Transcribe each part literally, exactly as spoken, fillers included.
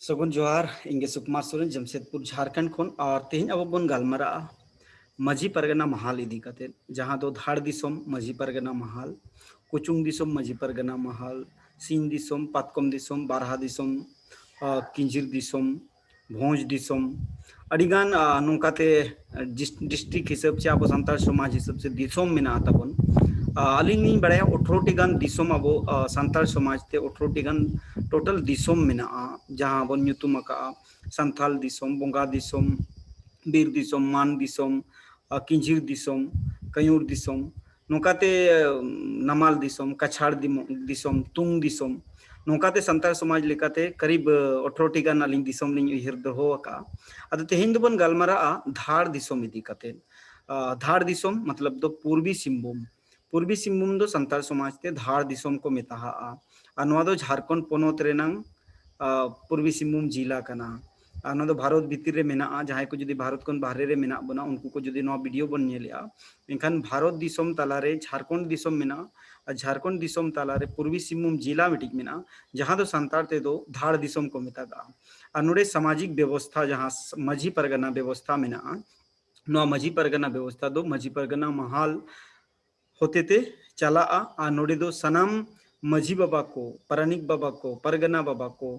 ᱥᱟᱹᱜᱩᱱ ᱡᱚᱦᱟᱨ, ᱤᱧ ᱜᱮ ᱥᱩᱠᱩᱢᱟᱨ ᱥᱚᱨᱮᱱ, ᱡᱟᱢᱥᱮᱫᱽᱯᱩᱨ, ᱡᱷᱟᱲᱠᱷᱚᱸᱰ ᱠᱷᱚᱱ᱾ ᱟᱨ ᱛᱮᱦᱮᱧ ᱟᱵᱚ ᱵᱚᱱ ᱜᱟᱞᱢᱟᱨᱟᱜᱼᱟ ᱢᱟᱹᱡᱷᱤ ᱯᱟᱨᱜᱟᱱᱟ ᱢᱟᱦᱟᱞ ᱤᱫᱤ ᱠᱟᱛᱮ, ᱡᱟᱦᱟᱸ ᱫᱚ ᱫᱷᱟᱲ ᱫᱤᱥᱚᱢ ᱢᱟᱹᱡᱷᱤ ᱯᱟᱨᱜᱟᱱᱟ ᱢᱟᱦᱟᱞ, ᱠᱩᱪᱩᱝ ᱫᱤᱥᱚᱢ ᱢᱟᱹᱡᱷᱤ ᱯᱟᱨᱜᱟᱱᱟ ᱢᱟᱦᱟᱞ, ᱥᱤᱧ ᱫᱤᱥᱚᱢ, ᱯᱟᱛᱠᱚᱢ ᱫᱤᱥᱚᱢ, ᱵᱟᱨᱦᱟ ᱫᱤᱥᱚᱢ, ᱟᱨ ᱠᱤᱸᱡᱤᱨ ᱫᱤᱥᱚᱢ, ᱵᱷᱚᱸᱡᱽ ᱫᱤᱥᱚᱢ, ᱟᱹᱰᱤᱜᱟᱱ ᱱᱚᱝᱠᱟᱛᱮ ᱰᱤᱥᱴᱨᱤᱠᱴ ᱦᱤᱥᱟᱹᱵ ᱪᱮ ᱟᱵᱚ ᱥᱟᱱᱛᱟᱲ ᱥᱚᱢᱟᱡᱽ ᱦᱤᱥᱟᱹᱵ ᱪᱮ ᱫᱤᱥᱚᱢ ᱢᱮᱱᱟᱜ ᱛᱟᱵᱚᱱ᱾ ᱟᱹᱞᱤᱧ ᱞᱤᱧ ᱵᱟᱲᱟᱭᱟ ᱟᱴᱷᱨᱚ ᱴᱤ ᱜᱟᱱ ᱫᱤᱥᱚᱢ ᱟᱵᱚ ᱥᱟᱱᱛᱟᱲ ᱥᱚᱢᱟᱡᱽ ᱛᱮ ᱟᱴᱷᱨᱚ ᱴᱤ ᱜᱟᱱ ᱴᱳᱴᱟᱞ ᱫᱤᱥᱚᱢ ᱢᱮᱱᱟᱜᱼᱟ, ᱡᱟᱦᱟᱸ ᱵᱚᱱ ᱧᱩᱛᱩᱢ ᱟᱠᱟᱫᱼᱟ ᱥᱟᱱᱛᱟᱲ ᱫᱤᱥᱚᱢ, ᱵᱚᱸᱜᱟ ᱫᱤᱥᱚᱢ, ᱵᱤᱨ ᱫᱤᱥᱚᱢ, ᱢᱟᱱ ᱫᱤᱥᱚᱢ, ᱠᱤᱸᱡᱤᱨ ᱫᱤᱥᱚᱢ, ᱠᱟᱹᱭᱩᱨ ᱫᱤᱥᱚᱢ, ᱱᱚᱝᱠᱟᱛᱮ ᱱᱟᱢᱟᱞ ᱫᱤᱥᱚᱢ, ᱠᱟᱪᱷᱟᱲ ᱫᱤᱥᱚᱢ, ᱛᱩᱝ ᱫᱤᱥᱚᱢ, ᱱᱚᱝᱠᱟᱛᱮ ᱥᱟᱱᱛᱟᱲ ᱥᱚᱢᱟᱡᱽ ᱞᱮᱠᱟᱛᱮ ᱠᱟᱨᱤᱵ ᱟᱴᱷᱨᱚ ᱴᱤ ᱜᱟᱱ ᱟᱹᱞᱤᱧ ᱫᱤᱥᱚᱢ ᱞᱤᱧ ᱩᱭᱦᱟᱹᱨ ᱫᱚᱦᱚ ᱟᱠᱟᱫᱼᱟ᱾ ᱟᱫᱚ ᱛᱮᱦᱮᱧ ᱫᱚᱵᱚᱱ ᱜᱟᱞᱢᱟᱨᱟᱜᱼᱟ ᱫᱷᱟᱲ ᱫᱤᱥᱚᱢ ᱤᱫᱤ ᱠᱟᱛᱮ᱾ ᱫᱷᱟᱲ ᱫᱤᱥᱚᱢ ᱢᱚᱛᱞᱚᱵ ᱫᱚ ᱯᱩᱨᱵᱤ ᱥᱤᱝᱵᱷᱩᱢ᱾ ᱯᱩᱨᱵᱤ ᱥᱤᱝᱵᱷᱩᱢ ᱫᱚ ᱥᱟᱱᱛᱟᱲ ᱥᱚᱢᱟᱡᱽ ᱛᱮ ᱫᱷᱟᱲ ᱫᱤᱥᱚᱢ ᱠᱚ ᱢᱮᱛᱟᱜᱼᱟ᱾ ᱟᱨ ᱱᱚᱣᱟ ᱫᱚ ᱡᱷᱟᱲᱠᱷᱚᱸᱰ ᱯᱚᱱᱚᱛ ᱨᱮᱱᱟᱝ ᱯᱩᱨᱵᱤ ᱥᱤᱝᱵᱷᱩᱢ ᱡᱮᱞᱟ ᱠᱟᱱᱟ᱾ ᱟᱨ ᱱᱚᱣᱟ ᱫᱚ ᱵᱷᱟᱨᱚᱛ ᱵᱷᱤᱛᱤᱨ ᱨᱮ ᱢᱮᱱᱟᱜᱼᱟ᱾ ᱡᱟᱦᱟᱸᱭ ᱠᱚ ᱡᱩᱫᱤ ᱵᱷᱟᱨᱚᱛ ᱠᱷᱚᱱ ᱵᱟᱦᱨᱮ ᱨᱮ ᱢᱮᱱᱟᱜ ᱵᱚᱱᱟ, ᱩᱱᱠᱩ ᱠᱚ ᱡᱩᱫᱤ ᱱᱚᱣᱟ ᱵᱷᱤᱰᱤᱭᱳ ᱵᱚᱱ ᱧᱮᱞᱮᱜᱼᱟ, ᱮᱱᱠᱷᱟᱱ ᱵᱷᱟᱨᱚᱛ ᱫᱤᱥᱚᱢ ᱛᱟᱞᱟᱨᱮ ᱡᱷᱟᱲᱠᱷᱚᱸᱰ ᱫᱤᱥᱚᱢ ᱢᱮᱱᱟᱜᱼᱟ᱾ ᱟᱨ ᱡᱷᱟᱲᱠᱷᱚᱸᱰ ᱫᱤᱥᱚᱢ ᱛᱟᱞᱟᱨᱮ ᱯᱩᱨᱵᱤ ᱥᱤᱝᱵᱷᱩᱢ ᱡᱮᱞᱟ ᱢᱤᱫᱴᱤᱡ ᱢᱮᱱᱟᱜᱼᱟ, ᱡᱟᱦᱟᱸ ᱫᱚ ᱥᱟᱱᱛᱟᱲ ᱛᱮᱫᱚ ᱫᱷᱟᱲ ᱫᱤᱥᱚᱢ ᱠᱚ ᱢᱮᱛᱟᱜᱼᱟ᱾ ᱟᱨ ᱱᱚᱰᱮ ᱥᱟᱢᱟᱡᱤᱠ ᱵᱮᱵᱚᱥᱛᱷᱟ, ᱡᱟᱦᱟᱸ ᱢᱟᱹᱡᱷᱤ ᱯᱟᱨᱜᱟᱱᱟ ᱵᱮᱵᱚᱥᱛᱷᱟ ᱢᱮᱱᱟᱜᱼᱟ, ᱱᱚᱣᱟ ᱢᱟᱹᱡᱷᱤ ᱯᱟᱨᱜᱟᱱᱟ ᱵᱮᱵᱚᱥᱛᱷᱟ ᱫᱚ ᱢᱟᱹᱡᱷᱤ ᱯᱟᱨᱜᱟᱱᱟ ᱢᱟᱦᱟᱞ ᱦᱚᱛᱮᱛᱮ ᱪᱟᱞᱟᱜᱼᱟ᱾ ᱟᱨ ᱱᱚᱰᱮ ᱫᱚ ᱥᱟᱱᱟᱢ ᱢᱟᱹᱡᱷᱤ ᱵᱟᱵᱟ ᱠᱚ, ᱯᱟᱨᱟᱱᱤᱠ ᱵᱟᱵᱟ ᱠᱚ, ᱯᱟᱨᱜᱟᱱᱟ ᱵᱟᱵᱟ ᱠᱚ,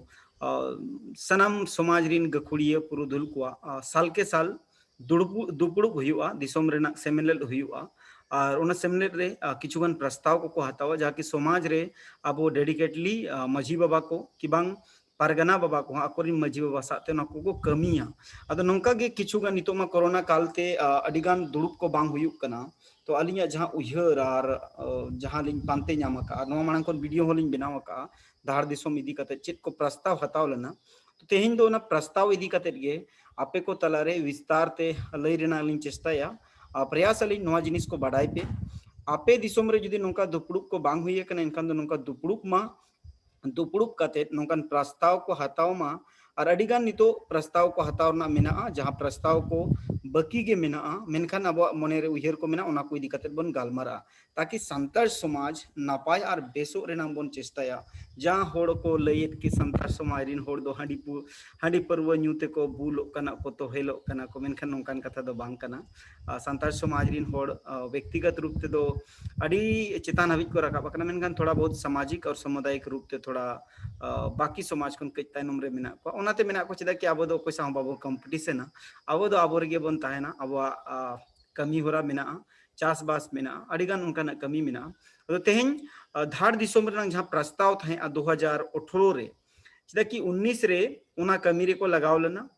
ᱥᱟᱱᱟᱢ ᱥᱚᱢᱟᱡᱽ ᱨᱤᱱ ᱜᱟᱹᱠᱷᱩᱲᱤᱭᱟᱹ ᱯᱩᱨᱩᱫᱷᱩᱞ ᱠᱚᱣᱟᱜ ᱥᱟᱞ ᱠᱮ ᱥᱟᱞ ᱫᱩᱲᱩᱵ ᱫᱩᱯᱲᱩᱵ ᱦᱩᱭᱩᱜᱼᱟ, ᱫᱤᱥᱚᱢ ᱨᱮᱱᱟᱜ ᱥᱮᱢᱞᱮᱫ ᱦᱩᱭᱩᱜᱼᱟ᱾ ᱟᱨ ᱚᱱᱟ ᱥᱮᱢᱞᱮᱫ ᱨᱮ ᱠᱤᱪᱷᱩᱜᱟᱱ ᱯᱨᱚᱥᱛᱟᱵ ᱠᱚᱠᱚ ᱦᱟᱛᱟᱣᱟ, ᱡᱟᱦᱟᱸ ᱠᱤ ᱥᱚᱢᱟᱡᱽ ᱨᱮ ᱟᱵᱚ ᱰᱮᱰᱤᱠᱮᱴᱞᱤ ᱢᱟᱹᱡᱷᱤ ᱵᱟᱵᱟ ᱠᱚ ᱠᱤ ᱵᱟᱝ ᱯᱟᱨᱜᱟᱱᱟ ᱵᱟᱵᱟ ᱠᱚᱦᱚᱸ ᱟᱠᱚᱨᱮᱱ ᱢᱟᱹᱡᱷᱤ ᱵᱟᱵᱟ ᱥᱟᱶᱛᱮ ᱚᱱᱟ ᱠᱚᱠᱚ ᱠᱟᱹᱢᱤᱭᱟ᱾ ᱟᱫᱚ ᱱᱚᱝᱠᱟ ᱜᱮ ᱠᱤᱪᱷᱩ ᱜᱟᱱ ᱱᱤᱛᱚᱜ ᱢᱟ ᱠᱳᱨᱳᱱᱟ ᱠᱟᱞ ᱛᱮ ᱟᱹᱰᱤ ᱜᱟᱱ ᱫᱩᱲᱩᱵ ᱠᱚ ᱵᱟᱝ ᱦᱩᱭᱩᱜ ᱠᱟᱱᱟ᱾ ᱛᱚ ᱟᱹᱞᱤᱧᱟᱜ ᱡᱟᱦᱟᱸ ᱩᱭᱦᱟᱹᱨ ᱟᱨ ᱡᱟᱦᱟᱸ ᱞᱤᱧ ᱯᱟᱱᱛᱮ ᱧᱟᱢ ᱟᱠᱟᱫᱼᱟ, ᱱᱚᱣᱟ ᱢᱟᱲᱟᱝ ᱠᱷᱚᱱ ᱵᱷᱤᱰᱤᱭᱳ ᱦᱚᱸᱞᱤᱧ ᱵᱮᱱᱟᱣ ᱟᱠᱟᱫᱼᱟ, ᱫᱷᱟᱲ ᱫᱤᱥᱚᱢ ᱤᱫᱤ ᱠᱟᱛᱮ ᱪᱮᱫ ᱠᱚ ᱯᱨᱚᱥᱛᱟᱵ ᱦᱟᱛᱟᱣ ᱞᱮᱱᱟ᱾ ᱛᱚ ᱛᱮᱦᱮᱧ ᱫᱚ ᱚᱱᱟ ᱯᱨᱚᱥᱛᱟᱵ ᱤᱫᱤ ᱠᱟᱛᱮ ᱜᱮ ᱟᱯᱮ ᱠᱚ ᱛᱟᱞᱟᱨᱮ ᱵᱤᱥᱛᱟᱨ ᱛᱮ ᱞᱟᱹᱭ ᱨᱮᱱᱟᱜ ᱞᱤᱧ ᱪᱮᱥᱴᱟᱭᱟ᱾ ᱟᱨ ᱯᱨᱚᱭᱟᱥ ᱟᱹᱞᱤᱧ ᱱᱚᱣᱟ ᱡᱤᱱᱤᱥ ᱠᱚ ᱵᱟᱰᱟᱭ ᱯᱮ᱾ ᱟᱯᱮ ᱫᱤᱥᱚᱢ ᱨᱮ ᱡᱩᱫᱤ ᱱᱚᱝᱠᱟ ᱫᱩᱯᱲᱩᱵ ᱠᱚ ᱵᱟᱝ ᱦᱩᱭ ᱟᱠᱟᱱᱟ, ᱮᱱᱠᱷᱟᱱ ᱫᱚ ᱱᱚᱝᱠᱟ ᱫᱩᱯᱲᱩᱵ ᱢᱟ, ᱫᱩᱯᱲᱩᱵ ᱠᱟᱛᱮ ᱱᱚᱝᱠᱟᱱ ᱯᱨᱚᱥᱛᱟᱵ ᱠᱚ ᱦᱟᱛᱟᱣ ᱢᱟ᱾ ᱟᱨ ᱟᱹᱰᱤ ᱜᱟᱱ ᱱᱤᱛᱚᱜ ᱯᱨᱚᱥᱛᱟᱵ ᱠᱚ ᱦᱟᱛᱟᱣ ᱨᱮᱱᱟᱜ ᱢᱮᱱᱟᱜᱼᱟ, ᱡᱟᱦᱟᱸ ᱯᱨᱚᱥᱛᱟᱵ ᱠᱚ ᱵᱟᱹᱠᱤ ᱜᱮ ᱢᱮᱱᱟᱜᱼᱟ, ᱢᱮᱱᱠᱷᱟᱱ ᱟᱵᱚᱣᱟᱜ ᱢᱚᱱᱮ ᱨᱮ ᱩᱭᱦᱟᱹᱨ ᱠᱚ ᱢᱮᱱᱟᱜᱼᱟ, ᱚᱱᱟ ᱠᱚ ᱤᱫᱤ ᱠᱟᱛᱮ ᱵᱚᱱ ᱜᱟᱞᱢᱟᱨᱟᱜᱼᱟ, ᱛᱟᱠᱤ ᱥᱟᱱᱛᱟᱲ ᱥᱚᱢᱟᱡᱽ ᱱᱟᱯᱟᱭ ᱟᱨ ᱵᱮᱥᱚᱜ ᱨᱮᱱᱟᱜ ᱵᱚᱱ ᱪᱮᱥᱴᱟᱭᱟ᱾ ᱡᱟᱦᱟᱸ ᱦᱚᱲ ᱠᱚ ᱞᱟᱹᱭᱮᱫ ᱠᱤ ᱥᱟᱱᱛᱟᱲ ᱥᱚᱢᱟᱡᱽ ᱨᱮᱱ ᱦᱚᱲ ᱫᱚ ᱦᱟᱺᱰᱤ ᱯᱩ-, ᱦᱟᱺᱰᱤ ᱯᱟᱹᱨᱣᱟᱹ ᱧᱩ ᱛᱮᱠᱚ ᱵᱩᱞᱚᱜ ᱠᱟᱱᱟ ᱠᱚ, ᱛᱚᱦᱮᱞᱚᱜ ᱠᱟᱱᱟ ᱠᱚ, ᱢᱮᱱᱠᱷᱟᱱ ᱱᱚᱝᱠᱟᱱ ᱠᱟᱛᱷᱟ ᱫᱚ ᱵᱟᱝ ᱠᱟᱱᱟ᱾ ᱟᱨ ᱥᱟᱱᱛᱟᱲ ᱥᱚᱢᱟᱡᱽ ᱨᱮᱱ ᱦᱚᱲ, ᱟᱨ, ᱵᱮᱠᱛᱤᱜᱚᱛ ᱨᱩᱯ ᱛᱮᱫᱚ ᱟᱹᱰᱤ ᱪᱮᱛᱟᱱ ᱦᱟᱹᱵᱤᱡ ᱠᱚ ᱨᱟᱠᱟᱵ ᱟᱠᱟᱱᱟ, ᱢᱮᱱᱠᱷᱟᱱ ᱛᱷᱚᱲᱟ ᱵᱚᱦᱩᱛ ᱥᱟᱢᱟᱡᱤᱠ ᱟᱨ ᱥᱟᱢᱩᱫᱟᱭᱤᱠ ᱨᱩᱯ ᱛᱮ ᱛᱷᱚᱲᱟ, ᱟᱨ, ᱵᱟᱹᱠᱤ ᱥᱚᱢᱟᱡᱽ ᱠᱷᱚᱱ ᱠᱟᱹᱡ ᱛᱟᱭᱱᱚᱢ ᱨᱮ ᱢᱮᱱᱟᱜ ᱠᱚᱣᱟ᱾ ᱚᱱᱟᱛᱮ ᱢᱮᱱᱟᱜ ᱠᱚᱣᱟ, ᱪᱮᱫᱟᱜ ᱠᱤ ᱟᱵᱚ ᱫᱚ ᱚᱠᱚᱭ ᱥᱟᱶ ᱦᱚᱸ ᱵᱟᱵᱚ ᱠᱚᱢᱯᱤᱴᱤᱥᱚᱱᱟ, ᱟᱵᱚ ᱫᱚ ᱟᱵᱚ ᱨᱮᱜᱮ ᱵᱚᱱ ᱛᱟᱦᱮᱱᱟ᱾ ᱟᱵᱚᱣᱟᱜ, ᱟᱨ, ᱠᱟᱹᱢᱤ ᱦᱚᱨᱟ ᱢᱮᱱᱟᱜᱼᱟ, ᱪᱟᱥᱵᱟᱥ ᱢᱮᱱᱟᱜᱼᱟ, ᱟᱹᱰᱤᱜᱟᱱ ᱚᱱᱠᱟᱱᱟᱜ ᱠᱟᱹᱢᱤ ᱢᱮᱱᱟᱜᱼᱟ᱾ ᱟᱫᱚ ᱛᱮᱦᱮᱧ, ᱟᱨ, ᱫᱷᱟᱲ ᱫᱤᱥᱚᱢ ᱨᱮᱱᱟᱜ ᱡᱟᱦᱟᱸ ᱯᱨᱚᱥᱛᱟᱵ ᱛᱟᱦᱮᱸᱫᱼᱟ ᱫᱩ ᱦᱟᱡᱟᱨ ᱟᱴᱷᱨᱚ ᱨᱮ, ᱪᱮᱫᱟᱜ ᱠᱤ ᱩᱱᱤᱥ ᱨᱮ ᱚᱱᱟ ᱠᱟᱹᱢᱤ ᱨᱮᱠᱚ ᱞᱟᱜᱟᱣ ᱞᱮᱱᱟ,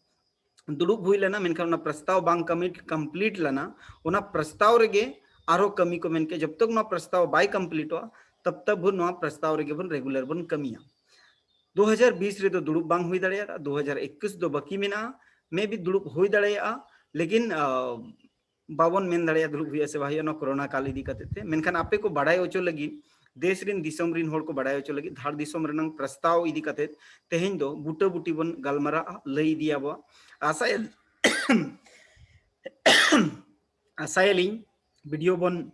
ᱫᱩᱲᱩᱵ ᱦᱩᱭ ᱞᱮᱱᱟ, ᱢᱮᱱᱠᱷᱟᱱ ᱚᱱᱟ ᱯᱨᱚᱥᱛᱟᱵ ᱵᱟᱝ ᱠᱟᱹᱢᱤ ᱠᱚᱢᱯᱞᱤᱴ ᱞᱮᱱᱟ᱾ ᱚᱱᱟ ᱯᱨᱚᱥᱛᱟᱵ ᱨᱮᱜᱮ ᱟᱨᱦᱚᱸ ᱠᱟᱹᱢᱤ ᱠᱚ ᱢᱮᱱ ᱠᱮᱫ, ᱡᱚᱵ ᱛᱚᱠ ᱱᱚᱣᱟ ᱯᱨᱚᱥᱛᱟᱵ ᱵᱟᱭ ᱠᱚᱢᱯᱞᱤᱴᱚᱜᱼᱟ, ᱛᱟᱵ ᱛᱟᱵ ᱵᱷᱳᱨ ᱱᱚᱣᱟ ᱯᱨᱚᱥᱛᱟᱵ ᱨᱮᱜᱮ ᱵᱚᱱ ᱨᱮᱜᱩᱞᱟᱨ ᱵᱚᱱ ᱠᱟᱹᱢᱤᱭᱟ᱾ ᱫᱩ ᱦᱟᱡᱟᱨ ᱵᱤᱥ ᱨᱮᱫᱚ ᱫᱩᱲᱩᱵ ᱵᱟᱝ ᱦᱩᱭ ᱫᱟᱲᱮᱭᱟᱜᱼᱟ, ᱫᱩ ᱦᱟᱡᱟᱨ ᱮᱠᱩᱥ ᱫᱚ ᱵᱟᱹᱠᱤ ᱢᱮᱱᱟᱜᱼᱟ, ᱢᱮ ᱵᱤ ᱫᱩᱲᱩᱵ ᱦᱩᱭ ᱫᱟᱲᱮᱭᱟᱜᱼᱟ, ᱞᱮᱠᱤᱱ, ᱟᱨ, ᱵᱟᱵᱚᱱ ᱢᱮᱱ ᱫᱟᱲᱮᱭᱟᱜᱼᱟ ᱫᱩᱲᱩᱵ ᱦᱩᱭᱩᱜᱼᱟ ᱥᱮ ᱵᱟᱭ ᱦᱩᱭᱩᱜᱼᱟ ᱱᱚᱣᱟ ᱠᱳᱨᱳᱱᱟ ᱠᱟᱞ ᱤᱫᱤ ᱠᱟᱛᱮ ᱛᱮ᱾ ᱢᱮᱱᱠᱷᱟᱱ ᱟᱯᱮ ᱠᱚ ᱵᱟᱲᱟᱭ ᱦᱚᱪᱚ ᱞᱟᱹᱜᱤᱫ, ᱫᱮᱥ ᱨᱤᱱ ᱫᱤᱥᱚᱢ ᱨᱤᱱ ᱦᱚᱲ ᱠᱚ ᱵᱟᱲᱟᱭ ᱦᱚᱪᱚ ᱞᱟᱹᱜᱤᱫ, ᱫᱷᱟᱲ ᱫᱤᱥᱚᱢ ᱨᱮᱱᱟᱝ ᱯᱨᱚᱥᱛᱟᱵ ᱤᱫᱤ ᱠᱟᱛᱮ ᱛᱮᱦᱮᱧ ᱫᱚ ᱵᱩᱴᱟᱹ ᱵᱩᱴᱤ ᱵᱚᱱ ᱜᱟᱞᱢᱟᱨᱟᱜᱼᱟ, ᱞᱟᱹᱭ ᱤᱫᱤᱭᱟᱵᱚ᱾ ᱟᱥᱟᱭᱟᱞᱤᱧ, ᱟᱥᱟᱭᱟᱞᱤᱧ ᱵᱷᱤᱰᱤᱭᱳ ᱵᱚᱱ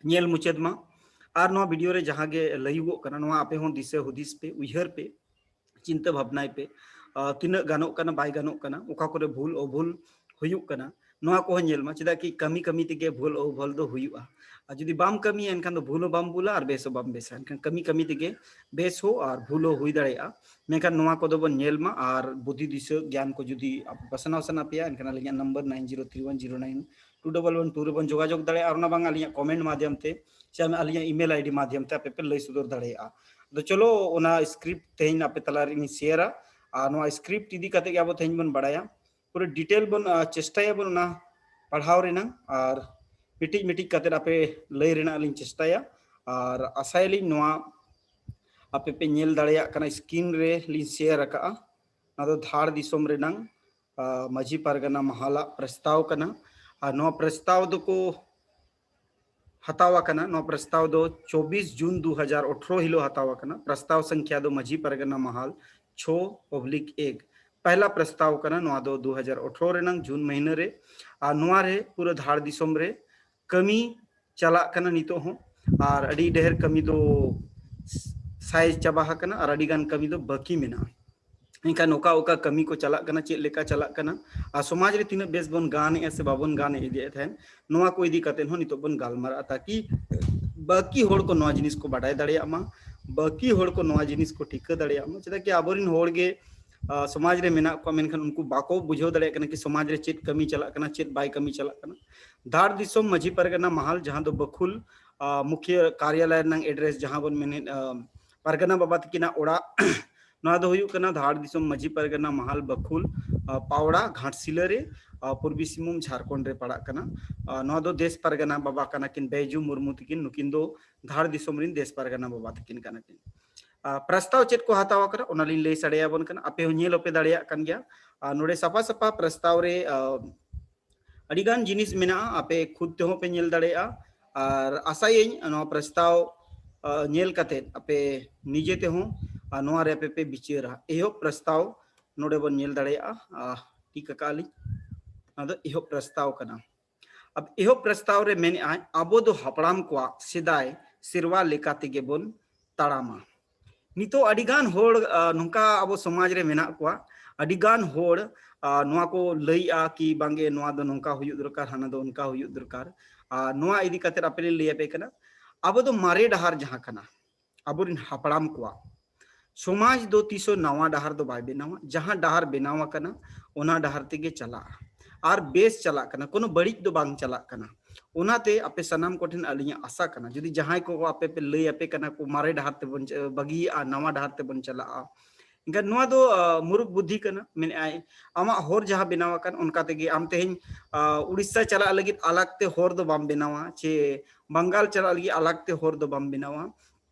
ᱧᱮᱞ ᱢᱩᱪᱟᱹᱫ ᱢᱟ᱾ ᱟᱨ ᱱᱚᱣᱟ ᱵᱷᱤᱰᱤᱭᱳ ᱨᱮ ᱡᱟᱦᱟᱸ ᱜᱮ ᱞᱟᱹᱭᱩᱜᱚᱜ ᱠᱟᱱᱟ, ᱱᱚᱣᱟ ᱟᱯᱮ ᱦᱚᱸ ᱫᱤᱥᱟᱹ ᱦᱩᱫᱤᱥ ᱯᱮ, ᱩᱭᱦᱟᱹᱨ ᱯᱮ, ᱪᱤᱱᱛᱟᱹ ᱵᱷᱟᱵᱽᱱᱟᱭ ᱯᱮ, ᱟᱨ ᱛᱤᱱᱟᱹᱜ ᱜᱟᱱᱚᱜ ᱠᱟᱱᱟ, ᱵᱟᱭ ᱜᱟᱱᱚᱜ ᱠᱟᱱᱟ, ᱚᱠᱟ ᱠᱚᱨᱮ ᱵᱷᱩᱞ ᱚᱵᱷᱩᱞ ᱦᱩᱭᱩᱜ ᱠᱟᱱᱟ, ᱱᱚᱣᱟ ᱠᱚᱦᱚᱸ ᱧᱮᱞ ᱢᱟ᱾ ᱪᱮᱫᱟᱜ ᱠᱤ ᱠᱟᱹᱢᱤ ᱠᱟᱹᱢᱤ ᱛᱮᱜᱮ ᱵᱷᱩᱞ ᱚᱵᱷᱩᱞ ᱫᱚ ᱦᱩᱭᱩᱜᱼᱟ᱾ ᱟᱨ ᱡᱩᱫᱤ ᱵᱟᱢ ᱠᱟᱹᱢᱤᱭᱟ, ᱮᱱᱠᱷᱟᱱ ᱫᱚ ᱵᱷᱩᱞ ᱦᱚᱸ ᱵᱟᱢ ᱵᱷᱩᱞᱟ ᱟᱨ ᱵᱮᱥ ᱦᱚᱸ ᱵᱟᱢ ᱵᱮᱥᱟ᱾ ᱮᱱᱠᱷᱟᱱ ᱠᱟᱹᱢᱤ ᱠᱟᱹᱢᱤ ᱛᱮᱜᱮ ᱵᱮᱥ ᱦᱚᱸ ᱟᱨ ᱵᱷᱩᱞ ᱦᱚᱸ ᱦᱩᱭ ᱫᱟᱲᱮᱭᱟᱜᱼᱟ᱾ ᱢᱮᱱᱠᱷᱟᱱ ᱱᱚᱣᱟ ᱠᱚᱫᱚ ᱵᱚᱱ ᱧᱮᱞ ᱢᱟ, ᱟᱨ ᱵᱩᱫᱷᱤ ᱫᱤᱥᱟᱹ ᱜᱮᱭᱟᱱ ᱠᱚ ᱡᱩᱫᱤ ᱟᱯᱮ ᱯᱟᱥᱱᱟᱣ ᱥᱟᱱᱟ ᱯᱮᱭᱟ, ᱮᱱᱠᱷᱟᱱ ᱟᱹᱞᱤᱧᱟᱜ ᱱᱟᱢᱵᱟᱨ ᱱᱟᱭᱤᱱ ᱡᱤᱨᱳ ᱛᱷᱨᱤ ᱣᱟᱱ ᱡᱤᱨᱳ ᱱᱟᱭᱤᱱ ᱴᱩ ᱰᱚᱵᱚᱞ ᱣᱟᱱ ᱴᱩ ᱨᱮᱵᱚᱱ ᱡᱳᱜᱟᱡᱳᱜᱽ ᱫᱟᱲᱮᱭᱟᱜᱼᱟ, ᱟᱨ ᱚᱱᱟ ᱵᱟᱝ ᱟᱹᱞᱤᱧᱟᱜ ᱠᱚᱢᱮᱱᱴ ᱢᱟᱫᱷᱭᱚᱢ ᱛᱮ ᱥᱮ ᱟᱹᱞᱤᱧᱟᱜ ᱤᱢᱮᱞ ᱟᱭᱰᱤ ᱢᱟᱫᱷᱭᱚᱢ ᱛᱮ ᱟᱯᱮ ᱯᱮ ᱞᱟᱹᱭ ᱥᱚᱫᱚᱨ ᱫᱟᱲᱮᱭᱟᱜᱼᱟ᱾ ᱟᱫᱚ ᱪᱚᱞᱚ, ᱚᱱᱟ ᱥᱠᱨᱤᱯᱴ ᱛᱮᱦᱮᱧ ᱟᱯᱮ ᱛᱟᱞᱟ ᱨᱮᱞᱤᱧ ᱥᱮᱭᱟᱨᱟ, ᱟᱨ ᱱᱚᱣᱟ ᱥᱠᱨᱤᱯᱴ ᱤᱫᱤ ᱠᱟᱛᱮ ᱜᱮ ᱟᱵᱚ ᱛᱮᱦᱮᱧ ᱵᱚᱱ ᱵᱟᱲᱟᱭᱟ, ᱯᱩᱨᱟᱹ ᱰᱤᱴᱮᱞ ᱵᱚᱱ, ᱟᱨ, ᱪᱮᱥᱴᱟᱭᱟᱵᱚᱱ ᱚᱱᱟ ᱯᱟᱲᱦᱟᱣ ᱨᱮᱱᱟᱜ, ᱟᱨ ᱢᱤᱫᱴᱤᱡ ᱢᱤᱫᱴᱤᱡ ᱠᱟᱛᱮ ᱟᱯᱮ ᱞᱟᱹᱭ ᱨᱮᱱᱟᱜ ᱞᱤᱧ ᱪᱮᱥᱴᱟᱭᱟ᱾ ᱟᱨ ᱟᱥᱟᱭᱟᱞᱤᱧ ᱱᱚᱣᱟ ᱟᱯᱮ ᱯᱮ ᱧᱮᱞ ᱫᱟᱲᱮᱭᱟᱜ ᱠᱟᱱᱟ, ᱥᱠᱨᱤᱱ ᱨᱮ ᱞᱤᱧ ᱥᱮᱭᱟᱨ ᱟᱠᱟᱫᱼᱟ᱾ ᱚᱱᱟ ᱫᱚ ᱫᱷᱟᱲ ᱫᱤᱥᱚᱢ ᱨᱮᱱᱟᱝ, ᱟᱨ, ᱢᱟᱹᱡᱷᱤ ᱯᱟᱨᱜᱟᱱᱟ ᱢᱟᱦᱟᱞᱟᱜ ᱯᱨᱚᱥᱛᱟᱵ ᱠᱟᱱᱟ᱾ ᱟᱨ ᱱᱚᱣᱟ ᱯᱨᱚᱥᱛᱟᱵ ᱫᱚᱠᱚ ᱦᱟᱛᱟᱣ ᱟᱠᱟᱱᱟ, ᱱᱚᱣᱟ ᱯᱨᱚᱥᱛᱟᱵ ᱫᱚ ᱪᱚᱵᱵᱤᱥ ᱡᱩᱱ ᱫᱩ ᱦᱟᱡᱟᱨ ᱟᱴᱷᱨᱚ ᱦᱤᱞᱳᱜ ᱦᱟᱛᱟᱣ ᱟᱠᱟᱱᱟ᱾ ᱯᱨᱚᱥᱛᱟᱵ ᱥᱚᱝᱠᱷᱭᱟ ᱫᱚ ᱢᱟᱹᱡᱷᱤ ᱯᱟᱨᱜᱟᱱᱟ ᱢᱟᱦᱟᱞ ᱪᱷᱚ ᱚᱵᱽᱞᱤᱠ ᱮᱠ, ᱯᱟᱦᱞᱟ ᱯᱨᱚᱥᱛᱟᱵ ᱠᱟᱱᱟ, ᱱᱚᱣᱟ ᱫᱚ ᱫᱩ ᱦᱟᱡᱟᱨ ᱟᱴᱷᱨᱚ ᱨᱮᱱᱟᱝ ᱡᱩᱱ ᱢᱟᱹᱦᱱᱟᱹ ᱨᱮ᱾ ᱟᱨ ᱱᱚᱣᱟ ᱨᱮ ᱯᱩᱨᱟᱹ ᱫᱷᱟᱲ ᱫᱤᱥᱚᱢ ᱨᱮ ᱠᱟᱹᱢᱤ ᱪᱟᱞᱟᱜ ᱠᱟᱱᱟ ᱱᱤᱛᱚᱜ ᱦᱚᱸ, ᱟᱨ ᱟᱹᱰᱤ ᱰᱷᱮᱨ ᱠᱟᱹᱢᱤ ᱫᱚ ᱥᱟᱭ ᱪᱟᱵᱟ ᱟᱠᱟᱱᱟ ᱟᱨ ᱟᱹᱰᱤ ᱜᱟᱱ ᱠᱟᱹᱢᱤ ᱫᱚ ᱵᱟᱹᱠᱤ ᱢᱮᱱᱟᱜᱼᱟ᱾ ᱮᱱᱠᱷᱟᱱ ᱚᱠᱟ ᱚᱠᱟ ᱠᱟᱹᱢᱤ ᱠᱚ ᱪᱟᱞᱟᱜ ᱠᱟᱱᱟ, ᱪᱮᱫ ᱞᱮᱠᱟ ᱪᱟᱞᱟᱜ ᱠᱟᱱᱟ, ᱟᱨ ᱥᱚᱢᱟᱡᱽ ᱨᱮ ᱛᱤᱱᱟᱹᱜ ᱵᱮᱥ ᱵᱚᱱ ᱜᱟᱱᱮᱜᱼᱟ ᱥᱮ ᱵᱟᱵᱚᱱ ᱜᱟᱱ ᱤᱫᱤᱭᱮᱫ ᱛᱟᱦᱮᱸᱫ, ᱱᱚᱣᱟ ᱠᱚ ᱤᱫᱤ ᱠᱟᱛᱮ ᱦᱚᱸ ᱱᱤᱛᱚᱜ ᱵᱚᱱ ᱜᱟᱞᱢᱟᱨᱟᱜᱼᱟ, ᱛᱟᱠᱤ ᱵᱟᱹᱠᱤ ᱦᱚᱲ ᱠᱚ ᱱᱚᱣᱟ ᱡᱤᱱᱤᱥ ᱠᱚ ᱵᱟᱰᱟᱭ ᱫᱟᱲᱮᱭᱟᱜ ᱢᱟ, ᱵᱟᱹᱠᱤ ᱦᱚᱲ ᱠᱚ ᱱᱚᱣᱟ ᱡᱤᱱᱤᱥ ᱠᱚ ᱴᱷᱤᱠᱟᱹ ᱫᱟᱲᱮᱭᱟᱜ ᱢᱟ᱾ ᱪᱮᱫᱟᱜ ᱠᱤ ᱟᱵᱚᱨᱮᱱ ᱦᱚᱲ ᱜᱮ, ᱟ, ᱥᱚᱢᱟᱡᱽ ᱨᱮ ᱢᱮᱱᱟᱜ ᱠᱚᱣᱟ, ᱢᱮᱱᱠᱷᱟᱱ ᱩᱱᱠᱩ ᱵᱟᱠᱚ ᱵᱩᱡᱷᱟᱹᱣ ᱫᱟᱲᱮᱭᱟᱜ ᱠᱟᱱᱟ ᱠᱤ ᱥᱚᱢᱟᱡᱽ ᱨᱮ ᱪᱮᱫ ᱠᱟᱹᱢᱤ ᱪᱟᱞᱟᱜ ᱠᱟᱱᱟ, ᱪᱮᱫ ᱵᱟᱭ ᱠᱟᱹᱢᱤ ᱪᱟᱞᱟᱜ ᱠᱟᱱᱟ᱾ ᱫᱷᱟᱲ ᱫᱤᱥᱚᱢ ᱢᱟᱹᱡᱷᱤ ᱯᱟᱨᱜᱟᱱᱟ ᱢᱟᱦᱟᱞ, ᱡᱟᱦᱟᱸ ᱫᱚ ᱵᱟᱹᱠᱷᱩᱞ, ᱟ, ᱢᱩᱠᱷᱤᱭᱟᱹ ᱠᱟᱨᱭᱟᱞᱚᱭ ᱨᱮᱱᱟᱜ ᱮᱰᱨᱮᱥ ᱡᱟᱦᱟᱸ ᱵᱚᱱ ᱢᱮᱱᱮᱫ, ᱟ, ᱯᱟᱨᱜᱟᱱᱟ ᱵᱟᱵᱟ ᱛᱟᱹᱠᱤᱱᱟᱜ ᱚᱲᱟᱜ, ᱱᱚᱣᱟ ᱫᱚ ᱦᱩᱭᱩᱜ ᱠᱟᱱᱟ ᱫᱷᱟᱲ ᱫᱤᱥᱚᱢ ᱢᱟᱹᱡᱷᱤ ᱯᱟᱨᱜᱟᱱᱟ ᱢᱟᱦᱟᱞ ᱵᱟᱹᱠᱷᱩᱞ, ᱟ, ᱯᱟᱣᱲᱟ, ᱜᱷᱟᱴᱥᱤᱞᱟᱹ ᱨᱮ, ᱟ, ᱯᱩᱨᱵᱤ ᱥᱤᱝᱵᱷᱩᱢ, ᱡᱷᱟᱲᱠᱷᱚᱸᱰ ᱨᱮ ᱯᱟᱲᱟᱜ ᱠᱟᱱᱟ᱾ ᱟ, ᱱᱚᱣᱟ ᱫᱚ ᱫᱮᱥ ᱯᱟᱨᱜᱟᱱᱟ ᱵᱟᱵᱟ ᱠᱟᱱᱟ ᱠᱤᱱ ᱵᱟᱹᱭᱡᱩ ᱢᱩᱨᱢᱩ ᱛᱟᱹᱠᱤᱱ, ᱱᱩᱠᱤᱱ ᱫᱚ ᱫᱷᱟᱲ ᱫᱤᱥᱚᱢ ᱨᱮᱱ ᱫᱮᱥ ᱯᱟᱨᱜᱟᱱᱟ ᱵᱟᱵᱟ ᱛᱟᱹᱠᱤᱱ ᱠᱟᱱᱟ ᱠᱤᱱ᱾ ᱟ, ᱯᱨᱚᱥᱛᱟᱵ ᱪᱮᱫ ᱠᱚ ᱦᱟᱛᱟᱣ ᱟᱠᱟᱱᱟ, ᱚᱱᱟ ᱞᱤᱧ ᱞᱟᱹᱭ ᱥᱟᱰᱮᱭᱟᱵᱚᱱ ᱠᱟᱱᱟ᱾ ᱟᱯᱮ ᱦᱚᱸ ᱧᱮᱞ ᱦᱚᱸᱯᱮ ᱫᱟᱲᱮᱭᱟᱜ ᱠᱟᱱ ᱜᱮᱭᱟ᱾ ᱟ, ᱱᱚᱰᱮ ᱥᱟᱯᱷᱟ ᱥᱟᱯᱷᱟ ᱯᱨᱚᱥᱛᱟᱵ ᱨᱮ, ᱟ, ᱟᱹᱰᱤ ᱜᱟᱱ ᱡᱤᱱᱤᱥ ᱢᱮᱱᱟᱜᱼᱟ, ᱟᱯᱮ ᱠᱷᱩᱫ ᱛᱮᱦᱚᱸ ᱯᱮ ᱧᱮᱞ ᱫᱟᱲᱮᱭᱟᱜᱼᱟ᱾ ᱟᱨ ᱟᱥᱟᱭᱟᱹᱧ ᱱᱚᱣᱟ ᱯᱨᱚᱥᱛᱟᱵ, ᱟ, ᱧᱮᱞ ᱠᱟᱛᱮ ᱟᱯᱮ ᱱᱤᱡᱮ ᱛᱮᱦᱚᱸ, ᱟ, ᱱᱚᱣᱟ ᱨᱮ ᱟᱯᱮ ᱯᱮ ᱵᱤᱪᱟᱹᱨᱟ᱾ ᱮᱦᱚᱵ ᱯᱨᱚᱥᱛᱟᱵ ᱱᱚᱰᱮ ᱵᱚᱱ ᱧᱮᱞ ᱫᱟᱲᱮᱭᱟᱜᱼᱟ, ᱟ, ᱴᱤᱠ ᱟᱠᱟᱫ ᱞᱤᱧ, ᱚᱱᱟ ᱫᱚ ᱮᱦᱚᱵ ᱯᱨᱚᱥᱛᱟᱵ ᱠᱟᱱᱟ᱾ ᱟᱵ-, ᱮᱦᱚᱵ ᱯᱨᱚᱥᱛᱟᱵ ᱨᱮ ᱢᱮᱱᱮᱫᱼᱟᱭ, ᱟᱵᱚ ᱫᱚ ᱦᱟᱯᱲᱟᱢ ᱠᱚᱣᱟᱜ ᱥᱮᱫᱟᱭ ᱥᱮᱨᱣᱟ ᱞᱮᱠᱟ ᱛᱮᱜᱮ ᱵᱚᱱ ᱛᱟᱲᱟᱢᱟ᱾ ᱱᱤᱛᱚᱜ ᱟᱹᱰᱤ ᱜᱟᱱ ᱦᱚᱲ, ᱟ, ᱱᱚᱝᱠᱟ ᱟᱵᱚ ᱥᱚᱢᱟᱡᱽ ᱨᱮ ᱢᱮᱱᱟᱜ ᱠᱚᱣᱟ, ᱟᱹᱰᱤ ᱜᱟᱱ ᱦᱚᱲ, ᱟ, ᱱᱚᱣᱟ ᱠᱚ ᱞᱟᱹᱭᱮᱜᱼᱟ ᱠᱤ ᱵᱟᱝᱜᱮ ᱱᱚᱣᱟ ᱫᱚ ᱱᱚᱝᱠᱟ ᱦᱩᱭᱩᱜ ᱫᱚᱨᱠᱟᱨ, ᱦᱟᱱᱟ ᱫᱚ ᱚᱱᱠᱟ ᱦᱩᱭᱩᱜ ᱫᱚᱨᱠᱟᱨ᱾ ᱟ, ᱱᱚᱣᱟ ᱤᱫᱤ ᱠᱟᱛᱮ ᱟᱯᱮ ᱞᱤᱧ ᱞᱟᱹᱭ ᱟᱯᱮ ᱠᱟᱱᱟ, ᱟᱵᱚ ᱫᱚ ᱢᱟᱨᱮ ᱰᱟᱦᱟᱨ ᱡᱟᱦᱟᱸ ᱠᱟᱱᱟ, ᱟᱵᱚᱨᱮᱱ ᱦᱟᱯᱲᱟᱢ ᱠᱚᱣᱟᱜ ᱥᱚᱢᱟᱡᱽ ᱫᱚ ᱛᱤᱥ ᱦᱚᱸ ᱱᱟᱣᱟ ᱰᱟᱦᱟᱨ ᱫᱚ ᱵᱟᱭ ᱵᱮᱱᱟᱣᱟ᱾ ᱡᱟᱦᱟᱸ ᱰᱟᱦᱟᱨ ᱵᱮᱱᱟᱣ ᱟᱠᱟᱱᱟ, ᱚᱱᱟ ᱰᱟᱦᱟᱨ ᱛᱮᱜᱮ ᱪᱟᱞᱟᱜᱼᱟ᱾ ᱟᱨ ᱵᱮᱥ ᱪᱟᱞᱟᱜ ᱠᱟᱱᱟ, ᱠᱳᱱᱳ ᱵᱟᱹᱲᱤᱡ ᱫᱚ ᱵᱟᱝ ᱪᱟᱞᱟᱜ ᱠᱟᱱᱟ᱾ ᱚᱱᱟᱛᱮ ᱟᱯᱮ ᱥᱟᱱᱟᱢ ᱠᱚᱴᱷᱮᱱ ᱟᱹᱞᱤᱧᱟᱜ ᱟᱥᱟ ᱠᱟᱱᱟ, ᱡᱩᱫᱤ ᱡᱟᱦᱟᱸᱭ ᱠᱚ ᱟᱯᱮ ᱯᱮ ᱞᱟᱹᱭ ᱟᱯᱮ ᱠᱟᱱᱟ ᱠᱚ, ᱢᱟᱨᱮ ᱰᱟᱦᱟᱨ ᱛᱮᱵᱚᱱ ᱪ-, ᱵᱟᱹᱜᱤᱭᱟᱜᱼᱟ, ᱱᱟᱣᱟ ᱰᱟᱦᱟᱨ ᱛᱮᱵᱚᱱ ᱪᱟᱞᱟᱜᱼᱟ, ᱮᱱᱠᱷᱟᱱ ᱱᱚᱣᱟ ᱫᱚ, ᱟ, ᱢᱩᱨᱩᱠᱷ ᱵᱩᱫᱽᱫᱷᱤ ᱠᱟᱱᱟ᱾ ᱢᱮᱱᱮᱫᱼᱟᱭ, ᱟᱢᱟᱜ ᱦᱚᱨ ᱡᱟᱦᱟᱸ ᱵᱮᱱᱟᱣ ᱟᱠᱟᱱ, ᱚᱱᱠᱟ ᱛᱮᱜᱮ ᱟᱢ ᱛᱮᱦᱮᱧ, ᱟ, ᱩᱲᱤᱥᱥᱟ ᱪᱟᱞᱟᱜ ᱞᱟᱹᱜᱤᱫ ᱟᱞᱟᱜᱽ ᱛᱮ ᱦᱚᱨ ᱫᱚ ᱵᱟᱢ ᱵᱮᱱᱟᱣᱟ, ᱪᱮ ᱵᱟᱝᱜᱟᱞ ᱪᱟᱞᱟᱜ ᱞᱟᱹᱜᱤᱫ ᱟᱞᱟᱜᱽ ᱛᱮ ᱦᱚᱨ ᱫᱚ ᱵᱟᱢ ᱵᱮᱱᱟᱣᱟ᱾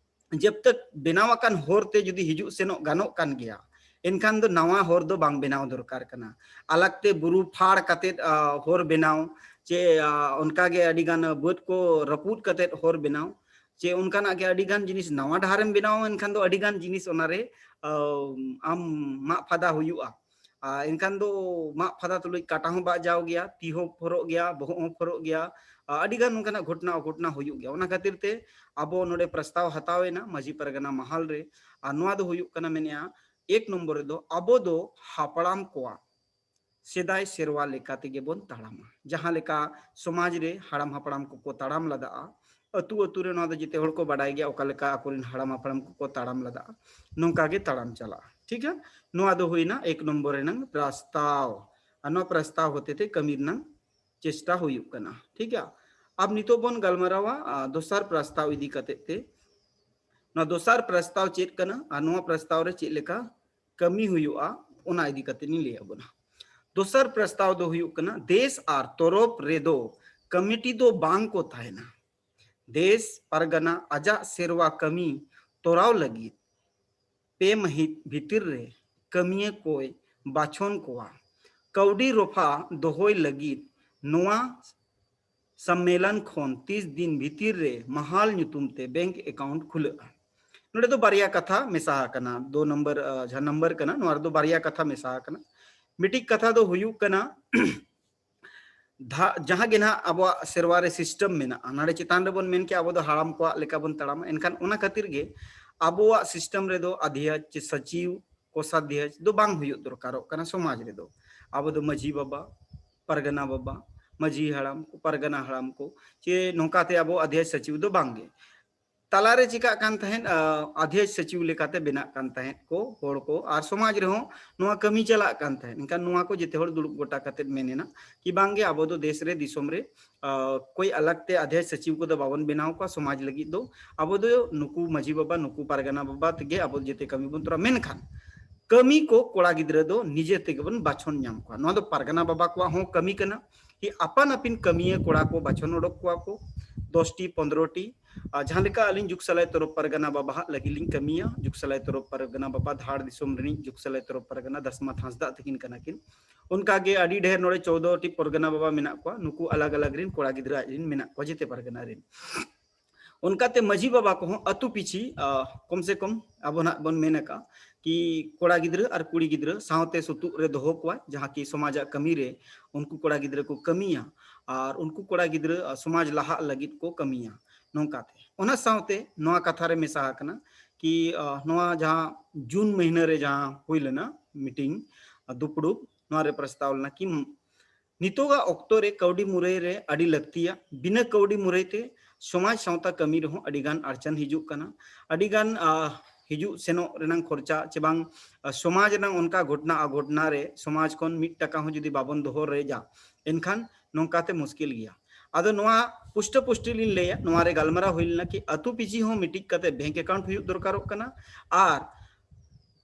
ᱡᱟᱵ ᱛᱟᱠ ᱵᱮᱱᱟᱣ ᱟᱠᱟᱱ ᱦᱚᱨ ᱛᱮ ᱡᱩᱫᱤ ᱦᱤᱡᱩᱜ ᱥᱮᱱᱚᱜ ᱜᱟᱱᱚᱜ ᱠᱟᱱ ᱜᱮᱭᱟ, ᱮᱱᱠᱷᱟᱱ ᱫᱚ ᱱᱟᱣᱟ ᱦᱚᱨ ᱫᱚ ᱵᱟᱝ ᱵᱮᱱᱟᱣ ᱫᱚᱨᱠᱟᱨ ᱠᱟᱱᱟ᱾ ᱟᱞᱟᱜᱽ ᱛᱮ ᱵᱩᱨᱩ ᱯᱷᱟᱲ ᱠᱟᱛᱮᱫ, ᱟ, ᱦᱚᱨ ᱵᱮᱱᱟᱣ, ᱪᱮ, ᱟ, ᱚᱱᱠᱟ ᱜᱮ ᱟᱹᱰᱤ ᱜᱟᱱ ᱵᱟᱹᱫᱽ ᱠᱚ ᱨᱟᱹᱯᱩᱫ ᱠᱟᱛᱮᱫ ᱦᱚᱨ ᱵᱮᱱᱟᱣ, ᱪᱮ ᱚᱱᱠᱟᱱᱟᱜ ᱜᱮ ᱟᱹᱰᱤ ᱜᱟᱱ ᱡᱤᱱᱤᱥ ᱱᱟᱣᱟ ᱰᱟᱦᱟᱨᱮᱢ ᱵᱮᱱᱟᱣᱟ, ᱮᱱᱠᱷᱟᱱ ᱫᱚ ᱟᱹᱰᱤ ᱜᱟᱱ ᱡᱤᱱᱤᱥ ᱚᱱᱟᱨᱮ, ᱟ, ᱟᱢ ᱢᱟᱜ ᱯᱷᱟᱫᱟ ᱦᱩᱭᱩᱜᱼᱟ᱾ ᱟᱨ ᱮᱱᱠᱷᱟᱱ ᱫᱚ ᱢᱟᱜ ᱯᱷᱟᱫᱟ ᱛᱩᱞᱩᱡ ᱠᱟᱴᱟ ᱦᱚᱸ ᱵᱟᱡᱟᱣ ᱜᱮᱭᱟ, ᱛᱤ ᱦᱚᱸ ᱯᱷᱚᱨᱚᱜ ᱜᱮᱭᱟ, ᱵᱚᱦᱚᱜ ᱦᱚᱸ ᱯᱷᱚᱨᱚᱜ ᱜᱮᱭᱟ᱾ ᱟᱨ ᱟᱹᱰᱤ ᱜᱟᱱ ᱱᱚᱝᱠᱟᱱᱟᱜ ᱜᱷᱚᱴᱚᱱᱟ ᱚᱜᱷᱚᱴᱚᱱᱟ ᱦᱩᱭᱩᱜ ᱜᱮᱭᱟ᱾ ᱚᱱᱟ ᱠᱷᱟᱹᱛᱤᱨ ᱛᱮ ᱟᱵᱚ ᱱᱚᱰᱮ ᱯᱨᱚᱥᱛᱟᱵ ᱦᱟᱛᱟᱣ ᱮᱱᱟ ᱢᱟᱹᱡᱷᱤ ᱯᱟᱨᱜᱟᱱᱟ ᱢᱟᱦᱟᱞ ᱨᱮ᱾ ᱟᱨ ᱱᱚᱣᱟ ᱫᱚ ᱦᱩᱭᱩᱜ ᱠᱟᱱᱟ, ᱢᱮᱱᱮᱜᱼᱟ, ᱮᱠ ᱱᱚᱢᱵᱚᱨ ᱨᱮᱫᱚ ᱟᱵᱚ ᱫᱚ ᱦᱟᱯᱲᱟᱢ ᱠᱚᱣᱟᱜ ᱥᱮᱫᱟᱭ ᱥᱮᱨᱣᱟ ᱞᱮᱠᱟ ᱛᱮᱜᱮ ᱵᱚᱱ ᱛᱟᱲᱟᱢᱟ᱾ ᱡᱟᱦᱟᱸ ᱞᱮᱠᱟ ᱥᱚᱢᱟᱡᱽ ᱨᱮ ᱦᱟᱲᱟᱢ ᱦᱟᱯᱲᱟᱢ ᱠᱚᱠᱚ ᱛᱟᱲᱟᱢ ᱞᱟᱫᱟᱜᱼᱟ, ᱟᱹᱛᱩ ᱟᱹᱛᱩ ᱨᱮ ᱱᱚᱣᱟ ᱫᱚ ᱡᱮᱛᱮ ᱦᱚᱲ ᱠᱚ ᱵᱟᱰᱟᱭ ᱜᱮᱭᱟ, ᱚᱠᱟ ᱞᱮᱠᱟ ᱟᱠᱚᱨᱮᱱ ᱦᱟᱲᱟᱢ ᱦᱟᱯᱲᱟᱢ ᱠᱚᱠᱚ ᱛᱟᱲᱟᱢ ᱞᱟᱫᱟᱜᱼᱟ, ᱱᱚᱝᱠᱟ ᱜᱮ ᱛᱟᱲᱟᱢ ᱪᱟᱞᱟᱜᱼᱟ᱾ ᱴᱷᱤᱠ ᱜᱮᱭᱟ, ᱱᱚᱣᱟ ᱫᱚ ᱦᱩᱭᱱᱟ ᱮᱠ ᱱᱚᱢᱵᱚᱨ ᱨᱮᱱᱟᱝ ᱯᱨᱟᱥᱛᱟᱣ᱾ ᱟᱨ ᱱᱚᱣᱟ ᱯᱨᱟᱥᱛᱟᱣ ᱦᱚᱛᱮ ᱛᱮ ᱠᱟᱹᱢᱤ ᱨᱮᱱᱟᱝ ᱪᱮᱥᱴᱟ ᱦᱩᱭᱩᱜ ᱠᱟᱱᱟ᱾ ᱴᱷᱤᱠ ᱜᱮᱭᱟ, ᱟᱨ ᱱᱤᱛᱚᱜ ᱵᱚᱱ ᱜᱟᱞᱢᱟᱨᱟᱣᱟ ᱟᱨ ᱫᱚᱥᱟᱨ ᱯᱨᱟᱥᱛᱟᱣ ᱤᱫᱤ ᱠᱟᱛᱮ ᱛᱮ᱾ ᱱᱚᱣᱟ ᱫᱚᱥᱟᱨ ᱯᱨᱟᱥᱛᱟᱣ ᱪᱮᱫ ᱠᱟᱱᱟ ᱟᱨ ᱱᱚᱣᱟ ᱯᱨᱟᱥᱛᱟᱣ ᱨᱮ ᱪᱮᱫ ᱞᱮᱠᱟ ᱠᱟᱹᱢᱤ ᱦᱩᱭᱩᱜᱼᱟ, ᱚᱱᱟ ᱤᱫᱤ ᱠᱟᱛᱮ ᱞᱤᱧ ᱞᱟᱹᱭ ᱟᱵᱚᱱᱟ᱾ ᱫᱚᱥᱟᱨ ᱯᱨᱟᱥᱛᱟᱣ ᱫᱚ ᱦᱩᱭᱩᱜ ᱠᱟᱱᱟ, ᱫᱮᱥ ᱟᱨ ᱛᱚᱨᱚᱯ ᱨᱮᱫᱚ ᱠᱚᱢᱤᱴᱤ ᱫᱚ ᱵᱟᱝ ᱠᱚ ᱛᱟᱦᱮᱱᱟ᱾ ᱫᱮᱥ ᱯᱟᱨᱜᱟᱱᱟ ᱟᱡᱟᱜ ᱥᱮᱨᱣᱟ ᱠᱟᱹᱢᱤ ᱛᱚᱨᱟᱣ ᱞᱟᱹᱜᱤᱫ ᱯᱮ ᱢᱟᱹᱦᱤᱛ ᱵᱷᱤᱛᱤᱨ ᱨᱮ ᱠᱟᱹᱢᱤᱭᱟᱹ ᱠᱚᱭ ᱵᱟᱪᱷᱚᱱ ᱠᱚᱣᱟ᱾ ᱠᱟᱹᱣᱰᱤ ᱨᱚᱯᱷᱟ ᱫᱚᱦᱚᱭ ᱞᱟᱹᱜᱤᱫ ᱱᱚᱣᱟ ᱥᱚᱢᱢᱮᱞᱚᱱ ᱠᱷᱚᱱ ᱛᱤᱥ ᱫᱤᱱ ᱵᱷᱤᱛᱤᱨ ᱨᱮ ᱢᱟᱦᱟᱞ ᱧᱩᱛᱩᱢ ᱛᱮ ᱵᱮᱝᱠ ᱮᱠᱟᱣᱩᱱᱴ ᱠᱷᱩᱞᱟᱹᱜᱼᱟ᱾ ᱱᱚᱰᱮ ᱫᱚ ᱵᱟᱨᱭᱟ ᱠᱟᱛᱷᱟ ᱢᱮᱥᱟ ᱟᱠᱟᱱᱟ, ᱫᱩ ᱱᱚᱢᱵᱚᱨ, ᱟᱸ, ᱡᱟᱦᱟᱸ ᱱᱚᱢᱵᱚᱨ ᱠᱟᱱᱟ, ᱱᱚᱣᱟ ᱨᱮᱫᱚ ᱵᱟᱨᱭᱟ ᱠᱟᱛᱷᱟ ᱢᱮᱥᱟ ᱟᱠᱟᱱᱟ᱾ ᱢᱤᱫᱴᱤᱡ ᱠᱟᱛᱷᱟ ᱫᱚ ᱦᱩᱭᱩᱜ ᱠᱟᱱᱟ, ᱫᱷᱟ-, ᱡᱟᱦᱟᱸ ᱜᱮ ᱱᱟᱦᱟᱜ ᱟᱵᱚᱣᱟᱜ ᱥᱮᱨᱣᱟ ᱨᱮ ᱥᱤᱥᱴᱮᱢ ᱢᱮᱱᱟᱜᱼᱟ, ᱱᱚᱰᱮ ᱪᱮᱛᱟᱱ ᱨᱮᱵᱚᱱ ᱢᱮᱱ ᱠᱮᱜᱼᱟ ᱟᱵᱚ ᱫᱚ ᱦᱟᱲᱟᱢ ᱠᱚᱣᱟᱜ ᱞᱮᱠᱟ ᱵᱚᱱ ᱛᱟᱲᱟᱢᱟ, ᱮᱱᱠᱷᱟᱱ ᱚᱱᱟ ᱠᱷᱟᱹᱛᱤᱨ ᱜᱮ ᱟᱵᱚᱣᱟᱜ ᱥᱤᱥᱴᱮᱢ ᱨᱮᱫᱚ ᱟᱫᱷᱭᱟᱪ ᱥᱮ ᱥᱟᱪᱤᱣ, ᱠᱳᱥᱟᱫᱷᱭᱟᱪ ᱫᱚ ᱵᱟᱝ ᱦᱩᱭᱩᱜ ᱫᱚᱨᱠᱟᱨᱚᱜ ᱠᱟᱱᱟ ᱥᱚᱢᱟᱡᱽ ᱨᱮᱫᱚ᱾ ᱟᱵᱚ ᱫᱚ ᱢᱟᱹᱡᱷᱤ ᱵᱟᱵᱟ, ᱯᱟᱨᱜᱟᱱᱟ ᱵᱟᱵᱟ, ᱢᱟᱹᱡᱷᱤ ᱦᱟᱲᱟᱢ ᱠᱚ, ᱯᱟᱨᱜᱟᱱᱟ ᱦᱟᱲᱟᱢ ᱠᱚ, ᱪᱮ ᱱᱚᱝᱠᱟᱛᱮ ᱟᱵᱚ ᱟᱫᱷᱭᱟᱪ ᱥᱟᱪᱤᱣ ᱫᱚ ᱵᱟᱝ ᱜᱮ᱾ ᱛᱟᱞᱟᱨᱮ ᱪᱤᱠᱟᱜ ᱠᱟᱱ ᱛᱟᱦᱮᱸᱫ, ᱟᱸ, ᱟᱫᱷᱭᱟᱪ ᱥᱟᱪᱤᱣ ᱞᱮᱠᱟᱛᱮ ᱵᱮᱱᱟᱜ ᱠᱟᱱ ᱛᱟᱦᱮᱸᱫ ᱠᱚ ᱦᱚᱲ ᱠᱚ, ᱟᱨ ᱥᱚᱢᱟᱡᱽ ᱨᱮᱦᱚᱸ ᱱᱚᱣᱟ ᱠᱟᱹᱢᱤ ᱪᱟᱞᱟᱜ ᱠᱟᱱ ᱛᱟᱦᱮᱸᱫ᱾ ᱮᱱᱠᱷᱟᱱ ᱱᱚᱣᱟ ᱠᱚ ᱡᱮᱛᱮ ᱦᱚᱲ ᱫᱩᱲᱩᱵ ᱜᱚᱴᱟ ᱠᱟᱛᱮᱫ ᱢᱮᱱ ᱮᱱᱟ ᱠᱤ ᱵᱟᱝ ᱜᱮ, ᱟᱵᱚ ᱫᱚ ᱫᱮᱥ ᱨᱮ, ᱫᱤᱥᱚᱢ ᱨᱮ, ᱟᱸ, ᱠᱚᱭ ᱟᱞᱟᱜᱽ ᱛᱮ ᱟᱫᱷᱭᱟᱪ ᱥᱟᱪᱤᱣ ᱠᱚᱫᱚ ᱵᱟᱵᱚᱱ ᱵᱮᱱᱟᱣ ᱠᱚᱣᱟ ᱥᱚᱢᱟᱡᱽ ᱞᱟᱹᱜᱤᱫ ᱫᱚ᱾ ᱟᱵᱚ ᱫᱚ ᱱᱩᱠᱩ ᱢᱟᱹᱡᱷᱤ ᱵᱟᱵᱟ, ᱱᱩᱠᱩ ᱯᱟᱨᱜᱟᱱᱟ ᱵᱟᱵᱟ ᱛᱮᱜᱮ ᱟᱵᱚ ᱡᱮᱛᱮ ᱠᱟᱹᱢᱤ ᱵᱚᱱ ᱛᱚᱨᱟᱣᱟ᱾ ᱢᱮᱱᱠᱷᱟᱱ ᱠᱟᱹᱢᱤ ᱠᱚ ᱠᱚᱲᱟ ᱜᱤᱫᱽᱨᱟᱹ ᱫᱚ ᱱᱤᱡᱮ ᱛᱮᱜᱮ ᱵᱚᱱ ᱵᱟᱪᱷᱚᱱ ᱧᱟᱢ ᱠᱚᱣᱟ᱾ ᱱᱚᱣᱟ ᱫᱚ ᱯᱟᱨᱜᱟᱱᱟ ᱵᱟᱵᱟ ᱠᱚᱣᱟᱜ ᱦᱚᱸ ᱠᱟᱹᱢᱤ ᱠᱟᱱᱟ ᱠᱤ ᱟᱯᱟᱱ ᱟᱹᱯᱤᱱ ᱠᱟᱹᱢᱤᱭᱟᱹ ᱠᱚᱲᱟ ᱠᱚ ᱵᱟᱪᱷᱚᱱ ᱚᱰᱚᱠ ᱠᱚᱣᱟ ᱠᱚ, ᱫᱚᱥ ᱴᱤ, ᱯᱚᱱᱫᱽᱨᱚ ᱴᱤ᱾ ᱟᱨ ᱡᱟᱦᱟᱸ ᱞᱮᱠᱟ ᱟᱹᱞᱤᱧ ᱡᱩᱜᱽ ᱥᱟᱞᱟᱭ ᱛᱚᱨᱚᱯ ᱯᱟᱨᱜᱟᱱᱟ ᱵᱟᱵᱟ ᱦᱟᱜ ᱞᱟᱹᱜᱤᱫ ᱞᱤᱧ ᱠᱟᱹᱢᱤᱭᱟ, ᱡᱩᱜᱽ ᱥᱟᱞᱟᱭ ᱛᱚᱨᱚᱯ ᱯᱟᱨᱜᱟᱱᱟ ᱵᱟᱵᱟ ᱫᱷᱟᱲ ᱫᱤᱥᱚᱢ ᱨᱤᱱᱤᱡ ᱡᱩᱜᱽ ᱥᱟᱞᱟᱭ ᱛᱚᱨᱚᱯ ᱯᱟᱨᱜᱟᱱᱟ ᱫᱟᱥᱢᱟᱛ ᱦᱟᱸᱥᱫᱟᱜ ᱛᱟᱹᱠᱤᱱ ᱠᱟᱱᱟ ᱠᱤᱱ᱾ ᱚᱱᱠᱟ ᱜᱮ ᱟᱹᱰᱤ ᱰᱷᱮᱨ ᱱᱚᱰᱮ ᱪᱳᱫᱽᱫᱚ ᱴᱤ ᱯᱚᱨᱜᱟᱱᱟ ᱵᱟᱵᱟ ᱢᱮᱱᱟᱜ ᱠᱚᱣᱟ, ᱱᱩᱠᱩ ᱟᱞᱟᱜᱽ ᱟᱞᱟᱜᱽ ᱨᱤᱱ ᱠᱚᱲᱟ ᱜᱤᱫᱽᱨᱟᱹ ᱟᱡ ᱨᱤᱱ ᱢᱮᱱᱟᱜ ᱠᱚᱣᱟ ᱡᱮᱛᱮ ᱯᱟᱨᱜᱟᱱᱟ ᱨᱤᱱ᱾ ᱚᱱᱠᱟᱛᱮ ᱢᱟᱹᱡᱷᱤ ᱵᱟᱵᱟ ᱠᱚᱦᱚᱸ ᱟᱹᱛᱩ ᱯᱤᱪᱷᱤ, ᱟ, ᱠᱚᱢ ᱥᱮ ᱠᱚᱢ ᱟᱵᱚ ᱱᱟᱜ ᱵᱚᱱ ᱢᱮᱱ ᱟᱠᱟᱫ ᱠᱤ ᱠᱚᱲᱟ ᱜᱤᱫᱽᱨᱟᱹ ᱟᱨ ᱠᱩᱲᱤ ᱜᱤᱫᱽᱨᱟᱹ ᱥᱟᱶᱛᱮ ᱥᱩᱛᱩᱜ ᱨᱮ ᱫᱚᱦᱚ ᱠᱚᱣᱟ, ᱡᱟᱦᱟᱸ ᱠᱤ ᱥᱚᱢᱟᱡᱟᱜ ᱠᱟᱹᱢᱤ ᱨᱮ ᱩᱱᱠᱩ ᱠᱚᱲᱟ ᱜᱤᱫᱽᱨᱟᱹ ᱠᱚ ᱠᱟᱹᱢᱤᱭᱟ ᱟᱨ ᱩᱱᱠᱩ ᱠᱚᱲᱟ ᱜᱤᱫᱽᱨᱟᱹ, ᱟ, ᱥᱚᱢᱟᱡᱽ ᱞᱟᱦᱟᱜ ᱞᱟᱹᱜᱤᱫ ᱠᱚ ᱠᱟᱹᱢᱤᱭᱟ᱾ ᱱᱚᱝᱠᱟᱛᱮ ᱚᱱᱟ ᱥᱟᱶᱛᱮ ᱱᱚᱣᱟ ᱠᱟᱛᱷᱟ ᱨᱮ ᱢᱮᱥᱟ ᱟᱠᱟᱱᱟ ᱠᱤ, ᱟ, ᱱᱚᱣᱟ ᱡᱟᱦᱟᱸ ᱡᱩᱱ ᱢᱟᱹᱦᱱᱟᱹ ᱨᱮ ᱡᱟᱦᱟᱸ ᱦᱩᱭ ᱞᱮᱱᱟ meeting, ᱟ, ᱫᱩᱯᱲᱩᱵ, ᱱᱚᱣᱟ ᱨᱮ ᱯᱨᱚᱥᱛᱟᱵ ᱞᱮᱱᱟ ᱠᱤ ᱱᱤᱛᱚᱜᱟᱜ ᱚᱠᱛᱚ ᱨᱮ ᱠᱟᱹᱣᱰᱤ ᱢᱩᱨᱟᱹᱭ ᱨᱮ ᱟᱹᱰᱤ ᱞᱟᱹᱠᱛᱤᱭᱟ᱾ ᱵᱤᱱᱟᱹ ᱠᱟᱹᱣᱰᱤ ᱢᱩᱨᱟᱹᱭ ᱛᱮ ᱥᱚᱢᱟᱡᱽ ᱥᱟᱶᱛᱟ ᱠᱟᱹᱢᱤ ᱨᱮᱦᱚᱸ ᱟᱹᱰᱤ ᱜᱟᱱ ᱟᱲᱪᱟᱱ ᱦᱤᱡᱩᱜ ᱠᱟᱱᱟ, ᱟᱹᱰᱤ ᱜᱟᱱ, ᱟ, ᱦᱤᱡᱩᱜ ᱥᱮᱱᱚᱜ ᱨᱮᱱᱟᱜ ᱠᱷᱚᱨᱪᱟ ᱪᱮ ᱵᱟᱝ, ᱟ, ᱥᱚᱢᱟᱡᱽ ᱨᱮᱱᱟᱜ ᱚᱱᱠᱟ ᱜᱷᱚᱴᱱᱟ ᱚᱜᱷᱚᱴᱱᱟ ᱨᱮ ᱥᱚᱢᱟᱡᱽ ᱠᱷᱚᱱ ᱢᱤᱫ ᱴᱟᱠᱟ ᱦᱚᱸ ᱡᱩᱫᱤ ᱵᱟᱵᱚᱱ ᱫᱚᱦᱚ ᱨᱮᱡᱟ, ᱮᱱᱠᱷᱟᱱ ᱱᱚᱝᱠᱟᱛᱮ ᱢᱩᱥᱠᱤᱞ ᱜᱮᱭᱟ᱾ ᱟᱫᱚ ᱱᱚᱣᱟ ᱯᱩᱥᱴᱟᱹ ᱯᱩᱥᱴᱤ ᱞᱤᱧ ᱞᱟᱹᱭᱟ, ᱱᱚᱣᱟ ᱨᱮ ᱜᱟᱞᱢᱟᱨᱟᱣ ᱦᱩᱭ ᱞᱮᱱᱟ ᱠᱤ ᱟᱹᱛᱩ ᱯᱤᱪᱷᱤ ᱦᱚᱸ ᱢᱤᱫᱴᱤᱡ ᱠᱟᱛᱮ bank account ᱦᱩᱭᱩᱜ ᱫᱚᱨᱠᱟᱨᱚᱜ ᱠᱟᱱᱟ ᱟᱨ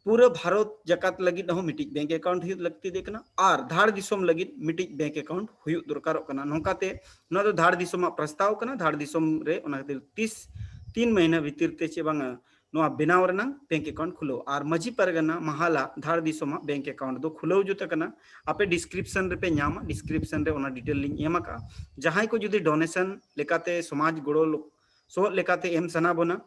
ᱯᱩᱨᱟᱹ ᱵᱷᱟᱨᱚᱛ ᱡᱟᱠᱟᱛ ᱞᱟᱹᱜᱤᱫ ᱦᱚᱸ ᱢᱤᱫᱴᱤᱡ bank account ᱦᱩᱭᱩᱜ ᱞᱟᱹᱠᱛᱤ ᱫᱮ ᱠᱟᱱᱟ ᱟᱨ ᱫᱷᱟᱲ ᱫᱤᱥᱚᱢ ᱞᱟᱹᱜᱤᱫ ᱢᱤᱫᱴᱤᱡ bank account ᱦᱩᱭᱩᱜ ᱫᱚᱨᱠᱟᱨᱚᱜ ᱠᱟᱱᱟ᱾ ᱱᱚᱝᱠᱟᱛᱮ ᱱᱚᱣᱟ ᱫᱚ ᱫᱷᱟᱲ ᱫᱤᱥᱚᱢᱟᱜ ᱯᱨᱚᱥᱛᱟᱵ ᱠᱟᱱᱟ᱾ ᱫᱷᱟᱲ ᱫᱤᱥᱚᱢ ᱨᱮ ᱚᱱᱟ ᱠᱷᱟᱹᱛᱤᱨ ᱛᱤᱥ ᱛᱤᱱ ᱢᱟᱹᱦᱱᱟᱹ ᱵᱷᱤᱛᱤᱨ ᱛᱮ ᱪᱮ ᱵᱟᱝᱟ ᱱᱚᱣᱟ ᱵᱮᱱᱟᱣ ᱨᱮᱱᱟᱜ bank account ᱠᱷᱩᱞᱟᱹᱣ ᱟᱨ ᱢᱟᱹᱡᱷᱤ ᱯᱟᱨᱜᱟᱱᱟ ᱢᱟᱦᱟᱞᱟ ᱫᱷᱟᱲ ᱫᱤᱥᱚᱢᱟᱜ bank account ᱫᱚ ᱠᱷᱩᱞᱟᱹᱣ ᱡᱩᱛ ᱟᱠᱟᱱᱟ᱾ ᱟᱯᱮ description ᱨᱮᱯᱮ ᱧᱟᱢᱟ, description ᱨᱮ ᱚᱱᱟ detail ᱞᱤᱧ ᱮᱢ ᱟᱠᱟᱫᱼᱟ᱾ ᱡᱟᱦᱟᱸᱭ ᱠᱚ ᱡᱩᱫᱤ donation ᱞᱮᱠᱟᱛᱮ ᱥᱚᱢᱟᱡᱽ ᱜᱚᱲᱚ ᱞᱚ-, ᱥᱚᱦᱚᱫ ᱞᱮᱠᱟᱛᱮ ᱮᱢ ᱥᱟᱱᱟ ᱵᱚᱱᱟ,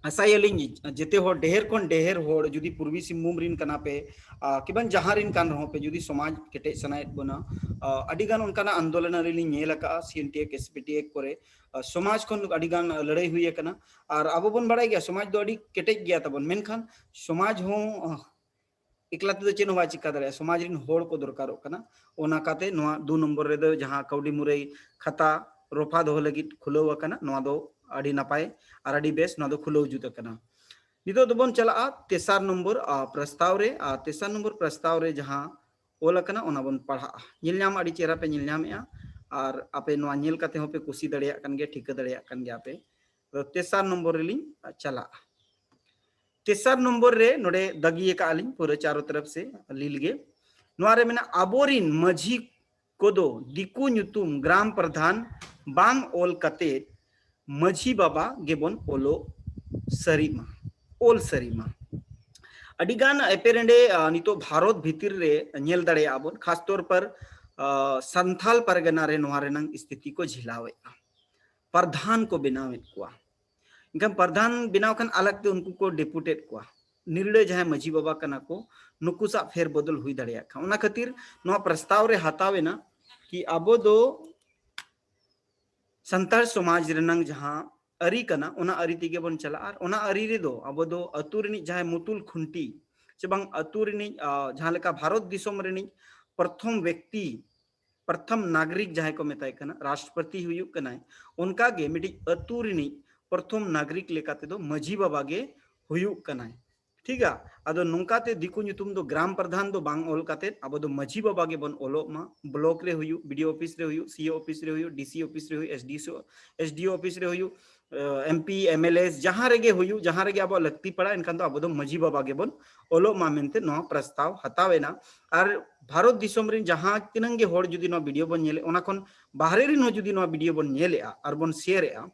ᱟᱥᱟᱭᱟᱞᱤᱧ ᱡᱮᱛᱮ ᱦᱚᱲ, ᱰᱷᱮᱨ ᱠᱷᱚᱱ ᱰᱷᱮᱨ ᱦᱚᱲ ᱡᱩᱫᱤ ᱯᱩᱨᱵᱤ ᱥᱤᱝᱵᱷᱩᱢ ᱨᱤᱱ ᱠᱟᱱᱟ ᱯᱮ, ᱟ, ᱠᱤᱵᱟᱝ ᱡᱟᱦᱟᱸ ᱨᱤᱱ ᱠᱟᱱ ᱨᱮᱦᱚᱸ ᱯᱮ, ᱡᱩᱫᱤ ᱥᱚᱢᱟᱡᱽ ᱠᱮᱴᱮᱡ ᱥᱟᱱᱟᱭᱮᱫ ᱵᱚᱱᱟ, ᱟ, ᱟᱹᱰᱤ ᱜᱟᱱ ᱚᱱᱠᱟᱱᱟᱜ ᱟᱱᱫᱳᱞᱚᱱ ᱟᱹᱞᱤᱧ ᱞᱤᱧ ᱧᱮᱞ ᱟᱠᱟᱫᱼᱟ, C N T A, S P T A ᱠᱚᱨᱮ, ᱟ, ᱥᱚᱢᱟᱡᱽ ᱠᱷᱚᱱ ᱟᱹᱰᱤ ᱜᱟᱱ ᱞᱟᱹᱲᱦᱟᱹᱭ ᱦᱩᱭ ᱟᱠᱟᱱᱟ᱾ ᱟᱨ ᱟᱵᱚ ᱵᱚᱱ ᱵᱟᱲᱟᱭ ᱜᱮᱭᱟ ᱥᱚᱢᱟᱡᱽ ᱫᱚ ᱟᱹᱰᱤ ᱠᱮᱴᱮᱡ ᱜᱮᱭᱟ ᱛᱟᱵᱚᱱ, ᱢᱮᱱᱠᱷᱟᱱ ᱥᱚᱢᱟᱡᱽ ᱦᱚᱸ, ᱟ, ᱮᱠᱞᱟ ᱛᱮᱫᱚ ᱪᱮᱫ ᱦᱚᱸ ᱵᱟᱭ ᱪᱤᱠᱟ ᱫᱟᱲᱮᱭᱟᱜᱼᱟ, ᱥᱚᱢᱟᱡᱽ ᱨᱤᱱ ᱦᱚᱲ ᱠᱚ ᱫᱚᱨᱠᱟᱨᱚᱜ ᱠᱟᱱᱟ᱾ ᱚᱱᱟ ᱠᱟᱛᱮ ᱱᱚᱣᱟ ᱫᱩ ᱱᱚᱢᱵᱚᱨ ᱨᱮᱫᱚ ᱡᱟᱦᱟᱸ ᱠᱟᱹᱣᱰᱤ ᱢᱩᱨᱟᱹᱭ ᱠᱷᱟᱛᱟ ᱨᱚᱯᱷᱟ ᱫᱚᱦᱚ ᱞᱟᱹᱜᱤᱫ ᱠᱷᱩᱞᱟᱹᱣ ᱟᱠᱟᱱᱟ, ᱱᱚᱣᱟ ᱫᱚ ᱟᱹᱰᱤ ᱱᱟᱯᱟᱭ ᱟᱨ ᱟᱹᱰᱤ ᱵᱮᱥ, ᱱᱚᱣᱟ ᱫᱚ ᱠᱷᱩᱞᱟᱹᱣ ᱡᱩᱛ ᱟᱠᱟᱱᱟ᱾ ᱱᱤᱛᱚᱜ ᱫᱚᱵᱚᱱ ᱪᱟᱞᱟᱜᱼᱟ ᱛᱮᱥᱟᱨ ᱱᱚᱢᱵᱚᱨ, ᱟ, ᱯᱨᱚᱥᱛᱟᱵ ᱨᱮ᱾ ᱟᱨ ᱛᱮᱥᱟᱨ ᱱᱚᱢᱵᱚᱨ ᱯᱨᱚᱥᱛᱟᱵ ᱨᱮ ᱡᱟᱦᱟᱸ ᱚᱞ ᱟᱠᱟᱱᱟ, ᱚᱱᱟ ᱵᱚᱱ ᱯᱟᱲᱦᱟᱜᱼᱟ᱾ ᱧᱮᱞ ᱧᱟᱢ ᱟᱹᱰᱤ ᱪᱮᱦᱨᱟ ᱯᱮ ᱧᱮᱞ ᱧᱟᱢᱮᱜᱼᱟ ᱟᱨ ᱟᱯᱮ ᱱᱚᱣᱟ ᱧᱮᱞ ᱠᱟᱛᱮ ᱦᱚᱸᱯᱮ ᱠᱩᱥᱤ ᱫᱟᱲᱮᱭᱟᱜ ᱠᱟᱱ ᱜᱮᱭᱟ, ᱴᱷᱤᱠᱟᱹ ᱫᱟᱲᱮᱭᱟᱜ ᱠᱟᱱ ᱜᱮᱭᱟ ᱯᱮ᱾ ᱛᱚ ᱛᱮᱥᱟᱨ ᱱᱚᱢᱵᱚᱨ ᱨᱮᱞᱤᱧ ᱪᱟᱞᱟᱜᱼᱟ᱾ ᱛᱮᱥᱟᱨ ᱱᱚᱢᱵᱚᱨ ᱨᱮ ᱱᱚᱰᱮ ᱫᱟᱜᱤ ᱟᱠᱟᱫᱼᱟ ᱞᱤᱧ ᱯᱩᱨᱟᱹ ᱪᱟᱨᱚ ᱛᱚᱨᱚᱯ ᱥᱮ ᱞᱤᱞ ᱜᱮ᱾ ᱱᱚᱣᱟ ᱨᱮ ᱢᱮᱱᱟᱜᱼᱟ, ᱟᱵᱚᱨᱤᱱ ᱢᱟᱹᱡᱷᱤ ᱠᱚᱫᱚ ᱫᱤᱠᱩ ᱧᱩᱛᱩᱢ ᱜᱨᱟᱢ ᱯᱨᱚᱫᱷᱟᱱ ᱵᱟᱝ ᱚᱞ ᱠᱟᱛᱮ ᱢᱟᱹᱡᱷᱤ ᱵᱟᱵᱟ ᱜᱮᱵᱚᱱ ᱚᱞᱚᱜ ᱥᱟᱹᱨᱤ ᱢᱟ, ᱚᱞ ᱥᱟᱹᱨᱤ ᱢᱟ᱾ ᱟᱹᱰᱤᱜᱟᱱ ᱮᱯᱮᱨᱮᱸᱰᱮ, ᱟ, ᱱᱤᱛᱚᱜ ᱵᱷᱟᱨᱚᱛ ᱵᱷᱤᱛᱤᱨ ᱨᱮ ᱧᱮᱞ ᱫᱟᱲᱮᱭᱟᱜᱼᱟ ᱵᱚᱱ, ᱠᱷᱟᱥ ᱛᱚᱨ ᱯᱟᱨ, ᱟ, ᱥᱟᱱᱛᱷᱟᱞ ᱯᱟᱨᱜᱟᱱᱟ ᱨᱮ ᱱᱚᱣᱟ ᱨᱮᱱᱟᱝ ᱥᱛᱷᱤᱛᱤ ᱠᱚ ᱡᱷᱤᱞᱟᱣᱮᱫᱼᱟ, ᱯᱨᱚᱫᱷᱟᱱ ᱠᱚ ᱵᱮᱱᱟᱣᱮᱫ ᱠᱚᱣᱟ᱾ ᱮᱱᱠᱷᱟᱱ ᱯᱨᱚᱫᱷᱟᱱ ᱵᱮᱱᱟᱣ ᱠᱷᱟᱱ ᱟᱞᱟᱜᱽ ᱛᱮ ᱩᱱᱠᱩ ᱠᱚ ᱰᱮᱯᱩᱴᱮᱴ ᱠᱚᱣᱟ᱾ ᱱᱤᱨᱲᱟᱹ ᱡᱟᱦᱟᱸᱭ ᱢᱟᱹᱡᱷᱤ ᱵᱟᱵᱟ ᱠᱟᱱᱟ ᱠᱚ, ᱱᱩᱠᱩ ᱥᱟᱶ ᱯᱷᱮᱨ ᱵᱚᱫᱚᱞ ᱦᱩᱭ ᱫᱟᱲᱮᱭᱟᱜ ᱠᱷᱟᱱ᱾ ᱚᱱᱟ ᱠᱷᱟᱹᱛᱤᱨ ᱱᱚᱣᱟ ᱯᱨᱚᱥᱛᱟᱵ ᱨᱮ ᱦᱟᱛᱟᱣ ᱮᱱᱟ ᱠᱤ ᱟᱵᱚ ᱫᱚ ᱥᱟᱱᱛᱟᱲ ᱥᱚᱢᱟᱡᱽ ᱨᱮᱱᱟᱝ ᱡᱟᱦᱟᱸ ᱟᱹᱨᱤ ᱠᱟᱱᱟ, ᱚᱱᱟ ᱟᱹᱨᱤ ᱛᱮᱜᱮ ᱵᱚᱱ ᱪᱟᱞᱟᱜᱼᱟ᱾ ᱟᱨ ᱚᱱᱟ ᱟᱹᱨᱤ ᱨᱮᱫᱚ ᱟᱵᱚ ᱫᱚ ᱟᱹᱛᱩ ᱨᱤᱱᱤᱡ ᱡᱟᱦᱟᱸᱭ ᱢᱩᱛᱩᱞ ᱠᱷᱩᱱᱴᱤ ᱥᱮ ᱵᱟᱝ ᱟᱹᱛᱩ ᱨᱤᱱᱤᱡ, ᱟ, ᱡᱟᱦᱟᱸ ᱞᱮᱠᱟ ᱵᱷᱟᱨᱚᱛ ᱫᱤᱥᱚᱢ ᱨᱤᱱᱤᱡ ᱯᱨᱚᱛᱷᱚᱢ ᱵᱮᱠᱛᱤ, ᱯᱨᱚᱛᱷᱚᱢ ᱱᱟᱜᱚᱨᱤᱠ ᱡᱟᱦᱟᱸᱭ ᱠᱚ ᱢᱮᱛᱟᱭ ᱠᱟᱱᱟ, ᱨᱟᱥᱴᱨᱚᱯᱚᱛᱤ ᱦᱩᱭᱩᱜ ᱠᱟᱱᱟᱭ, ᱚᱱᱠᱟ ᱜᱮ ᱢᱤᱫᱴᱤᱡ ᱟᱹᱛᱩ ᱨᱤᱱᱤᱡ ᱯᱨᱚᱛᱷᱚᱢ ᱱᱟᱜᱚᱨᱤᱠ ᱞᱮᱠᱟ ᱛᱮᱫᱚ ᱢᱟᱹᱡᱷᱤ ᱵᱟᱵᱟ ᱜᱮ ᱦᱩᱭᱩᱜ ᱠᱟᱱᱟᱭ᱾ ᱴᱷᱤᱠᱟ? ᱟᱫᱚ ᱱᱚᱝᱠᱟ ᱛᱮ ᱫᱤᱠᱩ ᱧᱩᱛᱩᱢ ᱫᱚ ᱜᱨᱟᱢ ᱯᱨᱚᱫᱷᱟᱱ ᱫᱚ ᱵᱟᱝ ᱚᱞ ᱠᱟᱛᱮᱫ ᱟᱵᱚ ᱫᱚ ᱢᱟᱹᱡᱷᱤ ᱵᱟᱵᱟ ᱜᱮᱵᱚᱱ ᱚᱞᱚᱜ ᱢᱟ᱾ ᱵᱞᱚᱠ ᱨᱮ ᱦᱩᱭᱩᱜ, ᱵᱤᱰᱤᱳ ᱚᱯᱷᱤᱥ ᱨᱮ ᱦᱩᱭᱩᱜ, ᱥᱤᱳ ᱚᱯᱷᱤᱥ ᱨᱮ ᱦᱩᱭᱩᱜ, ᱰᱤᱥᱤ ᱚᱯᱷᱤᱥ ᱨᱮ ᱦᱩᱭᱩᱜ, ᱮᱥᱰᱤᱥᱤ, ᱮᱥᱰᱤᱳ ᱚᱯᱷᱤᱥ ᱨᱮ ᱦᱩᱭᱩᱜ, ᱮᱢᱯᱤ, ᱮᱢᱮᱞᱮ, ᱡᱟᱦᱟᱸ ᱨᱮᱜᱮ ᱦᱩᱭᱩᱜ, ᱡᱟᱦᱟᱸ ᱨᱮᱜᱮ ᱟᱵᱚᱣᱟᱜ ᱞᱟᱹᱠᱛᱤ ᱯᱟᱲᱟᱜ, ᱮᱱᱠᱷᱟᱱ ᱫᱚ ᱟᱵᱚ ᱫᱚ ᱢᱟᱹᱡᱷᱤ ᱵᱟᱵᱟ ᱜᱮᱵᱚᱱ ᱚᱞᱚᱜ ᱢᱟ ᱢᱮᱱᱛᱮ ᱱᱚᱣᱟ ᱯᱨᱚᱥᱛᱟᱵ ᱦᱟᱛᱟᱣ ᱮᱱᱟ᱾ ᱟᱨ ᱵᱷᱟᱨᱚᱛ ᱫᱤᱥᱚᱢ ᱨᱮᱱ ᱡᱟᱦᱟᱸ ᱛᱤᱱᱟᱹᱝ ᱜᱮ ᱦᱚᱲ ᱡᱩᱫᱤ ᱱᱚᱣᱟ ᱵᱤᱰᱤᱳ ᱵᱚᱱ ᱧᱮᱞᱮᱫ, ᱚᱱᱟ ᱠᱷᱚᱱ ᱵᱟᱦᱨᱮ ᱨᱮᱱ ᱦᱚᱸ ᱡᱩᱫᱤ ᱱᱚᱣᱟ ᱵᱤᱰᱤᱳ ᱵᱚᱱ ᱧᱮᱞᱮᱫᱼᱟ ᱟᱨ ᱵᱚᱱ ᱥᱮᱭᱟᱨᱮᱫᱼᱟ,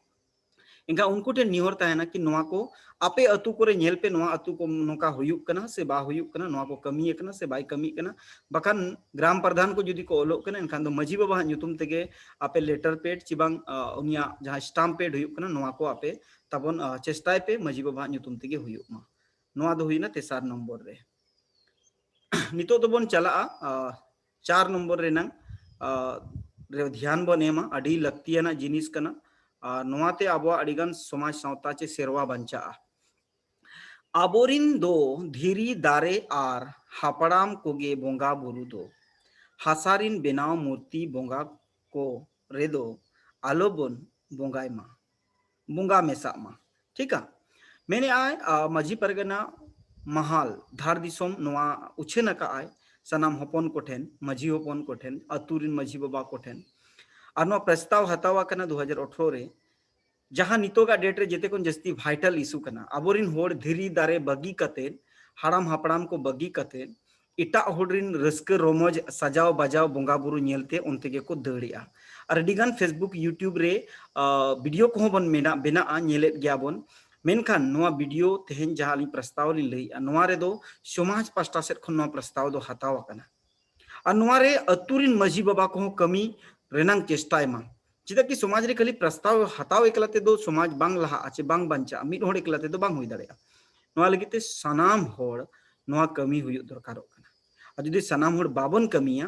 ᱮᱱᱠᱷᱟᱱ ᱩᱱᱠᱩ ᱴᱷᱮᱱ ᱱᱮᱦᱚᱨ ᱛᱟᱦᱮᱱᱟ ᱠᱤ ᱱᱚᱣᱟ ᱠᱚ ᱟᱯᱮ ᱟᱹᱛᱩ ᱠᱚᱨᱮ ᱧᱮᱞ ᱯᱮ, ᱱᱚᱣᱟ ᱟᱹᱛᱩ ᱠᱚ ᱱᱚᱝᱠᱟ ᱦᱩᱭᱩᱜ ᱠᱟᱱᱟ ᱥᱮ ᱵᱟᱭ ᱦᱩᱭᱩᱜ ᱠᱟᱱᱟ, ᱱᱚᱣᱟ ᱠᱚ ᱠᱟᱹᱢᱤ ᱟᱠᱟᱱᱟ ᱥᱮ ᱵᱟᱭ ᱠᱟᱹᱢᱤ ᱠᱟᱱᱟ᱾ ᱵᱟᱠᱷᱟᱱ ᱜᱨᱟᱢ ᱯᱨᱚᱫᱷᱟᱱ ᱠᱚ ᱡᱩᱫᱤ ᱠᱚ ᱚᱞᱚᱜ ᱠᱟᱱᱟ, ᱮᱱᱠᱷᱟᱱ ᱫᱚ ᱢᱟᱹᱡᱷᱤ ᱵᱟᱵᱟᱣᱟᱜ ᱧᱩᱛᱩᱢ ᱛᱮᱜᱮ ᱟᱯᱮ ᱞᱮᱴᱟᱨ ᱯᱮᱰ ᱪᱮ ᱵᱟᱝ, ᱟ, ᱩᱱᱤᱭᱟᱜ ᱡᱟᱦᱟᱸ ᱥᱴᱟᱢᱯ ᱯᱮᱰ ᱦᱩᱭᱩᱜ ᱠᱟᱱᱟ, ᱱᱚᱣᱟ ᱠᱚ ᱟᱯᱮ ᱛᱟᱵᱚᱱ, ᱟ, ᱪᱮᱥᱴᱟᱭ ᱯᱮ ᱢᱟᱹᱡᱷᱤ ᱵᱟᱵᱟᱣᱟᱜ ᱧᱩᱛᱩᱢ ᱛᱮᱜᱮ ᱦᱩᱭᱩᱜ ᱢᱟ᱾ ᱱᱚᱣᱟ ᱫᱚ ᱦᱩᱭᱱᱟ ᱛᱮᱥᱟᱨ ᱱᱚᱢᱵᱚᱨ ᱨᱮ᱾ ᱱᱤᱛᱚᱜ ᱫᱚᱵᱚᱱ ᱪᱟᱞᱟᱜᱼᱟ, ᱟ, ᱪᱟᱨ ᱱᱚᱢᱵᱚᱨ ᱨᱮᱱᱟᱝ, ᱟ, ᱨᱮ ᱫᱷᱮᱭᱟᱱ ᱵᱚᱱ ᱮᱢᱟ᱾ ᱟᱹᱰᱤ ᱞᱟᱹᱠᱛᱤᱭᱟᱱᱟᱜ ᱡᱤᱱᱤᱥ ᱠᱟᱱᱟ᱾ ᱟᱨ ᱱᱚᱣᱟᱛᱮ ᱟᱵᱚᱣᱟᱜ ᱟᱹᱰᱤᱜᱟᱱ ᱥᱚᱢᱟᱡᱽ ᱥᱟᱶᱛᱟ ᱪᱮ ᱥᱮᱨᱣᱟ ᱵᱟᱧᱪᱟᱜᱼᱟ᱾ ᱟᱵᱚᱨᱤᱱ ᱫᱚ ᱫᱷᱤᱨᱤ ᱫᱟᱨᱮ ᱟᱨ ᱦᱟᱯᱲᱟᱢ ᱠᱚᱜᱮ ᱵᱚᱸᱜᱟ ᱵᱩᱨᱩ ᱫᱚ᱾ ᱦᱟᱥᱟ ᱨᱤᱱ ᱵᱮᱱᱟᱣ ᱢᱩᱨᱛᱤ ᱵᱚᱸᱜᱟ ᱠᱚ ᱨᱮᱫᱚ ᱟᱞᱚᱵᱚᱱ ᱵᱚᱸᱜᱟᱭ ᱢᱟ, ᱵᱚᱸᱜᱟ ᱢᱮᱥᱟᱜ ᱢᱟ᱾ ᱴᱷᱤᱠᱟ? ᱢᱮᱱᱮᱫᱼᱟᱭ, ᱟ, ᱢᱟᱹᱡᱷᱤ ᱯᱟᱨᱜᱟᱱᱟ ᱢᱟᱦᱟᱞ ᱫᱷᱟᱲ ᱫᱤᱥᱚᱢ ᱱᱚᱣᱟ ᱩᱪᱷᱟᱹᱱ ᱟᱠᱟᱫᱼᱟᱭ ᱥᱟᱱᱟᱢ ᱦᱚᱯᱚᱱ ᱠᱚᱴᱷᱮᱱ, ᱢᱟᱹᱡᱷᱤ ᱦᱚᱯᱚᱱ ᱠᱚᱴᱷᱮᱱ, ᱟᱹᱛᱩ ᱨᱤᱱ ᱢᱟᱹᱡᱷᱤ ᱵᱟᱵᱟ ᱠᱚᱴᱷᱮᱱ᱾ ᱟᱨ ᱱᱚᱣᱟ ᱯᱨᱚᱥᱛᱟᱵ ᱦᱟᱛᱟᱣ ᱟᱠᱟᱱᱟ ᱫᱩ ᱦᱟᱡᱟᱨ ᱟᱴᱷᱨᱚ ᱨᱮ, ᱡᱟᱦᱟᱸ ᱱᱤᱛᱚᱜᱟᱜ ᱰᱮᱴ ᱨᱮ ᱡᱮᱛᱮ ᱠᱷᱚᱱ ᱡᱟᱹᱥᱛᱤ ᱵᱷᱟᱭᱴᱟᱞ ᱤᱥᱩ ᱠᱟᱱᱟ᱾ ᱟᱵᱚᱨᱤᱱ ᱦᱚᱲ ᱫᱷᱤᱨᱤ ᱫᱟᱨᱮ ᱵᱟᱹᱜᱤ ᱠᱟᱛᱮᱫ, ᱦᱟᱲᱟᱢ ᱦᱟᱯᱲᱟᱢ ᱠᱚ ᱵᱟᱹᱜᱤ ᱠᱟᱛᱮᱫ, ᱮᱴᱟᱜ ᱦᱚᱲ ᱨᱤᱱ ᱨᱟᱹᱥᱠᱟᱹ ᱨᱚᱢᱚᱡᱽ, ᱥᱟᱡᱟᱣ ᱵᱟᱡᱟᱣ ᱵᱚᱸᱜᱟ ᱵᱩᱨᱩ ᱧᱮᱞᱛᱮ ᱚᱱᱛᱮ ᱜᱮᱠᱚ ᱫᱟᱹᱲᱮᱜᱼᱟ᱾ ᱟᱨ ᱟᱹᱰᱤᱜᱟᱱ Facebook, YouTube ᱨᱮ, ᱟ, ᱵᱷᱤᱰᱤᱭᱳ ᱠᱚᱦᱚᱸ ᱵᱚᱱ ᱢᱮᱱᱟ-, ᱵᱮᱱᱟᱜᱼᱟ, ᱧᱮᱞᱮᱫ ᱜᱮᱭᱟ ᱵᱚᱱ᱾ ᱢᱮᱱᱠᱷᱟᱱ ᱱᱚᱣᱟ ᱵᱷᱤᱰᱤᱭᱳ ᱛᱮᱦᱮᱧ ᱡᱟᱦᱟᱸ ᱟᱹᱞᱤᱧ ᱯᱨᱚᱥᱛᱟᱵ ᱞᱤᱧ ᱞᱟᱹᱭᱮᱜᱼᱟ, ᱱᱚᱣᱟ ᱨᱮᱫᱚ ᱥᱚᱢᱟᱡᱽ ᱯᱟᱥᱴᱟ ᱥᱮᱫ ᱠᱷᱚᱱ ᱱᱚᱣᱟ ᱯᱨᱚᱥᱛᱟᱵ ᱫᱚ ᱦᱟᱛᱟᱣ ᱟᱠᱟᱱᱟ᱾ ᱟᱨ ᱱᱚᱣᱟ ᱨᱮ ᱟᱹᱛᱩ ᱨᱤᱱ ᱢᱟᱹᱡᱷᱤ ᱵᱟᱵᱟ ᱠᱚᱦᱚᱸ ᱠᱟᱹᱢᱤ ᱨᱮᱱᱟᱝ ᱪᱮᱥᱴᱟᱭ ᱢᱟ᱾ ᱪᱮᱫᱟᱜ ᱠᱤ ᱥᱚᱢᱟᱡᱽ ᱨᱮ ᱠᱷᱟᱹᱞᱤ ᱯᱨᱚᱥᱛᱟᱵ ᱦᱟᱛᱟᱣ ᱮᱠᱞᱟ ᱛᱮᱫᱚ ᱥᱚᱢᱟᱡᱽ ᱵᱟᱝ ᱞᱟᱦᱟᱜᱼᱟ ᱪᱮ ᱵᱟᱝ ᱵᱟᱧᱪᱟᱜᱼᱟ, ᱢᱤᱫ ᱦᱚᱲ ᱮᱠᱞᱟ ᱛᱮᱫᱚ ᱵᱟᱝ ᱦᱩᱭ ᱫᱟᱲᱮᱭᱟᱜᱼᱟ᱾ ᱱᱚᱣᱟ ᱞᱟᱹᱜᱤᱫ ᱛᱮ ᱥᱟᱱᱟᱢ ᱦᱚᱲ ᱱᱚᱣᱟ ᱠᱟᱹᱢᱤ ᱦᱩᱭᱩᱜ ᱫᱚᱨᱠᱟᱨᱚᱜ ᱠᱟᱱᱟ᱾ ᱟᱨ ᱡᱩᱫᱤ ᱥᱟᱱᱟᱢ ᱦᱚᱲ ᱵᱟᱵᱚᱱ ᱠᱟᱹᱢᱤᱭᱟ,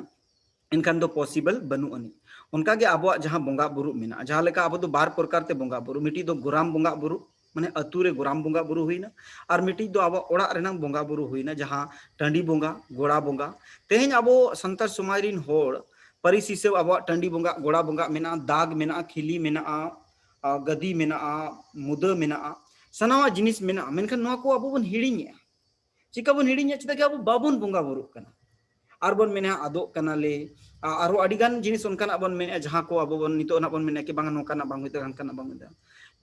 ᱮᱱᱠᱷᱟᱱ ᱫᱚ possible ᱵᱟᱹᱱᱩᱜ ᱟᱹᱱᱤᱡ᱾ ᱚᱱᱠᱟᱜᱮ ᱟᱵᱚᱣᱟᱜ ᱡᱟᱦᱟᱸ ᱵᱚᱸᱜᱟ ᱵᱩᱨᱩ ᱢᱮᱱᱟᱜᱼᱟ, ᱡᱟᱦᱟᱸ ᱞᱮᱠᱟ ᱟᱵᱚ ᱫᱚ ᱵᱟᱨ ᱯᱨᱚᱠᱟᱨ ᱛᱮ ᱵᱚᱸᱜᱟ ᱵᱩᱨᱩ, ᱢᱤᱫᱴᱤᱡ ᱫᱚ ᱜᱚᱨᱟᱢ ᱵᱚᱸᱜᱟ ᱵᱩᱨᱩ, ᱢᱟᱱᱮ ᱟᱹᱛᱩ ᱨᱮ ᱜᱚᱨᱟᱢ ᱵᱚᱸᱜᱟ ᱵᱩᱨᱩ ᱦᱩᱭᱱᱟ, ᱟᱨ ᱢᱤᱫᱴᱤᱡ ᱫᱚ ᱟᱵᱚᱣᱟᱜ ᱚᱲᱟᱜ ᱨᱮᱱᱟᱜ ᱵᱚᱸᱜᱟ ᱵᱩᱨᱩ ᱦᱩᱭᱱᱟ, ᱡᱟᱦᱟᱸ ᱴᱟᱺᱰᱤ ᱵᱚᱸᱜᱟ, ᱜᱚᱲᱟ ᱵᱚᱸᱜᱟ᱾ ᱛᱮᱦᱮᱧ ᱟᱵᱚ ᱥᱟᱱᱛᱟᱲ ᱥᱚᱢᱟᱡᱽ ᱨᱤᱱ ᱦᱚᱲ ᱯᱟᱹᱨᱤᱥ ᱦᱤᱥᱟᱹᱵ ᱟᱵᱚᱣᱟᱜ ᱴᱟᱺᱰᱤ ᱵᱚᱸᱜᱟ, ᱜᱚᱲᱟ ᱵᱚᱸᱜᱟ ᱢᱮᱱᱟᱜᱼᱟ, ᱫᱟᱜᱽ ᱢᱮᱱᱟᱜᱼᱟ, ᱠᱷᱤᱞᱤ ᱢᱮᱱᱟᱜᱼᱟ, ᱟ, ᱜᱟᱹᱫᱤ ᱢᱮᱱᱟᱜᱼᱟ, ᱢᱩᱫᱟᱹ ᱢᱮᱱᱟᱜᱼᱟ, ᱥᱟᱱᱟᱢᱟᱜ ᱡᱤᱱᱤᱥ ᱢᱮᱱᱟᱜᱼᱟ, ᱢᱮᱱᱠᱷᱟᱱ ᱱᱚᱣᱟ ᱠᱚ ᱟᱵᱚ ᱵᱚᱱ ᱦᱤᱲᱤᱧᱮᱜᱼᱟ᱾ ᱪᱤᱠᱟ ᱵᱚᱱ ᱦᱤᱲᱤᱧᱟ? ᱪᱮᱫᱟᱜ ᱠᱤ ᱟᱵᱚ ᱵᱟᱵᱚᱱ ᱵᱚᱸᱜᱟ ᱵᱩᱨᱩᱜ ᱠᱟᱱᱟ᱾ ᱟᱨ ᱵᱚᱱ ᱢᱮᱱᱟ ᱟᱫᱚᱜ ᱠᱟᱱᱟᱞᱮ, ᱟ-, ᱟᱨᱦᱚᱸ ᱟᱹᱰᱤ ᱜᱟᱱ ᱡᱤᱱᱤᱥ ᱚᱱᱠᱟᱱᱟᱜ ᱵᱚᱱ ᱢᱮᱱᱮᱜᱼᱟ, ᱡᱟᱦᱟᱸ ᱠᱚ ᱟᱵᱚ ᱵᱚᱱ ᱱᱤᱛᱚᱜ ᱱᱟᱜ ᱵᱚᱱ ᱢᱮᱱᱟ ᱠᱤ ᱵᱟᱝ ᱱᱚᱝᱠᱟᱱᱟᱜ ᱵᱟᱝ ᱦᱩᱭᱩᱜᱼᱟ, ᱦᱟᱱᱠᱟᱱᱟᱜ ᱵᱟᱝ ᱦᱩᱭᱩᱜᱼᱟ᱾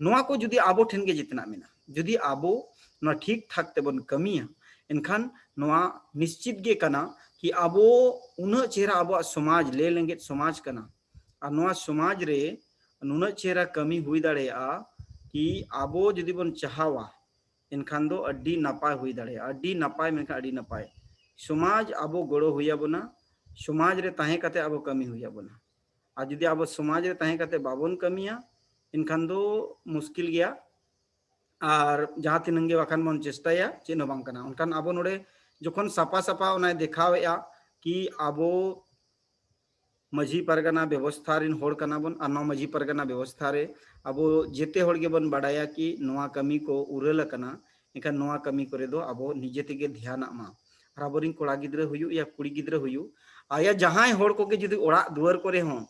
ᱱᱚᱣᱟ ᱠᱚ ᱡᱩᱫᱤ ᱟᱵᱚ ᱴᱷᱮᱱ ᱜᱮ ᱡᱮᱛᱮᱱᱟᱜ ᱢᱮᱱᱟᱜᱼᱟ, ᱡᱩᱫᱤ ᱟᱵᱚ ᱱᱚᱣᱟ ᱴᱷᱤᱠ ᱴᱷᱟᱠ ᱛᱮᱵᱚᱱ ᱠᱟᱹᱢᱤᱭᱟ, ᱮᱱᱠᱷᱟᱱ ᱱᱚᱣᱟ ᱱᱤᱥᱪᱤᱛ ᱜᱮ ᱠᱟᱱᱟ ᱠᱤ ᱟᱵᱚ ᱩᱱᱟᱹᱜ ᱪᱮᱦᱨᱟ ᱟᱵᱚᱣᱟᱜ ᱥᱚᱢᱟᱡᱽ, ᱞᱮ ᱞᱮᱸᱜᱮᱡ ᱥᱚᱢᱟᱡᱽ ᱠᱟᱱᱟ, ᱟᱨ ᱱᱚᱣᱟ ᱥᱚᱢᱟᱡᱽ ᱨᱮ ᱱᱩᱱᱟᱹᱜ ᱪᱮᱦᱨᱟ ᱠᱟᱹᱢᱤ ᱦᱩᱭ ᱫᱟᱲᱮᱭᱟᱜᱼᱟ ᱠᱤ ᱟᱵᱚ ᱡᱩᱫᱤ ᱵᱚᱱ ᱪᱟᱦᱟᱣᱟ, ᱮᱱᱠᱷᱟᱱ ᱫᱚ ᱟᱹᱰᱤ ᱱᱟᱯᱟᱭ ᱦᱩᱭ ᱫᱟᱲᱮᱭᱟᱜᱼᱟ, ᱟᱹᱰᱤ ᱱᱟᱯᱟᱭ, ᱢᱮᱱᱠᱷᱟᱱ ᱟᱹᱰᱤ ᱱᱟᱯᱟᱭ᱾ ᱥᱚᱢᱟᱡᱽ ᱟᱵᱚ ᱜᱚᱲᱚ ᱦᱩᱭ ᱟᱵᱚᱱᱟ, ᱥᱚᱢᱟᱡᱽ ᱨᱮ ᱛᱟᱦᱮᱸ ᱠᱟᱛᱮ ᱟᱵᱚ ᱠᱟᱹᱢᱤ ᱦᱩᱭ ᱟᱵᱚᱱᱟ᱾ ᱟᱨ ᱡᱩᱫᱤ ᱟᱵᱚ ᱥᱚᱢᱟᱡᱽ ᱨᱮ ᱛᱟᱦᱮᱸ ᱠᱟᱛᱮ ᱵᱟᱵᱚᱱ ᱠᱟᱹᱢᱤᱭᱟ, ᱮᱱᱠᱷᱟᱱ ᱫᱚ ᱢᱩᱥᱠᱤᱞ ᱜᱮᱭᱟ᱾ ᱟᱨ ᱡᱟᱦᱟᱸ ᱛᱤᱱᱟᱹᱝ ᱜᱮ ᱵᱟᱠᱷᱟᱱ ᱵᱚᱱ ᱪᱮᱥᱴᱟᱭᱟ, ᱪᱮᱫ ᱦᱚᱸ ᱵᱟᱝ ᱠᱟᱱᱟ᱾ ᱚᱱᱠᱟᱱ ᱟᱵᱚ ᱱᱚᱰᱮ ᱡᱚᱠᱷᱚᱱ ᱥᱟᱯᱷᱟ ᱥᱟᱯᱷᱟ ᱚᱱᱟᱭ ᱫᱮᱠᱷᱟᱣᱮᱫᱼᱟ ᱠᱤ ᱟᱵᱚ ᱢᱟᱹᱡᱷᱤ ᱯᱟᱨᱜᱟᱱᱟ ᱵᱮᱵᱚᱥᱛᱷᱟ ᱨᱤᱱ ᱦᱚᱲ ᱠᱟᱱᱟ ᱵᱚᱱ, ᱟᱨ ᱱᱚᱣᱟ ᱢᱟᱹᱡᱷᱤ ᱯᱟᱨᱜᱟᱱᱟ ᱵᱮᱵᱚᱥᱛᱷᱟ ᱨᱮ ᱟᱵᱚ ᱡᱮᱛᱮ ᱦᱚᱲ ᱜᱮᱵᱚᱱ ᱵᱟᱰᱟᱭᱟ ᱠᱤ ᱱᱚᱣᱟ ᱠᱟᱹᱢᱤ ᱠᱚ ᱩᱨᱟᱹᱞ ᱟᱠᱟᱱᱟ, ᱮᱱᱠᱷᱟᱱ ᱱᱚᱣᱟ ᱠᱟᱹᱢᱤ ᱠᱚᱨᱮ ᱫᱚ ᱟᱵᱚ ᱱᱤᱡᱮ ᱛᱮᱜᱮ ᱫᱷᱮᱭᱟᱱᱟᱜ ᱢᱟ᱾ ᱟᱨ ᱟᱵᱚᱨᱤᱱ ᱠᱚᱲᱟ ᱜᱤᱫᱽᱨᱟᱹ ᱦᱩᱭᱩᱜ ᱭᱟ ᱠᱩᱲᱤ ᱜᱤᱫᱽᱨᱟᱹ ᱦᱩᱭᱩᱜ, ᱟᱭᱟ ᱡᱟᱦᱟᱸᱭ ᱦᱚᱲ ᱠᱚᱜᱮ ᱡᱩᱫᱤ ᱚᱲᱟᱜ ᱫᱩᱣᱟᱹᱨ ᱠᱚᱨᱮ ᱦᱚᱸ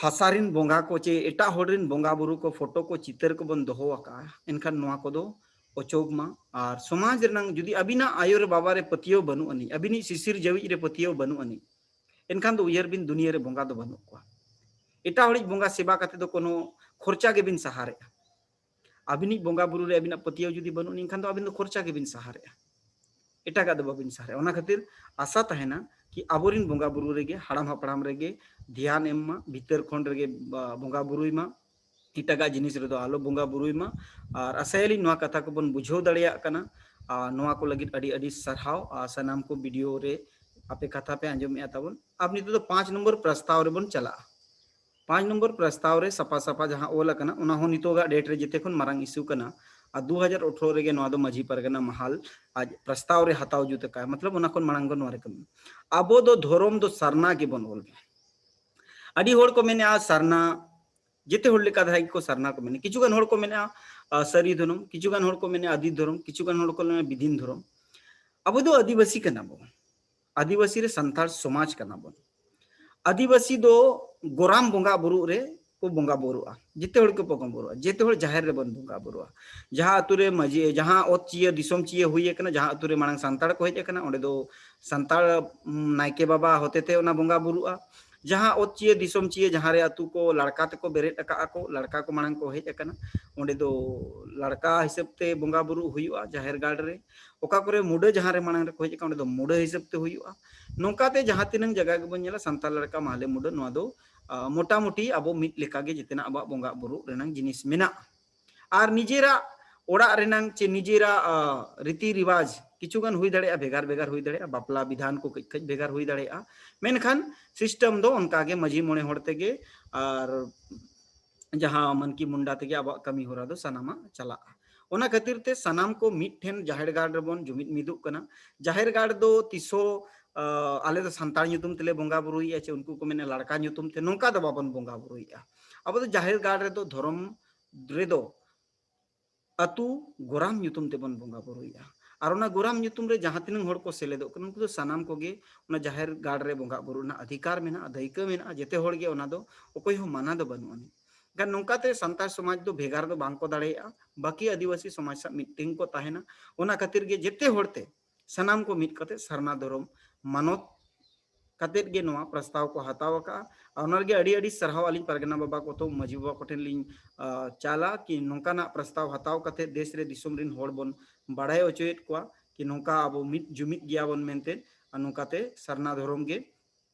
ᱦᱟᱥᱟ ᱨᱤᱱ ᱵᱚᱸᱜᱟ ᱠᱚ ᱪᱮ ᱮᱴᱟᱜ ᱦᱚᱲ ᱨᱤᱱ ᱵᱚᱸᱜᱟ ᱵᱩᱨᱩ ᱠᱚ ᱯᱷᱳᱴᱳ ᱠᱚ ᱪᱤᱛᱟᱹᱨ ᱠᱚᱵᱚᱱ ᱫᱚᱦᱚ ᱟᱠᱟᱫᱼᱟ, ᱮᱱᱠᱷᱟᱱ ᱱᱚᱣᱟ ᱠᱚᱫᱚ ᱚᱪᱚᱜᱽ ᱢᱟ᱾ ᱟᱨ ᱥᱚᱢᱟᱡᱽ ᱨᱮᱱᱟᱝ ᱡᱩᱫᱤ ᱟᱹᱵᱤᱱᱟᱜ ᱟᱭᱳ ᱨᱮ ᱵᱟᱵᱟ ᱨᱮ ᱯᱟᱹᱛᱭᱟᱹᱣ ᱵᱟᱹᱱᱩᱜ ᱟᱹᱱᱤᱡ, ᱟᱹᱵᱤᱱᱤᱡ ᱥᱤᱥᱤᱨ ᱡᱟᱹᱣᱤᱡ ᱨᱮ ᱯᱟᱹᱛᱭᱟᱹᱣ ᱵᱟᱹᱱᱩᱜ ᱟᱹᱱᱤᱡ, ᱮᱱᱠᱷᱟᱱ ᱫᱚ ᱩᱭᱦᱟᱹᱨ ᱵᱤᱱ ᱫᱩᱱᱤᱭᱟᱹ ᱨᱮ ᱵᱚᱸᱜᱟ ᱫᱚ ᱵᱟᱹᱱᱩᱜ ᱠᱚᱣᱟ᱾ ᱮᱴᱟᱜ ᱦᱚᱲᱤᱡ ᱵᱚᱸᱜᱟ ᱥᱮᱵᱟ ᱠᱟᱛᱮ ᱫᱚ ᱠᱳᱱᱳ ᱠᱷᱚᱨᱪᱟ ᱜᱮᱵᱤᱱ ᱥᱟᱦᱟᱨᱮᱜᱼᱟ᱾ ᱟᱹᱵᱤᱱᱤᱡ ᱵᱚᱸᱜᱟ ᱵᱩᱨᱩ ᱨᱮ ᱟᱹᱵᱤᱱᱟᱜ ᱯᱟᱹᱛᱭᱟᱹᱣ ᱡᱩᱫᱤ ᱵᱟᱹᱱᱩᱜ ᱟᱹᱱᱤᱡ, ᱮᱱᱠᱷᱟᱱ ᱫᱚ ᱟᱹᱵᱤᱱ ᱫᱚ ᱠᱷᱚᱨᱪᱟ ᱜᱮᱵᱤᱱ ᱥᱟᱦᱟᱨᱮᱜᱼᱟ, ᱮᱴᱟᱜᱟᱜ ᱫᱚ ᱵᱟᱹᱵᱤᱱ ᱥᱟᱦᱟᱨᱮᱜᱼᱟ᱾ ᱚᱱᱟ ᱠᱷᱟᱹᱛᱤᱨ ᱟᱥᱟ ᱛᱟᱦᱮᱱᱟ ᱠᱤ ᱟᱵᱚᱨᱤᱱ ᱵᱚᱸᱜᱟ ᱵᱩᱨᱩ ᱨᱮᱜᱮ, ᱦᱟᱲᱟᱢ ᱦᱟᱯᱲᱟᱢ ᱨᱮᱜᱮ ᱫᱷᱮᱭᱟᱱ ᱮᱢ ᱢᱟ, ᱵᱷᱤᱛᱟᱹᱨ ᱠᱷᱚᱸᱰ ᱨᱮᱜᱮ, ᱵᱟ-, ᱵᱚᱸᱜᱟ ᱵᱩᱨᱩᱭ ᱢᱟ, ᱮᱴᱟᱜᱟᱜ ᱡᱤᱱᱤᱥ ᱨᱮᱫᱚ ᱟᱞᱚ ᱵᱚᱸᱜᱟ ᱵᱩᱨᱩᱭ ᱢᱟ᱾ ᱟᱨ ᱟᱥᱟᱭᱟᱞᱤᱧ ᱱᱚᱣᱟ ᱠᱟᱛᱷᱟ ᱠᱚᱵᱚᱱ ᱵᱩᱡᱷᱟᱹᱣ ᱫᱟᱲᱮᱭᱟᱜ ᱠᱟᱱᱟ᱾ ᱟᱨ ᱱᱚᱣᱟ ᱠᱚ ᱞᱟᱹᱜᱤᱫ ᱟᱹᱰᱤ ᱟᱹᱰᱤ ᱥᱟᱨᱦᱟᱣ᱾ ᱟᱨ ᱥᱟᱱᱟᱢ ᱠᱚ ᱵᱷᱤᱰᱤᱭᱳ ᱨᱮ ᱟᱯᱮ ᱠᱟᱛᱷᱟ ᱯᱮ ᱟᱸᱡᱚᱢᱮᱫᱼᱟ ᱛᱟᱵᱚᱱ᱾ ᱟᱨ ᱱᱤᱛᱚᱜ ᱫᱚ ᱯᱟᱸᱪ ᱱᱚᱢᱵᱚᱨ ᱯᱨᱚᱥᱛᱟᱵ ᱨᱮᱵᱚᱱ ᱪᱟᱞᱟᱜᱼᱟ᱾ ᱯᱟᱸᱪ ᱱᱚᱢᱵᱚᱨ ᱯᱨᱚᱥᱛᱟᱵ ᱨᱮ ᱥᱟᱯᱷᱟ ᱥᱟᱯᱷᱟ ᱡᱟᱦᱟᱸ ᱚᱞ ᱟᱠᱟᱱᱟ, ᱚᱱᱟ ᱦᱚᱸ ᱱᱤᱛᱚᱜᱟᱜ date ᱨᱮ ᱡᱮᱛᱮ ᱠᱷᱚᱱ ᱢᱟᱨᱟᱝ issue ᱠᱟᱱᱟ᱾ ᱟᱨ ᱫᱩ ᱦᱟᱡᱟᱨ ᱟᱴᱷᱨᱚ ᱨᱮᱜᱮ ᱱᱚᱣᱟ ᱫᱚ ᱢᱟᱹᱡᱷᱤ ᱯᱟᱨᱜᱟᱱᱟ ᱢᱟᱦᱟᱞ ᱟᱡ ᱯᱨᱚᱥᱛᱟᱵ ᱨᱮ ᱦᱟᱛᱟᱣ ᱡᱩᱛ ᱟᱠᱟᱫ, ᱢᱚᱛᱞᱚᱵ ᱚᱱᱟ ᱠᱷᱚᱱ ᱢᱟᱲᱟᱝ ᱠᱷᱚᱱ ᱱᱚᱣᱟ ᱨᱮ ᱠᱟᱹᱢᱤ᱾ ᱟᱵᱚ ᱫᱚ ᱫᱷᱚᱨᱚᱢ ᱫᱚ ᱥᱟᱨᱱᱟ ᱜᱮᱵᱚᱱ ᱚᱞ ᱢᱟ᱾ ᱟᱹᱰᱤ ᱦᱚᱲ ᱠᱚ ᱢᱮᱱᱮᱜᱼᱟ ᱥᱟᱨᱱᱟ, ᱡᱮᱛᱮ ᱦᱚᱲ ᱞᱮᱠᱟ ᱫᱷᱟᱨᱟ ᱜᱮᱠᱚ ᱥᱟᱨᱱᱟ ᱠᱚ ᱢᱮᱱᱟ᱾ ᱠᱤᱪᱷᱩ ᱜᱟᱱ ᱦᱚᱲ ᱠᱚ ᱢᱮᱱᱟ, ᱟᱸ, ᱥᱟᱹᱨᱤ ᱫᱷᱚᱨᱚᱢ, ᱠᱤᱪᱷᱩ ᱜᱟᱱ ᱦᱚᱲ ᱠᱚ ᱢᱮᱱᱟ ᱟᱹᱫᱤ ᱫᱷᱚᱨᱚᱢ, ᱠᱤᱪᱷᱩ ᱜᱟᱱ ᱦᱚᱲ ᱠᱚ ᱢᱮᱱᱟ ᱵᱤᱫᱷᱤᱱ ᱫᱷᱚᱨᱚᱢ᱾ ᱟᱵᱚ ᱫᱚ ᱟᱹᱫᱤᱵᱟᱹᱥᱤ ᱠᱟᱱᱟ ᱵᱚᱱ, ᱟᱹᱫᱤᱵᱟᱹᱥᱤ ᱨᱮ ᱥᱟᱱᱛᱟᱲ ᱥᱚᱢᱟᱡᱽ ᱠᱟᱱᱟ ᱵᱚᱱ᱾ ᱟᱹᱫᱤᱵᱟᱹᱥᱤ ᱫᱚ ᱜᱚᱨᱟᱢ ᱵᱚᱸᱜᱟ ᱵᱩᱨᱩ ᱨᱮ ᱠᱚ ᱵᱚᱸᱜᱟ ᱵᱩᱨᱩᱜᱼᱟ, ᱡᱮᱛᱮ ᱦᱚᱲ ᱠᱚ ᱵᱚᱸᱜᱟ ᱵᱩᱨᱩᱜᱼᱟ, ᱡᱮᱛᱮ ᱦᱚᱲ ᱡᱟᱦᱮᱨ ᱨᱮᱵᱚᱱ ᱵᱚᱸᱜᱟ ᱵᱩᱨᱩᱜᱼᱟ᱾ ᱡᱟᱦᱟᱸ ᱟᱛᱳ ᱨᱮ ᱢᱟᱹᱡᱷᱤ, ᱡᱟᱦᱟᱸ ᱚᱛ ᱪᱤᱭᱟᱹ ᱫᱤᱥᱚᱢ ᱪᱤᱭᱟᱹ ᱦᱩᱭ ᱟᱠᱟᱱᱟ, ᱡᱟᱦᱟᱸ ᱟᱛᱳ ᱨᱮ ᱢᱟᱲᱟᱝ ᱥᱟᱱᱛᱟᱲ ᱠᱚ ᱦᱮᱡ ᱟᱠᱟᱱᱟ, ᱚᱸᱰᱮ ᱫᱚ ᱥᱟᱱᱛᱟᱲ, ᱩᱢ, ᱱᱟᱭᱠᱮ ᱵᱟᱵᱟ ᱦᱚᱛᱮᱛᱮ ᱚᱱᱟ ᱵᱚᱸᱜᱟ ᱵᱩᱨᱩᱜᱼᱟ᱾ ᱡᱟᱦᱟᱸ ᱚᱛ ᱪᱤᱭᱟᱹ ᱫᱤᱥᱚᱢ ᱪᱤᱭᱟᱹ ᱡᱟᱦᱟᱸ ᱨᱮ ᱟᱛᱳ ᱠᱚ ᱞᱟᱲᱠᱟ ᱛᱮᱠᱚ ᱵᱮᱨᱮᱫ ᱟᱠᱟᱫᱼᱟ ᱠᱚ, ᱞᱟᱲᱠᱟ ᱠᱚ ᱢᱟᱲᱟᱝ ᱠᱚ ᱦᱮᱡ ᱟᱠᱟᱱᱟ, ᱚᱸᱰᱮ ᱫᱚ ᱞᱟᱲᱠᱟ ᱦᱤᱥᱟᱹᱵ ᱛᱮ ᱵᱚᱸᱜᱟ ᱵᱩᱨᱩ ᱦᱩᱭᱩᱜᱼᱟ ᱡᱟᱦᱮᱨ ᱜᱟᱲ ᱨᱮ᱾ ᱚᱠᱟ ᱠᱚᱨᱮ ᱢᱩᱰᱟᱹ ᱡᱟᱦᱟᱸ ᱨᱮ ᱢᱟᱲᱟᱝ ᱨᱮᱠᱚ ᱦᱮᱡ ᱟᱠᱟᱱᱟ, ᱚᱸᱰᱮ ᱫᱚ ᱢᱩᱰᱟᱹ ᱦᱤᱥᱟᱹᱵ ᱛᱮ ᱦᱩᱭᱩᱜᱼᱟ᱾ ᱱᱚᱝᱠᱟᱛᱮ ᱡᱟᱦᱟᱸ ᱛᱤᱱᱟᱹᱝ ᱡᱟᱭᱜᱟ ᱜᱮᱵᱚᱱ ᱧᱮᱞᱟ, ᱥᱟᱱᱛᱟᱲ ᱞᱟᱲᱠᱟ, ᱢᱟᱦᱞᱮ, ᱢᱩᱰᱟᱹ, ᱱᱚᱣᱟ ᱫᱚ, ᱟ, ᱢᱚᱴᱟᱢᱩᱴᱤ ᱟᱵᱚ ᱢᱤᱫ ᱞᱮᱠᱟᱜᱮ ᱡᱮᱛᱮᱱᱟᱜ ᱟᱵᱚᱣᱟᱜ ᱵᱚᱸᱜᱟ ᱵᱩᱨᱩ ᱨᱮᱱᱟᱝ ᱡᱤᱱᱤᱥ ᱢᱮᱱᱟᱜᱼᱟ᱾ ᱟᱨ ᱱᱤᱡᱮᱨᱟᱜ ᱚᱲᱟᱜ ᱨᱮᱱᱟᱝ ᱪᱮ ᱱᱤᱡᱮᱨᱟᱜ, ᱟ, ᱨᱤᱛᱤ ᱨᱤᱣᱟᱡᱽ ᱠᱤᱪᱷᱩ ᱜᱟᱱ ᱦᱩᱭ ᱫᱟᱲᱮᱭᱟᱜᱼᱟ, ᱵᱷᱮᱜᱟᱨ ᱵᱷᱮᱜᱟᱨ ᱦᱩᱭ ᱫᱟᱲᱮᱭᱟᱜᱼᱟ, ᱵᱟᱯᱞᱟ ᱵᱤᱫᱷᱟᱱ ᱠᱚ ᱠᱟᱹᱡ ᱠᱟᱹᱡ ᱵᱷᱮᱜᱟᱨ ᱦᱩᱭ ᱫᱟᱲᱮᱭᱟᱜᱼᱟ, ᱢᱮᱱᱠᱷᱟᱱ system ᱫᱚ ᱚᱱᱠᱟᱜᱮ ᱢᱟᱹᱡᱷᱤ ᱢᱚᱬᱮ ᱦᱚᱲ ᱛᱮᱜᱮ ᱟᱨ ᱡᱟᱦᱟᱸ ᱢᱟᱱᱠᱤ ᱢᱩᱱᱰᱟ ᱛᱮᱜᱮ ᱟᱵᱚᱣᱟᱜ ᱠᱟᱹᱢᱤ ᱦᱚᱨᱟ ᱫᱚ ᱥᱟᱱᱟᱢᱟᱜ ᱪᱟᱞᱟᱜᱼᱟ᱾ ᱚᱱᱟ ᱠᱷᱟᱹᱛᱤᱨ ᱛᱮ ᱥᱟᱱᱟᱢ ᱠᱚ ᱢᱤᱫ ᱴᱷᱮᱱ ᱡᱟᱦᱮᱨ ᱜᱟᱲ ᱨᱮᱵᱚᱱ ᱡᱩᱢᱤᱫ ᱢᱤᱫᱚᱜ ᱠᱟᱱᱟ᱾ ᱡᱟᱦᱮᱨ ᱜᱟᱲ ᱫᱚ ᱛᱤᱥᱦᱚᱸ, ᱟ, ᱟᱞᱮ ᱫᱚ ᱥᱟᱱᱛᱟᱲ ᱧᱩᱛᱩᱢ ᱛᱮᱞᱮ ᱵᱚᱸᱜᱟ ᱵᱩᱨᱩᱭᱮᱫᱼᱟ ᱪᱮ ᱩᱱᱠᱩ ᱠᱚ ᱢᱮᱱᱟ ᱞᱟᱲᱠᱟ ᱧᱩᱛᱩᱢ ᱛᱮ, ᱱᱚᱝᱠᱟ ᱫᱚ ᱵᱟᱵᱚᱱ ᱵᱚᱸᱜᱟ ᱵᱩᱨᱩᱭᱮᱫᱼᱟ᱾ ᱟᱵᱚ ᱫᱚ ᱡᱟᱦᱮᱨ ᱜᱟᱲ ᱨᱮᱫᱚ ᱫᱷᱚᱨᱚᱢ ᱨᱮᱫᱚ ᱟᱹᱛᱩ ᱜᱚᱨᱟᱢ ᱧᱩᱛᱩᱢ ᱛᱮᱵᱚᱱ ᱵᱚᱸᱜᱟ ᱵᱩᱨᱩᱭᱮᱫᱼᱟ᱾ ᱟᱨ ᱚᱱᱟ ᱜᱚᱨᱟᱢ ᱧᱩᱛᱩᱢ ᱨᱮ ᱡᱟᱦᱟᱸ ᱛᱤᱱᱟᱹᱜ ᱦᱚᱲ ᱠᱚ ᱥᱮᱞᱮᱫᱚᱜ ᱠᱟᱱᱟ, ᱩᱱᱠᱩ ᱫᱚ ᱥᱟᱱᱟᱢ ᱠᱚᱜᱮ ᱚᱱᱟ ᱡᱟᱦᱮᱨ ᱜᱟᱲ ᱨᱮ ᱵᱚᱸᱜᱟ ᱵᱩᱨᱩ ᱨᱮᱱᱟᱜ ᱚᱫᱷᱤᱠᱟᱨ ᱢᱮᱱᱟᱜᱼᱟ, ᱫᱟᱹᱭᱠᱟᱹ ᱢᱮᱱᱟᱜᱼᱟ, ᱡᱮᱛᱮ ᱦᱚᱲ ᱜᱮ ᱚᱱᱟ ᱫᱚ ᱚᱠᱚᱭ ᱦᱚᱸ ᱢᱟᱱᱟ ᱫᱚ ᱵᱟᱹᱱᱩᱜ ᱟᱹᱱᱤᱡ᱾ ᱮᱱᱠᱷᱟᱱ ᱱᱚᱝᱠᱟᱛᱮ ᱥᱟᱱᱛᱟᱲ ᱥᱚᱢᱟᱡᱽ ᱫᱚ ᱵᱷᱮᱜᱟᱨ ᱫᱚ ᱵᱟᱝ ᱠᱚ ᱫᱟᱲᱮᱭᱟᱜᱼᱟ, ᱵᱟᱹᱠᱤ ᱟᱹᱫᱤᱵᱟᱹᱥᱤ ᱥᱚᱢᱟᱡᱽ ᱥᱟᱶ ᱢᱤᱫᱴᱮᱱ ᱠᱚ ᱛᱟᱦᱮᱱᱟ᱾ ᱚᱱᱟ ᱠᱷᱟᱹᱛᱤᱨ ᱜᱮ ᱡᱮᱛᱮ ᱦᱚᱲᱛᱮ ᱥᱟᱱᱟᱢ ᱠᱚ ᱢᱤᱫ ᱠᱟᱛᱮ ᱥᱟᱨᱱᱟ ᱫᱷᱚᱨᱚᱢ ᱢᱟᱱᱚᱛ ᱠᱟᱛᱮᱫ ᱜᱮ ᱱᱚᱣᱟ ᱯᱨᱚᱥᱛᱟᱵ ᱠᱚ ᱦᱟᱛᱟᱣ ᱟᱠᱟᱫᱼᱟ᱾ ᱟᱨ ᱚᱱᱟ ᱞᱟᱹᱜᱤᱫ ᱟᱹᱰᱤ ᱟᱹᱰᱤ ᱥᱟᱨᱦᱟᱣ ᱟᱹᱞᱤᱧ ᱯᱟᱨᱜᱟᱱᱟ ᱵᱟᱵᱟ ᱠᱚ ᱛᱚ ᱢᱟᱹᱡᱷᱤ ᱵᱟᱵᱟ ᱠᱚᱴᱷᱮᱱ ᱞᱤᱧ, ᱟ, ᱪᱟᱞᱟ ᱠᱤ ᱱᱚᱝᱠᱟᱱᱟᱜ ᱯᱨᱚᱥᱛᱟᱵ ᱦᱟᱛᱟᱣ ᱠᱟᱛᱮᱫ ᱫᱮᱥ ᱨᱮ ᱫᱤᱥᱚᱢ ᱨᱮᱱ ᱦᱚᱲ ᱵᱚᱱ ᱵᱟᱲᱟᱭ ᱦᱚᱪᱚᱭᱮᱫ ᱠᱚᱣᱟ ᱠᱤ ᱱᱚᱝᱠᱟ ᱟᱵᱚ ᱢᱤᱫ ᱡᱩᱢᱤᱫ ᱜᱮᱭᱟᱵᱚᱱ ᱢᱮᱱᱛᱮ, ᱟᱨ ᱱᱚᱝᱠᱟᱛᱮ ᱥᱟᱨᱱᱟ ᱫᱷᱚᱨᱚᱢ ᱜᱮ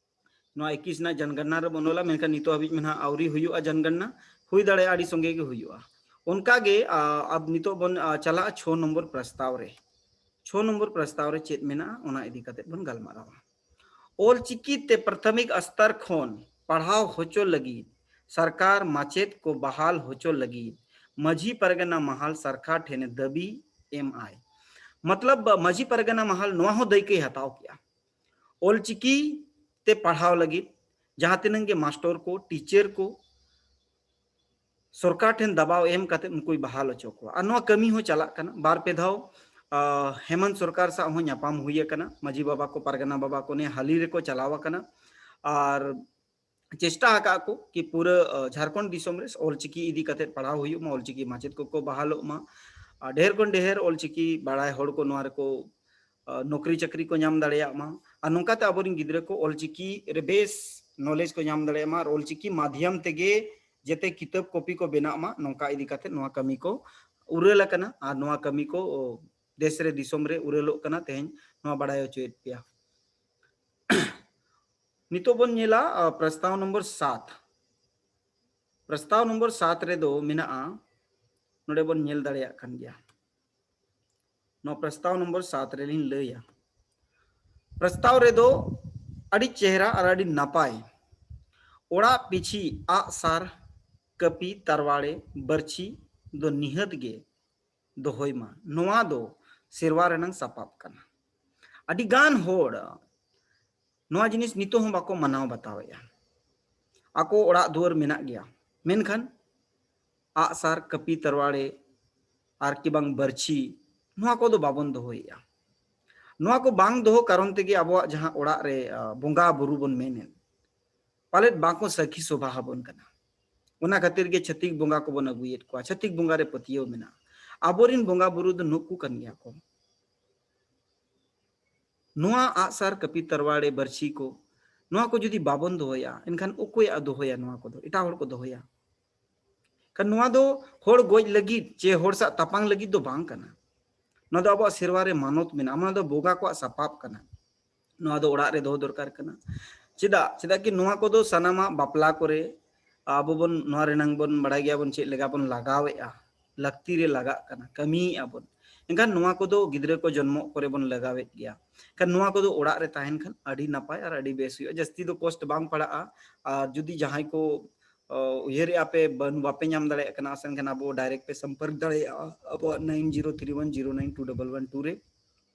ᱱᱚᱣᱟ ᱮᱠᱤᱥ ᱨᱮᱱᱟᱜ ᱡᱚᱱᱜᱚᱱᱱᱟ ᱨᱮᱵᱚᱱ ᱚᱞᱟ, ᱢᱮᱱᱠᱷᱟᱱ ᱱᱤᱛᱚᱜ ᱦᱟᱹᱵᱤᱡ ᱢᱟ ᱱᱟᱦᱟᱜ ᱟᱹᱣᱨᱤ ᱦᱩᱭᱩᱜᱼᱟ ᱡᱚᱱᱜᱚᱱᱱᱟ, ᱦᱩᱭ ᱫᱟᱲᱮᱭᱟᱜᱼᱟ ᱟᱹᱰᱤ ᱥᱚᱸᱜᱮ ᱜᱮ ᱦᱩᱭᱩᱜᱼᱟ᱾ ᱚᱱᱠᱟᱜᱮ, ᱟ, ᱟᱵ-, ᱱᱤᱛᱚᱜ ᱵᱚᱱ, ᱟ, ᱪᱟᱞᱟᱜᱼᱟ ᱪᱷᱚ ᱱᱚᱢᱵᱚᱨ ᱯᱨᱚᱥᱛᱟᱵ ᱨᱮ᱾ ᱪᱷᱚ ᱱᱚᱢᱵᱚᱨ ᱯᱨᱚᱥᱛᱟᱵ ᱨᱮ ᱪᱮᱫ ᱢᱮᱱᱟᱜᱼᱟ, ᱚᱱᱟ ᱤᱫᱤ ᱠᱟᱛᱮ ᱵᱚᱱ ᱜᱟᱞᱢᱟᱨᱟᱣᱟ᱾ ᱚᱞ ᱪᱤᱠᱤ ᱛᱮ ᱯᱨᱟᱛᱷᱚᱢᱤᱠ ᱥᱛᱚᱨ ᱠᱷᱚᱱ ᱯᱟᱲᱦᱟᱣ ᱦᱚᱪᱚ ᱞᱟᱹᱜᱤᱫ ᱥᱚᱨᱠᱟᱨ ᱢᱟᱪᱮᱫ ᱠᱚ ᱵᱟᱦᱟᱞ ᱦᱚᱪᱚ ᱞᱟᱹᱜᱤᱫ ᱢᱟᱹᱡᱷᱤ ᱯᱟᱨᱜᱟᱱᱟ ᱢᱟᱦᱟᱞ ᱥᱚᱨᱠᱟᱨ ᱴᱷᱮᱱ ᱫᱟᱹᱵᱤ ᱮᱢ ᱟᱭ᱾ ᱢᱚᱛᱞᱚᱵ ᱢᱟᱹᱡᱷᱤ ᱯᱟᱨᱜᱟᱱᱟ ᱢᱟᱦᱟᱞ ᱱᱚᱣᱟ ᱦᱚᱸ ᱫᱟᱹᱭᱠᱟᱹᱭ ᱦᱟᱛᱟᱣ ᱠᱮᱜᱼᱟ, ᱚᱞᱪᱤᱠᱤ ᱛᱮ ᱯᱟᱲᱦᱟᱣ ᱞᱟᱹᱜᱤᱫ ᱡᱟᱦᱟᱸ ᱛᱤᱱᱟᱹᱜ ᱜᱮ ᱢᱟᱥᱴᱚᱨ ᱠᱚ, ᱴᱤᱪᱟᱨ ᱠᱚ, ᱥᱚᱨᱠᱟᱨ ᱴᱷᱮᱱ ᱫᱟᱵᱟᱣ ᱮᱢ ᱠᱟᱛᱮ ᱩᱱᱠᱩᱭ ᱵᱟᱦᱟᱞ ᱦᱚᱪᱚ ᱠᱚᱣᱟ᱾ ᱟᱨ ᱱᱚᱣᱟ ᱠᱟᱹᱢᱤ ᱦᱚᱸ ᱪᱟᱞᱟᱜ ᱠᱟᱱᱟ᱾ ᱵᱟᱨ ᱯᱮ ᱫᱷᱟᱣ ᱦᱮᱢᱚᱱᱛ ᱥᱚᱨᱠᱟᱨ ᱥᱟᱶ ᱦᱚᱸ ᱧᱟᱯᱟᱢ ᱦᱩᱭ ᱟᱠᱟᱱᱟ, ᱢᱟᱹᱡᱷᱤ ᱵᱟᱵᱟ ᱠᱚ, ᱯᱟᱨᱜᱟᱱᱟ ᱵᱟᱵᱟ ᱠᱚ ᱱᱤᱭᱟᱹ ᱦᱟᱹᱞᱤ ᱨᱮᱠᱚ ᱪᱟᱞᱟᱣ ᱟᱠᱟᱱᱟ᱾ ᱟᱨ ᱪᱮᱥᱴᱟ ᱟᱠᱟᱫ ᱠᱚ ᱠᱤ ᱯᱩᱨᱟᱹ ᱡᱷᱟᱲᱠᱷᱚᱸᱰ ᱫᱤᱥᱚᱢ ᱨᱮ ᱚᱞᱪᱤᱠᱤ ᱤᱫᱤ ᱠᱟᱛᱮ ᱯᱟᱲᱦᱟᱣ ᱦᱩᱭᱩᱜ ᱢᱟ, ᱚᱞᱪᱤᱠᱤ ᱢᱟᱪᱮᱫ ᱠᱚᱠᱚ ᱵᱟᱦᱟᱞᱚᱜ ᱢᱟ, ᱟᱨ ᱰᱷᱮᱨ ᱠᱷᱚᱱ ᱰᱷᱮᱨ ᱚᱞᱪᱤᱠᱤ ᱵᱟᱲᱟᱭ ᱦᱚᱲ ᱠᱚ ᱱᱚᱣᱟ ᱨᱮᱠᱚ ᱱᱚᱠᱨᱤ ᱪᱟᱹᱠᱨᱤ ᱠᱚ ᱧᱟᱢ ᱫᱟᱲᱮᱭᱟᱜ ᱢᱟ᱾ ᱟᱨ ᱱᱚᱝᱠᱟᱛᱮ ᱟᱵᱚᱨᱮᱱ ᱜᱤᱫᱽᱨᱟᱹ ᱠᱚ ᱚᱞᱪᱤᱠᱤ ᱨᱮ ᱵᱮᱥ ᱱᱚᱞᱮᱡᱽ ᱠᱚ ᱧᱟᱢ ᱫᱟᱲᱮᱭᱟᱜ ᱢᱟ ᱟᱨ ᱚᱞᱪᱤᱠᱤ ᱢᱟᱫᱷᱭᱟᱢ ᱛᱮᱜᱮ ᱡᱟᱛᱮ ᱠᱤᱛᱟᱹᱵ ᱠᱚᱯᱤ ᱠᱚ ᱵᱮᱱᱟᱜ ᱢᱟ, ᱱᱚᱝᱠᱟ ᱤᱫᱤ ᱠᱟᱛᱮ ᱱᱚᱣᱟ ᱠᱟᱹᱢᱤ ᱠᱚ ᱩᱨᱟᱹᱞ ᱟᱠᱟᱱᱟ᱾ ᱟᱨ ᱱᱚᱣᱟ ᱠᱟᱹᱢᱤ ᱠᱚ ᱫᱮᱥ ᱨᱮ ᱫᱤᱥᱚᱢ ᱨᱮ ᱩᱨᱟᱹᱞᱚᱜ ᱠᱟᱱᱟ, ᱛᱮᱦᱮᱧ ᱱᱚᱣᱟ ᱵᱟᱲᱟᱭ ᱦᱚᱪᱚᱭᱮᱫ ᱯᱮᱭᱟ᱾ ᱱᱤᱛᱚᱜ ᱵᱚᱱ ᱧᱮᱞᱟ ᱯᱨᱚᱥᱛᱟᱵ ᱱᱚᱢᱵᱚᱨ ᱥᱟᱛ᱾ ᱯᱨᱚᱥᱛᱟᱵ ᱱᱚᱢᱵᱚᱨ ᱥᱟᱛ ᱨᱮᱫᱚ ᱢᱮᱱᱟᱜᱼᱟ, ᱱᱚᱰᱮ ᱵᱚᱱ ᱧᱮᱞ ᱫᱟᱲᱮᱭᱟᱜ ᱠᱟᱱ ᱜᱮᱭᱟ᱾ ᱱᱚᱣᱟ ᱯᱨᱚᱥᱛᱟᱵ ᱱᱚᱢᱵᱚᱨ ᱥᱟᱛ ᱨᱮᱞᱤᱧ ᱞᱟᱹᱭᱟ᱾ ᱯᱨᱚᱥᱛᱟᱵ ᱨᱮᱫᱚ ᱟᱹᱰᱤ ᱪᱮᱦᱨᱟ ᱟᱨ ᱟᱹᱰᱤ ᱱᱟᱯᱟᱭ, ᱚᱲᱟᱜ ᱯᱤᱪᱷᱤ ᱟᱜ ᱥᱟᱨ, ᱠᱟᱹᱯᱤ, ᱛᱟᱨᱣᱟᱲᱮ, ᱵᱟᱹᱨᱪᱷᱤ ᱫᱚ ᱱᱤᱦᱟᱹᱛ ᱜᱮ ᱫᱚᱦᱚᱭ ᱢᱟ᱾ ᱱᱚᱣᱟ ᱫᱚ ᱥᱮᱨᱣᱟ ᱨᱮᱱᱟᱝ ᱥᱟᱯᱟᱵ ᱠᱟᱱᱟ᱾ ᱟᱹᱰᱤ ᱜᱟᱱ ᱦᱚᱲ ᱱᱚᱣᱟ ᱡᱤᱱᱤᱥ ᱱᱤᱛᱚᱜ ᱦᱚᱸ ᱵᱟᱠᱚ ᱢᱟᱱᱟᱣ ᱵᱟᱛᱟᱣᱮᱫᱼᱟ᱾ ᱟᱠᱚ ᱚᱲᱟᱜ ᱫᱩᱣᱟᱹᱨ ᱢᱮᱱᱟᱜ ᱜᱮᱭᱟ, ᱢᱮᱱᱠᱷᱟᱱ ᱟᱜᱼᱥᱟᱨ, ᱠᱟᱹᱯᱤ, ᱛᱟᱨᱣᱟᱲᱮ ᱟᱨ ᱠᱤ ᱵᱟᱝ ᱵᱟᱹᱨᱪᱷᱤ, ᱱᱚᱣᱟ ᱠᱚᱫᱚ ᱵᱟᱵᱚᱱ ᱫᱚᱦᱚᱭᱮᱫᱼᱟ᱾ ᱱᱚᱣᱟ ᱠᱚ ᱵᱟᱝ ᱫᱚᱦᱚ ᱠᱟᱨᱚᱱ ᱛᱮᱜᱮ ᱟᱵᱚᱣᱟᱜ ᱡᱟᱦᱟᱸ ᱚᱲᱟᱜ ᱨᱮ ᱵᱚᱸᱜᱟ ᱵᱩᱨᱩ ᱵᱚᱱ ᱢᱮᱱᱮᱫ, ᱯᱟᱞᱮᱫ ᱵᱟᱠᱚ ᱥᱟᱹᱠᱷᱤ ᱥᱚᱵᱷᱟ ᱟᱵᱚᱱ ᱠᱟᱱᱟ᱾ ᱚᱱᱟ ᱠᱷᱟᱹᱛᱤᱨ ᱜᱮ ᱪᱷᱟᱹᱛᱤᱠ ᱵᱚᱸᱜᱟ ᱠᱚᱵᱚᱱ ᱟᱹᱜᱩᱭᱮᱫ ᱠᱚᱣᱟ, ᱪᱷᱟᱹᱛᱤᱠ ᱵᱚᱸᱜᱟ ᱨᱮ ᱯᱟᱹᱛᱭᱟᱹᱣ ᱢᱮᱱᱟᱜᱼᱟ᱾ ᱟᱵᱚᱨᱮᱱ ᱵᱚᱸᱜᱟ ᱵᱩᱨᱩ ᱫᱚ ᱱᱩᱠᱩ ᱠᱟᱱ ᱜᱮᱭᱟ ᱠᱚ᱾ ᱱᱚᱣᱟ ᱟᱜᱼᱥᱟᱨ, ᱠᱟᱹᱯᱤ, ᱛᱟᱨᱣᱟᱲᱮ, ᱵᱟᱹᱨᱪᱷᱤ ᱠᱚ, ᱱᱚᱣᱟ ᱠᱚ ᱡᱩᱫᱤ ᱵᱟᱵᱚᱱ ᱫᱚᱦᱚᱭᱟ, ᱮᱱᱠᱷᱟᱱ ᱚᱠᱚᱭᱟᱜ ᱫᱚᱦᱚᱭᱟ? ᱱᱚᱣᱟ ᱠᱚᱫᱚ ᱮᱴᱟᱜ ᱦᱚᱲ ᱠᱚ ᱫᱚᱦᱚᱭᱟ᱾ ᱠᱷᱟᱱ ᱱᱚᱣᱟ ᱫᱚ ᱦᱚᱲ ᱜᱚᱡ ᱞᱟᱹᱜᱤᱫ ᱪᱮ ᱦᱚᱲ ᱥᱟᱶ ᱛᱟᱯᱟᱝ ᱞᱟᱹᱜᱤᱫ ᱫᱚ ᱵᱟᱝ ᱠᱟᱱᱟ᱾ ᱱᱚᱣᱟ ᱫᱚ ᱟᱵᱚᱣᱟᱜ ᱥᱮᱨᱣᱟ ᱨᱮ ᱢᱟᱱᱚᱛ ᱢᱮᱱᱟᱜᱼᱟ, ᱱᱚᱣᱟ ᱫᱚ ᱵᱚᱸᱜᱟ ᱠᱚᱣᱟᱜ ᱥᱟᱯᱟᱵ ᱠᱟᱱᱟ᱾ ᱱᱚᱣᱟ ᱫᱚ ᱚᱲᱟᱜ ᱨᱮ ᱫᱚᱦᱚ ᱫᱚᱨᱠᱟᱨ ᱠᱟᱱᱟ᱾ ᱪᱮᱫᱟᱜ? ᱪᱮᱫᱟᱜ ᱠᱤ ᱱᱚᱣᱟ ᱠᱚᱫᱚ ᱥᱟᱱᱟᱢᱟᱜ ᱵᱟᱯᱞᱟ ᱠᱚᱨᱮ ᱟᱵᱚ ᱵᱚᱱ, ᱱᱚᱣᱟ ᱨᱮᱱᱟᱝ ᱵᱚᱱ ᱵᱟᱲᱟᱭ ᱜᱮᱭᱟ ᱵᱚᱱ ᱪᱮᱫ ᱞᱮᱠᱟ ᱵᱚᱱ ᱞᱟᱜᱟᱣᱮᱫᱼᱟ, ᱞᱟᱹᱠᱛᱤ ᱨᱮ ᱞᱟᱜᱟᱜ ᱠᱟᱱᱟ, ᱠᱟᱹᱢᱤᱭᱮᱫᱼᱟ ᱵᱚᱱ᱾ ᱮᱱᱠᱷᱟᱱ ᱱᱚᱣᱟ ᱠᱚᱫᱚ ᱜᱤᱫᱽᱨᱟᱹ ᱠᱚ ᱡᱚᱱᱢᱚᱜ ᱠᱚᱨᱮ ᱵᱚᱱ ᱞᱟᱜᱟᱣᱮᱫ ᱜᱮᱭᱟ᱾ ᱮᱱᱠᱷᱟᱱ ᱱᱚᱣᱟ ᱠᱚᱫᱚ ᱚᱲᱟᱜ ᱨᱮ ᱛᱟᱦᱮᱱ ᱠᱷᱟᱱ ᱟᱹᱰᱤ ᱱᱟᱯᱟᱭ ᱟᱨ ᱟᱹᱰᱤ ᱵᱮᱥ ᱦᱩᱭᱩᱜᱼᱟ, ᱡᱟᱹᱥᱛᱤ ᱫᱚ ᱠᱚᱥᱴ ᱵᱟᱝ ᱯᱟᱲᱟᱜᱼᱟ᱾ ᱟᱨ ᱡᱩᱫᱤ ᱡᱟᱦᱟᱸᱭ ᱠᱚ ᱩᱭᱦᱟᱹᱨᱮᱜᱼᱟ ᱯᱮ, ᱵᱟᱯᱮ ᱧᱟᱢ ᱫᱟᱲᱮᱭᱟᱜ ᱠᱟᱱᱟ, ᱟᱥᱮᱱ ᱠᱷᱟᱱ ᱟᱵᱚ direct ᱯᱮ ᱥᱚᱢᱯᱚᱨᱠ ᱫᱟᱲᱮᱭᱟᱜᱼᱟ ᱟᱵᱚᱣᱟᱜ nine zero three one zero nine two double one two ᱨᱮ᱾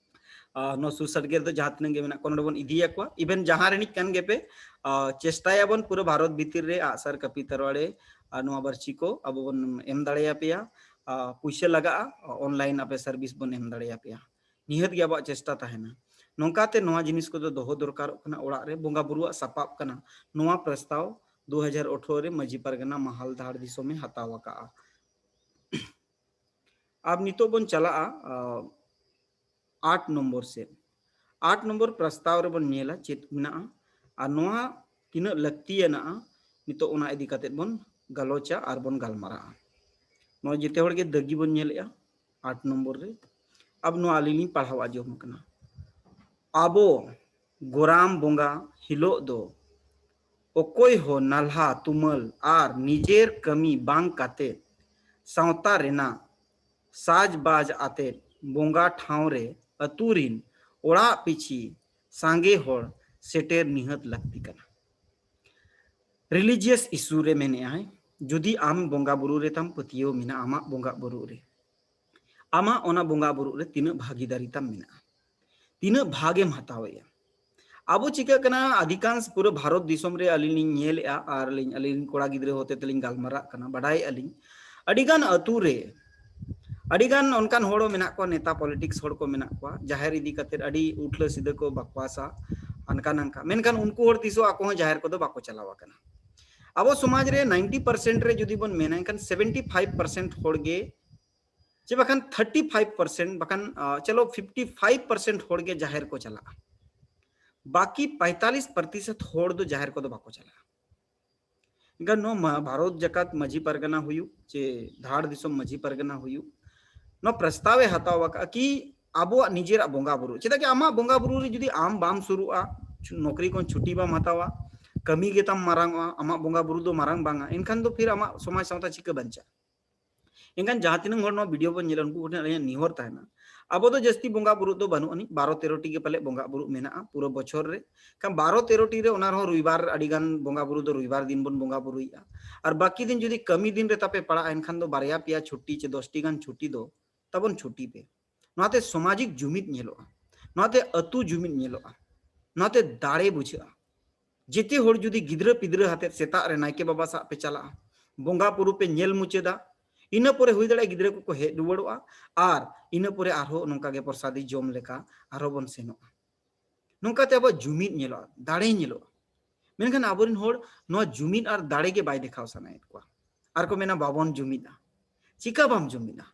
ᱱᱚᱣᱟ ᱥᱩᱨ ᱥᱟᱰᱜᱮ ᱨᱮᱫᱚ ᱡᱟᱦᱟᱸ ᱛᱤᱱᱟᱹᱜ ᱜᱮ ᱢᱮᱱᱟᱜ ᱠᱚᱣᱟ ᱱᱚᱰᱮ ᱵᱚᱱ ᱤᱫᱤᱭᱟᱠᱚᱣᱟ᱾ Even ᱡᱟᱦᱟᱸ ᱨᱤᱱᱤᱡ ᱠᱟᱱ ᱜᱮᱯᱮ, ᱪᱮᱥᱴᱟᱭᱟᱵᱚᱱ ᱯᱩᱨᱟᱹ ᱵᱷᱟᱨᱚᱛ ᱵᱷᱤᱛᱤᱨ ᱨᱮ ᱟᱜᱼᱥᱟᱨ ᱠᱟᱹᱯᱤ ᱛᱟᱨᱣᱟᱲᱮ ᱟᱨ ᱱᱚᱣᱟ ᱵᱟᱹᱨᱪᱤ ᱠᱚ ᱟᱵᱚ ᱵᱚᱱ ᱮᱢ ᱫᱟᱲᱮᱭᱟᱯᱮᱭᱟ᱾ ᱯᱩᱭᱥᱟᱹ ᱞᱟᱜᱟᱜᱼᱟ, online ᱟᱯᱮ service ᱵᱚᱱ ᱮᱢ ᱫᱟᱲᱮᱭᱟᱯᱮᱭᱟ᱾ ᱱᱤᱦᱟᱹᱛ ᱜᱮ ᱟᱵᱚᱣᱟᱜ ᱪᱮᱥᱴᱟ ᱛᱟᱦᱮᱱᱟ᱾ ᱱᱚᱝᱠᱟᱛᱮ ᱱᱚᱣᱟ ᱡᱤᱱᱤᱥ ᱠᱚᱫᱚ ᱫᱚᱦᱚ ᱫᱚᱨᱠᱟᱨᱚᱜ ᱠᱟᱱᱟ ᱚᱲᱟᱜ ᱨᱮ, ᱵᱚᱸᱜᱟ ᱵᱩᱨᱩᱣᱟᱜ ᱥᱟᱯᱟᱵ ᱠᱟᱱᱟ᱾ ᱱᱚᱣᱟ ᱯᱨᱚᱥᱛᱟᱵ ᱫᱩ ᱦᱟᱡᱟᱨ ᱟᱴᱷᱨᱚ ᱨᱮ ᱢᱟᱹᱡᱷᱤ ᱯᱟᱨᱜᱟᱱᱟ ᱢᱟᱦᱟᱞ ᱫᱷᱟᱲ ᱫᱤᱥᱚᱢᱮ ᱦᱟᱛᱟᱣ ᱟᱠᱟᱫᱼᱟ᱾ ᱟᱨ ᱱᱤᱛᱚᱜ ᱵᱚᱱ ᱪᱟᱞᱟᱜᱼᱟ ᱟᱴ ᱱᱚᱢᱵᱚᱨ ᱥᱮᱫ᱾ ᱟᱴ ᱱᱚᱢᱵᱚᱨ ᱯᱨᱚᱥᱛᱟᱵ ᱨᱮᱵᱚᱱ ᱧᱮᱞᱟ ᱪᱮᱫ ᱢᱮᱱᱟᱜᱼᱟ ᱟᱨ ᱱᱚᱣᱟ ᱛᱤᱱᱟᱹᱜ ᱞᱟᱹᱠᱛᱤᱭᱟᱱᱟᱜᱼᱟ, ᱱᱤᱛᱚᱜ ᱚᱱᱟ ᱤᱫᱤ ᱠᱟᱛᱮᱫ ᱵᱚᱱ ᱜᱟᱞᱚᱪᱟ ᱟᱨ ᱵᱚᱱ ᱜᱟᱞᱢᱟᱨᱟᱜᱼᱟ᱾ ᱱᱚᱣᱟ ᱡᱮᱛᱮ ᱦᱚᱲ ᱜᱮ ᱫᱟᱹᱜᱤ ᱵᱚᱱ ᱧᱮᱞᱮᱜᱼᱟ᱾ ᱟᱴ ᱱᱚᱢᱵᱚᱨ ᱨᱮ ᱟᱵᱚ ᱱᱚᱣᱟ ᱟᱹᱞᱤᱧ ᱞᱤᱧ ᱯᱟᱲᱦᱟᱣ ᱟᱸᱡᱚᱢ ᱠᱟᱱᱟ᱾ ᱟᱵᱚ ᱜᱚᱨᱟᱢ ᱵᱚᱸᱜᱟ ᱦᱤᱞᱳᱜ ᱫᱚ ᱚᱠᱚᱭ ᱦᱚᱸ ᱱᱟᱞᱦᱟ ᱛᱩᱢᱟᱹᱞ ᱟᱨ ᱱᱤᱡᱮᱨ ᱠᱟᱹᱢᱤ ᱵᱟᱝ ᱠᱟᱛᱮ ᱥᱟᱶᱛᱟ ᱨᱮᱱᱟᱜ ᱥᱟᱡᱽᱵᱟᱡᱽ ᱟᱛᱮ ᱵᱚᱸᱜᱟ ᱴᱷᱟᱶ ᱨᱮ ᱟᱹᱛᱩ ᱨᱤᱱ ᱚᱲᱟᱜ ᱯᱤᱪᱷᱤ ᱥᱟᱸᱜᱮ ᱦᱚᱲ ᱥᱮᱴᱮᱨ ᱱᱤᱦᱟᱹᱛ ᱞᱟᱹᱠᱛᱤ ᱠᱟᱱᱟ᱾ Religious issue ᱨᱮ ᱢᱮᱱᱮᱜᱼᱟᱭ, ᱡᱩᱫᱤ ᱟᱢ ᱵᱚᱸᱜᱟ ᱵᱩᱨᱩ ᱨᱮ ᱛᱟᱢ ᱯᱟᱹᱛᱭᱟᱹᱣ ᱢᱮᱱᱟᱜᱼᱟ, ᱟᱢᱟᱜ ᱵᱚᱸᱜᱟ ᱵᱩᱨᱩ ᱨᱮ, ᱟᱢᱟᱜ ᱚᱱᱟ ᱵᱚᱸᱜᱟ ᱵᱩᱨᱩ ᱨᱮ ᱛᱤᱱᱟᱹᱜ ᱵᱷᱟᱹᱜᱤᱫᱟᱨᱤ ᱛᱟᱢ ᱢᱮᱱᱟᱜᱼᱟ, ᱛᱤᱱᱟᱹᱜ ᱵᱷᱟᱜᱮᱢ ᱦᱟᱛᱟᱣᱮᱜᱼᱟ᱾ ᱟᱵᱚ ᱪᱤᱠᱟᱹᱜ ᱠᱟᱱᱟ, ᱚᱫᱷᱤᱠᱟᱝᱥ ᱯᱩᱨᱟᱹ ᱵᱷᱟᱨᱚᱛ ᱫᱤᱥᱚᱢ ᱨᱮ ᱟᱹᱞᱤᱧ ᱞᱤᱧ ᱧᱮᱞᱮᱜᱼᱟ, ᱟᱨ ᱟᱹᱞᱤᱧ, ᱟᱹᱞᱤᱧ ᱠᱚᱲᱟ ᱜᱤᱫᱽᱨᱟᱹ ᱦᱚᱛᱮ ᱛᱮᱞᱤᱧ ᱜᱟᱞᱢᱟᱨᱟᱜ ᱠᱟᱱᱟ, ᱵᱟᱰᱟᱭᱮᱜᱼᱟ ᱞᱤᱧ, ᱟᱹᱰᱤᱜᱟᱱ ᱟᱹᱛᱩ ᱨᱮ ᱟᱹᱰᱤᱜᱟᱱ ᱚᱱᱠᱟᱱ ᱦᱚᱲ ᱢᱮᱱᱟᱜ ᱠᱚᱣᱟ, ᱱᱮᱛᱟ politics ᱦᱚᱲ ᱠᱚ ᱢᱮᱱᱟᱜ ᱠᱚᱣᱟ, ᱡᱟᱦᱮᱨ ᱤᱫᱤ ᱠᱟᱛᱮ ᱟᱹᱰᱤ ᱩᱴᱞᱟᱹ ᱥᱤᱫᱷᱟᱹ ᱠᱚ ᱵᱟᱠᱣᱟᱥᱟ, ᱦᱟᱱᱠᱟ ᱱᱟᱝᱠᱟ᱾ ᱢᱮᱱᱠᱷᱟᱱ ᱩᱱᱠᱩ ᱦᱚᱲ ᱛᱤᱥ ᱦᱚᱸ ᱟᱠᱚ ᱦᱚᱸ ᱡᱟᱦᱮᱨ ᱠᱚᱫᱚ ᱵᱟᱠᱚ ᱪᱟᱞᱟᱣ ᱟᱠᱟᱱᱟ᱾ ᱟᱵᱚ ᱥᱚᱢᱟᱡᱽ ᱨᱮ ninety percent ᱨᱮ ᱡᱩᱫᱤ ᱵᱚᱱ ᱢᱮᱱᱟ, ᱮᱱᱠᱷᱟᱱ seventy five percent ᱦᱚᱲ ᱜᱮ, ᱪᱮ ᱵᱟᱠᱷᱟᱱ thirty five percent, ᱵᱟᱠᱷᱟᱱ, ᱟ, ᱪᱚᱞᱚ, fifty five percent ᱦᱚᱲ ᱜᱮ ᱡᱟᱦᱮᱨ ᱠᱚ ᱪᱟᱞᱟᱜᱼᱟ᱾ ᱵᱟᱹᱠᱤ ᱯᱚᱸᱭᱛᱟᱞᱤᱥ ᱯᱨᱚᱛᱤᱥᱚᱛ ᱦᱚᱲ ᱫᱚ ᱡᱟᱦᱮᱨ ᱠᱚᱫᱚ ᱵᱟᱠᱚ ᱪᱟᱞᱟᱜᱼᱟ᱾ ᱮᱱᱠᱷᱟᱱ ᱱᱚᱣᱟ ᱢᱟ-, ᱵᱷᱟᱨᱚᱛ ᱡᱟᱠᱟᱛ ᱢᱟᱹᱡᱷᱤ ᱯᱟᱨᱜᱟᱱᱟ ᱦᱩᱭᱩᱜ, ᱪᱮ ᱫᱷᱟᱲ ᱫᱤᱥᱚᱢ ᱢᱟᱹᱡᱷᱤ ᱯᱟᱨᱜᱟᱱᱟ ᱦᱩᱭᱩᱜ, ᱱᱚᱣᱟ ᱯᱨᱚᱥᱛᱟᱵ ᱮ ᱦᱟᱛᱟᱣ ᱟᱠᱟᱫᱼᱟ ᱠᱤ ᱟᱵᱚᱣᱟᱜ ᱱᱤᱡᱮᱨᱟᱜ ᱵᱚᱸᱜᱟ ᱵᱩᱨᱩ, ᱪᱮᱫᱟᱜ ᱠᱤ ᱟᱢᱟᱜ ᱵᱚᱸᱜᱟ ᱵᱩᱨᱩ ᱨᱮ ᱡᱩᱫᱤ ᱟᱢ ᱵᱟᱢ ᱥᱩᱨᱩᱜᱼᱟ, ᱪᱷᱩ-, ᱱᱚᱠᱨᱤ ᱠᱷᱚᱱ ᱪᱷᱩᱴᱤ ᱵᱟᱢ ᱦᱟᱛᱟᱣᱟ, ᱠᱟᱹᱢᱤ ᱜᱮᱛᱟᱢ ᱢᱟᱨᱟᱝ ᱚᱜᱼᱟ, ᱟᱢᱟᱜ ᱵᱚᱸᱜᱟ ᱵᱩᱨᱩ ᱫᱚ ᱢᱟᱨᱟᱝ ᱵᱟᱝᱟ, ᱮᱱᱠᱷᱟᱱ ᱫᱚ ᱯᱷᱤᱨ ᱟᱢᱟᱜ ᱥᱚᱢᱟᱡᱽ ᱥᱟᱶᱛᱟ ᱪᱤᱠᱟᱹ ᱵᱟᱧᱪᱟᱜᱼᱟ? ᱮᱱᱠᱷᱟᱱ ᱡᱟᱦᱟᱸ ᱛᱤᱱᱟᱹᱜ ᱦᱚᱲ ᱱᱚᱣᱟ video ᱵᱚᱱ ᱧᱮᱞᱟ, ᱩᱱᱠᱩ ᱠᱚᱴᱷᱮᱱ ᱟᱹᱞᱤᱧᱟᱜ ᱱᱮᱦᱚᱨ ᱛᱟᱦᱮᱱᱟ, ᱟᱵᱚ ᱫᱚ ᱡᱟᱹᱥᱛᱤ ᱵᱚᱸᱜᱟ ᱵᱩᱨᱩ ᱫᱚ ᱵᱟᱹᱱᱩᱜ ᱟᱹᱱᱤᱡ, ᱵᱟᱨᱚ ᱛᱮᱨᱚ ᱴᱤ ᱜᱮ ᱯᱟᱞᱮ ᱵᱚᱸᱜᱟ ᱵᱩᱨᱩ ᱢᱮᱱᱟᱜᱼᱟ ᱯᱩᱨᱟᱹ ᱵᱚᱪᱷᱚᱨ ᱨᱮ᱾ ᱠᱷᱟᱱ ᱵᱟᱨᱚ ᱛᱮᱨᱚ ᱴᱤ ᱨᱮ ᱚᱱᱟ ᱨᱮᱦᱚᱸ ᱨᱚᱵᱤᱵᱟᱨ ᱟᱹᱰᱤ ᱜᱟᱱ ᱵᱚᱸᱜᱟ ᱵᱩᱨᱩ ᱫᱚ ᱨᱚᱵᱤᱵᱟᱨ ᱫᱤᱱ ᱵᱚᱱ ᱵᱚᱸᱜᱟ ᱵᱩᱨᱩᱭᱮᱫᱼᱟ᱾ ᱟᱨ ᱵᱟᱹᱠᱤ ᱫᱤᱱ ᱡᱩᱫᱤ ᱠᱟᱹᱢᱤ ᱫᱤᱱ ᱨᱮ ᱛᱟᱯᱮ ᱯᱟᱲᱟᱜᱼᱟ, ᱮᱱᱠᱷᱟᱱ ᱫᱚ ᱵᱟᱨᱭᱟ ᱯᱮᱭᱟ ᱪᱷᱩᱴᱤ ᱪᱮ ᱫᱚᱥ ᱴᱤ ᱜᱟᱱ ᱪᱷᱩᱴᱤ ᱫᱚ ᱛᱟᱵᱚᱱ ᱪᱷᱩᱴᱤ ᱯᱮ᱾ ᱱᱚᱣᱟᱛᱮ ᱥᱟᱢᱟᱡᱤᱠ ᱡᱩᱢᱤᱫ ᱧᱮᱞᱚᱜᱼᱟ, ᱱᱚᱣᱟᱛᱮ ᱟᱹᱛᱩ ᱡᱩᱢᱤᱫ ᱧᱮᱞᱚᱜᱼᱟ, ᱱᱚᱣᱟᱛᱮ ᱫᱟᱲᱮ ᱵᱩᱡᱷᱟᱹᱜᱼᱟ᱾ ᱡᱮᱛᱮ ᱦᱚᱲ ᱡᱩᱫᱤ ᱜᱤᱫᱽᱨᱟᱹ ᱯᱤᱫᱽᱨᱟᱹ ᱟᱛᱮᱫ ᱥᱮᱛᱟᱜ ᱨᱮ ᱱᱟᱭᱠᱮ ᱵᱟᱵᱟ ᱥᱟᱶ ᱯᱮ ᱪᱟᱞᱟᱜᱼᱟ, ᱵᱚᱸᱜᱟ ᱵᱩᱨᱩ ᱯᱮ ᱧᱮᱞ ᱢᱩᱪᱟᱹᱫᱟ, ᱤᱱᱟᱹ ᱯᱚᱨᱮ ᱦᱩᱭ ᱫᱟᱲᱮᱭᱟᱜᱼᱟ ᱜᱤᱫᱽᱨᱟᱹ ᱠᱚᱠᱚ ᱦᱮᱡ ᱨᱩᱣᱟᱹᱲᱚᱜᱼᱟ, ᱟᱨ ᱤᱱᱟᱹ ᱯᱚᱨᱮ ᱟᱨᱦᱚᱸ ᱱᱚᱝᱠᱟ ᱜᱮ ᱯᱨᱚᱥᱟᱫᱤ ᱡᱚᱢ ᱞᱮᱠᱟ ᱟᱨᱦᱚᱸ ᱵᱚᱱ ᱥᱮᱱᱚᱜᱼᱟ᱾ ᱱᱚᱝᱠᱟᱛᱮ ᱟᱵᱚᱣᱟᱜ ᱡᱩᱢᱤᱫ ᱧᱮᱞᱚᱜᱼᱟ, ᱫᱟᱲᱮ ᱧᱮᱞᱚᱜᱼᱟ᱾ ᱢᱮᱱᱠᱷᱟᱱ ᱟᱵᱚᱨᱮᱱ ᱦᱚᱲ ᱱᱚᱣᱟ ᱡᱩᱢᱤᱫ ᱟᱨ ᱫᱟᱲᱮ ᱜᱮ ᱵᱟᱭ ᱫᱮᱠᱷᱟᱣ ᱥᱟᱱᱟᱭᱮᱫ ᱠᱚᱣᱟ, ᱟᱨ ᱠᱚ ᱢᱮᱱᱟ, "ᱵᱟᱵᱚᱱ ᱡᱩᱢᱤᱫᱼᱟ᱾" ᱪᱤᱠᱟ ᱵᱟᱢ ᱡᱩᱢᱤᱫᱼᱟ?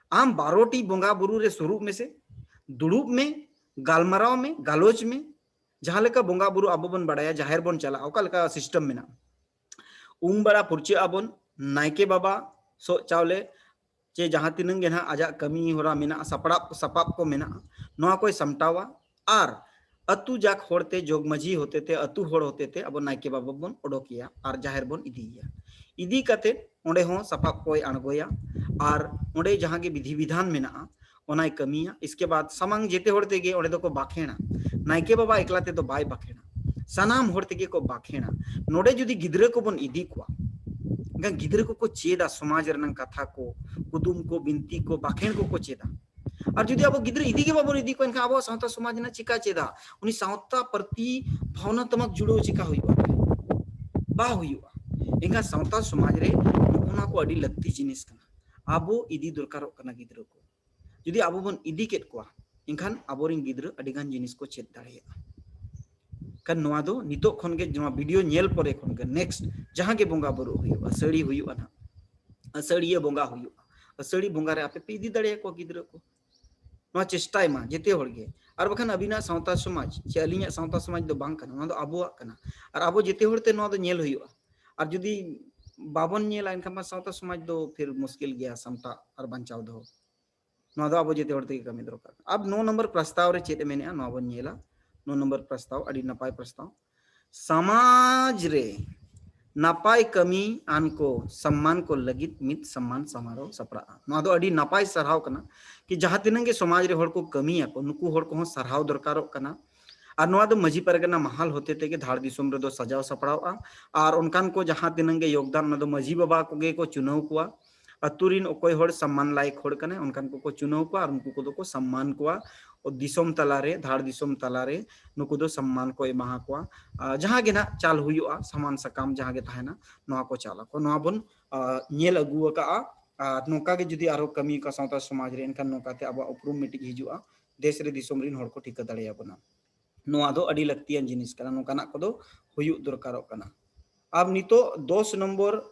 ᱟᱢ ᱵᱟᱨᱚ ᱴᱤ ᱵᱚᱸᱜᱟ ᱵᱩᱨᱩ ᱨᱮ ᱥᱩᱨᱩᱜ ᱢᱮᱥᱮ, ᱫᱩᱲᱩᱵ ᱢᱮ, ᱜᱟᱞᱢᱟᱨᱟᱣ ᱢᱮ, ᱜᱟᱞᱚᱪ ᱢᱮ᱾ ᱡᱟᱦᱟᱸ ᱞᱮᱠᱟ ᱵᱚᱸᱜᱟ ᱵᱩᱨᱩ ᱟᱵᱚ ᱵᱚᱱ ᱵᱟᱲᱟᱭᱟ, ᱡᱟᱦᱮᱨ ᱵᱚᱱ ᱪᱟᱞᱟᱜᱼᱟ, ᱚᱠᱟ ᱞᱮᱠᱟ ᱥᱤᱥᱴᱮᱢ ᱢᱮᱱᱟᱜᱼᱟ? ᱩᱢ ᱵᱟᱲᱟ ᱯᱷᱩᱨᱪᱟᱹᱜ ᱟᱵᱚᱱ, ᱱᱟᱭᱠᱮ ᱵᱟᱵᱟ ᱥᱚᱜ ᱪᱟᱣᱞᱮ ᱪᱮ ᱡᱟᱦᱟᱸ ᱛᱤᱱᱟᱹᱝ ᱜᱮ ᱱᱟᱦᱟᱜ ᱟᱡᱟᱜ ᱠᱟᱹᱢᱤ ᱦᱚᱨᱟ ᱢᱮᱱᱟᱜᱼᱟ, ᱥᱟᱯᱲᱟᱣ ᱥᱟᱯᱟᱵ ᱠᱚ ᱢᱮᱱᱟᱜᱼᱟ, ᱱᱚᱣᱟ ᱠᱚᱭ ᱥᱟᱢᱴᱟᱣᱟ᱾ ᱟᱨ ᱟᱹᱛᱩ ᱡᱟᱠ ᱦᱚᱲᱛᱮ, ᱡᱚᱜᱽ ᱢᱟᱹᱡᱷᱤ ᱦᱚᱛᱮᱛᱮ, ᱟᱹᱛᱩ ᱦᱚᱲ ᱦᱚᱛᱮᱛᱮ ᱟᱵᱚ ᱱᱟᱭᱠᱮ ᱵᱟᱵᱟ ᱵᱚᱱ ᱚᱰᱚᱠᱮᱭᱟ ᱟᱨ ᱡᱟᱦᱮᱨ ᱵᱚᱱ ᱤᱫᱤᱭᱮᱭᱟ᱾ ᱤᱫᱤ ᱠᱟᱛᱮ ᱚᱸᱰᱮ ᱦᱚᱸ ᱥᱟᱯᱟᱵ ᱠᱚᱭ ᱟᱬᱜᱚᱭᱟ ᱟᱨ ᱚᱸᱰᱮ ᱡᱟᱦᱟᱸ ᱜᱮ ᱵᱤᱫᱷᱤ ᱵᱤᱫᱷᱟᱱ ᱢᱮᱱᱟᱜᱼᱟ ᱚᱱᱟᱭ ᱠᱟᱹᱢᱤᱭᱟ᱾ ᱤᱥᱠᱮ ᱵᱟᱫ ᱥᱟᱢᱟᱝ ᱡᱮᱛᱮ ᱦᱚᱲ ᱛᱮᱜᱮ ᱚᱸᱰᱮ ᱫᱚᱠᱚ ᱵᱟᱠᱷᱮᱲᱟ᱾ ᱱᱟᱭᱠᱮ ᱵᱟᱵᱟ ᱮᱠᱞᱟ ᱛᱮᱫᱚ ᱵᱟᱭ ᱵᱟᱠᱷᱮᱲᱟ, ᱥᱟᱱᱟᱢ ᱦᱚᱲ ᱛᱮᱜᱮ ᱠᱚ ᱵᱟᱠᱷᱮᱲᱟ᱾ ᱱᱚᱰᱮ ᱡᱩᱫᱤ ᱜᱤᱫᱽᱨᱟᱹ ᱠᱚᱵᱚᱱ ᱤᱫᱤ ᱠᱚᱣᱟ, ᱮᱱᱠᱷᱟᱱ ᱜᱤᱫᱽᱨᱟᱹ ᱠᱚᱠᱚ ᱪᱮᱫᱟ ᱥᱚᱢᱟᱡᱽ ᱨᱮᱱᱟᱜ ᱠᱟᱛᱷᱟ ᱠᱚ, ᱠᱩᱫᱩᱢ ᱠᱚ, ᱵᱤᱱᱛᱤ ᱠᱚ, ᱵᱟᱠᱷᱮᱲ ᱠᱚᱠᱚ ᱪᱮᱫᱟ᱾ ᱟᱨ ᱡᱩᱫᱤ ᱟᱵᱚ ᱜᱤᱫᱽᱨᱟᱹ ᱤᱫᱤ ᱜᱮ ᱵᱟᱵᱚᱱ ᱤᱫᱤ ᱠᱚᱣᱟ, ᱮᱱᱠᱷᱟᱱ ᱟᱵᱚᱣᱟᱜ ᱥᱟᱶᱛᱟ ᱥᱚᱢᱟᱡᱽ ᱨᱮᱱᱟᱜ ᱪᱤᱠᱟ ᱪᱮᱫᱟ? ᱩᱱᱤ ᱥᱟᱶᱛᱟ ᱯᱨᱚᱛᱤ ᱵᱷᱟᱵᱽᱱᱟᱛᱢᱚᱠ ᱡᱩᱲᱟᱹᱣ ᱪᱤᱠᱟ ᱦᱩᱭᱩᱜᱼᱟ? ᱵᱟᱝ ᱦᱩᱭᱩᱜᱼᱟ᱾ ᱮᱱᱠᱷᱟᱱ ᱥᱟᱶᱛᱟ ᱥᱚᱢᱟᱡᱽ ᱨᱮ ᱱᱚᱜᱼᱚ ᱱᱚᱣᱟ ᱠᱚ ᱟᱹᱰᱤ ᱞᱟᱹᱠᱛᱤ ᱡᱤᱱᱤᱥ ᱠᱟᱱᱟ᱾ ᱟᱵᱚ ᱤᱫᱤ ᱫᱚᱨᱠᱟᱨᱚᱜ ᱠᱟᱱᱟ ᱜᱤᱫᱽᱨᱟᱹ ᱠᱚ᱾ ᱡᱩᱫᱤ ᱟᱵᱚ ᱵᱚᱱ ᱤᱫᱤ ᱠᱮᱫ ᱠᱚᱣᱟ, ᱮᱱᱠᱷᱟᱱ ᱟᱵᱚᱨᱮᱱ ᱜᱤᱫᱽᱨᱟᱹ ᱟᱹᱰᱤᱜᱟᱱ ᱡᱤᱱᱤᱥ ᱠᱚ ᱪᱮᱫ ᱫᱟᱲᱮᱭᱟᱜᱼᱟ᱾ ᱠᱷᱟᱱ ᱱᱚᱣᱟ ᱫᱚ ᱱᱤᱛᱚᱜ ᱠᱷᱚᱱ ᱜᱮ, ᱱᱚᱣᱟ ᱵᱷᱤᱰᱤᱭᱳ ᱧᱮᱞ ᱯᱚᱨᱮ ᱠᱷᱚᱱ ᱜᱮ next ᱡᱟᱦᱟᱸ ᱜᱮ ᱵᱚᱸᱜᱟ ᱵᱩᱨᱩ ᱦᱩᱭᱩᱜᱼᱟ, ᱟᱹᱥᱟᱹᱲᱤ ᱦᱩᱭᱩᱜᱼᱟ ᱱᱟᱦᱟᱜ, ᱟᱹᱥᱟᱹᱲᱤᱭᱟᱹ ᱵᱚᱸᱜᱟ ᱦᱩᱭᱩᱜᱼᱟ, ᱟᱹᱥᱟᱹᱲᱤ ᱵᱚᱸᱜᱟ ᱨᱮ ᱟᱯᱮ ᱯᱮ ᱤᱫᱤ ᱫᱟᱲᱮᱭᱟᱠᱚᱣᱟ ᱜᱤᱫᱽᱨᱟᱹ ᱠᱚ᱾ ᱱᱚᱣᱟ ᱪᱮᱥᱴᱟᱭ ᱢᱟ ᱡᱮᱛᱮ ᱦᱚᱲ ᱜᱮ᱾ ᱟᱨ ᱵᱟᱠᱷᱟᱱ ᱟᱹᱵᱤᱱᱟᱜ ᱥᱟᱶᱛᱟ ᱥᱚᱢᱟᱡᱽ ᱪᱮ ᱟᱹᱞᱤᱧᱟᱜ ᱥᱟᱶᱛᱟ ᱥᱚᱢᱟᱡᱽ ᱫᱚ ᱵᱟᱝ ᱠᱟᱱᱟ, ᱱᱚᱣᱟ ᱫᱚ ᱟᱵᱚᱣᱟᱜ ᱠᱟᱱᱟ᱾ ᱟᱨ ᱟᱵᱚ ᱡᱮᱛᱮ ᱦᱚᱲᱛᱮ ᱱᱚᱣᱟ ᱫᱚ ᱧᱮᱞ ᱦᱩᱭᱩᱜᱼᱟ᱾ ᱟᱨ ᱡᱩᱫᱤ ᱵᱟᱵᱚᱱ ᱧᱮᱞᱟ, ᱮᱱᱠᱷᱟᱱ ᱢᱟ ᱥᱟᱶᱛᱟ ᱥᱚᱢᱟᱡᱽ ᱫᱚ ᱯᱷᱤᱨ ᱢᱩᱥᱠᱤᱞ ᱜᱮᱭᱟ ᱥᱟᱢᱴᱟᱣ ᱟᱨ ᱵᱟᱧᱪᱟᱣ ᱫᱚᱦᱚ᱾ ᱱᱚᱣᱟ ᱫᱚ ᱟᱵᱚ ᱡᱮᱛᱮ ᱦᱚᱲ ᱛᱮᱜᱮ ᱠᱟᱹᱢᱤ ᱫᱚᱨᱠᱟᱨ᱾ ᱟᱵ ᱱᱚ ᱱᱚᱢᱵᱚᱨ ᱯᱨᱚᱥᱛᱟᱵ ᱨᱮ ᱪᱮᱫ ᱮ ᱢᱮᱱᱮᱜᱼᱟ, ᱱᱚᱣᱟ ᱵᱚᱱ ᱧᱮᱞᱟ᱾ ᱱᱚ ᱱᱚᱢᱵᱚᱨ ᱯᱨᱚᱥᱛᱟᱵ ᱟᱹᱰᱤ ᱱᱟᱯᱟᱭ ᱯᱨᱚᱥᱛᱟᱵ᱾ ᱥᱚᱢᱟᱡᱽ ᱨᱮ ᱱᱟᱯᱟᱭ ᱠᱟᱹᱢᱤ ᱟᱱ ᱠᱚ ᱥᱚᱢᱢᱟᱱ ᱠᱚ ᱞᱟᱹᱜᱤᱫ ᱢᱤᱫ ᱥᱚᱢᱢᱟᱱ ᱥᱚᱢᱟᱨᱳᱦ ᱥᱟᱯᱲᱟᱜᱼᱟ᱾ ᱱᱚᱣᱟ ᱫᱚ ᱟᱹᱰᱤ ᱱᱟᱯᱟᱭ ᱥᱟᱨᱦᱟᱣ ᱠᱟᱱᱟ ᱠᱤ ᱡᱟᱦᱟᱸ ᱛᱤᱱᱟᱹᱜ ᱜᱮ ᱥᱚᱢᱟᱡᱽ ᱨᱮ ᱦᱚᱲ ᱠᱚ ᱠᱟᱹᱢᱤᱭᱟᱠᱚ, ᱱᱩᱠᱩ ᱦᱚᱲ ᱠᱚᱦᱚᱸ ᱥᱟᱨᱦᱟᱣ ᱫᱚᱨᱠᱟᱨᱚᱜ ᱠᱟᱱᱟ᱾ ᱟᱨ ᱱᱚᱣᱟ ᱫᱚ ᱢᱟᱹᱡᱷᱤ ᱯᱟᱨᱜᱟᱱᱟ ᱢᱟᱦᱟᱞ ᱦᱚᱛᱮ ᱛᱮᱜᱮ ᱫᱷᱟᱲ ᱫᱤᱥᱚᱢ ᱨᱮᱫᱚ ᱥᱟᱡᱟᱣ ᱥᱟᱯᱲᱟᱣᱜᱼᱟ᱾ ᱟᱨ ᱚᱱᱠᱟᱱ ᱠᱚ ᱡᱟᱦᱟᱸ ᱛᱤᱱᱟᱹᱜ ᱜᱮ ᱭᱳᱜᱽᱫᱟᱱ, ᱚᱱᱟ ᱫᱚ ᱢᱟᱹᱡᱷᱤ ᱵᱟᱵᱟ ᱠᱚᱜᱮ ᱠᱚ ᱪᱩᱱᱟᱹᱣ ᱠᱚᱣᱟ᱾ ᱟᱹᱛᱩ ᱨᱤᱱ ᱚᱠᱚᱭ ᱦᱚᱲ ᱥᱚᱢᱢᱟᱱ ᱞᱟᱭᱚᱠ ᱦᱚᱲ ᱠᱟᱱᱟᱭ, ᱚᱱᱠᱟᱱ ᱠᱚᱠᱚ ᱪᱩᱱᱟᱹᱣ ᱠᱚᱣᱟ ᱟᱨ ᱩᱱᱠᱩ ᱠᱚᱫᱚ ᱠᱚ ᱥᱚᱢᱢᱟᱱ ᱠᱚᱣᱟ᱾ ᱫᱤᱥᱚᱢ ᱛᱟᱞᱟᱨᱮ, ᱫᱷᱟᱲ ᱫᱤᱥᱚᱢ ᱛᱟᱞᱟᱨᱮ ᱱᱩᱠᱩ ᱫᱚ ᱥᱚᱢᱢᱟᱱ ᱠᱚ ᱮᱢᱟ ᱠᱚᱣᱟ᱾ ᱟᱨ ᱡᱟᱦᱟᱸ ᱜᱮ ᱱᱟᱦᱟᱜ ᱪᱟᱞ ᱦᱩᱭᱩᱜᱼᱟ, ᱥᱟᱢᱟᱱ ᱥᱟᱠᱟᱢ ᱡᱟᱦᱟᱸ ᱜᱮ ᱛᱟᱦᱮᱱᱟ, ᱱᱚᱣᱟ ᱠᱚ ᱪᱟᱞ ᱟᱠᱚ᱾ ᱱᱚᱣᱟ ᱵᱚᱱ, ᱟ, ᱧᱮᱞ ᱟᱹᱜᱩ ᱟᱠᱟᱜᱼᱟ᱾ ᱟᱨ ᱱᱚᱝᱠᱟ ᱜᱮ ᱡᱩᱫᱤ ᱟᱨᱦᱚᱸ ᱠᱟᱹᱢᱤ ᱠᱚ ᱥᱟᱶᱛᱟ ᱥᱚᱢᱟᱡᱽ ᱨᱮ, ᱮᱱᱠᱷᱟᱱ ᱱᱚᱝᱠᱟᱛᱮ ᱟᱵᱚᱣᱟᱜ ᱩᱯᱨᱩᱢ ᱢᱤᱫᱴᱤᱡ ᱦᱤᱡᱩᱜᱼᱟ, ᱫᱮᱥ ᱨᱮ ᱫᱤᱥᱚᱢ ᱨᱤᱱ ᱦᱚᱲ ᱠᱚ ᱴᱷᱤᱠᱟᱹ ᱫᱟᱲᱮᱭᱟᱵᱚᱱᱟ᱾ ᱱᱚᱣᱟ ᱫᱚ ᱟᱹᱰᱤ ᱞᱟᱹᱠᱛᱤᱭᱟᱱ ᱡᱤᱱᱤᱥ ᱠᱟᱱᱟ, ᱱᱚᱝᱠᱟᱱᱟᱜ ᱠᱚᱫᱚ ᱦᱩᱭᱩᱜ ᱫᱚᱨᱠᱟᱨᱚᱜ ᱠᱟᱱᱟ᱾ ᱟᱨ ᱱᱤᱛᱚᱜ ᱫᱚᱥ ᱱᱚᱢᱵᱚᱨ,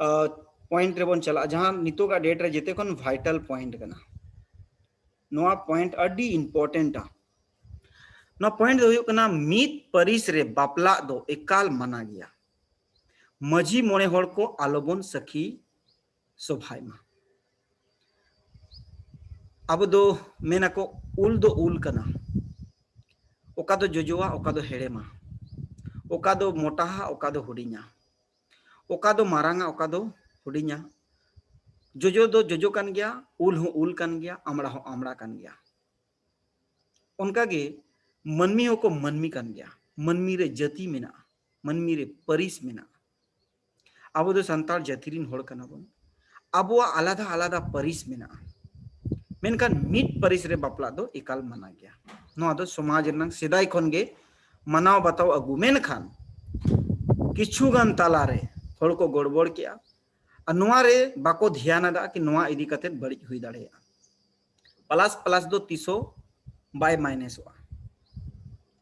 ᱟ, ᱯᱚᱭᱮᱱᱴ ᱨᱮᱵᱚᱱ ᱪᱟᱞᱟᱜᱼᱟ, ᱡᱟᱦᱟᱸ ᱱᱤᱛᱚᱜᱟᱜ ᱰᱮᱴ ᱨᱮ ᱡᱮᱛᱮ ᱠᱷᱚᱱ ᱵᱷᱟᱭᱴᱟᱞ ᱯᱚᱭᱮᱱᱴ ᱠᱟᱱᱟ᱾ ᱱᱚᱣᱟ ᱯᱚᱭᱮᱱᱴ ᱟᱹᱰᱤ ᱤᱢᱯᱚᱨᱴᱮᱱᱴᱟ᱾ ᱱᱚᱣᱟ ᱯᱚᱭᱮᱱᱴ ᱫᱚ ᱦᱩᱭᱩᱜ ᱠᱟᱱᱟ, ᱢᱤᱫ ᱯᱟᱹᱨᱤᱥ ᱨᱮ ᱵᱟᱯᱞᱟᱜ ᱫᱚ ᱮᱠᱟᱞ ᱢᱟᱱᱟ ᱜᱮᱭᱟ᱾ ᱢᱟᱹᱡᱷᱤ ᱢᱚᱬᱮ ᱦᱚᱲ ᱠᱚ ᱟᱞᱚᱵᱚᱱ ᱥᱟᱹᱠᱷᱤ ᱥᱚᱵᱷᱟᱭ ᱢᱟ᱾ ᱟᱵᱚ ᱫᱚ ᱢᱮᱱᱟᱠᱚ, ᱩᱞ ᱫᱚ ᱩᱞ ᱠᱟᱱᱟ, ᱚᱠᱟ ᱫᱚ ᱡᱚᱡᱚᱣᱟ, ᱚᱠᱟ ᱫᱚ ᱦᱮᱲᱮᱢᱟ, ᱚᱠᱟ ᱫᱚ ᱢᱚᱴᱟᱦᱟ, ᱚᱠᱟ ᱫᱚ ᱦᱩᱰᱤᱧᱟ, ᱚᱠᱟ ᱫᱚ ᱢᱟᱨᱟᱝᱟ, ᱚᱠᱟ ᱫᱚ ᱦᱩᱰᱤᱧᱟ᱾ ᱡᱚᱡᱚ ᱫᱚ ᱡᱚᱡᱚ ᱠᱟᱱ ᱜᱮᱭᱟ, ᱩᱞ ᱦᱚᱸ ᱩᱞ ᱠᱟᱱ ᱜᱮᱭᱟ, ᱟᱢᱲᱟ ᱦᱚᱸ ᱟᱢᱲᱟ ᱠᱟᱱ ᱜᱮᱭᱟ᱾ ᱚᱱᱠᱟᱜᱮ ᱢᱟᱹᱱᱢᱤ ᱦᱚᱸᱠᱚ ᱢᱟᱹᱱᱢᱤ ᱠᱟᱱ ᱜᱮᱭᱟ᱾ ᱢᱟᱹᱱᱢᱤ ᱨᱮ ᱡᱟᱹᱛᱤ ᱢᱮᱱᱟᱜᱼᱟ, ᱢᱟᱹᱱᱢᱤ ᱨᱮ ᱯᱟᱹᱨᱤᱥ ᱢᱮᱱᱟᱜᱼᱟ᱾ ᱟᱵᱚ ᱫᱚ ᱥᱟᱱᱛᱟᱲ ᱡᱟᱹᱛᱤ ᱨᱤᱱ ᱦᱚᱲ ᱠᱟᱱᱟ ᱵᱚᱱ᱾ ᱟᱵᱚᱣᱟᱜ ᱟᱞᱟᱫᱟ ᱟᱞᱟᱫᱟ ᱯᱟᱹᱨᱤᱥ ᱢᱮᱱᱟᱜᱼᱟ, ᱢᱮᱱᱠᱷᱟᱱ ᱢᱤᱫ ᱯᱟᱹᱨᱤᱥ ᱨᱮ ᱵᱟᱯᱞᱟᱜ ᱫᱚ ᱮᱠᱟᱞ ᱢᱟᱱᱟ ᱜᱮᱭᱟ᱾ ᱱᱚᱣᱟ ᱫᱚ ᱥᱚᱢᱟᱡᱽ ᱨᱮᱱᱟᱜ ᱥᱮᱫᱟᱭ ᱠᱷᱚᱱ ᱜᱮ ᱢᱟᱱᱟᱣ ᱵᱟᱛᱟᱣ ᱟᱹᱜᱩ, ᱢᱮᱱᱠᱷᱟᱱ ᱠᱤᱪᱷᱩ ᱜᱟᱱ ᱛᱟᱞᱟᱨᱮ ᱦᱚᱲ ᱠᱚ ᱜᱚᱲᱵᱚᱲ ᱠᱮᱜᱼᱟ᱾ ᱟᱨ ᱱᱚᱣᱟ ᱨᱮ ᱵᱟᱠᱚ ᱫᱷᱮᱭᱟᱱ ᱟᱫᱟ ᱠᱤ ᱱᱚᱣᱟ ᱤᱫᱤ ᱠᱟᱛᱮ ᱵᱟᱹᱲᱤᱡ ᱦᱩᱭ ᱫᱟᱲᱮᱭᱟᱜᱼᱟ᱾ ᱯᱞᱟᱥ ᱯᱞᱟᱥ ᱫᱚ ᱛᱤᱥ ᱦᱚᱸ ᱵᱟᱭ ᱢᱟᱭᱱᱟᱥᱚᱜᱼᱟ,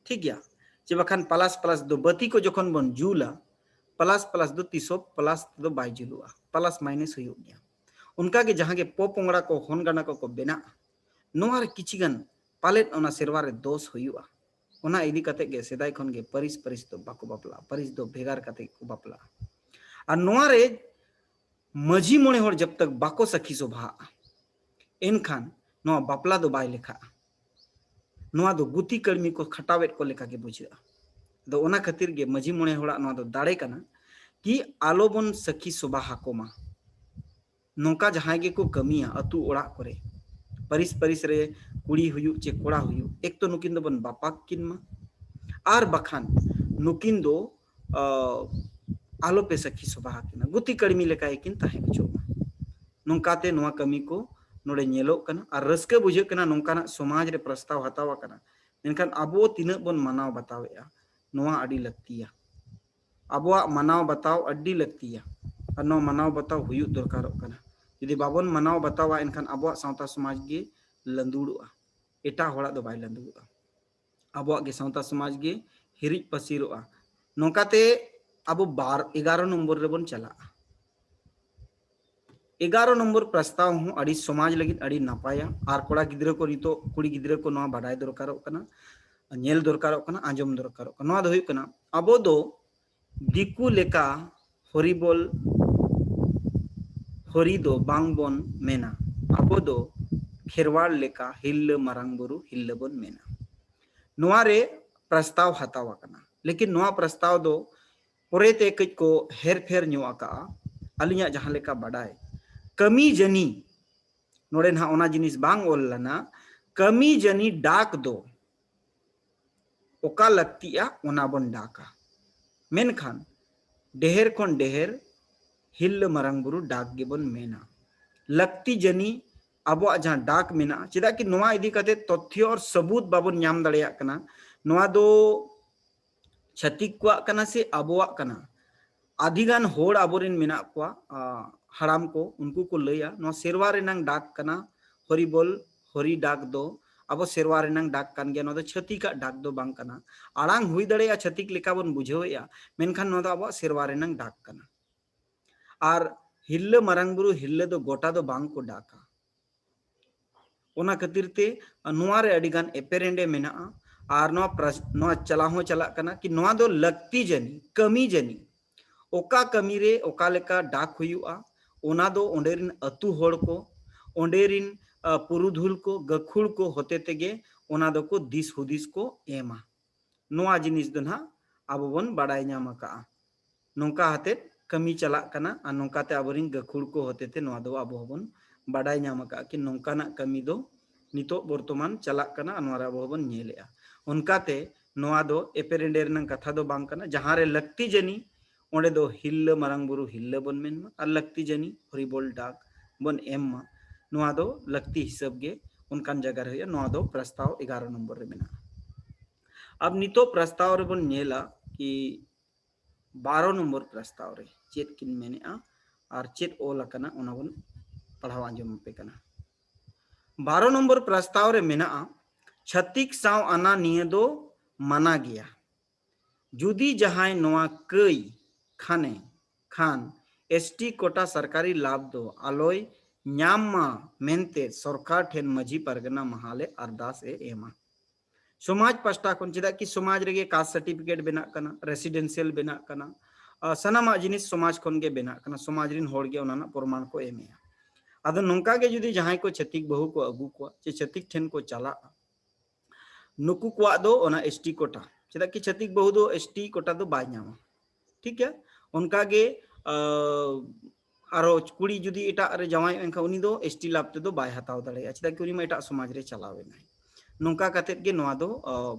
ᱴᱷᱤᱠ ᱜᱮᱭᱟ? ᱪᱮ ᱵᱟᱠᱷᱟᱱ ᱯᱞᱟᱥ ᱯᱞᱟᱥ ᱫᱚ ᱵᱟᱹᱛᱤ ᱠᱚ ᱡᱚᱠᱷᱚᱱ ᱵᱚᱱ ᱡᱩᱞᱟ, ᱯᱞᱟᱥ ᱯᱞᱟᱥ ᱫᱚ ᱛᱤᱥ ᱦᱚᱸ ᱯᱞᱟᱥ ᱛᱮᱫᱚ ᱵᱟᱭ ᱡᱩᱞᱩᱜᱼᱟ, ᱯᱞᱟᱥ ᱢᱟᱭᱱᱟᱥ ᱦᱩᱭᱩᱜ ᱜᱮᱭᱟ᱾ ᱚᱱᱠᱟᱜᱮ ᱡᱟᱦᱟᱸ ᱜᱮ ᱯᱚᱯᱚᱝᱲᱟ ᱠᱚ, ᱦᱚᱱ ᱜᱟᱱᱟ ᱠᱚᱠᱚ ᱵᱮᱱᱟᱜᱼᱟ, ᱱᱚᱣᱟ ᱨᱮ ᱠᱤᱪᱷᱤ ᱜᱟᱱ ᱯᱟᱞᱮᱫ ᱚᱱᱟ ᱥᱮᱨᱣᱟ ᱨᱮ ᱫᱳᱥ ᱦᱩᱭᱩᱜᱼᱟ᱾ ᱚᱱᱟ ᱤᱫᱤ ᱠᱟᱛᱮ ᱜᱮ ᱥᱮᱫᱟᱭ ᱠᱷᱚᱱ ᱜᱮ ᱯᱟᱹᱨᱤᱥ ᱯᱟᱹᱨᱤᱥ ᱫᱚ ᱵᱟᱠᱚ ᱵᱟᱯᱞᱟᱜᱼᱟ, ᱯᱟᱹᱨᱤᱥ ᱫᱚ ᱵᱷᱮᱜᱟᱨ ᱠᱟᱛᱮ ᱜᱮᱠᱚ ᱵᱟᱯᱞᱟᱜᱼᱟ᱾ ᱟᱨ ᱱᱚᱣᱟ ᱨᱮ ᱢᱟᱹᱡᱷᱤ ᱢᱚᱬᱮ ᱦᱚᱲ ᱡᱟᱵ ᱛᱟᱠ ᱵᱟᱠᱚ ᱥᱟᱹᱠᱷᱤ ᱥᱚᱵᱷᱟᱜᱼᱟ, ᱮᱱᱠᱷᱟᱱ ᱱᱚᱣᱟ ᱵᱟᱯᱞᱟ ᱫᱚ ᱵᱟᱭ ᱞᱮᱠᱷᱟᱜᱼᱟ᱾ ᱱᱚᱣᱟ ᱫᱚ ᱜᱩᱛᱤ ᱠᱟᱹᱲᱢᱤ ᱠᱚ ᱠᱷᱟᱴᱟᱣᱮᱫ ᱠᱚ ᱞᱮᱠᱟ ᱜᱮ ᱵᱩᱡᱷᱟᱹᱜᱼᱟ᱾ ᱟᱫᱚ ᱚᱱᱟ ᱠᱷᱟᱹᱛᱤᱨ ᱜᱮ ᱢᱟᱹᱡᱷᱤ ᱢᱚᱬᱮ ᱦᱚᱲᱟᱜ ᱱᱚᱣᱟ ᱫᱚ ᱫᱟᱲᱮ ᱠᱟᱱᱟ ᱠᱤ ᱟᱞᱚᱵᱚᱱ ᱥᱟᱹᱠᱷᱤ ᱥᱚᱵᱷᱟ ᱟᱠᱚ ᱢᱟ᱾ ᱱᱚᱝᱠᱟ ᱡᱟᱦᱟᱸᱭ ᱜᱮᱠᱚ ᱠᱟᱹᱢᱤᱭᱟ ᱟᱹᱛᱩ ᱚᱲᱟᱜ ᱠᱚᱨᱮ, ᱯᱟᱹᱨᱤᱥ ᱯᱟᱹᱨᱤᱥ ᱨᱮ ᱠᱩᱲᱤ ᱦᱩᱭᱩᱜ ᱪᱮ ᱠᱚᱲᱟ ᱦᱩᱭᱩᱜ, ᱮᱠ ᱛᱚ ᱱᱩᱠᱤᱱ ᱫᱚᱵᱚᱱ ᱵᱟᱯᱟᱠ ᱠᱤᱱ ᱢᱟ, ᱟᱨ ᱵᱟᱠᱷᱟᱱ ᱱᱩᱠᱤᱱ ᱫᱚ ᱟᱞᱚᱯᱮ ᱥᱟᱹᱠᱷᱤ ᱥᱚᱵᱷᱟ ᱟᱹᱠᱤᱱᱟ, ᱜᱩᱛᱤ ᱠᱟᱹᱲᱢᱤ ᱞᱮᱠᱟ ᱜᱮᱠᱤᱱ ᱛᱟᱦᱮᱸ ᱦᱚᱪᱚᱜ ᱢᱟ᱾ ᱱᱚᱝᱠᱟᱛᱮ ᱱᱚᱣᱟ ᱠᱟᱹᱢᱤ ᱠᱚ ᱱᱚᱰᱮ ᱧᱮᱞᱚᱜ ᱠᱟᱱᱟ ᱟᱨ ᱨᱟᱹᱥᱠᱟᱹ ᱵᱩᱡᱷᱟᱹᱜ ᱠᱟᱱᱟ, ᱱᱚᱝᱠᱟᱱᱟᱜ ᱥᱚᱢᱟᱡᱽ ᱨᱮ ᱯᱨᱚᱥᱛᱟᱵ ᱦᱟᱛᱟᱣ ᱟᱠᱟᱱᱟ᱾ ᱢᱮᱱᱠᱷᱟᱱ ᱟᱵᱚ ᱛᱤᱱᱟᱹᱜ ᱵᱚᱱ ᱢᱟᱱᱟᱣ ᱵᱟᱛᱟᱣᱮᱫᱼᱟ, ᱱᱚᱣᱟ ᱟᱹᱰᱤ ᱞᱟᱹᱠᱛᱤᱭᱟ᱾ ᱟᱵᱚᱣᱟᱜ ᱢᱟᱱᱟᱣ ᱵᱟᱛᱟᱣ ᱟᱹᱰᱤ ᱞᱟᱹᱠᱛᱤᱭᱟ ᱟᱨ ᱱᱚᱣᱟ ᱢᱟᱱᱟᱣ ᱵᱟᱛᱟᱣ ᱦᱩᱭᱩᱜ ᱫᱚᱨᱠᱟᱨᱚᱜ ᱠᱟᱱᱟ᱾ ᱡᱩᱫᱤ ᱵᱟᱵᱚᱱ ᱢᱟᱱᱟᱣ ᱵᱟᱛᱟᱣᱟ, ᱮᱱᱠᱷᱟᱱ ᱟᱵᱚᱣᱟᱜ ᱥᱟᱶᱛᱟ ᱥᱚᱢᱟᱡᱽ ᱜᱮ ᱞᱟᱹᱸᱫᱩᱲᱚᱜᱼᱟ, ᱮᱴᱟᱜ ᱦᱚᱲᱟᱜ ᱫᱚ ᱵᱟᱭ ᱞᱟᱹᱸᱫᱩᱲᱚᱜᱼᱟ᱾ ᱟᱵᱚᱣᱟᱜ ᱜᱮ ᱥᱟᱶᱛᱟ ᱥᱚᱢᱟᱡᱽ ᱜᱮ ᱦᱤᱨᱤᱡ ᱯᱟᱹᱥᱤᱨᱚᱜᱼᱟ᱾ ᱱᱚᱝᱠᱟᱛᱮ ᱟᱵᱚ ᱵᱟᱨ ᱮᱜᱟᱨᱚ ᱱᱚᱢᱵᱚᱨ ᱨᱮᱵᱚᱱ ᱪᱟᱞᱟᱜᱼᱟ᱾ ᱮᱜᱟᱨᱚ ᱱᱚᱢᱵᱚᱨ ᱯᱨᱚᱥᱛᱟᱵ ᱦᱚᱸ ᱟᱹᱰᱤ ᱥᱚᱢᱟᱡᱽ ᱞᱟᱹᱜᱤᱫ ᱟᱹᱰᱤ ᱱᱟᱯᱟᱭᱟ᱾ ᱟᱨ ᱠᱚᱲᱟ ᱜᱤᱫᱽᱨᱟᱹ ᱠᱚ, ᱱᱤᱛᱚᱜ ᱠᱩᱲᱤ ᱜᱤᱫᱽᱨᱟᱹ ᱠᱚ ᱱᱚᱣᱟ ᱵᱟᱰᱟᱭ ᱫᱚᱨᱠᱟᱨᱚᱜ ᱠᱟᱱᱟ, ᱧᱮᱞ ᱫᱚᱨᱠᱟᱨᱚᱜ ᱠᱟᱱᱟ, ᱟᱸᱡᱚᱢ ᱫᱚᱨᱠᱟᱨᱚᱜ ᱠᱟᱱᱟ᱾ ᱱᱚᱣᱟ ᱫᱚ ᱦᱩᱭᱩᱜ ᱠᱟᱱᱟ, ᱟᱵᱚ ᱫᱚ ᱫᱤᱠᱩ ᱞᱮᱠᱟ ᱦᱚᱨᱤᱵᱚᱞ ᱦᱚᱨᱤ ᱫᱚ ᱵᱟᱝ ᱵᱚᱱ ᱢᱮᱱᱟ, ᱟᱵᱚ ᱫᱚ ᱠᱷᱮᱨᱣᱟᱲ ᱞᱮᱠᱟ ᱦᱤᱞᱞᱟᱹ ᱢᱟᱨᱟᱝ ᱵᱩᱨᱩ ᱦᱤᱞᱞᱟᱹ ᱵᱚᱱ ᱢᱮᱱᱟ᱾ ᱱᱚᱣᱟ ᱨᱮ ᱯᱨᱚᱥᱛᱟᱵ ᱦᱟᱛᱟᱣ ᱟᱠᱟᱱᱟ, ᱞᱮᱠᱤᱱ ᱱᱚᱣᱟ ᱯᱨᱚᱥᱛᱟᱵ ᱫᱚ ᱯᱚᱨᱮᱛᱮ ᱠᱟᱹᱡ ᱠᱚ ᱦᱮᱨᱯᱷᱮᱨ ᱧᱚᱜ ᱟᱠᱟᱜᱼᱟ᱾ ᱟᱹᱞᱤᱧᱟᱜ ᱡᱟᱦᱟᱸ ᱞᱮᱠᱟ ᱵᱟᱰᱟᱭ, ᱠᱟᱹᱢᱤ ᱡᱟᱹᱱᱤ ᱱᱚᱰᱮ ᱱᱟᱦᱟᱜ ᱚᱱᱟ ᱡᱤᱱᱤᱥ ᱵᱟᱝ ᱚᱞ ᱞᱮᱱᱟ, ᱠᱟᱹᱢᱤ ᱡᱟᱹᱱᱤ ᱰᱟᱠ ᱫᱚ ᱚᱠᱟ ᱞᱟᱹᱠᱛᱤᱜᱼᱟ ᱚᱱᱟ ᱵᱚᱱ ᱰᱟᱠᱟ, ᱢᱮᱱᱠᱷᱟᱱ ᱰᱮᱦᱮᱨ ᱠᱷᱚᱱ ᱰᱮᱦᱮᱨ ᱦᱤᱞᱞᱟᱹ ᱢᱟᱨᱟᱝ ᱵᱩᱨᱩ ᱰᱟᱠ ᱜᱮᱵᱚᱱ ᱢᱮᱱᱟ᱾ ᱞᱟᱹᱠᱛᱤ ᱡᱟᱹᱱᱤ ᱟᱵᱚᱣᱟᱜ ᱡᱟᱦᱟᱸ ᱰᱟᱠ ᱢᱮᱱᱟᱜᱼᱟ, ᱪᱮᱫᱟᱜ ᱠᱤ ᱱᱚᱣᱟ ᱤᱫᱤ ᱠᱟᱛᱮ ᱛᱚᱛᱷᱭᱚ ᱟᱨ ᱥᱟᱹᱵᱩᱛ ᱵᱟᱵᱚᱱ ᱧᱟᱢ ᱫᱟᱲᱮᱭᱟᱜ ᱠᱟᱱᱟ, ᱱᱚᱣᱟ ᱫᱚ ᱪᱷᱟᱹᱛᱤᱠ ᱠᱚᱣᱟᱜ ᱠᱟᱱᱟ ᱥᱮ ᱟᱵᱚᱣᱟᱜ ᱠᱟᱱᱟ? ᱟᱹᱰᱤ ᱜᱟᱱ ᱦᱚᱲ ᱟᱵᱚᱨᱮᱱ ᱢᱮᱱᱟᱜ ᱠᱚᱣᱟ, ᱟ, ᱦᱟᱲᱟᱢ ᱠᱚ, ᱩᱱᱠᱩ ᱠᱚ ᱞᱟᱹᱭᱟ, ᱱᱚᱣᱟ ᱥᱮᱨᱣᱟ ᱨᱮᱱᱟᱝ ᱰᱟᱠ ᱠᱟᱱᱟ, ᱦᱚᱨᱤᱵᱚᱞ, ᱦᱚᱨᱤ ᱰᱟᱠ ᱫᱚ ᱟᱵᱚ ᱥᱮᱨᱣᱟ ᱨᱮᱱᱟᱝ ᱰᱟᱠ ᱠᱟᱱ ᱜᱮᱭᱟ, ᱱᱚᱣᱟ ᱫᱚ ᱪᱷᱟᱹᱛᱤᱠᱟᱜ ᱰᱟᱠ ᱫᱚ ᱵᱟᱝ ᱠᱟᱱᱟ᱾ ᱟᱲᱟᱝ ᱦᱩᱭ ᱫᱟᱲᱮᱭᱟᱜᱼᱟ ᱪᱷᱟᱹᱛᱤᱠ ᱞᱮᱠᱟ ᱵᱚᱱ ᱵᱩᱡᱷᱟᱹᱣᱮᱫᱼᱟ, ᱢᱮᱱᱠᱷᱟᱱ ᱱᱚᱣᱟ ᱫᱚ ᱟᱵᱚᱣᱟᱜ ᱥᱮᱨᱣᱟ ᱨᱮᱱᱟᱝ ᱰᱟᱠ ᱠᱟᱱᱟ᱾ ᱟᱨ ᱦᱤᱞᱞᱟᱹ ᱢᱟᱨᱟᱝ ᱵᱩᱨᱩ ᱦᱤᱞᱞᱟᱹ ᱫᱚ ᱜᱚᱴᱟ ᱫᱚ ᱵᱟᱝ ᱠᱚ ᱰᱟᱠᱟ᱾ ᱚᱱᱟ ᱠᱷᱟᱹᱛᱤᱨ ᱛᱮ ᱱᱚᱣᱟ ᱨᱮ ᱟᱹᱰᱤ ᱜᱟᱱ ᱮᱯᱮᱨᱮᱸᱰᱮ ᱢᱮᱱᱟᱜᱼᱟ᱾ ᱟᱨ ᱱᱚᱣᱟ ᱯᱨᱟᱥ-, ᱱᱚᱣᱟ ᱪᱟᱞᱟᱣ ᱦᱚᱸ ᱪᱟᱞᱟᱜ ᱠᱟᱱᱟ ᱠᱤ ᱱᱚᱣᱟ ᱫᱚ ᱞᱟᱹᱠᱛᱤ ᱡᱟᱹᱱᱤ, ᱠᱟᱹᱢᱤ ᱡᱟᱹᱱᱤ, ᱚᱠᱟ ᱠᱟᱹᱢᱤ ᱨᱮ ᱚᱠᱟ ᱞᱮᱠᱟ ᱰᱟᱠ ᱦᱩᱭᱩᱜᱼᱟ, ᱚᱱᱟ ᱫᱚ ᱚᱸᱰᱮ ᱨᱮᱱ ᱟᱹᱛᱩ ᱦᱚᱲ ᱠᱚ, ᱚᱸᱰᱮ ᱨᱮᱱ, ᱟ, ᱯᱩᱨᱩᱫᱷᱩᱞ ᱠᱚ, ᱜᱟᱹᱠᱷᱩᱲ ᱠᱚ ᱦᱚᱛᱮ ᱛᱮᱜᱮ ᱚᱱᱟ ᱫᱚᱠᱚ ᱫᱤᱥ ᱦᱩᱫᱤᱥ ᱠᱚ ᱮᱢᱟ᱾ ᱱᱚᱣᱟ ᱡᱤᱱᱤᱥ ᱫᱚ ᱱᱟᱦᱟᱜ ᱟᱵᱚ ᱵᱚᱱ ᱵᱟᱰᱟᱭ ᱧᱟᱢ ᱟᱠᱟᱜᱼᱟ᱾ ᱱᱚᱝᱠᱟ ᱦᱟᱛᱮᱫ ᱠᱟᱹᱢᱤ ᱪᱟᱞᱟᱜ ᱠᱟᱱᱟ ᱟᱨ ᱱᱚᱝᱠᱟᱛᱮ ᱟᱵᱚᱨᱮᱱ ᱜᱟᱹᱠᱷᱩᱲ ᱠᱚ ᱦᱚᱛᱮᱛᱮ ᱱᱚᱣᱟ ᱫᱚ ᱟᱵᱚ ᱦᱚᱸᱵᱚᱱ ᱵᱟᱰᱟᱭ ᱧᱟᱢ ᱟᱠᱟᱫᱼᱟ ᱠᱤ ᱱᱚᱝᱠᱟᱱᱟᱜ ᱠᱟᱹᱢᱤ ᱫᱚ ᱱᱤᱛᱚᱜ ᱵᱚᱨᱛᱚᱢᱟᱱ ᱪᱟᱞᱟᱜ ᱠᱟᱱᱟ ᱟᱨ ᱱᱚᱣᱟ ᱨᱮ ᱟᱵᱚ ᱦᱚᱸᱵᱚᱱ ᱧᱮᱞᱮᱜᱼᱟ᱾ ᱚᱱᱠᱟᱛᱮ ᱱᱚᱣᱟ ᱫᱚ ᱮᱯᱮᱨᱮᱸᱰᱮ ᱨᱮᱱᱟᱜ ᱠᱟᱛᱷᱟ ᱫᱚ ᱵᱟᱝ ᱠᱟᱱᱟ᱾ ᱡᱟᱦᱟᱸ ᱨᱮ ᱞᱟᱹᱠᱛᱤ ᱡᱟᱹᱱᱤ ᱚᱸᱰᱮ ᱫᱚ ᱦᱤᱨᱞᱟᱹ ᱢᱟᱨᱟᱝ ᱵᱩᱨᱩ ᱦᱤᱨᱞᱟᱹ ᱵᱚᱱ ᱢᱮᱱ ᱢᱟ ᱟᱨ ᱞᱟᱹᱠᱛᱤ ᱡᱟᱹᱱᱤ ᱦᱚᱨᱤᱵᱚᱞ ᱰᱟᱠ ᱵᱚᱱ ᱮᱢ ᱢᱟ᱾ ᱱᱚᱣᱟ ᱫᱚ ᱞᱟᱹᱠᱛᱤ ᱦᱤᱥᱟᱹᱵ ᱜᱮ ᱚᱱᱠᱟᱱ ᱡᱟᱭᱜᱟ ᱨᱮ ᱦᱩᱭᱩᱜᱼᱟ᱾ ᱱᱚᱣᱟ ᱫᱚ ᱯᱨᱚᱥᱛᱟᱣ ᱮᱜᱟᱨᱚ ᱱᱚᱢᱵᱚᱨ ᱨᱮ ᱢᱮᱱᱟᱜᱼᱟ᱾ ᱟᱵ ᱱᱤᱛᱚᱜ ᱯᱨᱚᱥᱛᱟᱣ ᱨᱮᱵᱚᱱ ᱧᱮᱞᱟ ᱠᱤ ᱵᱟᱨᱚ ᱱᱚᱢᱵᱚᱨ ᱯᱨᱚᱥᱛᱟᱣ ᱨᱮ ᱪᱮᱫ ᱠᱤᱱ ᱢᱮᱱᱮᱜᱼᱟ ᱟᱨ ᱪᱮᱫ ᱚᱞ ᱟᱠᱟᱱᱟ ᱚᱱᱟ ᱵᱚᱱ ᱯᱟᱲᱦᱟᱣ ᱟᱸᱡᱚᱢ ᱟᱯᱮ ᱠᱟᱱᱟ᱾ ᱵᱟᱨᱚ ᱱᱚᱢᱵᱚᱨ ᱯᱨᱚᱥᱛᱟᱣ ᱨᱮ ᱢᱮᱱᱟᱜᱼᱟ, ᱪᱷᱟᱹᱛᱤᱠ ᱥᱟᱶ ᱟᱱᱟ ᱱᱤᱭᱟᱹ ᱫᱚ ᱢᱟᱱᱟ ᱜᱮᱭᱟ᱾ ᱡᱩᱫᱤ ᱡᱟᱦᱟᱸᱭ ᱱᱚᱣᱟ ᱠᱟᱹᱭ ᱠᱷᱟᱱᱮ ᱠᱷᱟᱱ ᱮᱥᱴᱤ ᱠᱳᱴᱟ ᱥᱚᱨᱠᱟᱨᱤ ᱞᱟᱵᱷ ᱫᱚ ᱟᱞᱚᱭ ᱧᱟᱢ ᱢᱟ ᱢᱮᱱᱛᱮ ᱥᱚᱨᱠᱟᱨ ᱴᱷᱮᱱ ᱢᱟᱹᱡᱷᱤ ᱯᱟᱨᱜᱟᱱᱟ ᱢᱟᱦᱟᱞᱮ ᱟᱨᱫᱟᱥ ᱮ ᱮᱢᱟ᱾ ᱥᱚᱢᱟᱡᱽ ᱯᱟᱥᱴᱟ ᱠᱷᱚᱱ, ᱪᱮᱫᱟᱜ ᱠᱤ ᱥᱚᱢᱟᱡᱽ ᱨᱮᱜᱮ ᱠᱟᱥᱴ ᱥᱟᱨᱴᱤᱯᱷᱤᱠᱮᱴ ᱵᱮᱱᱟᱜ ᱠᱟᱱᱟ, ᱨᱮᱥᱤᱰᱮᱱᱥᱤᱭᱟᱞ ᱵᱮᱱᱟᱜ ᱠᱟᱱᱟ, ᱟᱨ ᱥᱟᱱᱟᱢᱟᱜ ᱡᱤᱱᱤᱥ ᱥᱚᱢᱟᱡᱽ ᱠᱷᱚᱱ ᱜᱮ ᱵᱮᱱᱟᱜ ᱠᱟᱱᱟ, ᱥᱚᱢᱟᱡᱽ ᱨᱮᱱ ᱦᱚᱲ ᱜᱮ ᱚᱱᱟ ᱨᱮᱱᱟᱜ ᱯᱨᱚᱢᱟᱱ ᱠᱚ ᱮᱢᱮᱜᱼᱟ᱾ ᱟᱫᱚ ᱱᱚᱝᱠᱟ ᱜᱮ ᱡᱩᱫᱤ ᱡᱟᱦᱟᱸᱭ ᱠᱚ ᱪᱷᱟᱹᱛᱤᱠ ᱵᱟᱹᱦᱩ ᱠᱚ ᱟᱹᱜᱩ ᱠᱚᱣᱟ ᱪᱮ ᱪᱷᱟᱹᱛᱤᱠ ᱴᱷᱮᱱ ᱠᱚ ᱪᱟᱞᱟᱜᱼᱟ, ᱱᱩᱠᱩ ᱠᱚᱣᱟᱜ ᱫᱚ ᱚᱱᱟ ᱮᱥᱴᱤ ᱠᱳᱴᱟ, ᱪᱮᱫᱟᱜ ᱠᱤ ᱪᱷᱟᱹᱛᱤᱠ ᱵᱟᱹᱦᱩ ᱫᱚ ᱮᱥᱴᱤ ᱠᱳᱴᱟ ᱫᱚ ᱵᱟᱭ ᱧᱟᱢᱟ᱾ ᱴᱷᱤᱠ ᱜᱮᱭᱟ, ᱚᱱᱠᱟ ᱜᱮ ᱟᱨᱚ ᱠᱩᱲᱤ ᱡᱩᱫᱤ ᱮᱴᱟᱜ ᱨᱮ ᱡᱟᱶᱟᱭᱚᱜ ᱮᱱᱠᱷᱟᱱ ᱩᱱᱤ ᱫᱚ ᱮᱥᱴᱤ ᱞᱟᱵᱷ ᱛᱮᱫᱚ ᱵᱟᱭ ᱦᱟᱛᱟᱣ ᱫᱟᱲᱮᱭᱟᱜᱼᱟ, ᱪᱮᱫᱟᱜ ᱠᱤ ᱩᱱᱤ ᱢᱟ ᱮᱴᱟᱜ ᱥᱚᱢᱟᱡᱽ ᱨᱮ ᱪᱟᱞᱟᱣ ᱮᱱᱟᱭ᱾ ᱱᱚᱝᱠᱟ ᱠᱟᱛᱮᱫ ᱜᱮ ᱱᱚᱣᱟ ᱫᱚ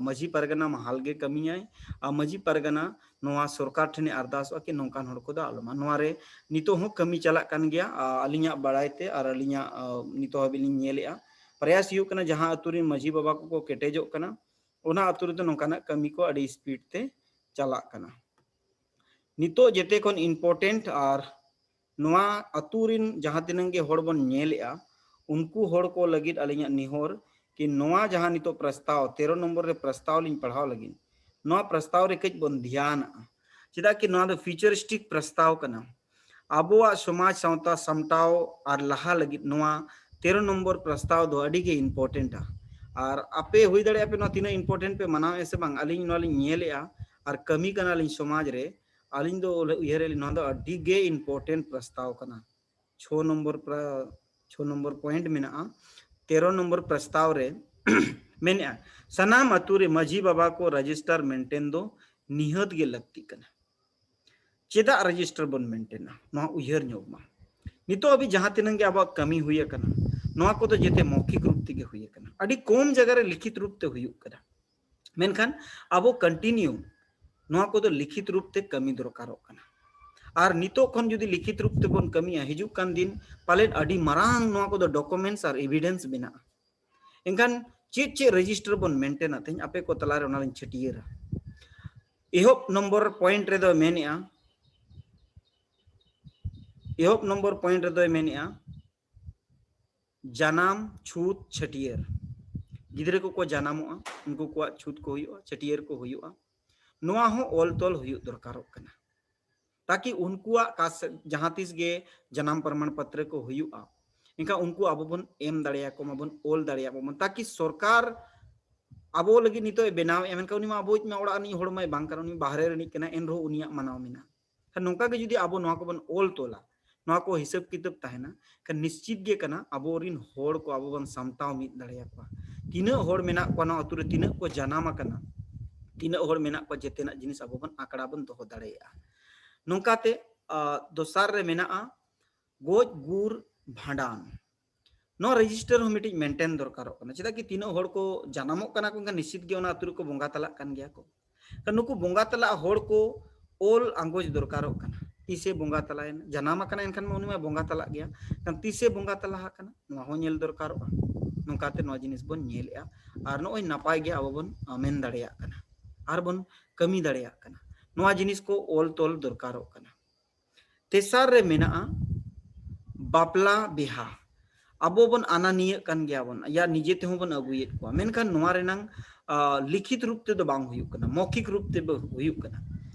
ᱢᱟᱹᱡᱷᱤ ᱯᱟᱨᱜᱟᱱᱟ ᱢᱟᱦᱟᱞ ᱜᱮ ᱠᱟᱹᱢᱤᱭᱟᱭ᱾ ᱟᱨ ᱢᱟᱹᱡᱷᱤ ᱯᱟᱨᱜᱟᱱᱟ ᱱᱚᱣᱟ ᱥᱚᱨᱠᱟᱨ ᱴᱷᱮᱱᱮ ᱟᱨᱫᱟᱥᱚᱜᱼᱟ ᱠᱤ ᱱᱚᱝᱠᱟᱱ ᱦᱚᱲ ᱠᱚᱫᱚ ᱟᱞᱚᱢᱟ᱾ ᱱᱚᱣᱟ ᱨᱮ ᱱᱤᱛᱚᱜ ᱦᱚᱸ ᱠᱟᱹᱢᱤ ᱪᱟᱞᱟᱜ ᱠᱟᱱ ᱜᱮᱭᱟ᱾ ᱟᱹᱞᱤᱧᱟᱜ ᱵᱟᱲᱟᱭ ᱛᱮ ᱟᱨ ᱟᱹᱞᱤᱧᱟᱜ ᱱᱤᱛᱚᱜ ᱦᱟᱹᱵᱤᱡ ᱞᱤᱧ ᱧᱮᱞᱮᱜᱼᱟ, ᱯᱨᱚᱭᱟᱥ ᱦᱩᱭᱩᱜ ᱠᱟᱱᱟ ᱡᱟᱦᱟᱸ ᱟᱹᱛᱩ ᱨᱮᱱ ᱢᱟᱹᱡᱷᱤ ᱵᱟᱵᱟ ᱠᱚᱠᱚ ᱠᱮᱴᱮᱡᱚᱜ ᱠᱟᱱᱟ, ᱚᱱᱟ ᱟᱹᱛᱩ ᱨᱮᱫᱚ ᱱᱚᱝᱠᱟᱱᱟᱜ ᱠᱟᱹᱢᱤ ᱠᱚ ᱟᱹᱰᱤ ᱥᱯᱤᱰ ᱛᱮ ᱪᱟᱞᱟᱜ ᱠᱟᱱᱟ᱾ ᱱᱤᱛᱚᱜ ᱡᱮᱛᱮ ᱠᱷᱚᱱ ᱤᱢᱯᱚᱨᱴᱮᱱᱴ ᱟᱨ ᱱᱚᱣᱟ ᱟᱹᱛᱩ ᱨᱮᱱ ᱡᱟᱦᱟᱸ ᱛᱤᱱᱟᱹᱝ ᱜᱮ ᱦᱚᱲ ᱵᱚᱱ ᱧᱮᱞᱮᱜᱼᱟ, ᱩᱱᱠᱩ ᱦᱚᱲ ᱠᱚ ᱞᱟᱹᱜᱤᱫ ᱟᱹᱞᱤᱧᱟᱜ ᱱᱮᱦᱚᱨ ᱠᱤ ᱱᱚᱣᱟ ᱡᱟᱦᱟᱸ ᱱᱤᱛᱚᱜ ᱯᱨᱚᱥᱛᱟᱣ, ᱛᱮᱨᱚ ᱱᱚᱢᱵᱚᱨ ᱨᱮ ᱯᱨᱚᱥᱛᱟᱣ ᱞᱤᱧ ᱯᱟᱲᱦᱟᱣ ᱞᱟᱹᱜᱤᱫ, ᱱᱚᱣᱟ ᱯᱨᱚᱥᱛᱟᱣ ᱨᱮ ᱠᱟᱹᱡ ᱵᱚᱱ ᱫᱷᱮᱭᱟᱱᱟᱜᱼᱟ᱾ ᱪᱮᱫᱟᱜ ᱠᱤ ᱱᱚᱣᱟ ᱫᱚ ᱯᱷᱤᱭᱩᱪᱟᱨᱤᱥᱴᱤᱠ ᱯᱨᱚᱥᱛᱟᱣ ᱠᱟᱱᱟ᱾ ᱟᱵᱚᱣᱟᱜ ᱥᱚᱢᱟᱡᱽ ᱥᱟᱶᱛᱟ ᱥᱟᱢᱴᱟᱣ ᱟᱨ ᱞᱟᱦᱟ ᱞᱟᱹᱜᱤᱫ ᱱᱚᱣᱟ ᱛᱮᱨᱚ ᱱᱚᱢᱵᱚᱨ ᱯᱨᱚᱥᱛᱟᱣ ᱫᱚ ᱟᱹᱰᱤ ᱜᱮ ᱤᱢᱯᱚᱨᱴᱮᱱᱴᱟ᱾ ᱟᱨ ᱟᱯᱮ ᱦᱩᱭ ᱫᱟᱲᱮᱭᱟᱜᱼᱟ ᱯᱮ ᱱᱚᱣᱟ ᱛᱤᱱᱟᱹᱜ ᱤᱢᱯᱚᱨᱴᱮᱱᱴ ᱯᱮ ᱢᱟᱱᱟᱣᱮᱫᱼᱟ ᱥᱮ ᱵᱟᱝ, ᱟᱹᱞᱤᱧ ᱱᱚᱣᱟ ᱞᱤᱧ ᱧᱮᱞᱮᱜᱼᱟ ᱟᱨ ᱠᱟᱹᱢᱤ ᱠᱟᱱᱟᱞᱤᱧ ᱥᱚᱢᱟᱡᱽ ᱨᱮ, ᱟᱹᱞᱤᱧ ᱫᱚ ᱩᱭᱦᱟᱹᱨᱮᱫ ᱞᱤᱧ ᱱᱚᱣᱟ ᱫᱚ ᱟᱹᱰᱤ ᱜᱮ ᱤᱢᱯᱚᱨᱴᱮᱱᱴ ᱯᱨᱚᱥᱛᱟᱣ ᱠᱟᱱᱟ᱾ ᱪᱷᱚ ᱱᱚᱢᱵᱚᱨ ᱯᱨᱟ-, ᱪᱷᱚ ᱱᱚᱢᱵᱚᱨ ᱯᱚᱭᱮᱱᱴ ᱢᱮᱱᱟᱜᱼᱟ, ᱛᱮᱨᱚ ᱱᱚᱢᱵᱚᱨ ᱯᱨᱚᱥᱛᱟᱣ ᱨᱮ ᱢᱮᱱᱮᱜᱼᱟ, ᱥᱟᱱᱟᱢ ᱟᱹᱛᱩ ᱨᱮ ᱢᱟᱹᱡᱷᱤ ᱵᱟᱵᱟ ᱠᱚ ᱨᱮᱡᱤᱥᱴᱟᱨ ᱢᱮᱱᱴᱮᱱ ᱫᱚ ᱱᱤᱦᱟᱹᱛ ᱜᱮ ᱞᱟᱹᱠᱛᱤᱜ ᱠᱟᱱᱟ᱾ ᱪᱮᱫᱟᱜ ᱨᱮᱡᱤᱥᱴᱟᱨ ᱵᱚᱱ ᱢᱮᱱᱴᱮᱱᱟ, ᱱᱚᱣᱟ ᱩᱭᱦᱟᱹᱨ ᱧᱚᱜ ᱢᱟ᱾ ᱱᱤᱛᱚᱜ ᱦᱟᱹᱵᱤᱡ ᱡᱟᱦᱟᱸ ᱛᱤᱱᱟᱹᱜ ᱜᱮ ᱟᱵᱚᱣᱟᱜ ᱠᱟᱹᱢᱤ ᱦᱩᱭ ᱟᱠᱟᱱᱟ, ᱱᱚᱣᱟ ᱠᱚᱫᱚ ᱡᱮᱛᱮ ᱢᱚᱣᱠᱷᱤᱠ ᱨᱩᱯ ᱛᱮᱜᱮ ᱦᱩᱭ ᱟᱠᱟᱱᱟ᱾ ᱟᱹᱰᱤ ᱠᱚᱢ ᱡᱟᱭᱜᱟ ᱨᱮ ᱞᱤᱠᱷᱤᱛ ᱨᱩᱯ ᱛᱮ ᱦᱩᱭᱩᱜ ᱠᱟᱱᱟ᱾ ᱢᱮᱱᱠᱷᱟᱱ ᱟᱵᱚ ᱠᱚᱱᱴᱤᱱᱤᱭᱩ ᱱᱚᱣᱟ ᱠᱚᱫᱚ ᱞᱤᱠᱷᱤᱛ ᱨᱩᱯ ᱛᱮ ᱠᱟᱹᱢᱤ ᱫᱚᱨᱠᱟᱨᱚᱜ ᱠᱟᱱᱟ᱾ ᱟᱨ ᱱᱤᱛᱚᱜ ᱠᱷᱚᱱ ᱡᱩᱫᱤ ᱞᱤᱠᱷᱤᱛ ᱨᱩᱯ ᱛᱮᱵᱚᱱ ᱠᱟᱹᱢᱤᱭᱟ, ᱦᱤᱡᱩᱜ ᱠᱟᱱ ᱫᱤᱱ ᱯᱟᱞᱮᱫ ᱟᱹᱰᱤ ᱢᱟᱨᱟᱝ ᱱᱚᱣᱟ ᱠᱚᱫᱚ ᱰᱚᱠᱩᱢᱮᱱᱴᱥ ᱟᱨ ᱮᱵᱷᱤᱰᱮᱱᱥ ᱵᱮᱱᱟᱜᱼᱟ᱾ ᱮᱱᱠᱷᱟᱱ ᱪᱮᱫ ᱪᱮᱫ ᱨᱮᱡᱤᱥᱴᱟᱨ ᱵᱚᱱ ᱢᱮᱱᱴᱮᱱᱟ, ᱛᱮᱦᱮᱧ ᱟᱯᱮ ᱠᱚ ᱛᱟᱞᱟᱨᱮ ᱚᱱᱟᱞᱤᱧ ᱪᱷᱟᱹᱴᱭᱟᱹᱨᱟ᱾ ᱮᱦᱚᱵ ᱱᱚᱢᱵᱚᱨ ᱯᱚᱭᱮᱱᱴ ᱨᱮᱫᱚ ᱢᱮᱱᱮᱜᱼᱟ, ᱮᱦᱚᱵ ᱱᱚᱢᱵᱚᱨ ᱯᱚᱭᱮᱱᱴ ᱨᱮᱫᱚᱭ ᱢᱮᱱᱮᱜᱼᱟ, ᱡᱟᱱᱟᱢ, ᱪᱷᱩᱛ, ᱪᱷᱟᱹᱴᱭᱟᱹᱨ᱾ ᱜᱤᱫᱽᱨᱟᱹ ᱠᱚᱠᱚ ᱡᱟᱱᱟᱢᱚᱜᱼᱟ, ᱩᱱᱠᱩ ᱠᱚᱣᱟᱜ ᱪᱷᱩᱛ ᱠᱚ ᱦᱩᱭᱩᱜᱼᱟ, ᱪᱷᱟᱹᱴᱭᱟᱹᱨ ᱠᱚ ᱦᱩᱭᱩᱜᱼᱟ, ᱱᱚᱣᱟ ᱦᱚᱸ ᱚᱞ ᱛᱚᱞ ᱦᱩᱭᱩᱜ ᱫᱚᱨᱠᱟᱨᱚᱜ ᱠᱟᱱᱟ, ᱛᱟᱠᱤ ᱩᱱᱠᱩᱣᱟᱜ ᱠᱟᱥ-, ᱡᱟᱦᱟᱸ ᱛᱤᱥ ᱜᱮ ᱡᱟᱱᱟᱢ ᱯᱨᱚᱢᱟᱬ ᱯᱚᱛᱨᱚ ᱠᱚ ᱦᱩᱭᱩᱜᱼᱟ, ᱮᱱᱠᱷᱟᱱ ᱩᱱᱠᱩ ᱟᱵᱚ ᱵᱚᱱ ᱮᱢ ᱫᱟᱲᱮᱭᱟᱠᱚ ᱢᱟᱵᱚᱱ, ᱚᱞ ᱫᱟᱲᱮᱭᱟᱠᱚ ᱢᱟᱵᱚᱱ, ᱛᱟᱠᱤ ᱥᱚᱨᱠᱟᱨ ᱟᱵᱚ ᱞᱟᱹᱜᱤᱫ ᱱᱤᱛᱚᱜ ᱮ ᱵᱮᱱᱟᱣᱮᱫᱼᱟ, ᱢᱮᱱᱠᱷᱟᱱ ᱩᱱᱤ ᱢᱟ ᱟᱵᱚᱭᱤᱡ ᱢᱟ ᱚᱲᱟᱜ ᱨᱤᱱᱤᱡ ᱦᱚᱲ ᱢᱟᱭ ᱵᱟᱝ ᱠᱟᱱᱟ, ᱩᱱᱤ ᱵᱟᱦᱨᱮ ᱨᱤᱱᱤᱡ ᱠᱟᱱᱟ, ᱮᱱ ᱨᱮᱦᱚᱸ ᱩᱱᱤᱭᱟᱜ ᱢᱟᱱᱟᱣ ᱢᱮᱱᱟᱜᱼᱟ᱾ ᱠᱷᱟᱱ ᱱᱚᱝᱠᱟ ᱜᱮ ᱡᱩᱫᱤ ᱟᱵᱚ ᱱᱚᱣᱟ ᱠᱚᱵᱚᱱ ᱚᱞ ᱛᱚᱞᱟ, ᱱᱚᱣᱟ ᱠᱚ ᱦᱤᱥᱟᱹᱵ ᱠᱤᱛᱟᱹᱵ ᱛᱟᱦᱮᱱᱟ, ᱠᱷᱟᱱ ᱱᱤᱥᱪᱤᱛ ᱜᱮ ᱠᱟᱱᱟ ᱟᱵᱚᱨᱤᱱ ᱦᱚᱲ ᱠᱚ ᱟᱵᱚ ᱵᱚᱱ ᱥᱟᱢᱴᱟᱣ ᱢᱤᱫ ᱫᱟᱲᱮᱭᱟᱠᱚᱣᱟ᱾ ᱛᱤᱱᱟᱹᱜ ᱦᱚᱲ ᱢᱮᱱᱟᱜ ᱠᱚᱣᱟ ᱱᱚᱣᱟ ᱟᱛᱳ ᱨᱮ, ᱛᱤᱱᱟᱹᱜ ᱠᱚ ᱡᱟᱱᱟᱢ ᱟᱠᱟᱱᱟ, ᱛᱤᱱᱟᱹᱜ ᱦᱚᱲ ᱢᱮᱱᱟᱜ ᱠᱚᱣᱟ, ᱡᱮᱛᱮᱱᱟᱜ ᱡᱤᱱᱤᱥ ᱟᱵᱚ ᱵᱚᱱ ᱟᱠᱲᱟ ᱵᱚᱱ ᱫᱚᱦᱚ ᱫᱟᱲᱮᱭᱟᱜᱼᱟ᱾ ᱱᱚᱝᱠᱟᱛᱮ, ᱟ, ᱫᱚᱥᱟᱨ ᱨᱮ ᱢᱮᱱᱟᱜᱼᱟ ᱜᱚᱡ ᱜᱩᱨ ᱵᱷᱟᱸᱰᱟᱱ᱾ ᱱᱚᱣᱟ ᱨᱮᱡᱤᱥᱴᱟᱨ ᱦᱚᱸ ᱢᱤᱫᱴᱤᱡ ᱢᱮᱱᱴᱮᱱ ᱫᱚᱨᱠᱟᱨᱚᱜ ᱠᱟᱱᱟ᱾ ᱪᱮᱫᱟᱜ ᱠᱤ ᱛᱤᱱᱟᱹᱜ ᱦᱚᱲ ᱠᱚ ᱡᱟᱱᱟᱢᱚᱜ ᱠᱟᱱᱟ ᱠᱚ, ᱮᱱᱠᱷᱟᱱ ᱱᱤᱥᱪᱤᱛ ᱜᱮ ᱚᱱᱟ ᱟᱛᱳ ᱨᱮᱠᱚ ᱵᱚᱸᱜᱟ ᱛᱟᱞᱟᱜ ᱠᱟᱱ ᱜᱮᱭᱟ ᱠᱚ᱾ ᱠᱷᱟᱱ ᱱᱩᱠᱩ ᱵᱚᱸᱜᱟ ᱛᱟᱞᱟᱜ ᱦᱚᱲ ᱠᱚ ᱚᱞ ᱟᱸᱜᱚᱪ ᱫᱚᱨᱠᱟᱨᱚᱜ ᱠᱟᱱᱟ᱾ ᱛᱤᱥᱮ ᱵᱚᱸᱜᱟ ᱛᱟᱞᱟᱭᱮᱱᱟ? ᱡᱟᱱᱟᱢ ᱟᱠᱟᱱᱟ, ᱮᱱᱠᱷᱟᱱ ᱢᱟ ᱩᱱᱤ ᱢᱟ ᱵᱚᱸᱜᱟ ᱛᱟᱞᱟᱜ ᱜᱮᱭᱟ᱾ ᱠᱷᱟᱱ ᱛᱤᱥᱮ ᱵᱚᱸᱜᱟ ᱛᱟᱞᱟ ᱟᱠᱟᱱᱟ, ᱱᱚᱣᱟ ᱦᱚᱸ ᱧᱮᱞ ᱫᱚᱨᱠᱟᱨᱚᱜᱼᱟ᱾ ᱱᱚᱝᱠᱟᱛᱮ ᱱᱚᱣᱟ ᱡᱤᱱᱤᱥ ᱵᱚᱱ ᱧᱮᱞᱮᱜᱼᱟ ᱟᱨ ᱱᱚᱜᱼᱚᱭ ᱱᱟᱯᱟᱭ ᱜᱮ ᱟᱵᱚ ᱵᱚᱱ, ᱟ, ᱢᱮᱱ ᱫᱟᱲᱮᱭᱟᱜ ᱠᱟᱱᱟ ᱟᱨ ᱵᱚᱱ ᱠᱟᱹᱢᱤ ᱫᱟᱲᱮᱭᱟᱜ ᱠᱟᱱᱟ᱾ ᱱᱚᱣᱟ ᱡᱤᱱᱤᱥ ᱠᱚ ᱚᱞ ᱛᱚᱞ ᱫᱚᱨᱠᱟᱨᱚᱜ ᱠᱟᱱᱟ᱾ ᱛᱮᱥᱟᱨ ᱨᱮ ᱢᱮᱱᱟᱜᱼᱟ ᱵᱟᱯᱞᱟ ᱵᱤᱦᱟ᱾ ᱟᱵᱚ ᱵᱚᱱ ᱟᱱᱟᱱᱤᱭᱟᱹᱜ ᱠᱟᱱ ᱜᱮᱭᱟ ᱵᱚᱱ, ᱭᱟ ᱱᱤᱡᱮ ᱛᱮᱦᱚᱸ ᱵᱚᱱ ᱟᱹᱜᱩᱭᱮᱫ ᱠᱚᱣᱟ, ᱢᱮᱱᱠᱷᱟᱱ ᱱᱚᱣᱟ ᱨᱮᱱᱟᱝ, ᱟ, ᱞᱤᱠᱷᱤᱛ ᱨᱩᱯ ᱛᱮᱫᱚ ᱵᱟᱝ ᱦᱩᱭᱩᱜ ᱠᱟᱱᱟ, ᱢᱚᱠᱷᱤᱠ ᱨᱩᱯ ᱛᱮ ᱦᱩᱭᱩᱜ ᱠᱟᱱᱟ᱾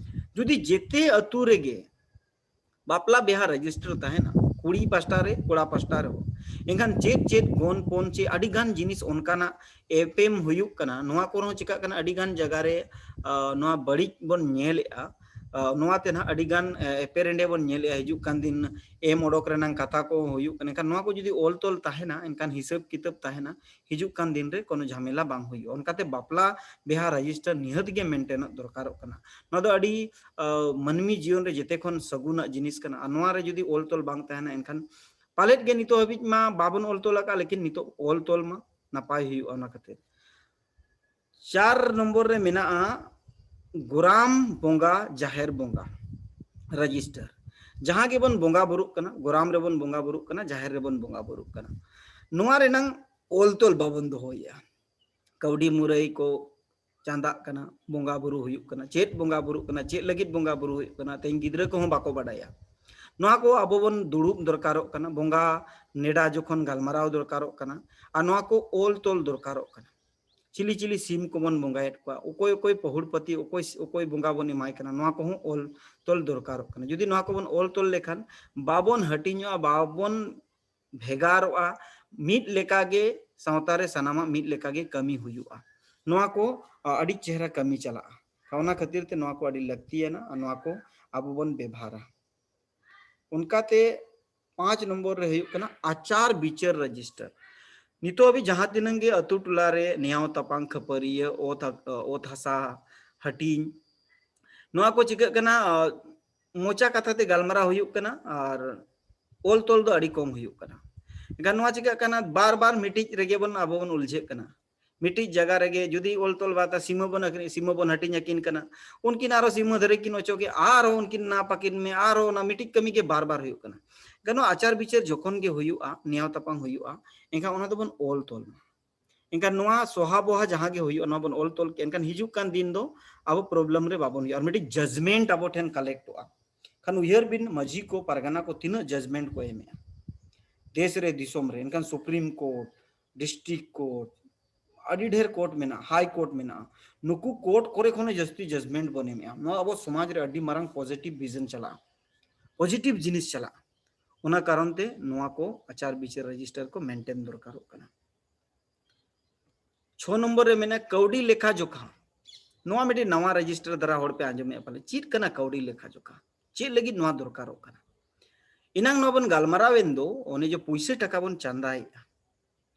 ᱡᱩᱫᱤ ᱡᱮᱛᱮ ᱟᱹᱛᱩ ᱨᱮᱜᱮ ᱵᱟᱯᱞᱟ ᱵᱤᱦᱟ ᱨᱮᱡᱤᱥᱴᱟᱨ ᱛᱟᱦᱮᱱᱟ, ᱠᱩᱲᱤ ᱯᱟᱥᱴᱟ ᱨᱮ, ᱠᱚᱲᱟ ᱯᱟᱥᱴᱟ ᱨᱮᱦᱚᱸ, ᱮᱱᱠᱷᱟᱱ ᱪᱮᱫ ᱪᱮᱫ ᱜᱚᱱ ᱯᱚᱱ ᱪᱮ ᱟᱹᱰᱤ ᱜᱟᱱ ᱡᱤᱱᱤᱥ ᱚᱱᱠᱟᱱᱟᱜ ᱮᱯᱮᱢ ᱦᱩᱭᱩᱜ ᱠᱟᱱᱟ, ᱱᱚᱣᱟ ᱠᱚᱨᱮ ᱦᱚᱸ ᱪᱤᱠᱟᱹᱜ ᱠᱟᱱᱟ, ᱟᱹᱰᱤ ᱜᱟᱱ ᱡᱟᱭᱜᱟ ᱨᱮ, ᱟ, ᱱᱚᱣᱟ ᱵᱟᱹᱲᱤᱡ ᱵᱚᱱ ᱧᱮᱞᱮᱜᱼᱟ᱾ ᱱᱚᱣᱟ ᱛᱮ ᱱᱟᱦᱟᱜ ᱟᱹᱰᱤ ᱜᱟᱱ ᱮᱯᱮᱨ ᱦᱮᱸᱰᱮ ᱵᱚᱱ ᱧᱮᱞᱮᱜᱼᱟ᱾ ᱦᱤᱡᱩᱜ ᱠᱟᱱ ᱫᱤᱱ ᱮᱢ ᱚᱰᱚᱠ ᱨᱮᱱᱟᱜ ᱠᱟᱛᱷᱟ ᱠᱚ ᱦᱩᱭᱩᱜ ᱠᱟᱱᱟ᱾ ᱮᱱᱠᱷᱟᱱ ᱱᱚᱣᱟ ᱠᱚ ᱡᱩᱫᱤ ᱚᱞ ᱛᱚᱞ ᱛᱟᱦᱮᱱᱟ, ᱮᱱᱠᱷᱟᱱ ᱦᱤᱥᱟᱹᱵ ᱠᱤᱛᱟᱹᱵ ᱛᱟᱦᱮᱱᱟ, ᱦᱤᱡᱩᱜ ᱠᱟᱱ ᱫᱤᱱ ᱨᱮ ᱠᱳᱱᱳ ᱡᱷᱟᱢᱮᱞᱟ ᱵᱟᱝ ᱦᱩᱭᱩᱜᱼᱟ᱾ ᱚᱱᱠᱟᱛᱮ ᱵᱟᱯᱞᱟ ᱵᱤᱦᱟ ᱨᱮᱡᱤᱥᱴᱟᱨ ᱱᱤᱦᱟᱹᱛ ᱜᱮ ᱢᱮᱱᱴᱮᱱᱚᱜ ᱫᱚᱨᱠᱟᱨᱚᱜ ᱠᱟᱱᱟ᱾ ᱱᱚᱣᱟ ᱫᱚ ᱟᱹᱰᱤ ᱢᱟᱹᱱᱢᱤ ᱡᱤᱭᱚᱱ ᱨᱮ ᱡᱮᱛᱮ ᱠᱷᱚᱱ ᱥᱟᱹᱜᱩᱱᱟᱜ ᱡᱤᱱᱤᱥ ᱠᱟᱱᱟ᱾ ᱟᱨ ᱱᱚᱣᱟ ᱨᱮ ᱡᱩᱫᱤ ᱚᱞ ᱛᱚᱞ ᱵᱟᱝ ᱛᱟᱦᱮᱱᱟ, ᱮᱱᱠᱷᱟᱱ ᱯᱟᱞᱮᱫ ᱜᱮ ᱱᱤᱛᱚᱜ ᱦᱟᱹᱵᱤᱡ ᱢᱟ ᱵᱟᱵᱚᱱ ᱚᱞ ᱛᱚᱞ ᱟᱠᱟᱫ, ᱞᱮᱠᱤᱱ ᱱᱤᱛᱚᱜ ᱚᱞ ᱛᱚᱞ ᱢᱟ ᱱᱟᱯᱟᱭ ᱦᱩᱭᱩᱜᱼᱟ᱾ ᱚᱱᱟ ᱠᱷᱟᱹᱛᱤᱨ ᱪᱟᱨ ᱱᱚᱢᱵᱚᱨ ᱨᱮ ᱢᱮᱱᱟᱜᱼᱟ ᱜᱚᱨᱟᱢ ᱵᱚᱸᱜᱟ, ᱡᱟᱦᱮᱨ ᱵᱚᱸᱜᱟ ᱨᱮᱡᱤᱥᱴᱟᱨ᱾ ᱡᱟᱦᱟᱸ ᱜᱮᱵᱚᱱ ᱵᱚᱸᱜᱟ ᱵᱩᱨᱩᱜ ᱠᱟᱱᱟ, ᱜᱚᱨᱟᱢ ᱨᱮᱵᱚᱱ ᱵᱚᱸᱜᱟ ᱵᱩᱨᱩᱜ ᱠᱟᱱᱟ, ᱡᱟᱦᱮᱨ ᱨᱮᱵᱚᱱ ᱵᱚᱸᱜᱟ ᱵᱩᱨᱩᱜ ᱠᱟᱱᱟ, ᱱᱚᱣᱟ ᱨᱮᱱᱟᱝ ᱚᱞ ᱛᱚᱞ ᱵᱟᱵᱚᱱ ᱫᱚᱦᱚᱭᱮᱫᱼᱟ᱾ ᱠᱟᱹᱣᱰᱤ ᱢᱩᱨᱟᱹᱭ ᱠᱚ ᱪᱟᱸᱫᱟᱜ ᱠᱟᱱᱟ, ᱵᱚᱸᱜᱟ ᱵᱩᱨᱩ ᱦᱩᱭᱩᱜ ᱠᱟᱱᱟ, ᱪᱮᱫ ᱵᱚᱸᱜᱟ ᱵᱩᱨᱩᱜ ᱠᱟᱱᱟ, ᱪᱮᱫ ᱞᱟᱹᱜᱤᱫ ᱵᱚᱸᱜᱟ ᱵᱩᱨᱩ ᱦᱩᱭᱩᱜ ᱠᱟᱱᱟ, ᱛᱮᱦᱮᱧ ᱜᱤᱫᱽᱨᱟᱹ ᱠᱚᱦᱚᱸ ᱵᱟᱠᱚ ᱵᱟᱰᱟᱭᱟ᱾ ᱱᱚᱣᱟ ᱠᱚ ᱟᱵᱚ ᱵᱚᱱ ᱫᱩᱲᱩᱵ ᱫᱚᱨᱠᱟᱨᱚᱜ ᱠᱟᱱᱟ, ᱵᱚᱸᱜᱟ ᱱᱮᱰᱟ ᱡᱚᱠᱷᱚᱱ ᱜᱟᱞᱢᱟᱨᱟᱣ ᱫᱚᱨᱠᱟᱨᱚᱜ ᱠᱟᱱᱟ, ᱟᱨ ᱱᱚᱣᱟ ᱠᱚ ᱚᱞ ᱛᱚᱞ ᱫᱚᱨᱠᱟᱨᱚᱜ ᱠᱟᱱᱟ᱾ ᱪᱤᱞᱤ ᱪᱤᱞᱤ ᱥᱤᱢ ᱠᱚᱵᱚᱱ ᱵᱚᱸᱜᱟᱭᱮᱫ ᱠᱚᱣᱟ, ᱚᱠᱚᱭ ᱚᱠᱚᱭ ᱯᱟᱹᱦᱩᱲ ᱯᱟᱹᱛᱤ, ᱚᱠᱚᱭ ᱚᱠᱚᱭ ᱵᱚᱸᱜᱟ ᱵᱚᱱ ᱮᱢᱟᱭ ᱠᱟᱱᱟ, ᱱᱚᱣᱟ ᱠᱚᱦᱚᱸ ᱚᱞ ᱛᱚᱞ ᱫᱚᱨᱠᱟᱨᱚᱜ ᱠᱟᱱᱟ᱾ ᱡᱩᱫᱤ ᱱᱚᱣᱟ ᱠᱚᱵᱚᱱ ᱚᱞ ᱛᱚᱞ ᱞᱮᱠᱷᱟᱱ ᱵᱟᱵᱚᱱ ᱦᱟᱹᱴᱤᱧᱚᱜᱼᱟ, ᱵᱟᱵᱚᱱ ᱵᱷᱮᱜᱟᱨᱚᱜᱼᱟ, ᱢᱤᱫ ᱞᱮᱠᱟᱜᱮ ᱥᱟᱶᱛᱟ ᱨᱮ ᱥᱟᱱᱟᱢᱟᱜ ᱢᱤᱫ ᱞᱮᱠᱟᱜᱮ ᱠᱟᱹᱢᱤ ᱦᱩᱭᱩᱜᱼᱟ᱾ ᱱᱚᱣᱟ ᱠᱚ ᱟ, ᱟᱹᱰᱤ ᱪᱮᱦᱨᱟ ᱠᱟᱹᱢᱤ ᱪᱟᱞᱟᱜᱼᱟ᱾ ᱚᱱᱟ ᱠᱷᱟᱹᱛᱤᱨ ᱛᱮ ᱱᱚᱣᱟ ᱠᱚ ᱟᱹᱰᱤ ᱞᱟᱹᱠᱛᱤᱭᱟᱱᱟ ᱟᱨ ᱱᱚᱣᱟ ᱠᱚ ᱟᱵᱚ ᱵᱚᱱ ᱵᱮᱵᱷᱟᱨᱟ᱾ ᱚᱱᱠᱟᱛᱮ ᱯᱟᱸᱪ ᱱᱚᱢᱵᱚᱨ ᱨᱮ ᱦᱩᱭᱩᱜ ᱠᱟᱱᱟ ᱟᱪᱟᱨ ᱵᱤᱪᱟᱹᱨ ᱨᱮᱡᱤᱥᱴᱟᱨ᱾ ᱱᱤᱛᱚᱜ ᱦᱟᱹᱵᱤᱡ ᱡᱟᱦᱟᱸ ᱛᱤᱱᱟᱹᱝ ᱜᱮ ᱟᱹᱛᱩ ᱴᱚᱞᱟ ᱨᱮ ᱱᱮᱭᱟᱣ ᱛᱟᱯᱟᱢ ᱠᱷᱟᱹᱯᱟᱹᱨᱤᱭᱟᱹ, ᱚᱛ ᱦᱟ-, ᱚᱛ ᱦᱟᱥᱟ ᱦᱟᱹᱴᱤᱧ, ᱱᱚᱣᱟ ᱠᱚ ᱪᱤᱠᱟᱹᱜ ᱠᱟᱱᱟ, ᱟ, ᱢᱚᱪᱟ ᱠᱟᱛᱷᱟ ᱛᱮ ᱜᱟᱞᱢᱟᱨᱟᱣ ᱦᱩᱭᱩᱜ ᱠᱟᱱᱟ ᱟᱨ ᱚᱞ ᱛᱚᱞ ᱫᱚ ᱟᱹᱰᱤ ᱠᱚᱢ ᱦᱩᱭᱩᱜ ᱠᱟᱱᱟ᱾ ᱮᱱᱠᱷᱟᱱ ᱱᱚᱣᱟ ᱪᱤᱠᱟᱹᱜ ᱠᱟᱱᱟ, ᱵᱟᱨ ᱵᱟᱨ ᱢᱤᱫᱴᱤᱡ ᱨᱮᱜᱮ ᱵᱚᱱ ᱟᱵᱚ ᱵᱚᱱ ᱩᱞᱡᱷᱟᱹᱜ ᱠᱟᱱᱟ᱾ ᱢᱤᱫᱴᱤᱡ ᱡᱟᱭᱜᱟ ᱨᱮᱜᱮ ᱡᱩᱫᱤ ᱚᱞ ᱛᱚᱞ ᱵᱟᱛᱟ ᱥᱤᱢᱟᱹ ᱵᱚᱱ ᱟᱹᱠᱷᱨᱤᱧ, ᱥᱤᱢᱟᱹ ᱵᱚᱱ ᱦᱟᱹᱴᱤᱧ ᱟᱹᱠᱤᱱ ᱠᱟᱱᱟ, ᱩᱱᱠᱤᱱ ᱟᱨᱚ ᱥᱤᱢᱟᱹ ᱫᱷᱟᱨᱮ ᱠᱤᱱ ᱚᱪᱚᱜᱮ, ᱟᱨᱦᱚᱸ ᱩᱱᱠᱤᱱ ᱱᱟᱯ ᱟᱹᱠᱤᱱ ᱢᱮ, ᱟᱨᱦᱚᱸ ᱚᱱᱟ ᱢᱤᱫᱴᱤᱡ ᱠᱟᱹᱢᱤ ᱜᱮ ᱵᱟᱨ ᱵᱟᱨ ᱦᱩᱭᱩᱜ ᱠᱟᱱᱟ᱾ ᱮᱱᱠᱷᱟᱱ ᱱᱚᱣᱟ ᱟᱪᱟᱨ ᱵᱤᱪᱟᱹᱨ ᱡᱚᱠᱷᱚᱱ ᱜᱮ ᱦᱩᱭᱩᱜᱼᱟ, ᱱᱮᱭᱟᱣ ᱛᱟᱯᱟᱢ ᱦᱩᱭᱩᱜᱼᱟ, ᱮᱱᱠᱷᱟᱱ ᱚᱱᱟ ᱫᱚᱵᱚᱱ ᱚᱞ ᱛᱚᱞ ᱢᱟ᱾ ᱮᱱᱠᱷᱟᱱ ᱱᱚᱣᱟ ᱥᱚᱦᱟ ᱵᱚᱦᱟ ᱡᱟᱦᱟᱸ ᱜᱮ ᱦᱩᱭᱩᱜᱼᱟ, ᱱᱚᱣᱟ ᱵᱚᱱ ᱚᱞ ᱛᱚᱞ ᱠᱮᱫ, ᱮᱱᱠᱷᱟᱱ ᱦᱤᱡᱩᱜ ᱠᱟᱱ ᱫᱤᱱ ᱫᱚ ᱟᱵᱚ problem ᱨᱮ ᱵᱟᱵᱚᱱ ᱦᱩᱭᱩᱜᱼᱟ᱾ ᱟᱨ ᱢᱤᱫᱴᱤᱡ judgement ᱟᱵᱚ ᱴᱷᱮᱱ collectᱚᱜᱼᱟ᱾ ᱠᱷᱟᱱ ᱩᱭᱦᱟᱹᱨ ᱵᱤᱱ, ᱢᱟᱹᱡᱷᱤ ᱠᱚ, ᱯᱟᱨᱜᱟᱱᱟ ᱠᱚ ᱛᱤᱱᱟᱹᱜ judgement ᱠᱚ ᱮᱢᱮᱜᱼᱟ ᱫᱮᱥ ᱨᱮ, ᱫᱤᱥᱚᱢ ᱨᱮ᱾ ᱮᱱᱠᱷᱟᱱ Supreme Court, District Court, ᱟᱹᱰᱤ ᱰᱷᱮᱨ court ᱢᱮᱱᱟᱜᱼᱟ, High Court ᱢᱮᱱᱟᱜᱼᱟ᱾ ᱱᱩᱠᱩ court ᱠᱚᱨᱮ ᱠᱷᱚᱱ ᱦᱚᱸ ᱡᱟᱹᱥᱛᱤ judgement ᱵᱚᱱ ᱮᱢᱮᱜᱼᱟ᱾ ᱱᱚᱣᱟ ᱟᱵᱚ ᱥᱚᱢᱟᱡᱽ ᱨᱮ ᱟᱹᱰᱤ ᱢᱟᱨᱟᱝ positive vision ᱪᱟᱞᱟᱜᱼᱟ, positive ᱡᱤᱱᱤᱥ ᱪᱟᱞᱟᱜᱼᱟ᱾ ᱚᱱᱟ ᱠᱟᱨᱚᱱ ᱛᱮ ᱱᱚᱣᱟ ᱠᱚ ᱟᱪᱟᱨ ᱵᱤᱪᱟᱹᱨ register ᱠᱚ maintain ᱫᱚᱨᱠᱟᱨᱚᱜ ᱠᱟᱱᱟ᱾ ᱪᱷᱚ ᱱᱚᱢᱵᱚᱨ ᱨᱮ ᱢᱮᱱᱟᱜᱼᱟ ᱠᱟᱹᱣᱰᱤ ᱞᱮᱠᱷᱟ ᱡᱚᱠᱷᱟ᱾ ᱱᱚᱣᱟ ᱢᱤᱫᱴᱤᱡ ᱱᱟᱣᱟ ᱨᱮᱡᱤᱥᱴᱟᱨ ᱫᱷᱟᱨᱟ ᱦᱚᱲ ᱯᱮ ᱟᱸᱡᱚᱢᱮᱫᱼᱟ ᱯᱟᱞᱮ, ᱪᱮᱫ ᱠᱟᱱᱟ ᱠᱟᱹᱣᱰᱤ ᱞᱮᱠᱷᱟ ᱡᱚᱠᱷᱟ? ᱪᱮᱫ ᱞᱟᱹᱜᱤᱫ ᱱᱚᱣᱟ ᱫᱚᱨᱠᱟᱨᱚᱜ ᱠᱟᱱᱟ? ᱮᱱᱟᱝ ᱱᱚᱣᱟ ᱵᱚᱱ ᱜᱟᱞᱢᱟᱨᱟᱣ ᱮᱱ ᱫᱚ, ᱚᱱᱮ ᱡᱮ ᱯᱩᱭᱥᱟᱹ ᱴᱟᱠᱟ ᱵᱚᱱ ᱪᱟᱸᱫᱟᱭᱮᱫᱼᱟ,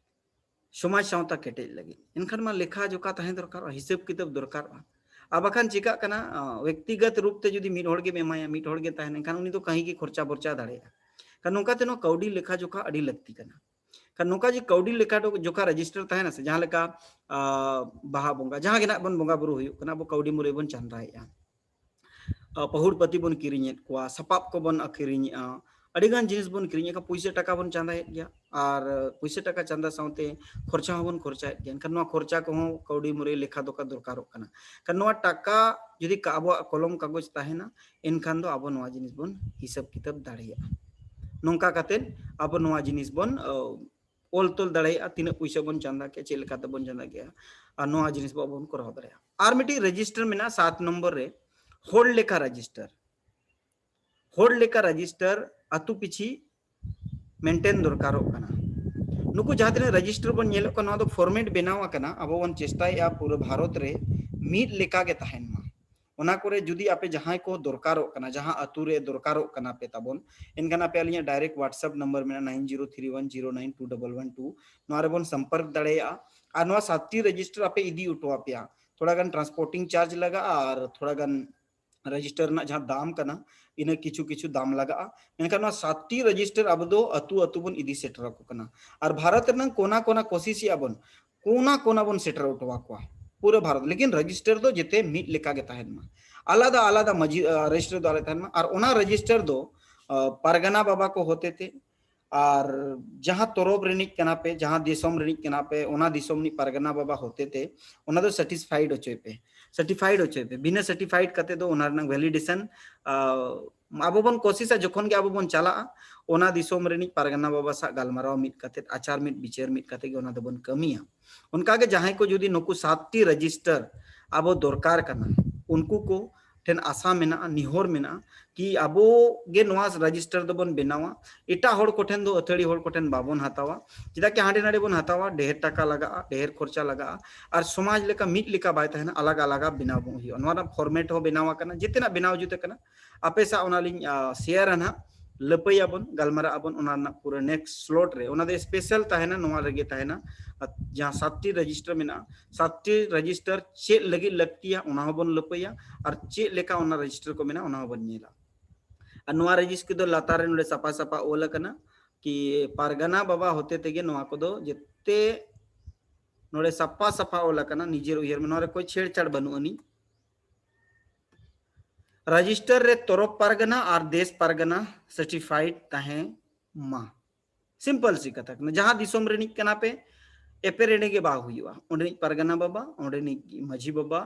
ᱥᱚᱢᱟᱡᱽ ᱥᱟᱶᱛᱟ ᱠᱮᱴᱮᱡ ᱞᱟᱹᱜᱤᱫ, ᱮᱱᱠᱷᱟᱱ ᱢᱟ ᱞᱮᱠᱷᱟ ᱡᱚᱠᱷᱟ ᱛᱟᱦᱮᱸ ᱫᱚᱨᱠᱟᱨᱚᱜᱼᱟ, ᱦᱤᱥᱟᱹᱵ ᱠᱤᱛᱟᱹᱵ ᱫᱚᱨᱠᱟᱨᱚᱜᱼᱟ᱾ ᱟᱨ ᱵᱟᱠᱷᱟᱱ ᱪᱤᱠᱟᱹᱜ ᱠᱟᱱᱟ, ᱟᱸ, ᱵᱮᱠᱛᱤᱜᱚᱛ ᱨᱩᱯ ᱛᱮ ᱡᱩᱫᱤ ᱢᱤᱫ ᱦᱚᱲ ᱜᱮᱢ ᱮᱢᱟᱭᱟ, ᱢᱤᱫ ᱦᱚᱲ ᱜᱮ ᱛᱟᱦᱮᱱ, ᱮᱱᱠᱷᱟᱱ ᱩᱱᱤ ᱫᱚ ᱠᱟᱹᱦᱤ ᱜᱮ ᱠᱷᱚᱨᱪᱟ ᱵᱚᱨᱪᱟ ᱫᱟᱲᱮᱭᱟᱜᱼᱟ᱾ ᱠᱷᱟᱱ ᱱᱚᱝᱠᱟ ᱛᱮ ᱱᱚᱣᱟ ᱠᱟᱹᱣᱰᱤ ᱞᱮᱠᱷᱟ ᱡᱚᱠᱷᱟ ᱟᱹᱰᱤ ᱞᱟᱹᱠᱛᱤ ᱠᱟᱱᱟ᱾ ᱠᱷᱟᱱ ᱱᱚᱝᱠᱟ ᱡᱮ ᱠᱟᱹᱣᱰᱤ ᱞᱮᱠᱷᱟ ᱡᱚᱠᱷᱟ ᱨᱮᱡᱤᱥᱴᱟᱨ ᱛᱟᱦᱮᱱᱟ ᱥᱮ, ᱡᱟᱦᱟᱸ ᱞᱮᱠᱟ, ᱟᱸ, ᱵᱟᱦᱟ ᱵᱚᱸᱜᱟ, ᱡᱟᱦᱟᱸ ᱜᱮ ᱱᱟᱜ ᱵᱚᱱ ᱵᱚᱸᱜᱟ ᱵᱩᱨᱩ ᱦᱩᱭᱩᱜ ᱠᱟᱱᱟ, ᱟᱵᱚ ᱠᱟᱹᱣᱰᱤ ᱢᱩᱨᱟᱹᱭ ᱵᱚᱱ ᱪᱟᱸᱫᱟᱭᱮᱫᱼᱟ, ᱟᱸ, ᱯᱟᱹᱦᱩᱲ ᱯᱟᱹᱛᱤ ᱵᱚᱱ ᱠᱤᱨᱤᱧᱮᱫ ᱠᱚᱣᱟ, ᱥᱟᱯᱟᱵ ᱠᱚᱵᱚᱱ ᱟᱹᱠᱷᱨᱤᱧᱮᱫᱼᱟ, ᱟᱹᱰᱤ ᱜᱟᱱ ᱡᱤᱱᱤᱥ ᱵᱚᱱ ᱠᱤᱨᱤᱧᱮᱫ ᱠᱚᱣᱟ, ᱯᱩᱭᱥᱟᱹ ᱴᱟᱠᱟ ᱵᱚᱱ ᱪᱟᱸᱫᱟᱭᱮᱫ ᱜᱮᱭᱟ᱾ ᱟᱨ ᱯᱩᱭᱥᱟᱹ ᱴᱟᱠᱟ ᱪᱟᱸᱫᱟ ᱥᱟᱶᱛᱮ ᱠᱷᱚᱨᱪᱟ ᱦᱚᱸᱵᱚᱱ ᱠᱷᱚᱨᱪᱟᱭᱮᱫ ᱜᱮᱭᱟ᱾ ᱮᱱᱠᱷᱟᱱ ᱱᱚᱣᱟ ᱠᱷᱚᱨᱪᱟ ᱠᱚᱦᱚᱸ ᱠᱟᱹᱣᱰᱤ ᱢᱩᱨᱟᱹᱭ ᱞᱮᱠᱷᱟ ᱫᱚᱨᱠᱟᱨ ᱫᱚᱨᱠᱟᱨᱚᱜ ᱠᱟᱱᱟ᱾ ᱮᱱᱠᱷᱟᱱ ᱱᱚᱣᱟ ᱴᱟᱠᱟ ᱡᱩᱫᱤ ᱠᱟ-, ᱟᱵᱚᱣᱟᱜ ᱠᱚᱞᱚᱢ ᱠᱟᱜᱚᱡᱽ ᱛᱟᱦᱮᱱᱟ, ᱮᱱᱠᱷᱟᱱ ᱫᱚ ᱟᱵᱚ ᱱᱚᱣᱟ ᱡᱤᱱᱤᱥ ᱵᱚᱱ ᱦᱤᱥᱟᱹᱵ ᱠᱤᱛᱟᱹᱵ ᱫᱟᱲᱮᱭᱟᱜᱼᱟ᱾ ᱱᱚᱝᱠᱟ ᱠᱟᱛᱮᱫ ᱟᱵᱚ ᱱᱚᱣᱟ ᱡᱤᱱᱤᱥ ᱵᱚᱱ, ᱚ, ᱚᱞ ᱛᱚᱞ ᱫᱟᱲᱮᱭᱟᱜᱼᱟ, ᱛᱤᱱᱟᱹᱜ ᱯᱩᱭᱥᱟᱹ ᱵᱚᱱ ᱪᱟᱸᱫᱟ ᱠᱮᱜᱼᱟ, ᱪᱮᱫ ᱞᱮᱠᱟ ᱛᱮᱵᱚᱱ ᱪᱟᱸᱫᱟ ᱠᱮᱜᱼᱟ, ᱟᱨ ᱱᱚᱣᱟ ᱡᱤᱱᱤᱥ ᱵᱚ ᱟᱵᱚ ᱵᱚᱱ ᱠᱚᱨᱟᱣ ᱫᱟᱲᱮᱭᱟᱜᱼᱟ᱾ ᱟᱨ ᱢᱤᱫᱴᱤᱡ ᱨᱮᱡᱤᱥᱴᱟᱨ ᱢᱮᱱᱟᱜᱼᱟ ᱥᱟᱛ ᱱᱚᱢᱵᱚᱨ ᱨᱮ, ᱦᱚᱲ ᱞᱮᱠᱷᱟ ᱨᱮᱡᱤᱥᱴᱟᱨ᱾ ᱦᱚᱲ ᱞᱮᱠᱷᱟ ᱨᱮᱡᱤᱥᱴᱟᱨ ᱟᱹᱛᱩ ᱯᱤᱪᱷᱤ ᱢᱮᱱᱴᱮᱱ ᱫᱚᱨᱠᱟᱨᱚᱜ ᱠᱟᱱᱟ᱾ ᱱᱩᱠᱩ ᱡᱟᱦᱟᱸ ᱛᱤᱱᱟᱹᱜ ᱨᱮᱡᱤᱥᱴᱟᱨ ᱵᱚᱱ ᱧᱮᱞᱚᱜ ᱠᱟᱱᱟ, ᱱᱚᱣᱟ ᱫᱚ ᱯᱷᱚᱨᱢᱮᱴ ᱵᱮᱱᱟᱣ ᱟᱠᱟᱱᱟ᱾ ᱟᱵᱚ ᱵᱚᱱ ᱪᱮᱥᱴᱟᱭᱮᱫᱼᱟ ᱯᱩᱨᱟᱹ ᱵᱷᱟᱨᱚᱛ ᱨᱮ ᱢᱤᱫ ᱞᱮᱠᱟ ᱜᱮ ᱛᱟᱦᱮᱱ ᱢᱟ᱾ ᱚᱱᱟ ᱠᱚᱨᱮ ᱡᱩᱫᱤ ᱟᱯᱮ ᱡᱟᱦᱟᱸᱭ ᱠᱚ ᱫᱚᱨᱠᱟᱨᱚᱜ ᱠᱟᱱᱟ, ᱡᱟᱦᱟᱸ ᱟᱹᱛᱩ ᱨᱮ ᱫᱚᱨᱠᱟᱨᱚᱜ ᱠᱟᱱᱟ ᱯᱮ ᱛᱟᱵᱚᱱ, ᱮᱱᱠᱷᱟᱱ ᱟᱯᱮ ᱟᱹᱞᱤᱧᱟᱜ ᱰᱟᱭᱨᱮᱠᱴ WhatsApp ᱱᱟᱢᱵᱟᱨ ᱢᱮᱱᱟᱜᱼᱟ, nine zero three one zero nine two double one two, ᱱᱚᱣᱟ ᱨᱮᱵᱚᱱ ᱥᱚᱢᱯᱚᱨᱠ ᱫᱟᱲᱮᱭᱟᱜᱼᱟ᱾ ᱟᱨ ᱱᱚᱣᱟ ᱥᱟᱛᱴᱤ ᱨᱮᱡᱤᱥᱴᱟᱨ ᱟᱯᱮ ᱤᱫᱤ ᱦᱚᱴᱚ ᱟᱯᱮᱭᱟ᱾ ᱛᱷᱚᱲᱟ ᱜᱟᱱ ᱴᱨᱟᱱᱥᱯᱳᱨᱴᱤᱝ ᱪᱟᱨᱡᱽ ᱞᱟᱜᱟᱜᱼᱟ ᱟᱨ ᱛᱷᱚᱲᱟ ᱜᱟᱱ ᱨᱮᱡᱤᱥᱴᱟᱨ ᱨᱮᱱᱟᱜ ᱡᱟᱦᱟᱸ ᱫᱟᱢ ᱠᱟᱱᱟ, ᱤᱱᱟᱹ ᱠᱤᱪᱷᱩ ᱠᱤᱪᱷᱩ ᱫᱟᱢ ᱞᱟᱜᱟᱜᱼᱟ᱾ ᱢᱮᱱᱠᱷᱟᱱ ᱱᱚᱣᱟ ᱥᱟᱛᱴᱤ ᱨᱮᱡᱤᱥᱴᱟᱨ ᱟᱵᱚ ᱫᱚ ᱟᱹᱛᱩ ᱟᱹᱛᱩ ᱵᱚᱱ ᱤᱫᱤ ᱥᱮᱴᱮᱨ ᱟᱠᱚ ᱠᱟᱱᱟ᱾ ᱟᱨ ᱵᱷᱟᱨᱚᱛ ᱨᱮᱱᱟᱝ ᱠᱚᱱᱟ ᱠᱚᱱᱟ ᱠᱳᱥᱤᱥ ᱮᱫᱼᱟ ᱵᱚᱱ, ᱠᱚᱱᱟ ᱠᱚᱱᱟ ᱵᱚᱱ ᱥᱮᱴᱮᱨ ᱦᱚᱴᱚ ᱟᱠᱚᱣᱟ ᱯᱩᱨᱟᱹ ᱵᱷᱟᱨᱚᱛ᱾ ᱞᱮᱠᱤᱱ ᱨᱮᱡᱤᱥᱴᱟᱨ ᱫᱚ ᱡᱮᱛᱮ ᱢᱤᱫ ᱞᱮᱠᱟ ᱜᱮ ᱛᱟᱦᱮᱱ ᱢᱟ, ᱟᱞᱟᱫᱟ ᱟᱞᱟᱫᱟ ᱢᱟᱹᱡᱷᱤ, ᱟᱸ, ᱨᱮᱡᱤᱥᱴᱟᱨ ᱫᱚ ᱟᱞᱟᱫᱟ ᱛᱟᱦᱮᱱ ᱢᱟ᱾ ᱟᱨ ᱚᱱᱟ ᱨᱮᱡᱤᱥᱴᱟᱨ ᱫᱚ, ᱟᱸ, ᱯᱟᱨᱜᱟᱱᱟ ᱵᱟᱵᱟ ᱠᱚ ᱦᱚᱛᱮ ᱛᱮ, ᱟᱨ ᱡᱟᱦᱟᱸ ᱛᱚᱨᱚᱵ ᱨᱤᱱᱤᱡ ᱠᱟᱱᱟ ᱯᱮ, ᱡᱟᱦᱟᱸ ᱫᱤᱥᱚᱢ ᱨᱤᱱᱤᱡ ᱠᱟᱱᱟ ᱯᱮ, ᱚᱱᱟ ᱫᱤᱥᱚᱢ ᱨᱤᱱᱤᱡ ᱯᱟᱨᱜᱟᱱᱟ ᱵᱟᱵᱟ ᱦᱚᱛᱮ ᱛᱮ ᱚᱱᱟ ᱫᱚ ᱥᱟᱴᱤᱥᱯᱷᱟᱭᱤᱰ ᱦᱚᱪᱚᱭ ᱯᱮ, ᱥᱟᱨᱴᱤᱯᱷᱟᱭᱤᱰ ᱦᱚᱪᱚᱭ ᱯᱮ᱾ ᱵᱤᱱᱟᱹ ᱥᱟᱨᱴᱤᱯᱷᱟᱭᱤᱰ ᱠᱟᱛᱮ ᱫᱚ ᱚᱱᱟ ᱨᱮᱱᱟᱜ ᱵᱷᱮᱞᱤᱰᱮᱥᱚᱱ, ᱟᱵᱚ ᱵᱚᱱ ᱠᱳᱥᱤᱥᱟ, ᱡᱚᱠᱷᱚᱱ ᱜᱮ ᱟᱵᱚ ᱵᱚᱱ ᱪᱟᱞᱟᱜᱼᱟ, ᱚᱱᱟ ᱫᱤᱥᱚᱢ ᱨᱤᱱᱤᱡ ᱯᱟᱨᱜᱟᱱᱟ ᱵᱟᱵᱟ ᱥᱟᱶ ᱜᱟᱞᱢᱟᱨᱟᱣ ᱢᱤᱫ ᱠᱟᱛᱮ, ᱟᱪᱟᱨ ᱢᱤᱫ ᱵᱤᱪᱟᱹᱨ ᱢᱤᱫ ᱠᱟᱛᱮ ᱜᱮ ᱚᱱᱟ ᱫᱚᱵᱚᱱ ᱠᱟᱹᱢᱤᱭᱟ᱾ ᱚᱱᱠᱟ ᱜᱮ ᱡᱟᱦᱟᱸᱭ ᱠᱚ ᱡᱩᱫᱤ ᱱᱩᱠᱩ ᱥᱟᱛᱴᱤ ᱨᱮᱡᱤᱥᱴᱟᱨ ᱟᱵᱚ ᱫᱚᱨᱠᱟᱨ ᱠᱟᱱᱟ, ᱩᱱᱠᱩ ᱠᱚ ᱴᱷᱮᱱ ᱟᱥᱟ ᱢᱮᱱᱟᱜᱼᱟ, ᱱᱤᱦᱚᱨ ᱢᱮᱱᱟᱜᱼᱟ ᱠᱤ ᱟᱵᱚ ᱜᱮ ᱱᱚᱣᱟ ᱨᱮᱡᱤᱥᱴᱟᱨ ᱫᱚᱵᱚᱱ ᱵᱮᱱᱟᱣᱟ, ᱮᱴᱟᱜ ᱦᱚᱲ ᱠᱚᱴᱷᱮᱱ ᱫᱚ, ᱟᱹᱛᱷᱟᱹᱲᱤ ᱦᱚᱲ ᱠᱚᱴᱷᱮᱱ ᱵᱟᱵᱚᱱ ᱦᱟᱛᱟᱣᱟ᱾ ᱪᱮᱫᱟᱜ ᱠᱤ ᱦᱟᱸᱰᱮ ᱱᱟᱰᱮ ᱵᱚᱱ ᱦᱟᱛᱟᱣᱟ, ᱰᱷᱮᱨ ᱴᱟᱠᱟ ᱞᱟᱜᱟᱜᱼᱟ, ᱰᱷᱮᱨ ᱠᱷᱚᱨᱪᱟ ᱞᱟᱜᱟᱜᱼᱟ, ᱟᱨ ᱥᱚᱢᱟᱡᱽ ᱞᱮᱠᱟ ᱢᱤᱫ ᱞᱮᱠᱟ ᱵᱟᱭ ᱛᱟᱦᱮᱱᱟ, ᱟᱞᱟᱜ ᱟᱞᱟᱜ ᱵᱮᱱᱟᱣ ᱵᱚᱱ ᱦᱩᱭᱩᱜᱼᱟ᱾ ᱱᱚᱣᱟ ᱨᱮᱱᱟᱜ ᱯᱷᱚᱨᱢᱮᱴ ᱦᱚᱸ ᱵᱮᱱᱟᱣ ᱟᱠᱟᱱᱟ, ᱡᱮᱛᱮᱱᱟᱜ ᱵᱮᱱᱟᱣ ᱡᱩᱛ ᱟᱠᱟᱱᱟ᱾ ᱟᱯᱮ ᱥᱟᱶ ᱚᱱᱟᱞᱤᱧ ᱥᱮᱭᱟᱨᱟ ᱱᱟᱦᱟᱜ, ᱞᱟᱹᱯᱟᱹᱭᱟᱵᱚᱱ, ᱜᱟᱞᱢᱟᱨᱟᱜ ᱟᱵᱚᱱ ᱚᱱᱟ ᱨᱮᱱᱟᱜ ᱯᱩᱨᱟᱹ ᱱᱮᱠᱥᱴ ᱥᱞᱚᱴ ᱨᱮ᱾ ᱚᱱᱟ ᱫᱚ ᱥᱯᱮᱥᱟᱞ ᱛᱟᱦᱮᱱᱟ, ᱱᱚᱣᱟ ᱨᱮᱜᱮ ᱛᱟᱦᱮᱱᱟ᱾ ᱟᱨ ᱡᱟᱦᱟᱸ ᱥᱟᱛᱴᱤ ᱨᱮᱡᱤᱥᱴᱟᱨ ᱢᱮᱱᱟᱜᱼᱟ, ᱥᱟᱛᱴᱤ ᱨᱮᱡᱤᱥᱴᱟᱨ ᱪᱮᱫ ᱞᱟᱹᱜᱤᱫ ᱞᱟᱹᱠᱛᱤᱭᱟ, ᱚᱱᱟ ᱦᱚᱸᱵᱚᱱ ᱞᱟᱹᱯᱟᱹᱭᱟ, ᱟᱨ ᱪᱮᱫ ᱞᱮᱠᱟ ᱚᱱᱟ ᱨᱮᱡᱤᱥᱴᱟᱨ ᱠᱚ ᱢᱮᱱᱟᱜᱼᱟ, ᱚᱱᱟ ᱦᱚᱸᱵᱚᱱ ᱧᱮᱞᱟ᱾ ᱟᱨ ᱱᱚᱣᱟ ᱨᱮᱡᱤᱥᱴᱟᱨ ᱫᱚ ᱞᱟᱛᱟᱨ ᱨᱮ ᱱᱚᱰᱮ ᱥᱟᱯᱷᱟ ᱥᱟᱯᱷᱟ ᱚᱞ ᱟᱠᱟᱱᱟ ᱠᱤ ᱯᱟᱨᱜᱟᱱᱟ ᱵᱟᱵᱟ ᱦᱚᱛᱮ ᱛᱮᱜᱮ ᱱᱚᱣᱟ ᱠᱚᱫᱚ ᱡᱮᱛᱮ ᱱᱚᱰᱮ ᱥᱟᱯᱷᱟ ᱥᱟᱯᱷᱟ ᱚᱞ ᱟᱠᱟᱱᱟ, ᱱᱤᱡᱮᱨ ᱩᱭᱦᱟᱹᱨ ᱢᱮ, ᱱᱚᱣᱟ ᱨᱮ ᱠᱳᱭ ᱪᱷᱮᱲᱪᱷᱟᱲ ᱵᱟᱹᱱᱩᱜ ᱟᱹᱱᱤᱡ᱾ ᱨᱮᱡᱤᱥᱴᱟᱨ ᱨᱮ ᱛᱚᱨᱚᱯ ᱯᱟᱨᱜᱟᱱᱟ ᱟᱨ ᱫᱮᱥ ᱯᱟᱨᱜᱟᱱᱟ ᱥᱟᱨᱴᱤᱯᱷᱟᱭᱤᱰ ᱛᱟᱦᱮᱸ ᱢᱟ᱾ ᱥᱤᱢᱯᱚᱞ ᱥᱤ ᱠᱟᱛᱷᱟ ᱠᱟᱱᱟ, ᱡᱟᱦᱟᱸ ᱫᱤᱥᱚᱢ ᱨᱤᱱᱤᱡ ᱠᱟᱱᱟ ᱯᱮ, ᱮᱯᱮᱨ ᱮᱸᱰᱮ ᱜᱮ ᱵᱟᱝ ᱦᱩᱭᱩᱜᱼᱟ᱾ ᱚᱸᱰᱮᱱᱤᱡ ᱯᱟᱨᱜᱟᱱᱟ ᱵᱟᱵᱟ, ᱚᱸᱰᱮᱱᱤᱡ ᱢᱟᱹᱡᱷᱤ ᱵᱟᱵᱟ,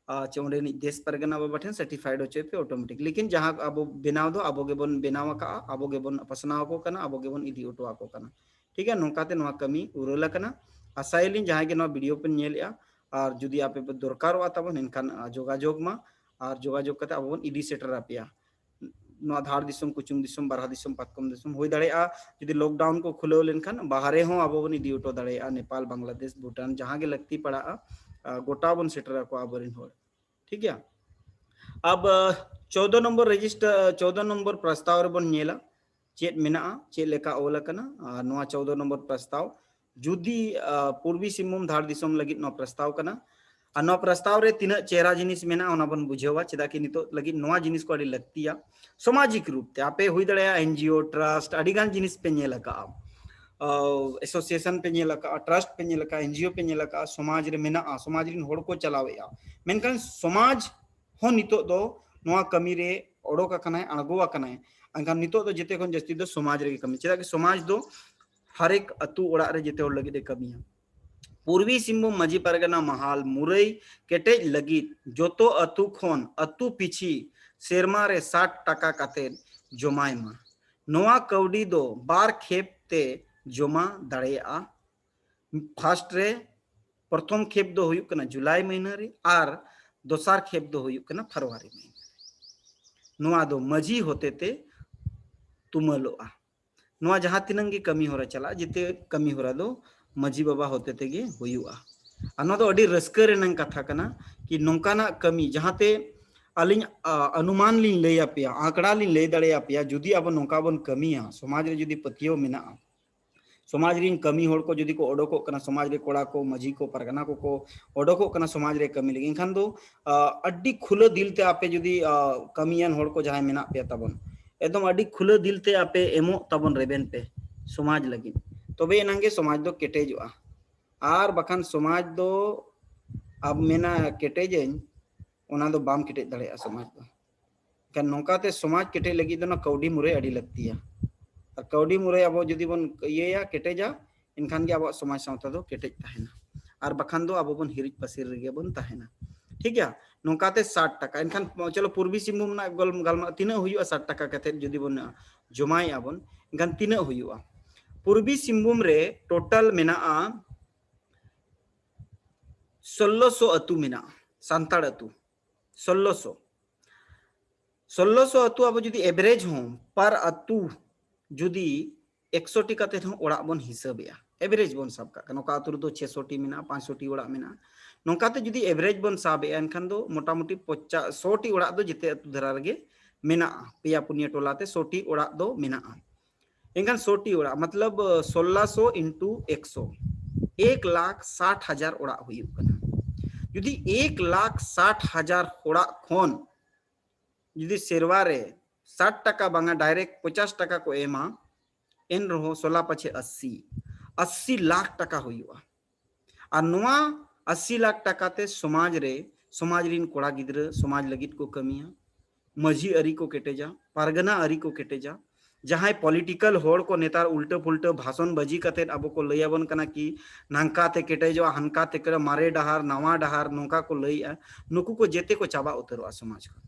ᱟᱨ ᱪᱮ ᱚᱸᱰᱮᱱᱤᱡ ᱫᱮᱥ ᱯᱟᱨᱜᱟᱱᱟ ᱵᱟᱵᱟ ᱴᱷᱮᱱ ᱥᱟᱨᱴᱤᱯᱷᱟᱭᱤᱰ ᱦᱚᱪᱚᱭ ᱯᱮ ᱚᱴᱳᱢᱮᱴᱤᱠ᱾ ᱞᱮᱠᱤᱱ ᱡᱟᱦᱟᱸ ᱟᱵᱚ ᱵᱮᱱᱟᱣ ᱫᱚ ᱟᱵᱚ ᱜᱮᱵᱚᱱ ᱵᱮᱱᱟᱣ ᱟᱠᱟᱜᱼᱟ, ᱟᱵᱚ ᱜᱮᱵᱚᱱ ᱯᱟᱥᱱᱟᱣ ᱟᱠᱚ ᱠᱟᱱᱟ, ᱟᱵᱚ ᱜᱮᱵᱚᱱ ᱤᱫᱤ ᱦᱚᱴᱚ ᱟᱠᱚ ᱠᱟᱱᱟ᱾ ᱴᱷᱤᱠ ᱜᱮᱭᱟ, ᱱᱚᱝᱠᱟᱛᱮ ᱱᱚᱣᱟ ᱠᱟᱹᱢᱤ ᱩᱨᱟᱹᱞ ᱟᱠᱟᱱᱟ᱾ ᱟᱥᱟᱭᱟᱞᱤᱧ ᱡᱟᱦᱟᱸᱭ ᱜᱮ ᱱᱚᱣᱟ ᱵᱷᱤᱰᱤᱭᱳ ᱯᱮ ᱧᱮᱞᱮᱜᱼᱟ ᱟᱨ ᱡᱩᱫᱤ ᱟᱯᱮ ᱯᱮ ᱫᱚᱨᱠᱟᱨᱚᱜᱼᱟ ᱛᱟᱵᱚᱱ, ᱮᱱᱠᱷᱟᱱ ᱟᱨ ᱡᱳᱜᱟᱡᱳᱜᱽ ᱢᱟ, ᱟᱨ ᱡᱳᱜᱟᱡᱳᱜᱽ ᱠᱟᱛᱮ ᱟᱵᱚ ᱵᱚᱱ ᱤᱫᱤ ᱥᱮᱴᱮᱨ ᱟᱯᱮᱭᱟ᱾ ᱱᱚᱣᱟ ᱫᱷᱟᱲ ᱫᱤᱥᱚᱢ, ᱠᱩᱪᱩᱝ ᱫᱤᱥᱚᱢ, ᱵᱟᱨᱦᱟ ᱫᱤᱥᱚᱢ, ᱯᱟᱛᱠᱚᱢ ᱫᱤᱥᱚᱢ, ᱦᱩᱭ ᱫᱟᱲᱮᱭᱟᱜᱼᱟ ᱡᱩᱫᱤ ᱞᱚᱠᱰᱟᱣᱩᱱ ᱠᱚ ᱠᱷᱩᱞᱟᱹᱣ ᱞᱮᱱᱠᱷᱟᱱ ᱵᱟᱦᱨᱮ ᱦᱚᱸ ᱟᱵᱚ ᱵᱚᱱ ᱤᱫᱤ ᱦᱚᱴᱚ ᱫᱟᱲᱮᱭᱟᱜᱼᱟ᱾ ᱱᱮᱯᱟᱞ, ᱵᱟᱝᱞᱟᱫᱮᱥ, ᱵᱷᱩᱴᱟᱱ, ᱡᱟᱦᱟᱸ ᱜᱮ ᱞᱟᱹᱠᱛᱤ ᱯᱟᱲᱟᱜᱼᱟ, ᱟ, ᱜᱚᱴᱟ ᱵᱚᱱ ᱥᱮᱴᱮᱨ ᱟᱠᱚᱣᱟ ᱟᱵᱚᱨᱮᱱ ᱦᱚᱲ᱾ ᱴᱷᱤᱠ ᱜᱮᱭᱟ᱾ ᱟᱵ ᱪᱳᱫᱚ ᱱᱚᱢᱵᱚᱨ ᱨᱮᱡᱤᱥᱴᱟᱨ, ᱪᱳᱫᱚ ᱱᱚᱢᱵᱚᱨ ᱯᱨᱚᱥᱛᱟᱵ ᱨᱮᱵᱚᱱ ᱧᱮᱞᱟ ᱪᱮᱫ ᱢᱮᱱᱟᱜᱼᱟ, ᱪᱮᱫ ᱞᱮᱠᱟ ᱚᱞ ᱟᱠᱟᱱᱟ᱾ ᱟᱨ ᱱᱚᱣᱟ ᱪᱳᱫᱚ ᱱᱚᱢᱵᱚᱨ ᱯᱨᱚᱥᱛᱟᱵ ᱡᱩᱫᱤ, ᱟ, ᱯᱩᱨᱵᱤ ᱥᱤᱝᱵᱷᱩᱢ ᱫᱷᱟᱲ ᱫᱤᱥᱚᱢ ᱞᱟᱹᱜᱤᱫ ᱱᱚᱣᱟ ᱯᱨᱚᱥᱛᱟᱵ ᱠᱟᱱᱟ᱾ ᱟᱨ ᱱᱚᱣᱟ ᱯᱨᱚᱥᱛᱟᱵ ᱨᱮ ᱛᱤᱱᱟᱹᱜ ᱪᱮᱦᱨᱟ ᱡᱤᱱᱤᱥ ᱢᱮᱱᱟᱜᱼᱟ, ᱚᱱᱟ ᱵᱚᱱ ᱵᱩᱡᱷᱟᱹᱣᱟ, ᱪᱮᱫᱟᱜ ᱠᱤ ᱱᱤᱛᱚᱜ ᱞᱟᱹᱜᱤᱫ ᱱᱚᱣᱟ ᱡᱤᱱᱤᱥ ᱠᱚ ᱟᱹᱰᱤ ᱞᱟᱹᱠᱛᱤᱭᱟ᱾ ᱥᱟᱢᱟᱡᱤᱠ ᱨᱩᱯ ᱛᱮ ᱟᱯᱮ ᱦᱩᱭ ᱫᱟᱲᱮᱭᱟᱜᱼᱟ ᱮᱱᱡᱤᱳ, ᱴᱨᱟᱥᱴ, ᱟᱹᱰᱤ ᱜᱟᱱ ᱡᱤᱱᱤᱥ ᱯᱮ ᱧᱮᱞ ᱟᱠᱟᱫᱼᱟ, ᱟ, ᱮᱥᱳᱥᱤᱭᱮᱥᱚᱱ ᱯᱮ ᱧᱮᱞ ᱟᱠᱟᱫᱼᱟ, ᱴᱨᱟᱥᱴ ᱯᱮ ᱧᱮᱞ ᱟᱠᱟᱫᱼᱟ, ᱮᱱᱡᱤᱳ ᱯᱮ ᱧᱮᱞ ᱟᱠᱟᱫᱼᱟ, ᱥᱚᱢᱟᱡᱽ ᱨᱮ ᱢᱮᱱᱟᱜᱼᱟ, ᱥᱚᱢᱟᱡᱽ ᱨᱮᱱ ᱦᱚᱲ ᱠᱚ ᱪᱟᱞᱟᱣᱮᱫᱼᱟ, ᱢᱮᱱᱠᱷᱟᱱ ᱥᱚᱢᱟᱡᱽ ᱦᱚᱸ ᱱᱤᱛᱚᱜ ᱫᱚ ᱱᱚᱣᱟ ᱠᱟᱹᱢᱤ ᱨᱮ ᱚᱰᱚᱠ ᱟᱠᱟᱱᱟᱭ, ᱟᱬᱜᱚ ᱟᱠᱟᱱᱟᱭ᱾ ᱮᱱᱠᱷᱟᱱ ᱱᱤᱛᱚᱜ ᱫᱚ ᱡᱮᱛᱮ ᱠᱷᱚᱱ ᱡᱟᱹᱥᱛᱤ ᱫᱚ ᱥᱚᱢᱟᱡᱽ ᱨᱮᱜᱮ ᱠᱟᱹᱢᱤ, ᱪᱮᱫᱟᱜ ᱠᱤ ᱥᱚᱢᱟᱡᱽ ᱫᱚ ᱦᱟᱨᱮᱠ ᱟᱹᱛᱩ ᱚᱲᱟᱜ ᱨᱮ ᱡᱮᱛᱮ ᱦᱚᱲ ᱞᱟᱹᱜᱤᱫ ᱮ ᱠᱟᱹᱢᱤᱭᱟ᱾ ᱯᱩᱨᱵᱤ ᱥᱤᱝᱵᱷᱩᱢ ᱢᱟᱹᱡᱷᱤ ᱯᱟᱨᱜᱟᱱᱟ ᱢᱟᱦᱟᱞ ᱢᱩᱨᱟᱹᱭ ᱠᱮᱴᱮᱡ ᱞᱟᱹᱜᱤᱫ ᱡᱚᱛᱚ ᱟᱹᱛᱩ ᱠᱷᱚᱱ ᱟᱹᱛᱩ ᱯᱤᱪᱷᱤ ᱥᱮᱨᱢᱟ ᱨᱮ ᱥᱟᱴ ᱴᱟᱠᱟ ᱠᱟᱛᱮ ᱡᱚᱢᱟᱭ ᱢᱟ᱾ ᱱᱚᱣᱟ ᱠᱟᱹᱣᱰᱤ ᱫᱚ ᱵᱟᱨ ᱠᱷᱮᱯ ᱛᱮ ᱡᱚᱢᱟ ᱫᱟᱲᱮᱭᱟᱜᱼᱟ᱾ ᱯᱷᱟᱥᱴ ᱨᱮ, ᱯᱨᱚᱛᱷᱚᱢ ᱠᱷᱮᱯ ᱫᱚ ᱦᱩᱭᱩᱜ ᱠᱟᱱᱟ ᱡᱩᱞᱟᱭ ᱢᱟᱹᱦᱱᱟᱹ ᱨᱮ, ᱟᱨ ᱫᱚᱥᱟᱨ ᱠᱷᱮᱯ ᱫᱚ ᱦᱩᱭᱩᱜ ᱠᱟᱱᱟ ᱯᱷᱮᱵᱽᱨᱩᱣᱟᱨᱤ ᱢᱟᱹᱦᱤᱱᱟ ᱨᱮ᱾ ᱱᱚᱣᱟ ᱫᱚ ᱢᱟᱹᱡᱷᱤ ᱦᱚᱛᱮᱛᱮ ᱛᱩᱢᱟᱹᱞᱚᱜᱼᱟ᱾ ᱱᱚᱣᱟ ᱡᱟᱦᱟᱸ ᱛᱤᱱᱟᱹᱝ ᱜᱮ ᱠᱟᱹᱢᱤ ᱦᱚᱨᱟ ᱪᱟᱞᱟᱜᱼᱟ, ᱡᱮᱛᱮ ᱠᱟᱹᱢᱤ ᱦᱚᱨᱟ ᱫᱚ ᱢᱟᱹᱡᱷᱤ ᱵᱟᱵᱟ ᱦᱚᱛᱮ ᱛᱮᱜᱮ ᱦᱩᱭᱩᱜᱼᱟ᱾ ᱟᱨ ᱱᱚᱣᱟ ᱫᱚ ᱟᱹᱰᱤ ᱨᱟᱹᱥᱠᱟᱹ ᱨᱮᱱᱟᱜ ᱠᱟᱛᱷᱟ ᱠᱟᱱᱟ ᱠᱤ ᱱᱚᱝᱠᱟᱱᱟᱜ ᱠᱟᱹᱢᱤ ᱡᱟᱦᱟᱸᱛᱮ ᱟᱹᱞᱤᱧ, ᱟ, ᱚᱱᱩᱢᱟᱱ ᱞᱤᱧ ᱞᱟᱹᱭ ᱟᱯᱮᱭᱟ, ᱟᱸᱠᱲᱟ ᱞᱤᱧ ᱞᱟᱹᱭ ᱫᱟᱲᱮᱭᱟᱯᱮᱭᱟ, ᱡᱩᱫᱤ ᱟᱵᱚ ᱱᱚᱝᱠᱟ ᱵᱚᱱ ᱠᱟᱹᱢᱤᱭᱟ, ᱥᱚᱢᱟᱡᱽ ᱨᱮ ᱡᱩᱫᱤ ᱯᱟᱹᱛᱭᱟᱹᱣ ᱢᱮᱱᱟᱜᱼᱟ, ᱥᱚᱢᱟᱡᱽ ᱨᱤᱱ ᱠᱟᱹᱢᱤ ᱦᱚᱲ ᱠᱚ ᱡᱩᱫᱤ ᱠᱚ ᱚᱰᱚᱠᱚᱜ ᱠᱟᱱᱟ, ᱥᱚᱢᱟᱡᱽ ᱨᱮ ᱠᱚᱲᱟ ᱠᱚ, ᱢᱟᱹᱡᱷᱤ ᱠᱚ, ᱯᱟᱨᱜᱟᱱᱟ ᱠᱚᱠᱚ ᱚᱰᱚᱠᱚᱜ ᱠᱟᱱᱟ ᱥᱚᱢᱟᱡᱽ ᱨᱮ ᱠᱟᱹᱢᱤ ᱞᱟᱹᱜᱤᱫ, ᱮᱱᱠᱷᱟᱱ ᱫᱚ, ᱟ, ᱟᱹᱰᱤ ᱠᱷᱩᱞᱟᱹ ᱫᱤᱞ ᱛᱮ ᱟᱯᱮ ᱡᱩᱫᱤ, ᱟ, ᱠᱟᱹᱢᱤᱭᱟᱱ ᱦᱚᱲ ᱠᱚ ᱡᱟᱦᱟᱸᱭ ᱢᱮᱱᱟᱜ ᱯᱮᱭᱟ ᱛᱟᱵᱚᱱ, ᱮᱠᱫᱚᱢ ᱟᱹᱰᱤ ᱠᱷᱩᱞᱟᱹ ᱫᱤᱞ ᱛᱮ ᱟᱯᱮ ᱮᱢᱚᱜ ᱛᱟᱵᱚᱱ ᱨᱮᱵᱮᱱ ᱯᱮ ᱥᱚᱢᱟᱡᱽ ᱞᱟᱹᱜᱤᱫ, ᱛᱚᱵᱮ ᱮᱱᱟᱝ ᱜᱮ ᱥᱚᱢᱟᱡᱽ ᱫᱚ ᱠᱮᱴᱮᱡᱚᱜᱼᱟ᱾ ᱟᱨ ᱵᱟᱠᱷᱟᱱ ᱥᱚᱢᱟᱡᱽ ᱫᱚ ᱟᱵ ᱢᱮᱱᱟ ᱠᱮᱴᱮᱡᱟᱹᱧ, ᱚᱱᱟ ᱫᱚ ᱵᱟᱢ ᱠᱮᱴᱮᱡ ᱫᱟᱲᱮᱭᱟᱜᱼᱟ ᱥᱚᱢᱟᱡᱽ ᱫᱚ᱾ ᱮᱱᱠᱷᱟᱱ ᱱᱚᱝᱠᱟᱛᱮ ᱥᱚᱢᱟᱡᱽ ᱠᱮᱴᱮᱡ ᱞᱟᱹᱜᱤᱫ ᱫᱚ ᱚᱱᱟ ᱠᱟᱹᱣᱰᱤ ᱢᱩᱨᱟᱹᱭ ᱟᱹᱰᱤ ᱞᱟᱹᱠᱛᱤᱭᱟ᱾ ᱟᱨ ᱠᱟᱹᱣᱰᱤ ᱢᱩᱨᱟᱹᱭ ᱟᱵᱚ ᱡᱩᱫᱤ ᱵᱚᱱ ᱤᱭᱟᱹᱭᱟ, ᱠᱮᱴᱮᱡᱟ, ᱮᱱᱠᱷᱟᱱ ᱜᱮ ᱟᱵᱚᱣᱟᱜ ᱥᱚᱢᱟᱡᱽ ᱥᱟᱶᱛᱟ ᱫᱚ ᱠᱮᱴᱮᱡ ᱛᱟᱦᱮᱱᱟ᱾ ᱟᱨ ᱵᱟᱠᱷᱟᱱ ᱫᱚ ᱟᱵᱚ ᱵᱚᱱ ᱦᱤᱨᱤᱡ ᱯᱟᱹᱥᱤᱨ ᱨᱮᱜᱮ ᱵᱚᱱ ᱛᱟᱦᱮᱱᱟ᱾ ᱴᱷᱤᱠ ᱜᱮᱭᱟ? ᱱᱚᱝᱠᱟᱛᱮ ᱥᱟᱴ ᱴᱟᱠᱟ᱾ ᱮᱱᱠᱷᱟᱱ ᱪᱚᱞᱚ ᱯᱩᱨᱵᱤ ᱥᱤᱝᱵᱷᱩᱢ ᱨᱮᱱᱟᱜ ᱜᱚᱞ-, ᱜᱟᱞᱢᱟᱨᱟᱣ ᱛᱤᱱᱟᱹᱜ ᱦᱩᱭᱩᱜᱼᱟ? ᱥᱟᱴ ᱴᱟᱠᱟ ᱠᱟᱛᱮᱫ ᱡᱩᱫᱤ ᱵᱚᱱ ᱡᱚᱢᱟᱭᱮᱜᱼᱟ ᱵᱚᱱ, ᱮᱱᱠᱷᱟᱱ ᱛᱤᱱᱟᱹᱜ ᱦᱩᱭᱩᱜᱼᱟ? ᱯᱩᱨᱵᱤ ᱥᱤᱝᱵᱷᱩᱢ ᱨᱮ ᱴᱳᱴᱟᱞ ᱢᱮᱱᱟᱜᱼᱟ ᱥᱳᱞᱞᱳᱥᱚ ᱟᱹᱛᱩ ᱢᱮᱱᱟᱜᱼᱟ, ᱥᱟᱱᱛᱟᱲ ᱟᱹᱛᱩ᱾ ᱥᱳᱞᱞᱳᱥᱚ᱾ ᱥᱳᱞᱞᱳᱥᱚ ᱟᱹᱛᱩ ᱟᱵᱚ ᱡᱩᱫᱤ ᱮᱵᱷᱟᱨᱮᱡᱽ ᱦᱚᱸ ᱯᱟᱨ ᱟᱹᱛᱩ ᱡᱩᱫᱤ ᱮᱠᱥᱚ ᱴᱤ ᱠᱟᱛᱮ ᱦᱚᱸ ᱚᱲᱟᱜ ᱵᱚᱱ ᱦᱤᱥᱟᱹᱵᱮᱜᱼᱟ, ᱮᱵᱷᱟᱨᱮᱡᱽ ᱵᱚᱱ ᱥᱟᱵ ᱠᱟᱜ ᱠᱟᱱᱟ, ᱚᱠᱟ ᱟᱹᱛᱩ ᱨᱮᱫᱚ ᱪᱷᱮᱥᱚ ᱴᱤ ᱢᱮᱱᱟᱜᱼᱟ, ᱯᱟᱸᱪᱥᱚ ᱴᱤ ᱚᱲᱟᱜ ᱢᱮᱱᱟᱜᱼᱟ, ᱱᱚᱝᱠᱟᱛᱮ ᱡᱩᱫᱤ ᱮᱵᱷᱟᱨᱮᱡᱽ ᱵᱚᱱ ᱥᱟᱵᱮᱜᱼᱟ, ᱮᱱᱠᱷᱟᱱ ᱫᱚ ᱢᱚᱴᱟᱢᱩᱴᱤ ᱯᱚᱧᱪᱟᱥ, ᱥᱚ ᱴᱤ ᱚᱲᱟᱜ ᱫᱚ ᱡᱮᱛᱮ ᱟᱹᱛᱩ ᱫᱷᱟᱨᱟ ᱨᱮᱜᱮ ᱢᱮᱱᱟᱜᱼᱟ, ᱯᱮᱭᱟ ᱯᱩᱱᱭᱟᱹ ᱴᱚᱞᱟ ᱛᱮ ᱥᱚ ᱴᱤ ᱚᱲᱟᱜ ᱫᱚ ᱢᱮᱱᱟᱜᱼᱟ᱾ ᱮᱱᱠᱷᱟᱱ ᱥᱚ ᱴᱤ ᱚᱲᱟᱜ ᱢᱚᱛᱞᱚᱵ ᱥᱳᱞᱞᱳᱥᱚ into ᱮᱠᱥᱚ, ᱮᱠ ᱞᱟᱠᱷ ᱥᱟᱴ ᱦᱟᱡᱟᱨ ᱚᱲᱟᱜ ᱦᱩᱭᱩᱜ ᱠᱟᱱᱟ᱾ ᱡᱩᱫᱤ ᱮᱠ ᱞᱟᱠᱷ ᱥᱟᱴ ᱦᱟᱡᱟᱨ ᱚᱲᱟᱜ ᱠᱷᱚᱱ ᱡᱩᱫᱤ ᱥᱮᱨᱣᱟ ᱨᱮ ᱥᱟᱴ ᱴᱟᱠᱟ ᱵᱟᱝᱟ ᱰᱟᱭᱨᱮᱠᱴ ᱯᱚᱧᱪᱟᱥ ᱴᱟᱠᱟ ᱠᱚ ᱮᱢᱟ, ᱮᱱ ᱨᱮᱦᱚᱸ ᱥᱳᱞᱟ ᱯᱟᱪᱷᱮ ᱟᱥᱤ, ᱟᱥᱤ ᱞᱟᱠᱷ ᱴᱟᱠᱟ ᱦᱩᱭᱩᱜᱼᱟ᱾ ᱟᱨ ᱱᱚᱣᱟ ᱟᱥᱤ ᱞᱟᱠᱷ ᱴᱟᱠᱟ ᱛᱮ ᱥᱚᱢᱟᱡᱽ ᱨᱮ, ᱥᱚᱢᱟᱡᱽ ᱨᱤᱱ ᱠᱚᱲᱟ ᱜᱤᱫᱽᱨᱟᱹ ᱥᱚᱢᱟᱡᱽ ᱞᱟᱹᱜᱤᱫ ᱠᱚ ᱠᱟᱹᱢᱤᱭᱟ, ᱢᱟᱹᱡᱷᱤ ᱟᱹᱨᱤ ᱠᱚ ᱠᱮᱴᱮᱡᱟ, ᱯᱟᱨᱜᱟᱱᱟ ᱟᱹᱨᱤ ᱠᱚ ᱠᱮᱴᱮᱡᱟ᱾ ᱡᱟᱦᱟᱸᱭ ᱯᱚᱞᱤᱴᱤᱠᱟᱞ ᱦᱚᱲ ᱠᱚ ᱱᱮᱛᱟᱨ ᱩᱞᱴᱟᱹ ᱯᱩᱞᱴᱟᱹ ᱵᱷᱟᱥᱚᱱ ᱵᱟᱹᱡᱤ ᱠᱟᱛᱮᱫ ᱟᱵᱚ ᱠᱚ ᱞᱟᱹᱭᱟᱵᱚᱱ ᱠᱟᱱᱟ ᱠᱤ ᱱᱟᱝᱠᱟ ᱛᱮ ᱠᱮᱴᱮᱡᱚᱜᱼᱟ, ᱦᱟᱱᱠᱟ ᱛᱮ ᱠᱮᱴᱮᱡᱚᱜᱼᱟ, ᱢᱟᱨᱮ ᱰᱟᱦᱟᱨ, ᱱᱟᱣᱟ ᱰᱟᱦᱟᱨ, ᱱᱚᱝᱠᱟ ᱠᱚ ᱞᱟᱹᱭᱮᱜᱼᱟ, ᱱᱩᱠᱩ ᱠᱚ ᱡᱮᱛᱮ ᱠᱚ ᱪᱟᱵᱟ ᱩᱛᱟᱹᱨᱚᱜᱼᱟ ᱥᱚᱢᱟᱡᱽ ᱠᱷᱚᱱ᱾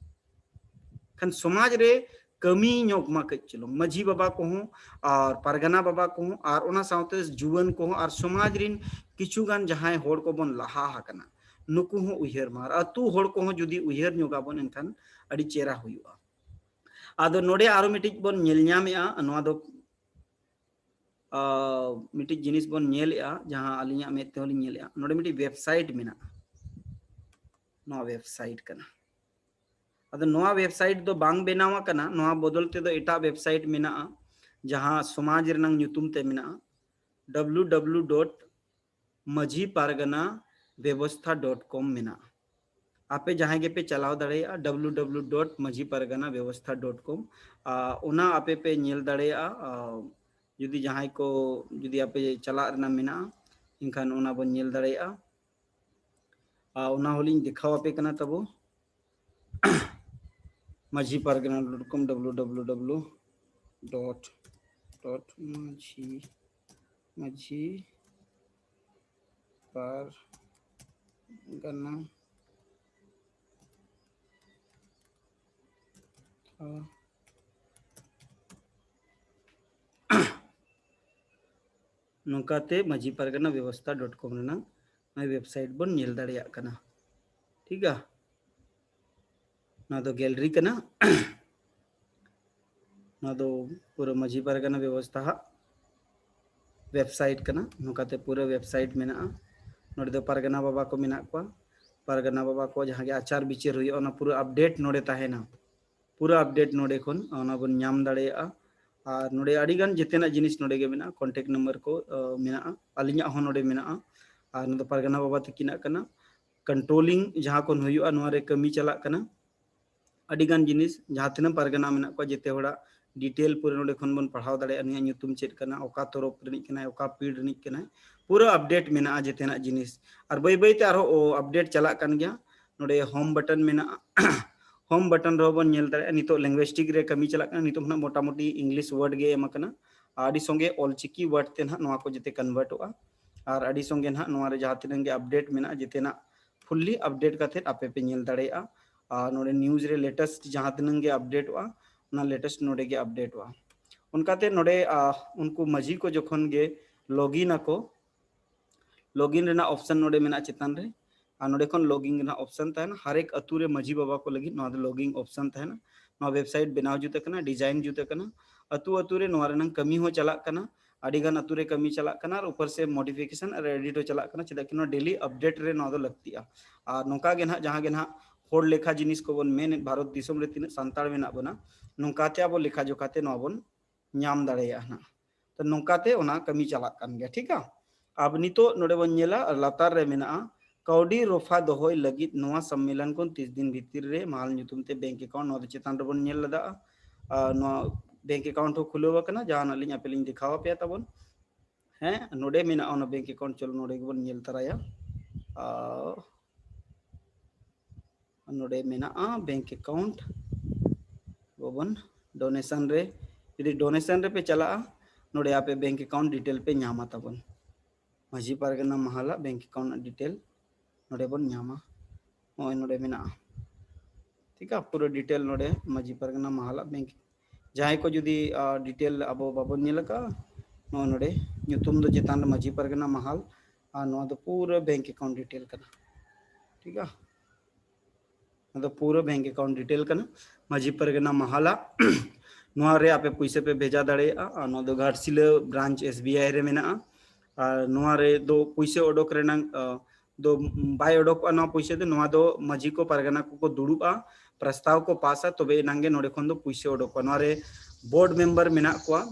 ᱠᱷᱟᱱ ᱥᱚᱢᱟᱡᱽ ᱨᱮ ᱠᱟᱹᱢᱤ ᱧᱚᱜ ᱢᱟ ᱠᱟᱹᱡ ᱪᱩᱞᱩᱝ ᱢᱟᱹᱡᱷᱤ ᱵᱟᱵᱟ ᱠᱚᱦᱚᱸ ᱟᱨ ᱯᱟᱨᱜᱟᱱᱟ ᱵᱟᱵᱟ ᱠᱚᱦᱚᱸ ᱟᱨ ᱚᱱᱟ ᱥᱟᱶᱛᱮ ᱡᱩᱣᱟᱹᱱ ᱠᱚᱦᱚᱸ ᱟᱨ ᱥᱚᱢᱟᱡᱽ ᱨᱤᱱ ᱠᱤᱪᱷᱩ ᱜᱟᱱ ᱡᱟᱦᱟᱸᱭ ᱦᱚᱲ ᱠᱚᱵᱚᱱ ᱞᱟᱦᱟ ᱟᱠᱟᱱᱟ, ᱱᱩᱠᱩ ᱦᱚᱸ ᱩᱭᱦᱟᱹᱨ ᱢᱟ᱾ ᱟᱨ ᱟᱹᱛᱩ ᱦᱚᱲ ᱠᱚᱦᱚᱸ ᱡᱩᱫᱤ ᱩᱭᱦᱟᱹᱨ ᱧᱚᱜ ᱟᱵᱚᱱ, ᱮᱱᱠᱷᱟᱱ ᱟᱹᱰᱤ ᱪᱮᱦᱨᱟ ᱦᱩᱭᱩᱜᱼᱟ᱾ ᱟᱫᱚ ᱱᱚᱰᱮ ᱟᱨᱚ ᱢᱤᱫᱴᱤᱡ ᱵᱚᱱ ᱧᱮᱞ ᱧᱟᱢᱮᱜᱼᱟ, ᱱᱚᱣᱟ ᱫᱚ ᱟᱨ ᱢᱤᱫᱴᱤᱡ ᱡᱤᱱᱤᱥ ᱵᱚᱱ ᱧᱮᱞᱮᱜᱼᱟ, ᱡᱟᱦᱟᱸ ᱟᱹᱞᱤᱧᱟᱜ ᱢᱮᱫ ᱛᱮᱦᱚᱸ ᱞᱤᱧ ᱧᱮᱞᱮᱜᱼᱟ᱾ ᱱᱚᱰᱮ ᱢᱤᱫᱴᱤᱡ ᱣᱮᱵᱥᱟᱭᱤᱴ ᱢᱮᱱᱟᱜᱼᱟ, ᱱᱚᱣᱟ ᱣᱮᱵᱥᱟᱭᱤᱴ ᱠᱟᱱᱟ᱾ ᱟᱫᱚ ᱱᱚᱣᱟ ᱣᱮᱵᱥᱟᱭᱤᱴ ᱫᱚ ᱵᱟᱝ ᱵᱮᱱᱟᱣ ᱟᱠᱟᱱᱟ, ᱱᱚᱣᱟ ᱵᱚᱫᱚᱞ ᱛᱮᱫᱚ ᱮᱴᱟᱜ ᱣᱮᱵᱥᱟᱭᱤᱴ ᱢᱮᱱᱟᱜᱼᱟ, ᱡᱟᱦᱟᱸ ᱥᱚᱢᱟᱡᱽ ᱨᱮᱱᱟᱜ ᱧᱩᱛᱩᱢ ᱛᱮ ᱢᱮᱱᱟᱜᱼᱟ, W W W dot Majhi Pargana ᱵᱮᱵᱚᱥᱛᱷᱟ ᱰᱚᱴ ᱠᱚᱢ ᱢᱮᱱᱟᱜᱼᱟ᱾ ᱟᱯᱮ ᱡᱟᱦᱟᱸᱭ ᱜᱮᱯᱮ ᱪᱟᱞᱟᱣ ᱫᱟᱲᱮᱭᱟᱜᱼᱟ, W W W dot Majhi Pargana ᱵᱮᱵᱚᱥᱛᱷᱟ ᱰᱚᱴ ᱠᱚᱢ, ᱚᱱᱟ ᱟᱯᱮ ᱯᱮ ᱧᱮᱞ ᱫᱟᱲᱮᱭᱟᱜᱼᱟ᱾ ᱟᱨ ᱡᱩᱫᱤ ᱡᱟᱦᱟᱸᱭ ᱠᱚ, ᱡᱩᱫᱤ ᱟᱯᱮ ᱪᱟᱞᱟᱜ ᱨᱮᱱᱟᱜ ᱢᱮᱱᱟᱜᱼᱟ, ᱮᱱᱠᱷᱟᱱ ᱚᱱᱟ ᱵᱚᱱ ᱧᱮᱞ ᱫᱟᱲᱮᱭᱟᱜᱼᱟ᱾ ᱟᱨ ᱚᱱᱟ ᱦᱚᱸᱞᱤᱧ ᱫᱮᱠᱷᱟᱣ ᱟᱯᱮ ᱠᱟᱱᱟ ᱛᱟᱵᱚ᱾ Majhi Pargana dot com, W W W dot Majhi Majhi ᱯᱟᱨᱜᱟᱱᱟ᱾ ᱱᱚᱝᱠᱟᱛᱮ ᱢᱟᱹᱡᱷᱤ ᱯᱟᱨᱜᱟᱱᱟ ᱵᱮᱵᱚᱥᱛᱷᱟ ᱰᱚᱴ ᱠᱚᱢ ᱨᱮᱱᱟᱜ ᱱᱚᱣᱟ ᱣᱮᱵᱥᱟᱭᱤᱴ ᱵᱚᱱ ᱧᱮᱞ ᱫᱟᱲᱮᱭᱟᱜ ᱠᱟᱱᱟ᱾ ᱴᱷᱤᱠ ᱜᱮᱭᱟ, ᱱᱚᱣᱟ ᱫᱚ ᱜᱮᱞᱨᱤ ᱠᱟᱱᱟ᱾ ᱱᱚᱣᱟ ᱫᱚ ᱯᱩᱨᱟᱹ ᱢᱟᱹᱡᱷᱤ ᱯᱟᱨᱜᱟᱱᱟ ᱵᱮᱵᱚᱥᱛᱷᱟ ᱦᱟᱜ ᱣᱮᱵᱥᱟᱭᱤᱴ ᱠᱟᱱᱟ᱾ ᱱᱚᱝᱠᱟᱛᱮ ᱯᱩᱨᱟᱹ ᱣᱮᱵᱥᱟᱭᱤᱴ ᱢᱮᱱᱟᱜᱼᱟ᱾ ᱱᱚᱰᱮ ᱫᱚ ᱯᱟᱨᱜᱟᱱᱟ ᱵᱟᱵᱟ ᱠᱚ ᱢᱮᱱᱟᱜ ᱠᱚᱣᱟ᱾ ᱯᱟᱨᱜᱟᱱᱟ ᱵᱟᱵᱟ ᱠᱚ ᱡᱟᱦᱟᱸ ᱜᱮ ᱟᱪᱟᱨ ᱵᱤᱪᱟᱹᱨ ᱦᱩᱭᱩᱜᱼᱟ, ᱚᱱᱟ ᱯᱩᱨᱟᱹ ᱟᱯᱰᱮᱴ ᱱᱚᱰᱮ ᱛᱟᱦᱮᱱᱟ᱾ ᱯᱩᱨᱟᱹ ᱟᱯᱰᱮᱴ ᱱᱚᱰᱮ ᱠᱷᱚᱱ ᱚᱱᱟ ᱵᱚᱱ ᱧᱟᱢ ᱫᱟᱲᱮᱭᱟᱜᱼᱟ᱾ ᱟᱨ ᱱᱚᱰᱮ ᱟᱹᱰᱤ ᱜᱟᱱ ᱡᱮᱛᱮᱱᱟᱜ ᱡᱤᱱᱤᱥ ᱱᱚᱰᱮ ᱜᱮ ᱢᱮᱱᱟᱜᱼᱟ᱾ ᱠᱚᱱᱴᱮᱠᱴ ᱱᱟᱢᱵᱟᱨ ᱠᱚ, ᱟᱸ, ᱢᱮᱱᱟᱜᱼᱟ᱾ ᱟᱹᱞᱤᱧᱟᱜ ᱦᱚᱸ ᱱᱚᱰᱮ ᱢᱮᱱᱟᱜᱼᱟ᱾ ᱟᱨ ᱱᱚᱣᱟ ᱫᱚ ᱯᱟᱨᱜᱟᱱᱟ ᱵᱟᱵᱟ ᱛᱟᱹᱠᱤᱱᱟᱜ ᱠᱟᱱᱟ᱾ ᱠᱚᱱᱴᱨᱳᱞᱤᱝ ᱡᱟᱦᱟᱸ ᱠᱷᱚᱱ ᱦᱩᱭᱩᱜᱼᱟ, ᱱᱚᱣᱟ ᱨᱮ ᱠᱟᱹᱢᱤ ᱪᱟᱞᱟᱜ ᱠᱟᱱᱟ᱾ ᱟᱹᱰᱤ ᱜᱟᱱ ᱡᱤᱱᱤᱥ, ᱡᱟᱦᱟᱸ ᱛᱤᱱᱟᱹᱜ ᱯᱟᱨᱜᱟᱱᱟ ᱢᱮᱱᱟᱜ ᱠᱚᱣᱟ, ᱡᱮᱛᱮ ᱦᱚᱲᱟᱜ ᱰᱤᱴᱮᱞ ᱯᱩᱨᱟᱹ ᱱᱚᱰᱮ ᱠᱷᱚᱱ ᱵᱚᱱ ᱯᱟᱲᱦᱟᱣ ᱫᱟᱲᱮᱭᱟᱜᱼᱟ᱾ ᱱᱩᱭᱟᱜ ᱧᱩᱛᱩᱢ ᱪᱮᱫ ᱠᱟᱱᱟ, ᱚᱠᱟ ᱛᱚᱨᱚᱯ ᱨᱤᱱᱤᱡ ᱠᱟᱱᱟᱭ, ᱚᱠᱟ ᱯᱤᱲ ᱨᱤᱱᱤᱡ ᱠᱟᱱᱟᱭ, ᱯᱩᱨᱟᱹ ᱟᱯᱰᱮᱴ ᱢᱮᱱᱟᱜᱼᱟ ᱡᱮᱛᱮᱱᱟᱜ ᱡᱤᱱᱤᱥ᱾ ᱟᱨ ᱵᱟᱹᱭ ᱵᱟᱹᱭ ᱛᱮ ᱟᱨᱦᱚᱸ ᱚ, ᱟᱯᱰᱮᱴ ᱪᱟᱞᱟᱜ ᱠᱟᱱ ᱜᱮᱭᱟ᱾ ᱱᱚᱰᱮ ᱦᱳᱢ ᱵᱟᱴᱚᱱ ᱢᱮᱱᱟᱜᱼᱟ᱾ ᱦᱳᱢ ᱵᱟᱴᱚᱱ ᱨᱮᱦᱚᱸ ᱵᱚᱱ ᱧᱮᱞ ᱫᱟᱲᱮᱭᱟᱜᱼᱟ᱾ ᱱᱤᱛᱚᱜ ᱞᱮᱝᱜᱩᱭᱮᱥᱴᱤᱠ ᱨᱮ ᱠᱟᱹᱢᱤ ᱪᱟᱞᱟᱜ ᱠᱟᱱᱟ᱾ ᱱᱤᱛᱚᱜ ᱦᱟᱸᱜ ᱢᱚᱴᱟᱢᱩᱴᱤ ᱤᱝᱞᱤᱥ ᱣᱟᱨᱰ ᱜᱮ ᱮᱢ ᱟᱠᱟᱱᱟ᱾ ᱟᱹᱰᱤ ᱥᱚᱸᱜᱮ ᱚᱞᱪᱤᱠᱤ ᱣᱟᱨᱰ ᱛᱮ ᱱᱟᱦᱟᱜ ᱱᱚᱣᱟ ᱠᱚ ᱡᱮᱛᱮ ᱠᱚᱱᱵᱷᱟᱨᱴᱚᱜᱼᱟ᱾ ᱟᱨ ᱟᱹᱰᱤ ᱥᱚᱸᱜᱮ ᱱᱟᱦᱟᱜ ᱱᱚᱣᱟ ᱨᱮ ᱡᱟᱦᱟᱸ ᱛᱤᱱᱟᱹᱜ ᱜᱮ ᱟᱯᱰᱮᱴ ᱢᱮᱱᱟᱜᱼᱟ, ᱡᱮᱛᱮᱱᱟᱜ ᱯᱷᱩᱞᱞᱤ ᱟᱯᱰᱮᱴ ᱠᱟᱛᱮᱫ ᱟᱯᱮ ᱯᱮ ᱧᱮᱞ ᱫᱟᱲᱮᱭᱟᱜᱼᱟ᱾ ᱟᱨ ᱱᱚᱰᱮ ᱱᱤᱭᱩᱡᱽ ᱨᱮ ᱞᱮᱴᱮᱥᱴ ᱡᱟᱦᱟᱸ ᱛᱤᱱᱟᱹᱜ ᱜᱮ ᱟᱯᱰᱮᱴᱚᱜᱼᱟ, ᱚᱱᱟ ᱞᱮᱴᱮᱥᱴ ᱱᱚᱰᱮ ᱜᱮ ᱟᱯᱰᱮᱴᱚᱜᱼᱟ᱾ ᱚᱱᱠᱟᱛᱮ ᱱᱚᱰᱮ, ᱟ, ᱩᱱᱠᱩ ᱢᱟᱹᱡᱷᱤ ᱠᱚ ᱡᱚᱠᱷᱚᱱ ᱜᱮ ᱞᱚᱜᱤᱱ ᱟᱠᱚ, ᱞᱚᱜᱤᱱ ᱨᱮᱱᱟᱜ ᱚᱯᱥᱚᱱ ᱱᱚᱰᱮ ᱢᱮᱱᱟᱜᱼᱟ ᱪᱮᱛᱟᱱ ᱨᱮ᱾ ᱟᱨ ᱱᱚᱰᱮ ᱠᱷᱚᱱ logging ᱨᱮᱱᱟᱜ option ᱛᱟᱦᱮᱱᱟ᱾ ᱦᱟᱨ ᱮᱠ ᱟᱹᱛᱩ ᱨᱮ ᱢᱟᱹᱡᱷᱤ ᱵᱟᱵᱟ ᱠᱚ ᱞᱟᱹᱜᱤᱫ ᱱᱚᱣᱟ ᱫᱚ logging option ᱛᱟᱦᱮᱱᱟ᱾ ᱱᱚᱣᱟ website ᱵᱮᱱᱟᱣ ᱡᱩᱛ ᱟᱠᱟᱱᱟ, design ᱡᱩᱛ ᱟᱠᱟᱱᱟ, ᱟᱹᱛᱩ ᱟᱹᱛᱩ ᱨᱮ ᱱᱚᱣᱟ ᱨᱮᱱᱟᱜ ᱠᱟᱹᱢᱤ ᱦᱚᱸ ᱪᱟᱞᱟᱜ ᱠᱟᱱᱟ᱾ ᱟᱹᱰᱤ ᱜᱟᱱ ᱟᱹᱛᱩ ᱨᱮ ᱠᱟᱹᱢᱤ ᱪᱟᱞᱟᱜ ᱠᱟᱱᱟ ᱟᱨ ᱩᱯᱚᱨ ᱥᱮ modification ᱟᱨ edit ᱦᱚᱸ ᱪᱟᱞᱟᱜ ᱠᱟᱱᱟ, ᱪᱮᱫᱟᱜ ᱠᱤ ᱱᱚᱣᱟ daily update ᱨᱮ ᱱᱚᱣᱟ ᱫᱚ ᱞᱟᱹᱠᱛᱤᱜᱼᱟ᱾ ᱟᱨ ᱱᱚᱝᱠᱟ ᱜᱮ ᱱᱟᱦᱟᱜ ᱡᱟᱦᱟᱸ ᱜᱮ ᱱᱟᱦᱟᱜ ᱦᱚᱲ ᱞᱮᱠᱷᱟ ᱡᱤᱱᱤᱥ ᱠᱚᱵᱚᱱ ᱢᱮᱱᱮᱫ, ᱵᱷᱟᱨᱚᱛ ᱫᱤᱥᱚᱢ ᱨᱮ ᱛᱤᱱᱟᱹᱜ ᱥᱟᱱᱛᱟᱲ ᱢᱮᱱᱟᱜ ᱵᱚᱱᱟ, ᱱᱚᱝᱠᱟᱛᱮ ᱟᱵᱚ ᱞᱮᱠᱷᱟ ᱡᱚᱠᱷᱟ ᱛᱮ ᱱᱚᱣᱟ ᱵᱚᱱ ᱧᱟᱢ ᱫᱟᱲᱮᱭᱟᱜᱼᱟ ᱱᱟᱦᱟᱜ᱾ ᱛᱚ ᱱᱚᱝᱠᱟᱛᱮ ᱚᱱᱟ ᱠᱟᱹᱢᱤ ᱪᱟᱞᱟᱜ ᱠᱟᱱ ᱜᱮᱭᱟ, ᱴᱷᱤᱠᱟ᱾ ᱟᱵ ᱱᱤᱛᱚᱜ ᱱᱚᱰᱮ ᱵᱚᱱ ᱧᱮᱞᱟ, ᱞᱟᱛᱟᱨ ᱨᱮ ᱢᱮᱱᱟᱜᱼᱟ ᱠᱟᱹᱣᱰᱤ ᱨᱚᱯᱷᱟ ᱫᱚᱦᱚᱭ ᱞᱟᱹᱜᱤᱫ ᱱᱚᱣᱟ ᱥᱚᱢᱢᱮᱞᱚᱱ ᱠᱷᱚᱱ ᱛᱤᱥ ᱫᱤᱱ ᱵᱷᱤᱛᱤᱨ ᱨᱮ ᱢᱟᱦᱟᱞ ᱧᱩᱛᱩᱢ ᱛᱮ bank account, ᱱᱚᱣᱟ ᱫᱚ ᱪᱮᱛᱟᱱ ᱨᱮᱵᱚᱱ ᱧᱮᱞ ᱞᱮᱫᱟ᱾ ᱟᱨ ᱱᱚᱣᱟ bank account ᱦᱚᱸ ᱠᱷᱩᱞᱟᱹᱣ ᱟᱠᱟᱱᱟ, ᱡᱟᱦᱟᱱᱟᱜ ᱞᱤᱧ ᱟᱯᱮ ᱞᱤᱧ ᱫᱮᱠᱷᱟᱣ ᱟᱯᱮᱭᱟ ᱛᱟᱵᱚᱱ᱾ ᱦᱮᱸ, ᱱᱚᱰᱮ ᱢᱮᱱᱟᱜᱼᱟ ᱚᱱᱟ bank account, ᱪᱚᱞᱚ ᱱᱚᱰᱮ ᱜᱮᱵᱚᱱ ᱧᱮᱞ ᱛᱟᱨᱟᱭᱟ᱾ ᱟᱨ ᱱᱚᱰᱮ ᱢᱮᱱᱟᱜᱼᱟ bank account, ᱵᱚᱵᱚᱱ donation ᱨᱮ, ᱡᱩᱫᱤ donation ᱨᱮᱯᱮ ᱪᱟᱞᱟᱜᱼᱟ, ᱱᱚᱰᱮ ᱟᱯᱮ bank account detail ᱯᱮ ᱧᱟᱢᱟ ᱛᱟᱵᱚᱱ᱾ Majhi Pargana ᱢᱟᱦᱟᱞᱟ bank account detail ᱱᱚᱰᱮ ᱵᱚᱱ ᱧᱟᱢᱟ᱾ ᱱᱚᱜᱼᱚᱭ ᱱᱚᱰᱮ ᱢᱮᱱᱟᱜᱼᱟ, ᱴᱷᱤᱠᱟ, ᱯᱩᱨᱟᱹ detail ᱱᱚᱰᱮ ᱢᱟᱹᱡᱷᱤ ᱯᱟᱨᱜᱟᱱᱟ ᱢᱟᱦᱟᱞᱟ bank᱾ ᱡᱟᱦᱟᱸᱭ ᱠᱚ ᱡᱩᱫᱤ, ᱟ, detail ᱟᱵᱚ ᱵᱟᱵᱚᱱ ᱧᱮᱞ ᱟᱠᱟᱫᱼᱟ, ᱱᱚᱜᱼᱚᱭ ᱱᱚᱰᱮ ᱧᱩᱛᱩᱢ ᱫᱚ ᱪᱮᱛᱟᱱ ᱨᱮ ᱢᱟᱹᱡᱷᱤ ᱯᱟᱨᱜᱟᱱᱟ ᱢᱟᱦᱟᱞ, ᱟᱨ ᱱᱚᱣᱟ ᱫᱚ ᱯᱩᱨᱟᱹ bank account detail ᱠᱟᱱᱟ, ᱴᱷᱤᱠᱟ᱾ ᱱᱚᱣᱟ ᱫᱚ ᱯᱩᱨᱟᱹ bank account detail ᱠᱟᱱᱟ, ᱢᱟᱹᱡᱷᱤ ᱯᱟᱨᱜᱟᱱᱟ ᱢᱟᱦᱟᱞᱟ᱾ ᱱᱚᱣᱟ ᱨᱮ ᱟᱯᱮ ᱯᱩᱭᱥᱟᱹ ᱯᱮ ᱵᱷᱮᱡᱟ ᱫᱟᱲᱮᱭᱟᱜᱼᱟ᱾ ᱟᱨ ᱱᱚᱣᱟ ᱫᱚ Ghatshila branch S B I ᱨᱮ ᱢᱮᱱᱟᱜᱼᱟ᱾ ᱟᱨ ᱱᱚᱣᱟ ᱨᱮ ᱫᱚ ᱯᱩᱭᱥᱟᱹ ᱚᱰᱚᱠ ᱨᱮᱱᱟᱝ, ᱟ, ᱫᱚ ᱵᱟᱭ ᱚᱰᱚᱠᱚᱜᱼᱟ ᱱᱚᱣᱟ ᱯᱩᱭᱥᱟᱹ ᱫᱚ᱾ ᱱᱚᱣᱟ ᱫᱚ ᱢᱟᱹᱡᱷᱤ ᱠᱚ ᱯᱟᱨᱜᱟᱱᱟ ᱠᱚᱠᱚ ᱫᱩᱲᱩᱵᱼᱟ, ᱯᱨᱚᱥᱛᱟᱵ ᱠᱚ ᱯᱟᱥᱟ, ᱛᱚᱵᱮ ᱮᱱᱟᱝ ᱜᱮ ᱱᱚᱰᱮ ᱠᱷᱚᱱ ᱫᱚ ᱯᱩᱭᱥᱟᱹ ᱚᱰᱚᱠᱚᱜᱼᱟ᱾ ᱱᱚᱣᱟ ᱨᱮ board member ᱢᱮᱱᱟᱜ ᱠᱚᱣᱟ,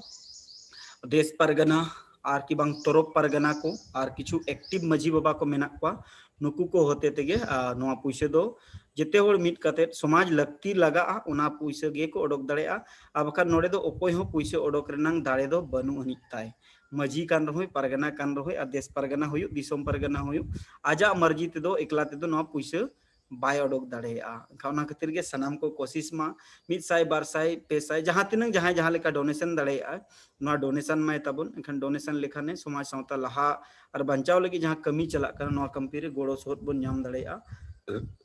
ᱫᱮᱥ ᱯᱟᱨᱜᱟᱱᱟ ᱟᱨ ᱠᱤ ᱵᱟᱝ ᱛᱚᱨᱚᱯ ᱯᱟᱨᱜᱟᱱᱟ ᱠᱚ ᱟᱨ ᱠᱤᱪᱷᱩ active ᱢᱟᱹᱡᱷᱤ ᱵᱟᱵᱟ ᱠᱚ ᱢᱮᱱᱟᱜ ᱠᱚᱣᱟ᱾ ᱱᱩᱠᱩ ᱠᱚ ᱦᱚᱛᱮ ᱛᱮᱜᱮ, ᱟ, ᱱᱚᱣᱟ ᱯᱩᱭᱥᱟᱹ ᱫᱚ ᱡᱮᱛᱮ ᱦᱚᱲ ᱢᱤᱫ ᱠᱟᱛᱮᱫ ᱥᱚᱢᱟᱡᱽ ᱞᱟᱹᱠᱛᱤ ᱞᱟᱜᱟᱜᱼᱟ, ᱚᱱᱟ ᱯᱩᱭᱥᱟᱹ ᱜᱮᱠᱚ ᱚᱰᱚᱠ ᱫᱟᱲᱮᱭᱟᱜᱼᱟ᱾ ᱟᱨ ᱵᱟᱠᱷᱟᱱ ᱱᱚᱰᱮ ᱫᱚ ᱚᱠᱚᱭ ᱦᱚᱸ ᱯᱩᱭᱥᱟᱹ ᱚᱰᱚᱠ ᱨᱮᱱᱟᱝ ᱫᱟᱲᱮ ᱫᱚ ᱵᱟᱹᱱᱩᱜ ᱟᱹᱱᱤᱡ ᱛᱟᱭ᱾ ᱢᱟᱹᱡᱷᱤ ᱠᱟᱱ ᱨᱮᱦᱚᱸᱭ, ᱯᱟᱨᱜᱟᱱᱟ ᱠᱟᱱ ᱨᱮᱦᱚᱸᱭ, ᱟᱨ ᱫᱮᱥ ᱯᱟᱨᱜᱟᱱᱟ ᱦᱩᱭᱩᱜ, ᱫᱤᱥᱚᱢ ᱯᱟᱨᱜᱟᱱᱟ ᱦᱩᱭᱩᱜ, ᱟᱡᱟᱜ ᱢᱟᱨᱡᱤ ᱛᱮᱫᱚ ᱮᱠᱞᱟ ᱛᱮᱫᱚ ᱱᱚᱣᱟ ᱯᱩᱭᱥᱟᱹ ᱵᱟᱭ ᱚᱰᱚᱠ ᱫᱟᱲᱮᱭᱟᱜᱼᱟ᱾ ᱮᱱᱠᱷᱟᱱ ᱚᱱᱟ ᱠᱷᱟᱹᱛᱤᱨ ᱜᱮ ᱥᱟᱱᱟᱢ ᱠᱚ ᱠᱳᱥᱤᱥ ᱢᱟ, ᱢᱤᱫ ᱥᱟᱭ, ᱵᱟᱨ ᱥᱟᱭ, ᱯᱮ ᱥᱟᱭ, ᱡᱟᱦᱟᱸ ᱛᱤᱱᱟᱹᱜ ᱡᱟᱦᱟᱸᱭ ᱡᱟᱦᱟᱸ ᱞᱮᱠᱟ donation ᱫᱟᱲᱮᱭᱟᱜᱼᱟ, ᱱᱚᱣᱟ donation ᱢᱟᱭ ᱛᱟᱵᱚᱱ᱾ ᱮᱱᱠᱷᱟᱱ donation ᱞᱮᱠᱷᱟᱱᱮ ᱥᱚᱢᱟᱡᱽ ᱥᱟᱶᱛᱟ ᱞᱟᱦᱟ ᱟᱨ ᱵᱟᱧᱪᱟᱣ ᱞᱟᱹᱜᱤᱫ ᱡᱟᱦᱟᱸ ᱠᱟᱹᱢᱤ ᱪᱟᱞᱟᱜ ᱠᱟᱱᱟ, ᱱᱚᱣᱟ ᱠᱟᱹᱢᱤ ᱨᱮ ᱜᱚᱲᱚ ᱥᱚᱦᱚᱫ ᱵᱚᱱ ᱧᱟᱢ ᱫᱟᱲᱮᱭᱟᱜᱼᱟ᱾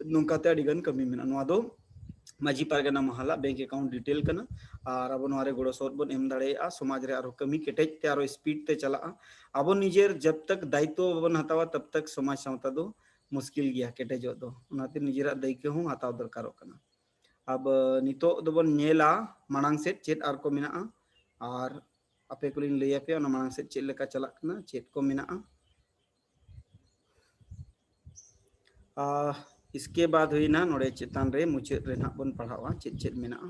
ᱱᱚᱝᱠᱟᱛᱮ ᱟᱹᱰᱤ ᱜᱟᱱ ᱠᱟᱹᱢᱤ ᱢᱮᱱᱟᱜᱼᱟ᱾ ᱱᱚᱣᱟ ᱫᱚ Majhi Pargana ᱢᱟᱦᱟᱞᱟ bank account detail ᱠᱟᱱᱟ᱾ ᱟᱨ ᱟᱵᱚ ᱱᱚᱣᱟ ᱨᱮ ᱜᱚᱲᱚ ᱥᱚᱦᱚᱫ ᱵᱚᱱ ᱮᱢ ᱫᱟᱲᱮᱭᱟᱜᱼᱟ᱾ ᱥᱚᱢᱟᱡᱽ ᱨᱮ ᱟᱨᱦᱚᱸ ᱠᱟᱹᱢᱤ ᱠᱮᱴᱮᱡ ᱛᱮ ᱟᱨᱦᱚᱸ speed ᱛᱮ ᱪᱟᱞᱟᱜᱼᱟ᱾ ᱟᱵᱚ ᱱᱤᱡᱮᱨ ᱡᱟᱵ ᱛᱟᱠ ᱫᱟᱭᱤᱛᱛᱚ ᱵᱟᱵᱚᱱ ᱦᱟᱛᱟᱣᱟ, ᱛᱟᱵ ᱛᱟᱠ ᱥᱚᱢᱟᱡᱽ ᱥᱟᱶᱛᱟ ᱫᱚ ᱢᱩᱥᱠᱤᱞ ᱜᱮᱭᱟ ᱠᱮᱴᱮᱡᱚᱜ ᱫᱚ᱾ ᱚᱱᱟᱛᱮ ᱱᱤᱡᱮᱨᱟᱜ ᱫᱟᱹᱭᱠᱟᱹ ᱦᱚᱸ ᱦᱟᱛᱟᱣ ᱫᱚᱨᱠᱟᱨᱚᱜ ᱠᱟᱱᱟ᱾ ᱟᱵ ᱱᱤᱛᱚᱜ ᱫᱚᱵᱚᱱ ᱧᱮᱞᱟ ᱢᱟᱲᱟᱝ ᱥᱮᱫ ᱪᱮᱫ ᱟᱨ ᱠᱚ ᱢᱮᱱᱟᱜᱼᱟ, ᱟᱨ ᱟᱯᱮ ᱠᱚᱞᱤᱧ ᱞᱟᱹᱭ ᱟᱯᱮᱭᱟ ᱚᱱᱟ ᱢᱟᱲᱟᱝ ᱥᱮᱫ ᱪᱮᱫ ᱞᱮᱠᱟ ᱪᱟᱞᱟᱜ ᱠᱟᱱᱟ, ᱪᱮᱫ ᱠᱚ ᱢᱮᱱᱟᱜᱼᱟ᱾ ᱟᱨ ᱤᱥᱠᱮ ᱵᱟᱫ ᱦᱩᱭᱱᱟ ᱱᱚᱰᱮ ᱪᱮᱛᱟᱱ ᱨᱮ ᱢᱩᱪᱟᱹᱫ ᱨᱮ ᱱᱟᱦᱟᱜ ᱵᱚᱱ ᱯᱟᱲᱦᱟᱣᱟ ᱪᱮᱫ ᱪᱮᱫ ᱢᱮᱱᱟᱜᱼᱟ᱾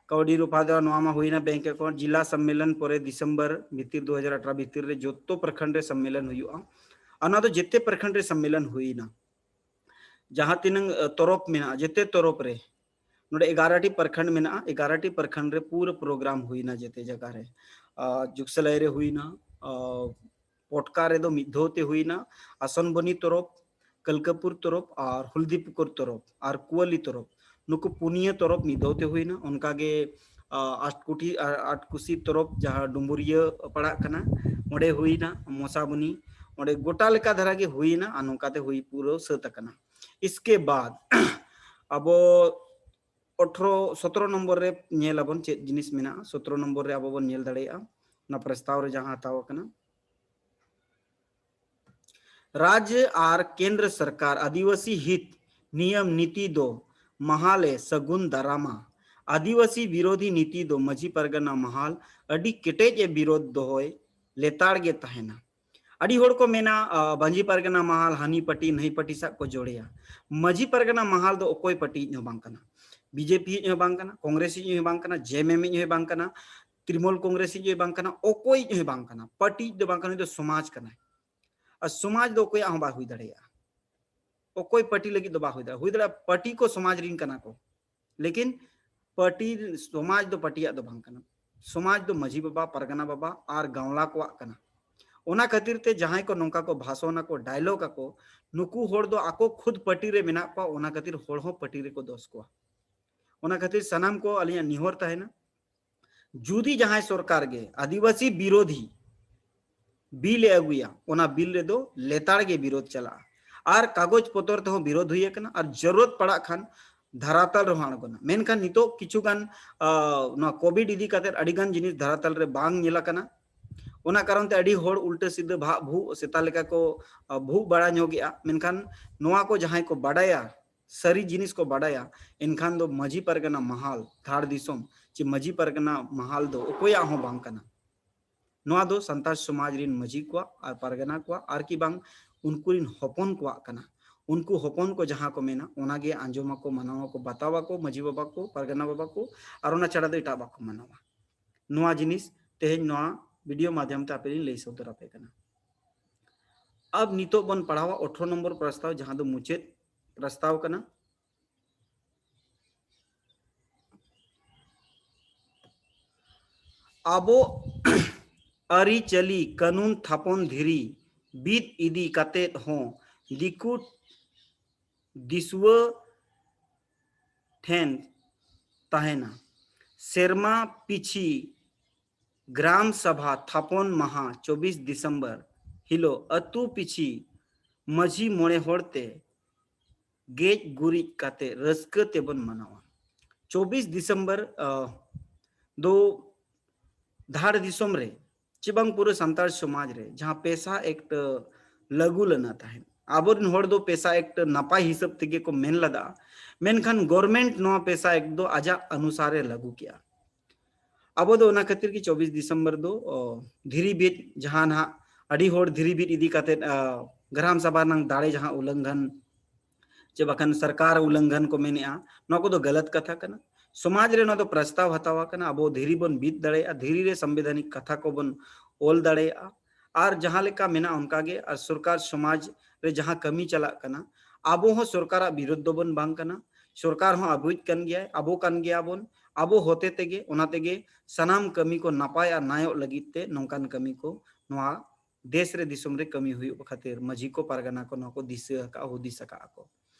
ᱠᱟᱹᱣᱰᱤ ᱨᱩᱯᱟ ᱫᱚ ᱱᱚᱣᱟ ᱢᱟ ᱦᱩᱭᱱᱟ ᱵᱮᱝᱠ ᱮᱠᱟᱣᱩᱱᱴ᱾ ᱡᱤᱞᱟ ᱥᱚᱢᱢᱮᱞᱚᱱ ᱯᱚᱨᱮ ᱰᱤᱥᱮᱢᱵᱚᱨ ᱵᱷᱤᱛᱤᱨ ᱫᱩ ᱦᱟᱡᱟᱨ ᱟᱴᱷᱨᱚ ᱵᱷᱤᱛᱤᱨ ᱨᱮ ᱡᱚᱛᱚ ᱯᱨᱚᱠᱷᱚᱸᱰ ᱨᱮ ᱥᱚᱢᱢᱮᱞᱚᱱ ᱦᱩᱭᱩᱜᱼᱟ᱾ ᱚᱱᱟ ᱫᱚ ᱡᱮᱛᱮ ᱯᱨᱚᱠᱷᱚᱸᱰ ᱨᱮ ᱥᱚᱢᱢᱮᱞᱚᱱ ᱦᱩᱭᱱᱟ᱾ ᱡᱟᱦᱟᱸ ᱛᱤᱱᱟᱹᱝ ᱛᱚᱨᱚᱯ ᱢᱮᱱᱟᱜᱼᱟ ᱡᱮᱛᱮ ᱛᱚᱨᱚᱯ ᱨᱮ, ᱱᱚᱰᱮ ᱮᱜᱟᱨᱚ ᱴᱤ ᱯᱨᱚᱠᱷᱚᱸᱰ ᱢᱮᱱᱟᱜᱼᱟ, ᱮᱜᱟᱨᱚ ᱴᱤ ᱯᱨᱚᱠᱷᱚᱸᱰ ᱨᱮ ᱯᱩᱨᱟᱹ ᱯᱨᱳᱜᱨᱟᱢ ᱦᱩᱭᱱᱟ ᱡᱮᱛᱮ ᱡᱟᱭᱜᱟ ᱨᱮ᱾ ᱡᱩᱜᱽᱥᱟᱞᱟᱭ ᱨᱮ ᱦᱩᱭᱱᱟ, ᱯᱚᱴᱠᱟ ᱨᱮᱫᱚ ᱢᱤᱫ ᱫᱷᱟᱣ ᱛᱮ ᱦᱩᱭᱱᱟ, ᱟᱥᱚᱱᱵᱚᱱᱤ ᱛᱚᱨᱚᱯ, ᱠᱟᱞᱠᱟᱯᱩᱨ ᱛᱚᱨᱚᱯ ᱟᱨ ᱦᱚᱞᱫᱤᱯᱩᱠᱩᱨ ᱛᱚᱨᱚᱯ ᱟᱨ ᱠᱩᱣᱟᱞᱤ ᱛᱚᱨᱚᱯ, ᱱᱩᱠᱩ ᱯᱩᱱᱭᱟᱹ ᱛᱚᱨᱚᱯ ᱢᱤᱫ ᱫᱷᱟᱣ ᱛᱮ ᱦᱩᱭᱱᱟ᱾ ᱚᱱᱠᱟᱜᱮ ᱟᱴᱠᱩᱴᱤ ᱟᱴᱠᱩᱥᱤ ᱛᱚᱨᱚᱯ ᱡᱟᱦᱟᱸ ᱰᱩᱢᱵᱩᱨᱤᱭᱟᱹ ᱯᱟᱲᱟᱜ ᱠᱟᱱᱟ, ᱚᱸᱰᱮ ᱦᱩᱭᱱᱟ, ᱢᱚᱥᱟᱵᱩᱱᱤ, ᱚᱸᱰᱮ ᱜᱚᱴᱟ ᱞᱮᱠᱟ ᱫᱷᱟᱨᱟ ᱜᱮ ᱦᱩᱭᱱᱟ᱾ ᱟᱨ ᱱᱚᱝᱠᱟᱛᱮ ᱦᱩᱭ ᱯᱩᱨᱟᱹᱣ ᱥᱟᱹᱛ ᱟᱠᱟᱱᱟ᱾ ᱤᱥᱠᱮ ᱵᱟᱫ ᱟᱵᱚ ᱟᱴᱷᱨᱚ ᱥᱚᱛᱨᱚ ᱱᱚᱢᱵᱚᱨ ᱨᱮ ᱧᱮᱞ ᱟᱵᱚᱱ ᱪᱮᱫ ᱡᱤᱱᱤᱥ ᱢᱮᱱᱟᱜᱼᱟ᱾ ᱥᱚᱛᱨᱚ ᱱᱚᱢᱵᱚᱨ ᱨᱮ ᱟᱵᱚ ᱵᱚᱱ ᱧᱮᱞ ᱫᱟᱲᱮᱭᱟᱜᱼᱟ ᱚᱱᱟ ᱯᱨᱚᱥᱛᱟᱵ ᱨᱮ ᱡᱟᱦᱟᱸ ᱦᱟᱛᱟᱣ ᱟᱠᱟᱱᱟ, ᱨᱟᱡᱽ ᱟᱨ ᱠᱮᱱᱫᱨᱚ ᱥᱚᱨᱠᱟᱨ ᱟᱹᱫᱤᱵᱟᱹᱥᱤ ᱦᱤᱛ ᱱᱤᱭᱚᱢ ᱱᱤᱛᱤ ᱫᱚ ᱢᱟᱦᱟᱞᱮ ᱥᱟᱹᱜᱩᱱ ᱫᱟᱨᱟᱢᱟ᱾ ᱟᱹᱫᱤᱵᱟᱹᱥᱤ ᱵᱤᱨᱳᱫᱷᱤ ᱱᱤᱛᱤ ᱫᱚ ᱢᱟᱹᱡᱷᱤ ᱯᱟᱨᱜᱟᱱᱟ ᱢᱟᱦᱟᱞ ᱟᱹᱰᱤ ᱠᱮᱴᱮᱡ ᱮ ᱵᱤᱨᱳᱫᱷ ᱫᱚᱦᱚᱭ ᱞᱮᱛᱟᱲ ᱜᱮ ᱛᱟᱦᱮᱱᱟ᱾ ᱟᱹᱰᱤ ᱦᱚᱲ ᱠᱚ ᱢᱮᱱᱟ ᱢᱟᱹᱡᱷᱤ ᱯᱟᱨᱜᱟᱱᱟ ᱢᱟᱦᱟᱞ ᱦᱟᱹᱱᱤ ᱯᱟᱹᱴᱤ ᱱᱟᱹᱭ ᱯᱟᱹᱴᱤ ᱥᱟᱜ ᱠᱚ ᱡᱚᱲᱮᱭᱟ᱾ ᱢᱟᱹᱡᱷᱤ ᱯᱟᱨᱜᱟᱱᱟ ᱢᱟᱦᱟᱞ ᱫᱚ ᱚᱠᱚᱭ ᱯᱟᱹᱴᱤ ᱦᱚᱸ ᱵᱟᱝ ᱠᱟᱱᱟ, ᱵᱤᱡᱮᱯᱤ ᱦᱚᱸ ᱵᱟᱝ ᱠᱟᱱᱟ, ᱠᱚᱝᱜᱨᱮᱥ ᱦᱚᱸ ᱵᱟᱝ ᱠᱟᱱᱟ, ᱡᱮᱢᱮᱢ ᱦᱚᱸ ᱵᱟᱝ ᱠᱟᱱᱟ, ᱛᱨᱤᱢᱩᱞ ᱠᱚᱝᱜᱨᱮᱥ ᱦᱚᱸ ᱵᱟᱝ ᱠᱟᱱᱟ, ᱚᱠᱚᱭ ᱦᱚᱸ ᱵᱟᱝ ᱠᱟᱱᱟ, ᱯᱟᱹᱴᱤ ᱫᱚ ᱵᱟᱝ ᱠᱟᱱᱟ, ᱩᱱᱤ ᱫᱚ ᱥᱚᱢᱟᱡᱽ ᱠᱟᱱᱟᱭ᱾ ᱟᱨ ᱥᱚᱢᱟᱡᱽ ᱫᱚ ᱚᱠᱚᱭᱟᱜ ᱦᱚᱸ ᱵᱟᱭ ᱦᱩᱭ ᱫᱟᱲᱮᱭᱟᱜᱼᱟ, ᱚᱠᱚᱭ ᱯᱟᱹᱴᱤ ᱞᱟᱹᱜᱤᱫ ᱫᱚ ᱵᱟᱭ ᱦᱩᱭ ᱫᱟᱲᱮᱭᱟᱜᱼᱟ᱾ ᱦᱩᱭ ᱫᱟᱲᱮᱭᱟᱜᱼᱟ ᱯᱟᱹᱴᱤ ᱠᱚ ᱥᱚᱢᱟᱡᱽ ᱨᱤᱱ ᱠᱟᱱᱟ ᱠᱚ, ᱞᱮᱠᱤᱱ ᱯᱟᱹᱴᱤ ᱥᱚᱢᱟᱡᱽ ᱫᱚ ᱯᱟᱹᱴᱤᱭᱟᱜ ᱫᱚ ᱵᱟᱝ ᱠᱟᱱᱟ᱾ ᱥᱚᱢᱟᱡᱽ ᱫᱚ ᱢᱟᱹᱡᱷᱤ ᱵᱟᱵᱟ, ᱯᱟᱨᱜᱟᱱᱟ ᱵᱟᱵᱟ ᱟᱨ ᱜᱟᱶᱞᱟ ᱠᱚᱣᱟᱜ ᱠᱟᱱᱟ᱾ ᱚᱱᱟ ᱠᱷᱟᱹᱛᱤᱨ ᱛᱮ ᱡᱟᱦᱟᱸᱭ ᱠᱚ ᱱᱚᱝᱠᱟ ᱠᱚ ᱵᱷᱟᱥᱚᱱ ᱟᱠᱚ, ᱰᱟᱭᱞᱚᱜ ᱟᱠᱚ, ᱱᱩᱠᱩ ᱦᱚᱲ ᱫᱚ ᱟᱠᱚ ᱠᱷᱩᱫ ᱯᱟᱹᱴᱤ ᱨᱮ ᱢᱮᱱᱟᱜ ᱠᱚᱣᱟ᱾ ᱚᱱᱟ ᱠᱷᱟᱹᱛᱤᱨ ᱦᱚᱲ ᱦᱚᱸ ᱯᱟᱹᱴᱤ ᱨᱮᱠᱚ ᱫᱚᱥ ᱠᱚᱣᱟ᱾ ᱚᱱᱟ ᱠᱷᱟᱹᱛᱤᱨ ᱥᱟᱱᱟᱢ ᱠᱚ ᱟᱹᱞᱤᱧᱟᱜ ᱱᱮᱦᱚᱨ ᱛᱟᱦᱮᱱᱟ, ᱡᱩᱫᱤ ᱡᱟᱦᱟᱸᱭ ᱥᱚᱨᱠᱟᱨ ᱜᱮ ᱟᱹᱫᱤᱵᱟᱹᱥᱤ ᱵᱤᱨᱳᱫᱷᱤ ᱵᱤᱞ ᱮ ᱟᱹᱜᱩᱭᱟ, ᱚᱱᱟ ᱵᱤᱞ ᱨᱮᱫᱚ ᱞᱮᱛᱟᱲ ᱜᱮ ᱵᱤᱨᱳᱫᱷ ᱪᱟᱞᱟᱜᱼᱟ᱾ ᱟᱨ ᱠᱟᱜᱚᱡᱽ ᱯᱚᱛᱚᱨ ᱛᱮᱦᱚᱸ ᱵᱤᱨᱳᱫᱷ ᱦᱩᱭ ᱟᱠᱟᱱᱟ, ᱟᱨ ᱡᱟᱹᱨᱩᱲᱟᱛ ᱯᱟᱲᱟᱜ ᱠᱷᱟᱱ ᱫᱷᱟᱨᱟᱛᱟᱞ ᱨᱮᱦᱚᱸ ᱟᱬᱜᱚᱱᱟ᱾ ᱢᱮᱱᱠᱷᱟᱱ ᱱᱤᱛᱚᱜ ᱠᱤᱪᱷᱩ ᱜᱟᱱ, ᱟ, ᱱᱚᱣᱟ ᱠᱳᱵᱷᱤᱰ ᱤᱫᱤ ᱠᱟᱛᱮ ᱟᱹᱰᱤ ᱜᱟᱱ ᱡᱤᱱᱤᱥ ᱫᱷᱟᱨᱟᱛᱟᱞ ᱨᱮ ᱵᱟᱝ ᱧᱮᱞ ᱟᱠᱟᱱᱟ᱾ ᱚᱱᱟ ᱠᱟᱨᱚᱱ ᱛᱮ ᱟᱹᱰᱤ ᱦᱚᱲ ᱩᱞᱴᱟᱹ ᱥᱤᱫᱷᱟᱹ ᱵᱷᱟᱜ ᱵᱷᱩᱜ ᱥᱮᱛᱟ ᱞᱮᱠᱟ ᱠᱚ ᱵᱷᱩᱜ ᱵᱟᱲᱟ ᱧᱚᱜᱮᱜᱼᱟ᱾ ᱢᱮᱱᱠᱷᱟᱱ ᱱᱚᱣᱟ ᱠᱚ ᱡᱟᱦᱟᱸᱭ ᱠᱚ ᱵᱟᱰᱟᱭᱟ, ᱥᱟᱹᱨᱤ ᱡᱤᱱᱤᱥ ᱠᱚ ᱵᱟᱰᱟᱭᱟ, ᱮᱱᱠᱷᱟᱱ ᱫᱚ ᱢᱟᱹᱡᱷᱤ ᱯᱟᱨᱜᱟᱱᱟ ᱢᱟᱦᱟᱞ, ᱫᱷᱟᱲ ᱫᱤᱥᱚᱢ ᱪᱮ ᱢᱟᱹᱡᱷᱤ ᱯᱟᱨᱜᱟᱱᱟ ᱢᱟᱦᱟᱞ ᱫᱚ ᱚᱠᱚᱭᱟᱜ ᱦᱚᱸ ᱵᱟᱝ ᱠᱟᱱᱟ᱾ ᱱᱚᱣᱟ ᱫᱚ ᱥᱟᱱᱛᱟᱲ ᱥᱚᱢᱟᱡᱽ ᱨᱤᱱ ᱢᱟᱹᱡᱷᱤ ᱠᱚᱣᱟᱜ ᱟᱨ ᱯᱟᱨᱜᱟᱱᱟ ᱠᱚᱣᱟᱜ, ᱟᱨ ᱠᱤ ᱵᱟᱝ ᱩᱱᱠᱩ ᱨᱤᱱ ᱦᱚᱯᱚᱱ ᱠᱚᱣᱟᱜ ᱠᱟᱱᱟ᱾ ᱩᱱᱠᱩ ᱦᱚᱯᱚᱱ ᱠᱚ ᱡᱟᱦᱟᱸ ᱠᱚ ᱢᱮᱱᱟ, ᱚᱱᱟᱜᱮ ᱟᱸᱡᱚᱢᱟᱠᱚ, ᱢᱟᱱᱟᱣᱟᱠᱚ, ᱵᱟᱛᱟᱣᱟᱠᱚ ᱢᱟᱹᱡᱷᱤ ᱵᱟᱵᱟ ᱠᱚ, ᱯᱟᱨᱜᱟᱱᱟ ᱵᱟᱵᱟ ᱠᱚ, ᱟᱨ ᱚᱱᱟ ᱪᱷᱟᱲᱟ ᱫᱚ ᱮᱴᱟᱜ ᱵᱟᱠᱚ ᱢᱟᱱᱟᱣᱟ᱾ ᱱᱚᱣᱟ ᱡᱤᱱᱤᱥ ᱛᱮᱦᱮᱧ ᱱᱚᱣᱟ ᱵᱷᱤᱰᱤᱭᱳ ᱢᱟᱫᱷᱭᱚᱢ ᱛᱮ ᱟᱯᱮ ᱞᱤᱧ ᱞᱟᱹᱭ ᱥᱚᱫᱚᱨ ᱟᱯᱮ ᱠᱟᱱᱟ᱾ ᱟᱵ ᱱᱤᱛᱚᱜ ᱵᱚᱱ ᱯᱟᱲᱦᱟᱣᱟ ᱟᱴᱷᱨᱚ ᱱᱚᱢᱵᱚᱨ ᱯᱨᱚᱥᱛᱟᱵ, ᱡᱟᱦᱟᱸ ᱫᱚ ᱢᱩᱪᱟᱹᱫ ᱯᱨᱚᱥᱛᱟᱵ ᱠᱟᱱᱟ᱾ ᱟᱵᱚ ᱟᱹᱨᱤᱪᱟᱹᱞᱤ ᱠᱟᱹᱱᱩᱱ ᱛᱷᱟᱯᱚᱱ ᱫᱷᱤᱨᱤ ᱵᱤᱫ ᱤᱫᱤ ᱠᱟᱛᱮᱫ ᱦᱚᱸ ᱫᱤᱠᱩ ᱫᱤᱥᱩᱣᱟᱹ ᱴᱷᱮᱱ ᱛᱟᱦᱮᱱᱟ᱾ ᱥᱮᱨᱢᱟ ᱯᱤᱪᱷᱤ ᱜᱨᱟᱢ ᱥᱟᱵᱷᱟ ᱛᱷᱟᱯᱚᱱ ᱢᱟᱦᱟ ᱪᱚᱵᱵᱤᱥ ᱰᱤᱥᱮᱢᱵᱚᱨ ᱦᱤᱞᱳᱜ ᱟᱹᱛᱩ ᱯᱤᱪᱷᱤ ᱢᱟᱹᱡᱷᱤ ᱢᱚᱬᱮ ᱦᱚᱲ ᱛᱮ ᱜᱮᱡ ᱜᱩᱨᱤᱡ ᱠᱟᱛᱮ ᱨᱟᱹᱥᱠᱟᱹ ᱛᱮᱵᱚᱱ ᱢᱟᱱᱟᱣᱟ᱾ ᱪᱚᱵᱵᱤᱥ ᱰᱤᱥᱮᱢᱵᱚᱨ, ᱟ, ᱫᱚ ᱫᱷᱟᱲ ᱫᱤᱥᱚᱢ ᱨᱮ ᱪᱮ ᱵᱟᱝ ᱯᱩᱨᱟᱹ ᱥᱟᱱᱛᱟᱲ ᱥᱚᱢᱟᱡᱽ ᱨᱮ ᱡᱟᱦᱟᱸ ᱯᱮᱥᱟ ᱮᱠᱴ ᱞᱟᱹᱜᱩ ᱞᱮᱱᱟ ᱛᱟᱦᱮᱸᱫ, ᱟᱵᱚᱨᱮᱱ ᱦᱚᱲ ᱫᱚ ᱯᱮᱥᱟ ᱮᱠᱴ ᱱᱟᱯᱟᱭ ᱦᱤᱥᱟᱹᱵ ᱛᱮᱜᱮ ᱠᱚ ᱢᱮᱱ ᱞᱮᱫᱟ, ᱢᱮᱱᱠᱷᱟᱱ ᱜᱚᱨᱢᱮᱱᱴ ᱱᱚᱣᱟ ᱯᱮᱥᱟ ᱮᱠᱴ ᱫᱚ ᱟᱡᱟᱜ ᱚᱱᱩᱥᱟᱨᱮ ᱞᱟᱹᱜᱩ ᱠᱮᱜᱼᱟ᱾ ᱟᱵᱚ ᱫᱚ ᱚᱱᱟ ᱠᱷᱟᱹᱛᱤᱨ ᱜᱮ ᱪᱚᱵᱵᱤᱥ ᱰᱤᱥᱮᱢᱵᱚᱨ ᱫᱚ, ᱚ, ᱫᱷᱤᱨᱤ ᱵᱤᱫ ᱡᱟᱦᱟᱸ ᱱᱟᱦᱟᱜ ᱟᱹᱰᱤ ᱦᱚᱲ ᱫᱷᱤᱨᱤ ᱵᱤᱫ ᱤᱫᱤ ᱠᱟᱛᱮᱫ, ᱟ, ᱜᱨᱟᱢ ᱥᱟᱵᱷᱟ ᱨᱮᱱᱟᱜ ᱫᱟᱲᱮ ᱡᱟᱦᱟᱸ ᱩᱞᱞᱚᱝᱜᱷᱚᱱ ᱪᱮ ᱵᱟᱠᱷᱟᱱ ᱥᱚᱨᱠᱟᱨ ᱩᱞᱞᱚᱝᱜᱷᱚᱱ ᱠᱚ ᱢᱮᱱᱮᱜᱼᱟ, ᱱᱚᱣᱟ ᱠᱚᱫᱚ ᱜᱟᱞᱟᱛ ᱠᱟᱛᱷᱟ ᱠᱟᱱᱟ᱾ ᱥᱚᱢᱟᱡᱽ ᱨᱮ ᱱᱚᱣᱟ ᱫᱚ ᱯᱨᱚᱥᱛᱟᱵ ᱦᱟᱛᱟᱣ ᱟᱠᱟᱱᱟ, ᱟᱵᱚ ᱫᱷᱤᱨᱤ ᱵᱚᱱ ᱵᱤᱫ ᱫᱟᱲᱮᱭᱟᱜᱼᱟ, ᱫᱷᱤᱨᱤ ᱨᱮ ᱥᱚᱝᱵᱤᱫᱷᱟᱱᱤᱠ ᱠᱟᱛᱷᱟ ᱠᱚᱵᱚᱱ ᱚᱞ ᱫᱟᱲᱮᱭᱟᱜᱼᱟ, ᱟᱨ ᱡᱟᱦᱟᱸ ᱞᱮᱠᱟ ᱢᱮᱱᱟᱜᱼᱟ ᱚᱱᱠᱟ ᱜᱮ, ᱟᱨ ᱥᱚᱨᱠᱟᱨ ᱥᱚᱢᱟᱡᱽ ᱨᱮ ᱡᱟᱦᱟᱸ ᱠᱟᱹᱢᱤ ᱪᱟᱞᱟᱜ ᱠᱟᱱᱟ, ᱟᱵᱚ ᱦᱚᱸ ᱥᱚᱨᱠᱟᱨᱟᱜ ᱵᱤᱨᱳᱫᱷ ᱫᱚᱵᱚᱱ ᱵᱟᱝ ᱠᱟᱱᱟ, ᱥᱚᱨᱠᱟᱨ ᱦᱚᱸ ᱟᱵᱚᱭᱤᱡ ᱠᱟᱱ ᱜᱮᱭᱟᱭ, ᱟᱵᱚ ᱠᱟᱱ ᱜᱮᱭᱟᱵᱚᱱ, ᱟᱵᱚ ᱦᱚᱛᱮ ᱛᱮᱜᱮ, ᱚᱱᱟ ᱛᱮᱜᱮ ᱥᱟᱱᱟᱢ ᱠᱟᱹᱢᱤ ᱠᱚ ᱱᱟᱯᱟᱭ ᱟᱨ ᱱᱟᱭᱚᱜ ᱞᱟᱹᱜᱤᱫ ᱛᱮ ᱱᱚᱝᱠᱟᱱ ᱠᱟᱹᱢᱤ ᱠᱚ ᱱᱚᱣᱟ ᱫᱮᱥ ᱨᱮ ᱫᱤᱥᱚᱢ ᱨᱮ ᱠᱟᱹᱢᱤ ᱦᱩᱭᱩᱜ ᱠᱷᱟᱹᱛᱤᱨ ᱢᱟᱹᱡᱷᱤ ᱠᱚ ᱯᱟᱨᱜᱟᱱᱟ ᱠᱚ ᱱᱚᱣᱟ ᱠᱚ ᱫᱤᱥᱟᱹ ᱟᱠᱟᱫᱼᱟ, ᱦᱩᱫᱤᱥ ᱟᱠᱟᱫᱼᱟ ᱠᱚ᱾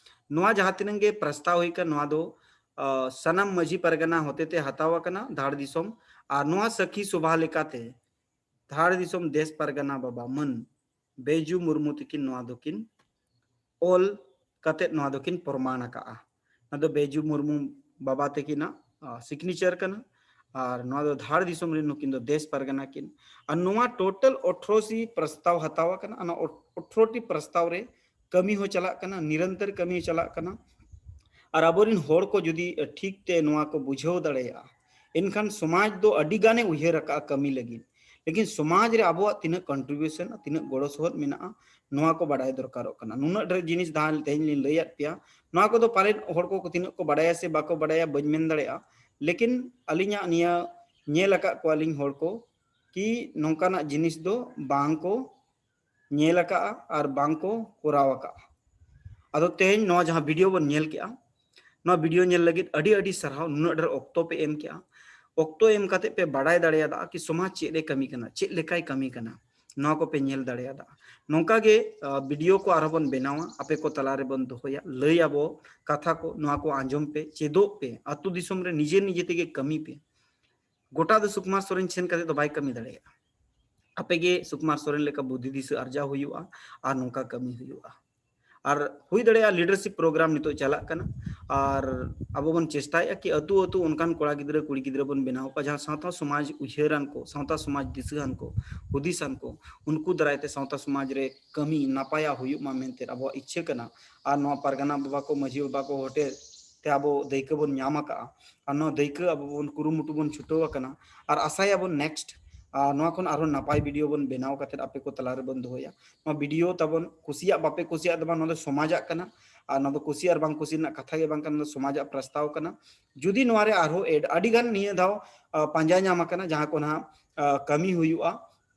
ᱱᱚᱣᱟ ᱡᱟᱦᱟᱸ ᱛᱤᱱᱟᱹᱜ ᱜᱮ ᱯᱨᱚᱥᱛᱟᱵ ᱦᱩᱭ ᱟᱠᱟᱱ, ᱱᱚᱣᱟ ᱫᱚ, ᱟ, ᱥᱟᱱᱟᱢ ᱢᱟᱹᱡᱷᱤ ᱯᱟᱨᱜᱟᱱᱟ ᱦᱚᱛᱮ ᱛᱮ ᱦᱟᱛᱟᱣ ᱟᱠᱟᱱᱟ ᱫᱷᱟᱲ ᱫᱤᱥᱚᱢ, ᱟᱨ ᱱᱚᱣᱟ ᱥᱟᱹᱠᱷᱤ ᱥᱚᱵᱷᱟ ᱞᱮᱠᱟᱛᱮ ᱫᱷᱟᱲ ᱫᱤᱥᱚᱢ ᱫᱮᱥ ᱯᱟᱨᱜᱟᱱᱟ ᱵᱟᱵᱟ ᱢᱟᱹᱱ ᱵᱮᱡᱩ ᱢᱩᱨᱢᱩ ᱛᱟᱹᱠᱤᱱ ᱱᱚᱣᱟ ᱫᱚᱠᱤᱱ ᱚᱞ ᱠᱟᱛᱮᱫ ᱱᱚᱣᱟ ᱫᱚᱠᱤᱱ ᱯᱨᱚᱢᱟᱬ ᱟᱠᱟᱫᱼᱟ᱾ ᱱᱚᱣᱟ ᱫᱚ ᱵᱮᱡᱩ ᱢᱩᱨᱢᱩ ᱵᱟᱵᱟ ᱛᱟᱹᱠᱤᱱᱟᱜ, ᱟ, signature ᱠᱟᱱᱟ᱾ ᱟᱨ ᱱᱚᱣᱟ ᱫᱚ ᱫᱷᱟᱲ ᱫᱤᱥᱚᱢ ᱨᱮᱱ, ᱱᱩᱠᱤᱱ ᱫᱚ ᱫᱮᱥ ᱯᱟᱨᱜᱟᱱᱟ ᱠᱤᱱ᱾ ᱟᱨ ᱱᱚᱣᱟ ᱴᱳᱴᱟᱞ ᱟᱴᱷᱨᱚ ᱴᱤ ᱯᱨᱚᱥᱛᱟᱵ ᱦᱟᱛᱟᱣ ᱟᱠᱟᱱᱟ᱾ ᱚᱱᱟ ᱟᱴᱷᱨᱚ ᱴᱤ ᱯᱨᱚᱥᱛᱟᱵ ᱨᱮ ᱠᱟᱹᱢᱤ ᱦᱚᱸ ᱪᱟᱞᱟᱜ ᱠᱟᱱᱟ, ᱱᱤᱨᱚᱱᱛᱚᱨ ᱠᱟᱹᱢᱤ ᱦᱚᱸ ᱪᱟᱞᱟᱜ ᱠᱟᱱᱟ᱾ ᱟᱨ ᱟᱵᱚᱨᱮᱱ ᱦᱚᱲ ᱠᱚ ᱡᱩᱫᱤ ᱴᱷᱤᱠ ᱛᱮ ᱱᱚᱣᱟ ᱠᱚ ᱵᱩᱡᱷᱟᱹᱣ ᱫᱟᱲᱮᱭᱟᱜᱼᱟ, ᱮᱱᱠᱷᱟᱱ ᱥᱚᱢᱟᱡᱽ ᱫᱚ ᱟᱹᱰᱤ ᱜᱟᱱᱮ ᱩᱭᱦᱟᱹᱨ ᱟᱠᱟᱫᱼᱟ ᱠᱟᱹᱢᱤ ᱞᱟᱹᱜᱤᱫ, ᱞᱮᱠᱤᱱ ᱥᱚᱢᱟᱡᱽ ᱨᱮ ᱟᱵᱚᱣᱟᱜ ᱛᱤᱱᱟᱹᱜ ᱠᱚᱱᱴᱨᱤᱵᱤᱭᱩᱥᱚᱱ, ᱛᱤᱱᱟᱹᱜ ᱜᱚᱲᱚ ᱥᱚᱦᱚᱫ ᱢᱮᱱᱟᱜᱼᱟ, ᱱᱚᱣᱟ ᱠᱚ ᱵᱟᱰᱟᱭ ᱫᱚᱨᱠᱟᱨᱚᱜ ᱠᱟᱱᱟ᱾ ᱱᱩᱱᱟᱹᱜ ᱰᱷᱮᱨ ᱡᱤᱱᱤᱥ ᱡᱟᱦᱟᱸ ᱛᱮᱦᱮᱧ ᱞᱤᱧ ᱞᱟᱹᱭᱟᱫ ᱯᱮᱭᱟ, ᱱᱚᱣᱟ ᱠᱚᱫᱚ ᱯᱟᱞᱮᱱ ᱦᱚᱲ ᱠᱚ ᱛᱤᱱᱟᱹᱜ ᱠᱚ ᱵᱟᱰᱟᱭᱟ ᱥᱮ ᱵᱟᱠᱚ ᱵᱟᱰᱟᱭᱟ, ᱵᱟᱹᱧ ᱢᱮᱱ ᱫᱟᱲᱮᱭᱟᱜᱼᱟ, ᱞᱮᱠᱤᱱ ᱟᱹᱞᱤᱧᱟᱜ ᱱᱤᱭᱟᱹ ᱧᱮᱞ ᱟᱠᱟᱫ ᱠᱚᱣᱟᱞᱤᱧ ᱦᱚᱲ ᱠᱚ ᱠᱤ ᱱᱚᱝᱠᱟᱱᱟᱜ ᱡᱤᱱᱤᱥ ᱫᱚ ᱵᱟᱝ ᱠᱚ ᱧᱮᱞ ᱟᱠᱟᱫᱼᱟ ᱟᱨ ᱵᱟᱝ ᱠᱚ ᱠᱚᱨᱟᱣ ᱟᱠᱟᱫᱼᱟ᱾ ᱟᱫᱚ ᱛᱮᱦᱮᱧ ᱱᱚᱣᱟ ᱡᱟᱦᱟᱸ ᱵᱷᱤᱰᱤᱭᱳ ᱵᱚᱱ ᱧᱮᱞ ᱠᱮᱜᱼᱟ, ᱱᱚᱣᱟ ᱵᱷᱤᱰᱤᱭᱳ ᱧᱮᱞ ᱞᱟᱹᱜᱤᱫ ᱟᱹᱰᱤ ᱟᱹᱰᱤ ᱥᱟᱨᱦᱟᱣ᱾ ᱱᱩᱱᱟᱹᱜ ᱰᱷᱮᱨ ᱚᱠᱛᱚ ᱯᱮ ᱮᱢ ᱠᱮᱜᱼᱟ᱾ ᱚᱠᱛᱚ ᱮᱢ ᱠᱟᱛᱮ ᱯᱮ ᱵᱟᱰᱟᱭ ᱫᱟᱲᱮᱭᱟᱫᱟ ᱠᱤ ᱥᱚᱢᱟᱡᱽ ᱪᱮᱫ ᱮ ᱠᱟᱹᱢᱤ ᱠᱟᱱᱟ, ᱪᱮᱫ ᱞᱮᱠᱟᱭ ᱠᱟᱹᱢᱤ ᱠᱟᱱᱟ, ᱱᱚᱣᱟ ᱠᱚᱯᱮ ᱧᱮᱞ ᱫᱟᱲᱮᱭᱟᱫᱟ᱾ ᱱᱚᱝᱠᱟ ᱜᱮ, ᱟ, ᱵᱷᱤᱰᱤᱭᱳ ᱠᱚ ᱟᱨᱦᱚᱸ ᱵᱚᱱ ᱵᱮᱱᱟᱣᱟ, ᱟᱯᱮ ᱠᱚ ᱛᱟᱞᱟ ᱨᱮᱵᱚᱱ ᱫᱚᱦᱚᱭᱟ, ᱞᱟᱹᱭ ᱟᱵᱚ ᱠᱟᱛᱷᱟ ᱠᱚ, ᱱᱚᱣᱟ ᱠᱚ ᱟᱸᱡᱚᱢ ᱯᱮ, ᱪᱮᱫᱚᱜ ᱯᱮ, ᱟᱹᱛᱩ ᱫᱤᱥᱚᱢ ᱨᱮ ᱱᱤᱡᱮ ᱱᱤᱡᱮ ᱛᱮᱜᱮ ᱠᱟᱹᱢᱤ ᱯᱮ᱾ ᱜᱚᱴᱟ ᱫᱚ ᱥᱩᱠᱩᱢᱟᱨ ᱥᱚᱨᱮᱱ ᱥᱮᱱ ᱠᱟᱛᱮ ᱫᱚ ᱵᱟᱭ ᱠᱟᱹᱢᱤ ᱫᱟᱲᱮᱭᱟᱜᱼᱟ᱾ ᱟᱯᱮ ᱜᱮ ᱥᱩᱠᱩᱢᱟᱨ ᱥᱚᱨᱮᱱ ᱞᱮᱠᱟ ᱵᱩᱫᱷᱤ ᱫᱤᱥᱟᱹ ᱟᱨᱡᱟᱣ ᱦᱩᱭᱩᱜᱼᱟ ᱟᱨ ᱱᱚᱝᱠᱟ ᱠᱟᱹᱢᱤ ᱦᱩᱭᱩᱜᱼᱟ᱾ ᱟᱨ ᱦᱩᱭ ᱫᱟᱲᱮᱭᱟᱜᱼᱟ ᱞᱤᱰᱟᱨᱥᱤᱯ ᱯᱨᱳᱜᱨᱟᱢ ᱱᱤᱛᱚᱜ ᱪᱟᱞᱟᱜ ᱠᱟᱱᱟ, ᱟᱨ ᱟᱵᱚ ᱵᱚᱱ ᱪᱮᱥᱴᱟᱭᱮᱫᱼᱟ ᱠᱤ ᱟᱹᱛᱩ ᱟᱹᱛᱩ ᱚᱱᱠᱟᱱ ᱠᱚᱲᱟ ᱜᱤᱫᱽᱨᱟᱹ ᱠᱩᱲᱤ ᱜᱤᱫᱽᱨᱟᱹ ᱵᱚᱱ ᱵᱮᱱᱟᱣ ᱠᱚᱣᱟ ᱡᱟᱦᱟᱸ ᱥᱟᱶᱛᱟ ᱥᱚᱢᱟᱡᱽ ᱩᱭᱦᱟᱹᱨᱟᱱ ᱠᱚ, ᱥᱟᱶᱛᱟ ᱥᱚᱢᱟᱡᱽ ᱫᱤᱥᱟᱹᱣᱟᱱ ᱠᱚ, ᱦᱩᱫᱤᱥᱟᱱ ᱠᱚ, ᱩᱱᱠᱩ ᱫᱟᱨᱟᱭ ᱛᱮ ᱥᱟᱶᱛᱟ ᱥᱚᱢᱟᱡᱽ ᱨᱮ ᱠᱟᱹᱢᱤ ᱱᱟᱯᱟᱭᱟᱜ ᱦᱩᱭᱩᱜ ᱢᱟ ᱢᱮᱱᱛᱮ ᱟᱵᱚᱣᱟᱜ ᱤᱪᱪᱷᱟᱹ ᱠᱟᱱᱟ᱾ ᱟᱨ ᱱᱚᱣᱟ ᱯᱟᱨᱜᱟᱱᱟ ᱵᱟᱵᱟ ᱠᱚ, ᱢᱟᱹᱡᱷᱤ ᱵᱟᱵᱟ ᱠᱚ ᱦᱚᱛᱮ ᱛᱮ ᱟᱵᱚ ᱫᱟᱹᱭᱠᱟᱹ ᱵᱚᱱ ᱧᱟᱢ ᱟᱠᱟᱫᱼᱟ, ᱟᱨ ᱱᱚᱣᱟ ᱫᱟᱹᱭᱠᱟᱹ ᱟᱵᱚ ᱵᱚᱱ ᱠᱩᱨᱩᱢᱩᱴᱩ ᱵᱚᱱ ᱪᱷᱩᱴᱟᱹᱣ ᱟᱠᱟᱱᱟ᱾ ᱟᱨ ᱟᱥᱟᱭᱟᱵᱚᱱ ᱱᱮᱠᱥᱴ, ᱟᱨ ᱱᱚᱣᱟ ᱠᱷᱚᱱ ᱟᱨᱦᱚᱸ ᱱᱟᱯᱟᱭ ᱵᱷᱤᱰᱤᱭᱳ ᱵᱚᱱ ᱵᱮᱱᱟᱣ ᱠᱟᱛᱮ ᱟᱯᱮ ᱠᱚ ᱛᱟᱞᱟ ᱨᱮᱵᱚᱱ ᱫᱚᱦᱚᱭᱟ᱾ ᱱᱚᱣᱟ ᱵᱷᱤᱰᱤᱭᱳ ᱛᱟᱵᱚᱱ ᱠᱩᱥᱤᱭᱟᱜ ᱵᱟᱯᱮ ᱠᱩᱥᱤᱭᱟᱜ ᱫᱚ ᱵᱟᱝ, ᱱᱚᱣᱟ ᱫᱚ ᱥᱚᱢᱟᱡᱟᱜ ᱠᱟᱱᱟ᱾ ᱟᱨ ᱱᱚᱣᱟ ᱫᱚ ᱠᱩᱥᱤ ᱟᱨ ᱵᱟᱝ ᱠᱩᱥᱤ ᱨᱮᱱᱟᱜ ᱠᱟᱛᱷᱟ ᱜᱮ ᱵᱟᱝ ᱠᱟᱱᱟ, ᱱᱚᱣᱟ ᱫᱚ ᱥᱚᱢᱟᱡᱟᱜ ᱯᱨᱚᱥᱛᱟᱵ ᱠᱟᱱᱟ᱾ ᱡᱩᱫᱤ ᱱᱚᱣᱟ ᱨᱮ ᱟᱨᱦᱚᱸ ᱮᱰ ᱟᱹᱰᱤ ᱜᱟᱱ ᱱᱤᱭᱟᱹ ᱫᱷᱟᱣ, ᱟ, ᱯᱟᱸᱡᱟ ᱧᱟᱢ ᱟᱠᱟᱱᱟ, ᱡᱟᱦᱟᱸ ᱠᱚ ᱱᱟᱦᱟᱜ, ᱟ, ᱠᱟᱹᱢᱤ ᱦᱩᱭᱩᱜᱼᱟ,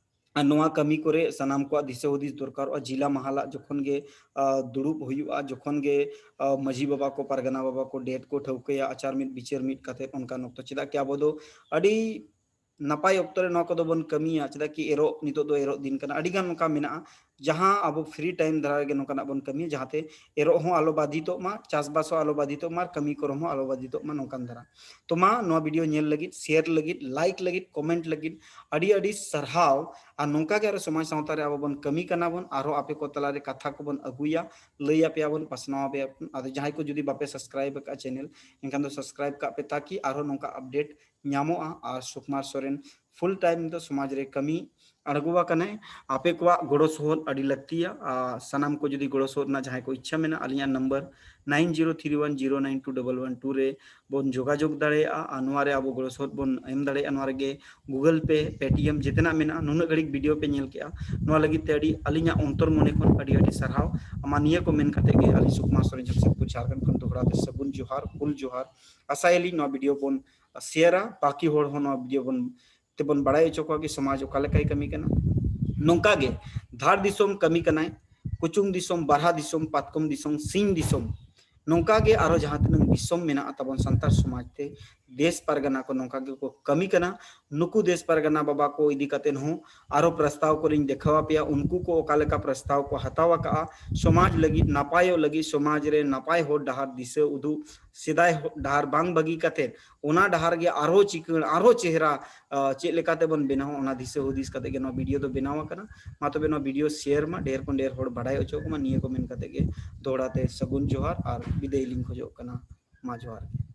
ᱟᱨ ᱱᱚᱣᱟ ᱠᱟᱹᱢᱤ ᱠᱚᱨᱮ ᱥᱟᱱᱟᱢ ᱠᱚᱣᱟᱜ ᱫᱤᱥᱟᱹ ᱦᱩᱫᱤᱥ ᱫᱚᱨᱠᱟᱨᱚᱜᱼᱟ᱾ ᱡᱤᱞᱟ ᱢᱟᱦᱟᱞᱟᱜ ᱡᱚᱠᱷᱚᱱ ᱜᱮ, ᱟ, ᱫᱩᱲᱩᱵ ᱦᱩᱭᱩᱜᱼᱟ, ᱡᱚᱠᱷᱚᱱ ᱜᱮ, ᱟ, ᱢᱟᱹᱡᱷᱤ ᱵᱟᱵᱟ ᱠᱚ, ᱯᱟᱨᱜᱟᱱᱟ ᱵᱟᱵᱟ ᱠᱚ ᱰᱮᱴ ᱠᱚ ᱴᱷᱟᱹᱣᱠᱟᱹᱭᱟ ᱟᱪᱟᱨ ᱢᱤᱫ ᱵᱤᱪᱟᱹᱨ ᱢᱤᱫ ᱠᱟᱛᱮ ᱚᱱᱠᱟᱱ ᱚᱠᱛᱚ, ᱪᱮᱫᱟᱜ ᱠᱤ ᱟᱵᱚ ᱫᱚ ᱟᱹᱰᱤ ᱱᱟᱯᱟᱭ ᱚᱠᱛᱚ ᱨᱮ ᱱᱚᱣᱟ ᱠᱚᱫᱚ ᱵᱚᱱ ᱠᱟᱹᱢᱤᱭᱟ᱾ ᱪᱮᱫᱟᱜ ᱠᱤ ᱮᱨᱚᱜ, ᱱᱤᱛᱚᱜ ᱫᱚ ᱮᱨᱚᱜ ᱫᱤᱱ ᱠᱟᱱᱟ, ᱟᱹᱰᱤ ᱜᱟᱱ ᱱᱚᱝᱠᱟ ᱢᱮᱱᱟᱜᱼᱟ ᱡᱟᱦᱟᱸ ᱟᱵᱚ ᱯᱷᱨᱤ ᱴᱟᱭᱤᱢ ᱫᱷᱟᱨᱟ ᱨᱮᱜᱮ ᱱᱚᱝᱠᱟᱱᱟᱜ ᱵᱚᱱ ᱠᱟᱹᱢᱤᱭᱟ, ᱡᱟᱦᱟᱸᱛᱮ ᱮᱨᱚᱜ ᱦᱚᱸ ᱟᱞᱚ ᱵᱟᱫᱷᱤᱛᱚᱜ ᱢᱟ, ᱪᱟᱥᱵᱟᱥ ᱦᱚᱸ ᱟᱞᱚ ᱵᱟᱫᱷᱤᱛᱚᱜ ᱢᱟ, ᱟᱨ ᱠᱟᱹᱢᱤ ᱠᱚᱨᱮ ᱦᱚᱸ ᱟᱞᱚ ᱵᱟᱫᱷᱤᱛᱚᱜ ᱢᱟ, ᱱᱚᱝᱠᱟᱱ ᱫᱷᱟᱨᱟ᱾ ᱛᱚ ᱢᱟ, ᱱᱚᱣᱟ ᱵᱷᱤᱰᱤᱭᱳ ᱧᱮᱞ ᱞᱟᱹᱜᱤᱫ, ᱥᱮᱭᱟᱨ ᱞᱟᱹᱜᱤᱫ, ᱞᱟᱭᱤᱠ ᱞᱟᱹᱜᱤᱫ, ᱠᱚᱢᱮᱱᱴ ᱞᱟᱹᱜᱤᱫ ᱟᱹᱰᱤ ᱟᱹᱰᱤ ᱥᱟᱨᱦᱟᱣ᱾ ᱟᱨ ᱱᱚᱝᱠᱟ ᱜᱮ ᱟᱨᱚ ᱥᱚᱢᱟᱡᱽ ᱥᱟᱶᱛᱟ ᱨᱮ ᱟᱵᱚ ᱵᱚᱱ ᱠᱟᱹᱢᱤ ᱠᱟᱱᱟ ᱵᱚᱱ, ᱟᱨᱦᱚᱸ ᱟᱯᱮ ᱠᱚ ᱛᱟᱞᱟᱨᱮ ᱠᱟᱛᱷᱟ ᱠᱚᱵᱚᱱ ᱟᱹᱜᱩᱭᱟ, ᱞᱟᱹᱭ ᱟᱯᱮᱭᱟ ᱵᱚᱱ, ᱯᱟᱥᱱᱟᱣ ᱟᱯᱮᱭᱟ ᱵᱚᱱ᱾ ᱟᱫᱚ ᱡᱟᱦᱟᱸᱭ ᱠᱚ ᱡᱩᱫᱤ ᱵᱟᱯᱮ ᱥᱟᱵᱥᱠᱨᱟᱭᱤᱵ ᱟᱠᱟᱫᱼᱟ ᱪᱮᱱᱮᱞ, ᱮᱱᱠᱷᱟᱱ ᱫᱚ ᱥᱟᱵᱥᱠᱨᱟᱭᱤᱵ ᱠᱟᱜ ᱯᱮ, ᱛᱟᱠᱤ ᱟᱨᱦᱚᱸ ᱱᱚᱝᱠᱟ ᱟᱯᱰᱮᱴ ᱧᱟᱢᱚᱜᱼᱟ᱾ ᱟᱨ ᱥᱩᱠᱢᱟᱨ ᱥᱚᱨᱮᱱ full time ᱫᱚ ᱥᱚᱢᱟᱡᱽ ᱨᱮ ᱠᱟᱹᱢᱤ ᱟᱬᱜᱚ ᱟᱠᱟᱱᱟᱭ᱾ ᱟᱯᱮ ᱠᱚᱣᱟᱜ ᱜᱚᱲᱚ ᱥᱚᱦᱚᱫ ᱟᱹᱰᱤ ᱞᱟᱹᱠᱛᱤᱭᱟ᱾ ᱟᱨ ᱥᱟᱱᱟᱢ ᱠᱚ ᱡᱩᱫᱤ ᱜᱚᱲᱚ ᱥᱚᱦᱚᱫ ᱨᱮᱱᱟᱜ ᱡᱟᱦᱟᱸᱭ ᱠᱚ ᱤᱪᱪᱷᱟ ᱢᱮᱱᱟᱜᱼᱟ, ᱟᱹᱞᱤᱧᱟᱜ number nine zero three one zero nine two double one two ᱨᱮ ᱵᱚᱱ ᱡᱳᱜᱟᱡᱳᱜᱽ ᱫᱟᱲᱮᱭᱟᱜᱼᱟ᱾ ᱟᱨ ᱱᱚᱣᱟ ᱨᱮ ᱟᱵᱚ ᱜᱚᱲᱚ ᱥᱚᱦᱚᱫ ᱵᱚᱱ ᱮᱢ ᱫᱟᱲᱮᱭᱟᱜᱼᱟ᱾ ᱱᱚᱣᱟ ᱨᱮᱜᱮ Google Pay, Paytm ᱡᱮᱛᱮᱱᱟᱜ ᱢᱮᱱᱟᱜᱼᱟ᱾ ᱱᱩᱱᱟᱹᱜ ᱜᱷᱟᱹᱲᱤᱡ video ᱯᱮ ᱧᱮᱞ ᱠᱮᱜᱼᱟ, ᱱᱚᱣᱟ ᱞᱟᱹᱜᱤᱫ ᱛᱮ ᱟᱹᱰᱤ ᱟᱹᱞᱤᱧᱟᱜ ᱚᱱᱛᱚᱨ ᱢᱚᱱᱮ ᱠᱷᱚᱱ ᱟᱹᱰᱤ ᱟᱹᱰᱤ ᱥᱟᱨᱦᱟᱣ᱾ ᱟᱢᱟ ᱱᱤᱭᱟᱹ ᱠᱚ ᱢᱮᱱ ᱠᱟᱛᱮ ᱜᱮ ᱟᱹᱞᱤᱧ ᱥᱩᱠᱢᱟ ᱥᱚᱨᱮᱱ ᱡᱟᱢᱥᱮᱫᱽᱯᱩᱨ ᱡᱷᱟᱲᱠᱷᱚᱸᱰ ᱠᱷᱚᱱ ᱫᱚᱦᱲᱟ ᱛᱮ ᱥᱟᱹᱜᱩᱱ ᱡᱚᱦᱟᱨ, ᱦᱩᱞ ᱡᱚᱦᱟᱨ᱾ ᱟᱥᱟᱭᱟᱞᱤᱧ ᱱᱚᱣᱟ video ᱵᱚᱱ share ᱟ, ᱵᱟᱹᱠᱤ ᱦᱚᱲ ᱦᱚᱸ ᱱᱚᱣᱟ video ᱵᱚᱱ ᱛᱮᱵᱚᱱ ᱵᱟᱲᱟᱭ ᱦᱚᱪᱚ ᱠᱚᱣᱟ ᱠᱤ ᱥᱚᱢᱟᱡᱽ ᱚᱠᱟ ᱞᱮᱠᱟᱭ ᱠᱟᱹᱢᱤ ᱠᱟᱱᱟ᱾ ᱱᱚᱝᱠᱟ ᱜᱮ ᱫᱷᱟᱲ ᱫᱤᱥᱚᱢ ᱠᱟᱹᱢᱤ ᱠᱟᱱᱟᱭ, ᱠᱩᱪᱩᱝ ᱫᱤᱥᱚᱢ, ᱵᱟᱨᱦᱟ ᱫᱤᱥᱚᱢ, ᱯᱟᱛᱠᱚᱢ ᱫᱤᱥᱚᱢ, ᱥᱤᱧ ᱫᱤᱥᱚᱢ, ᱱᱚᱝᱠᱟ ᱜᱮ ᱟᱨᱚ ᱡᱟᱦᱟᱸ ᱛᱤᱱᱟᱹᱜ ᱫᱤᱥᱚᱢ ᱢᱮᱱᱟᱜᱼᱟ ᱛᱟᱵᱚᱱ ᱥᱟᱱᱛᱟᱲ ᱥᱚᱢᱟᱡᱽ ᱛᱮ, ᱫᱮᱥ ᱯᱟᱨᱜᱟᱱᱟ ᱠᱚ ᱱᱚᱝᱠᱟ ᱜᱮᱠᱚ ᱠᱟᱹᱢᱤ ᱠᱟᱱᱟ᱾ ᱱᱩᱠᱩ ᱫᱮᱥ ᱯᱟᱨᱜᱟᱱᱟ ᱵᱟᱵᱟ ᱠᱚ ᱤᱫᱤ ᱠᱟᱛᱮ ᱦᱚᱸ ᱟᱨᱚ ᱯᱨᱚᱥᱛᱟᱵ ᱠᱚᱞᱤᱧ ᱫᱮᱠᱷᱟᱣ ᱟᱯᱮᱭᱟ, ᱩᱱᱠᱩ ᱠᱚ ᱚᱠᱟ ᱞᱮᱠᱟ ᱯᱨᱚᱥᱛᱟᱵ ᱠᱚ ᱦᱟᱛᱟᱣ ᱟᱠᱟᱫᱼᱟ ᱥᱚᱢᱟᱡᱽ ᱞᱟᱹᱜᱤᱫ, ᱱᱟᱯᱟᱭᱚᱜ ᱞᱟᱹᱜᱤᱫ, ᱥᱚᱢᱟᱡᱽ ᱨᱮ ᱱᱟᱯᱟᱭ ᱦᱚᱨ ᱰᱟᱦᱟᱨ ᱫᱤᱥᱟᱹ ᱩᱫᱩᱜ, ᱥᱮᱫᱟᱭ ᱦᱚ-, ᱰᱟᱦᱟᱨ ᱵᱟᱝ ᱵᱟᱹᱜᱤ ᱠᱟᱛᱮ ᱚᱱᱟ ᱰᱟᱦᱟᱨ ᱜᱮ ᱟᱨᱦᱚᱸ ᱪᱤᱠᱟᱹᱲ, ᱟᱨᱦᱚᱸ ᱪᱮᱦᱨᱟ, ᱟ, ᱪᱮᱫ ᱞᱮᱠᱟᱛᱮ ᱵᱚᱱ ᱵᱮᱱᱟᱣᱟ, ᱚᱱᱟ ᱫᱤᱥᱟᱹ ᱦᱩᱫᱤᱥ ᱠᱟᱛᱮ ᱜᱮ ᱱᱚᱣᱟ video ᱫᱚ ᱵᱮᱱᱟᱣ ᱟᱠᱟᱱᱟ᱾ ᱢᱟ ᱛᱚᱵᱮ ᱱᱚᱣᱟ video share ᱢᱟ, ᱰᱷᱮᱨ ᱠᱷᱚᱱ ᱰᱷᱮᱨ ᱦᱚᱲ ᱵᱟᱲᱟᱭ ᱦᱚᱪᱚ ᱠᱚᱢᱟ᱾ ᱱᱤᱭᱟᱹ ᱠᱚ ᱢᱮᱱ ᱠᱟᱛᱮ ᱜᱮ ᱫᱚᱦᱲᱟ ᱛᱮ ᱥᱟᱹᱜᱩᱱ ᱡᱚᱦᱟᱨ ᱟᱨ ᱵᱤᱫᱟᱹᱭ ᱞᱤᱧ ᱠᱷᱚᱡᱚᱜ ᱠᱟᱱᱟ᱾ ᱢᱟ ᱡᱚᱦᱟᱨ ᱜᱮ᱾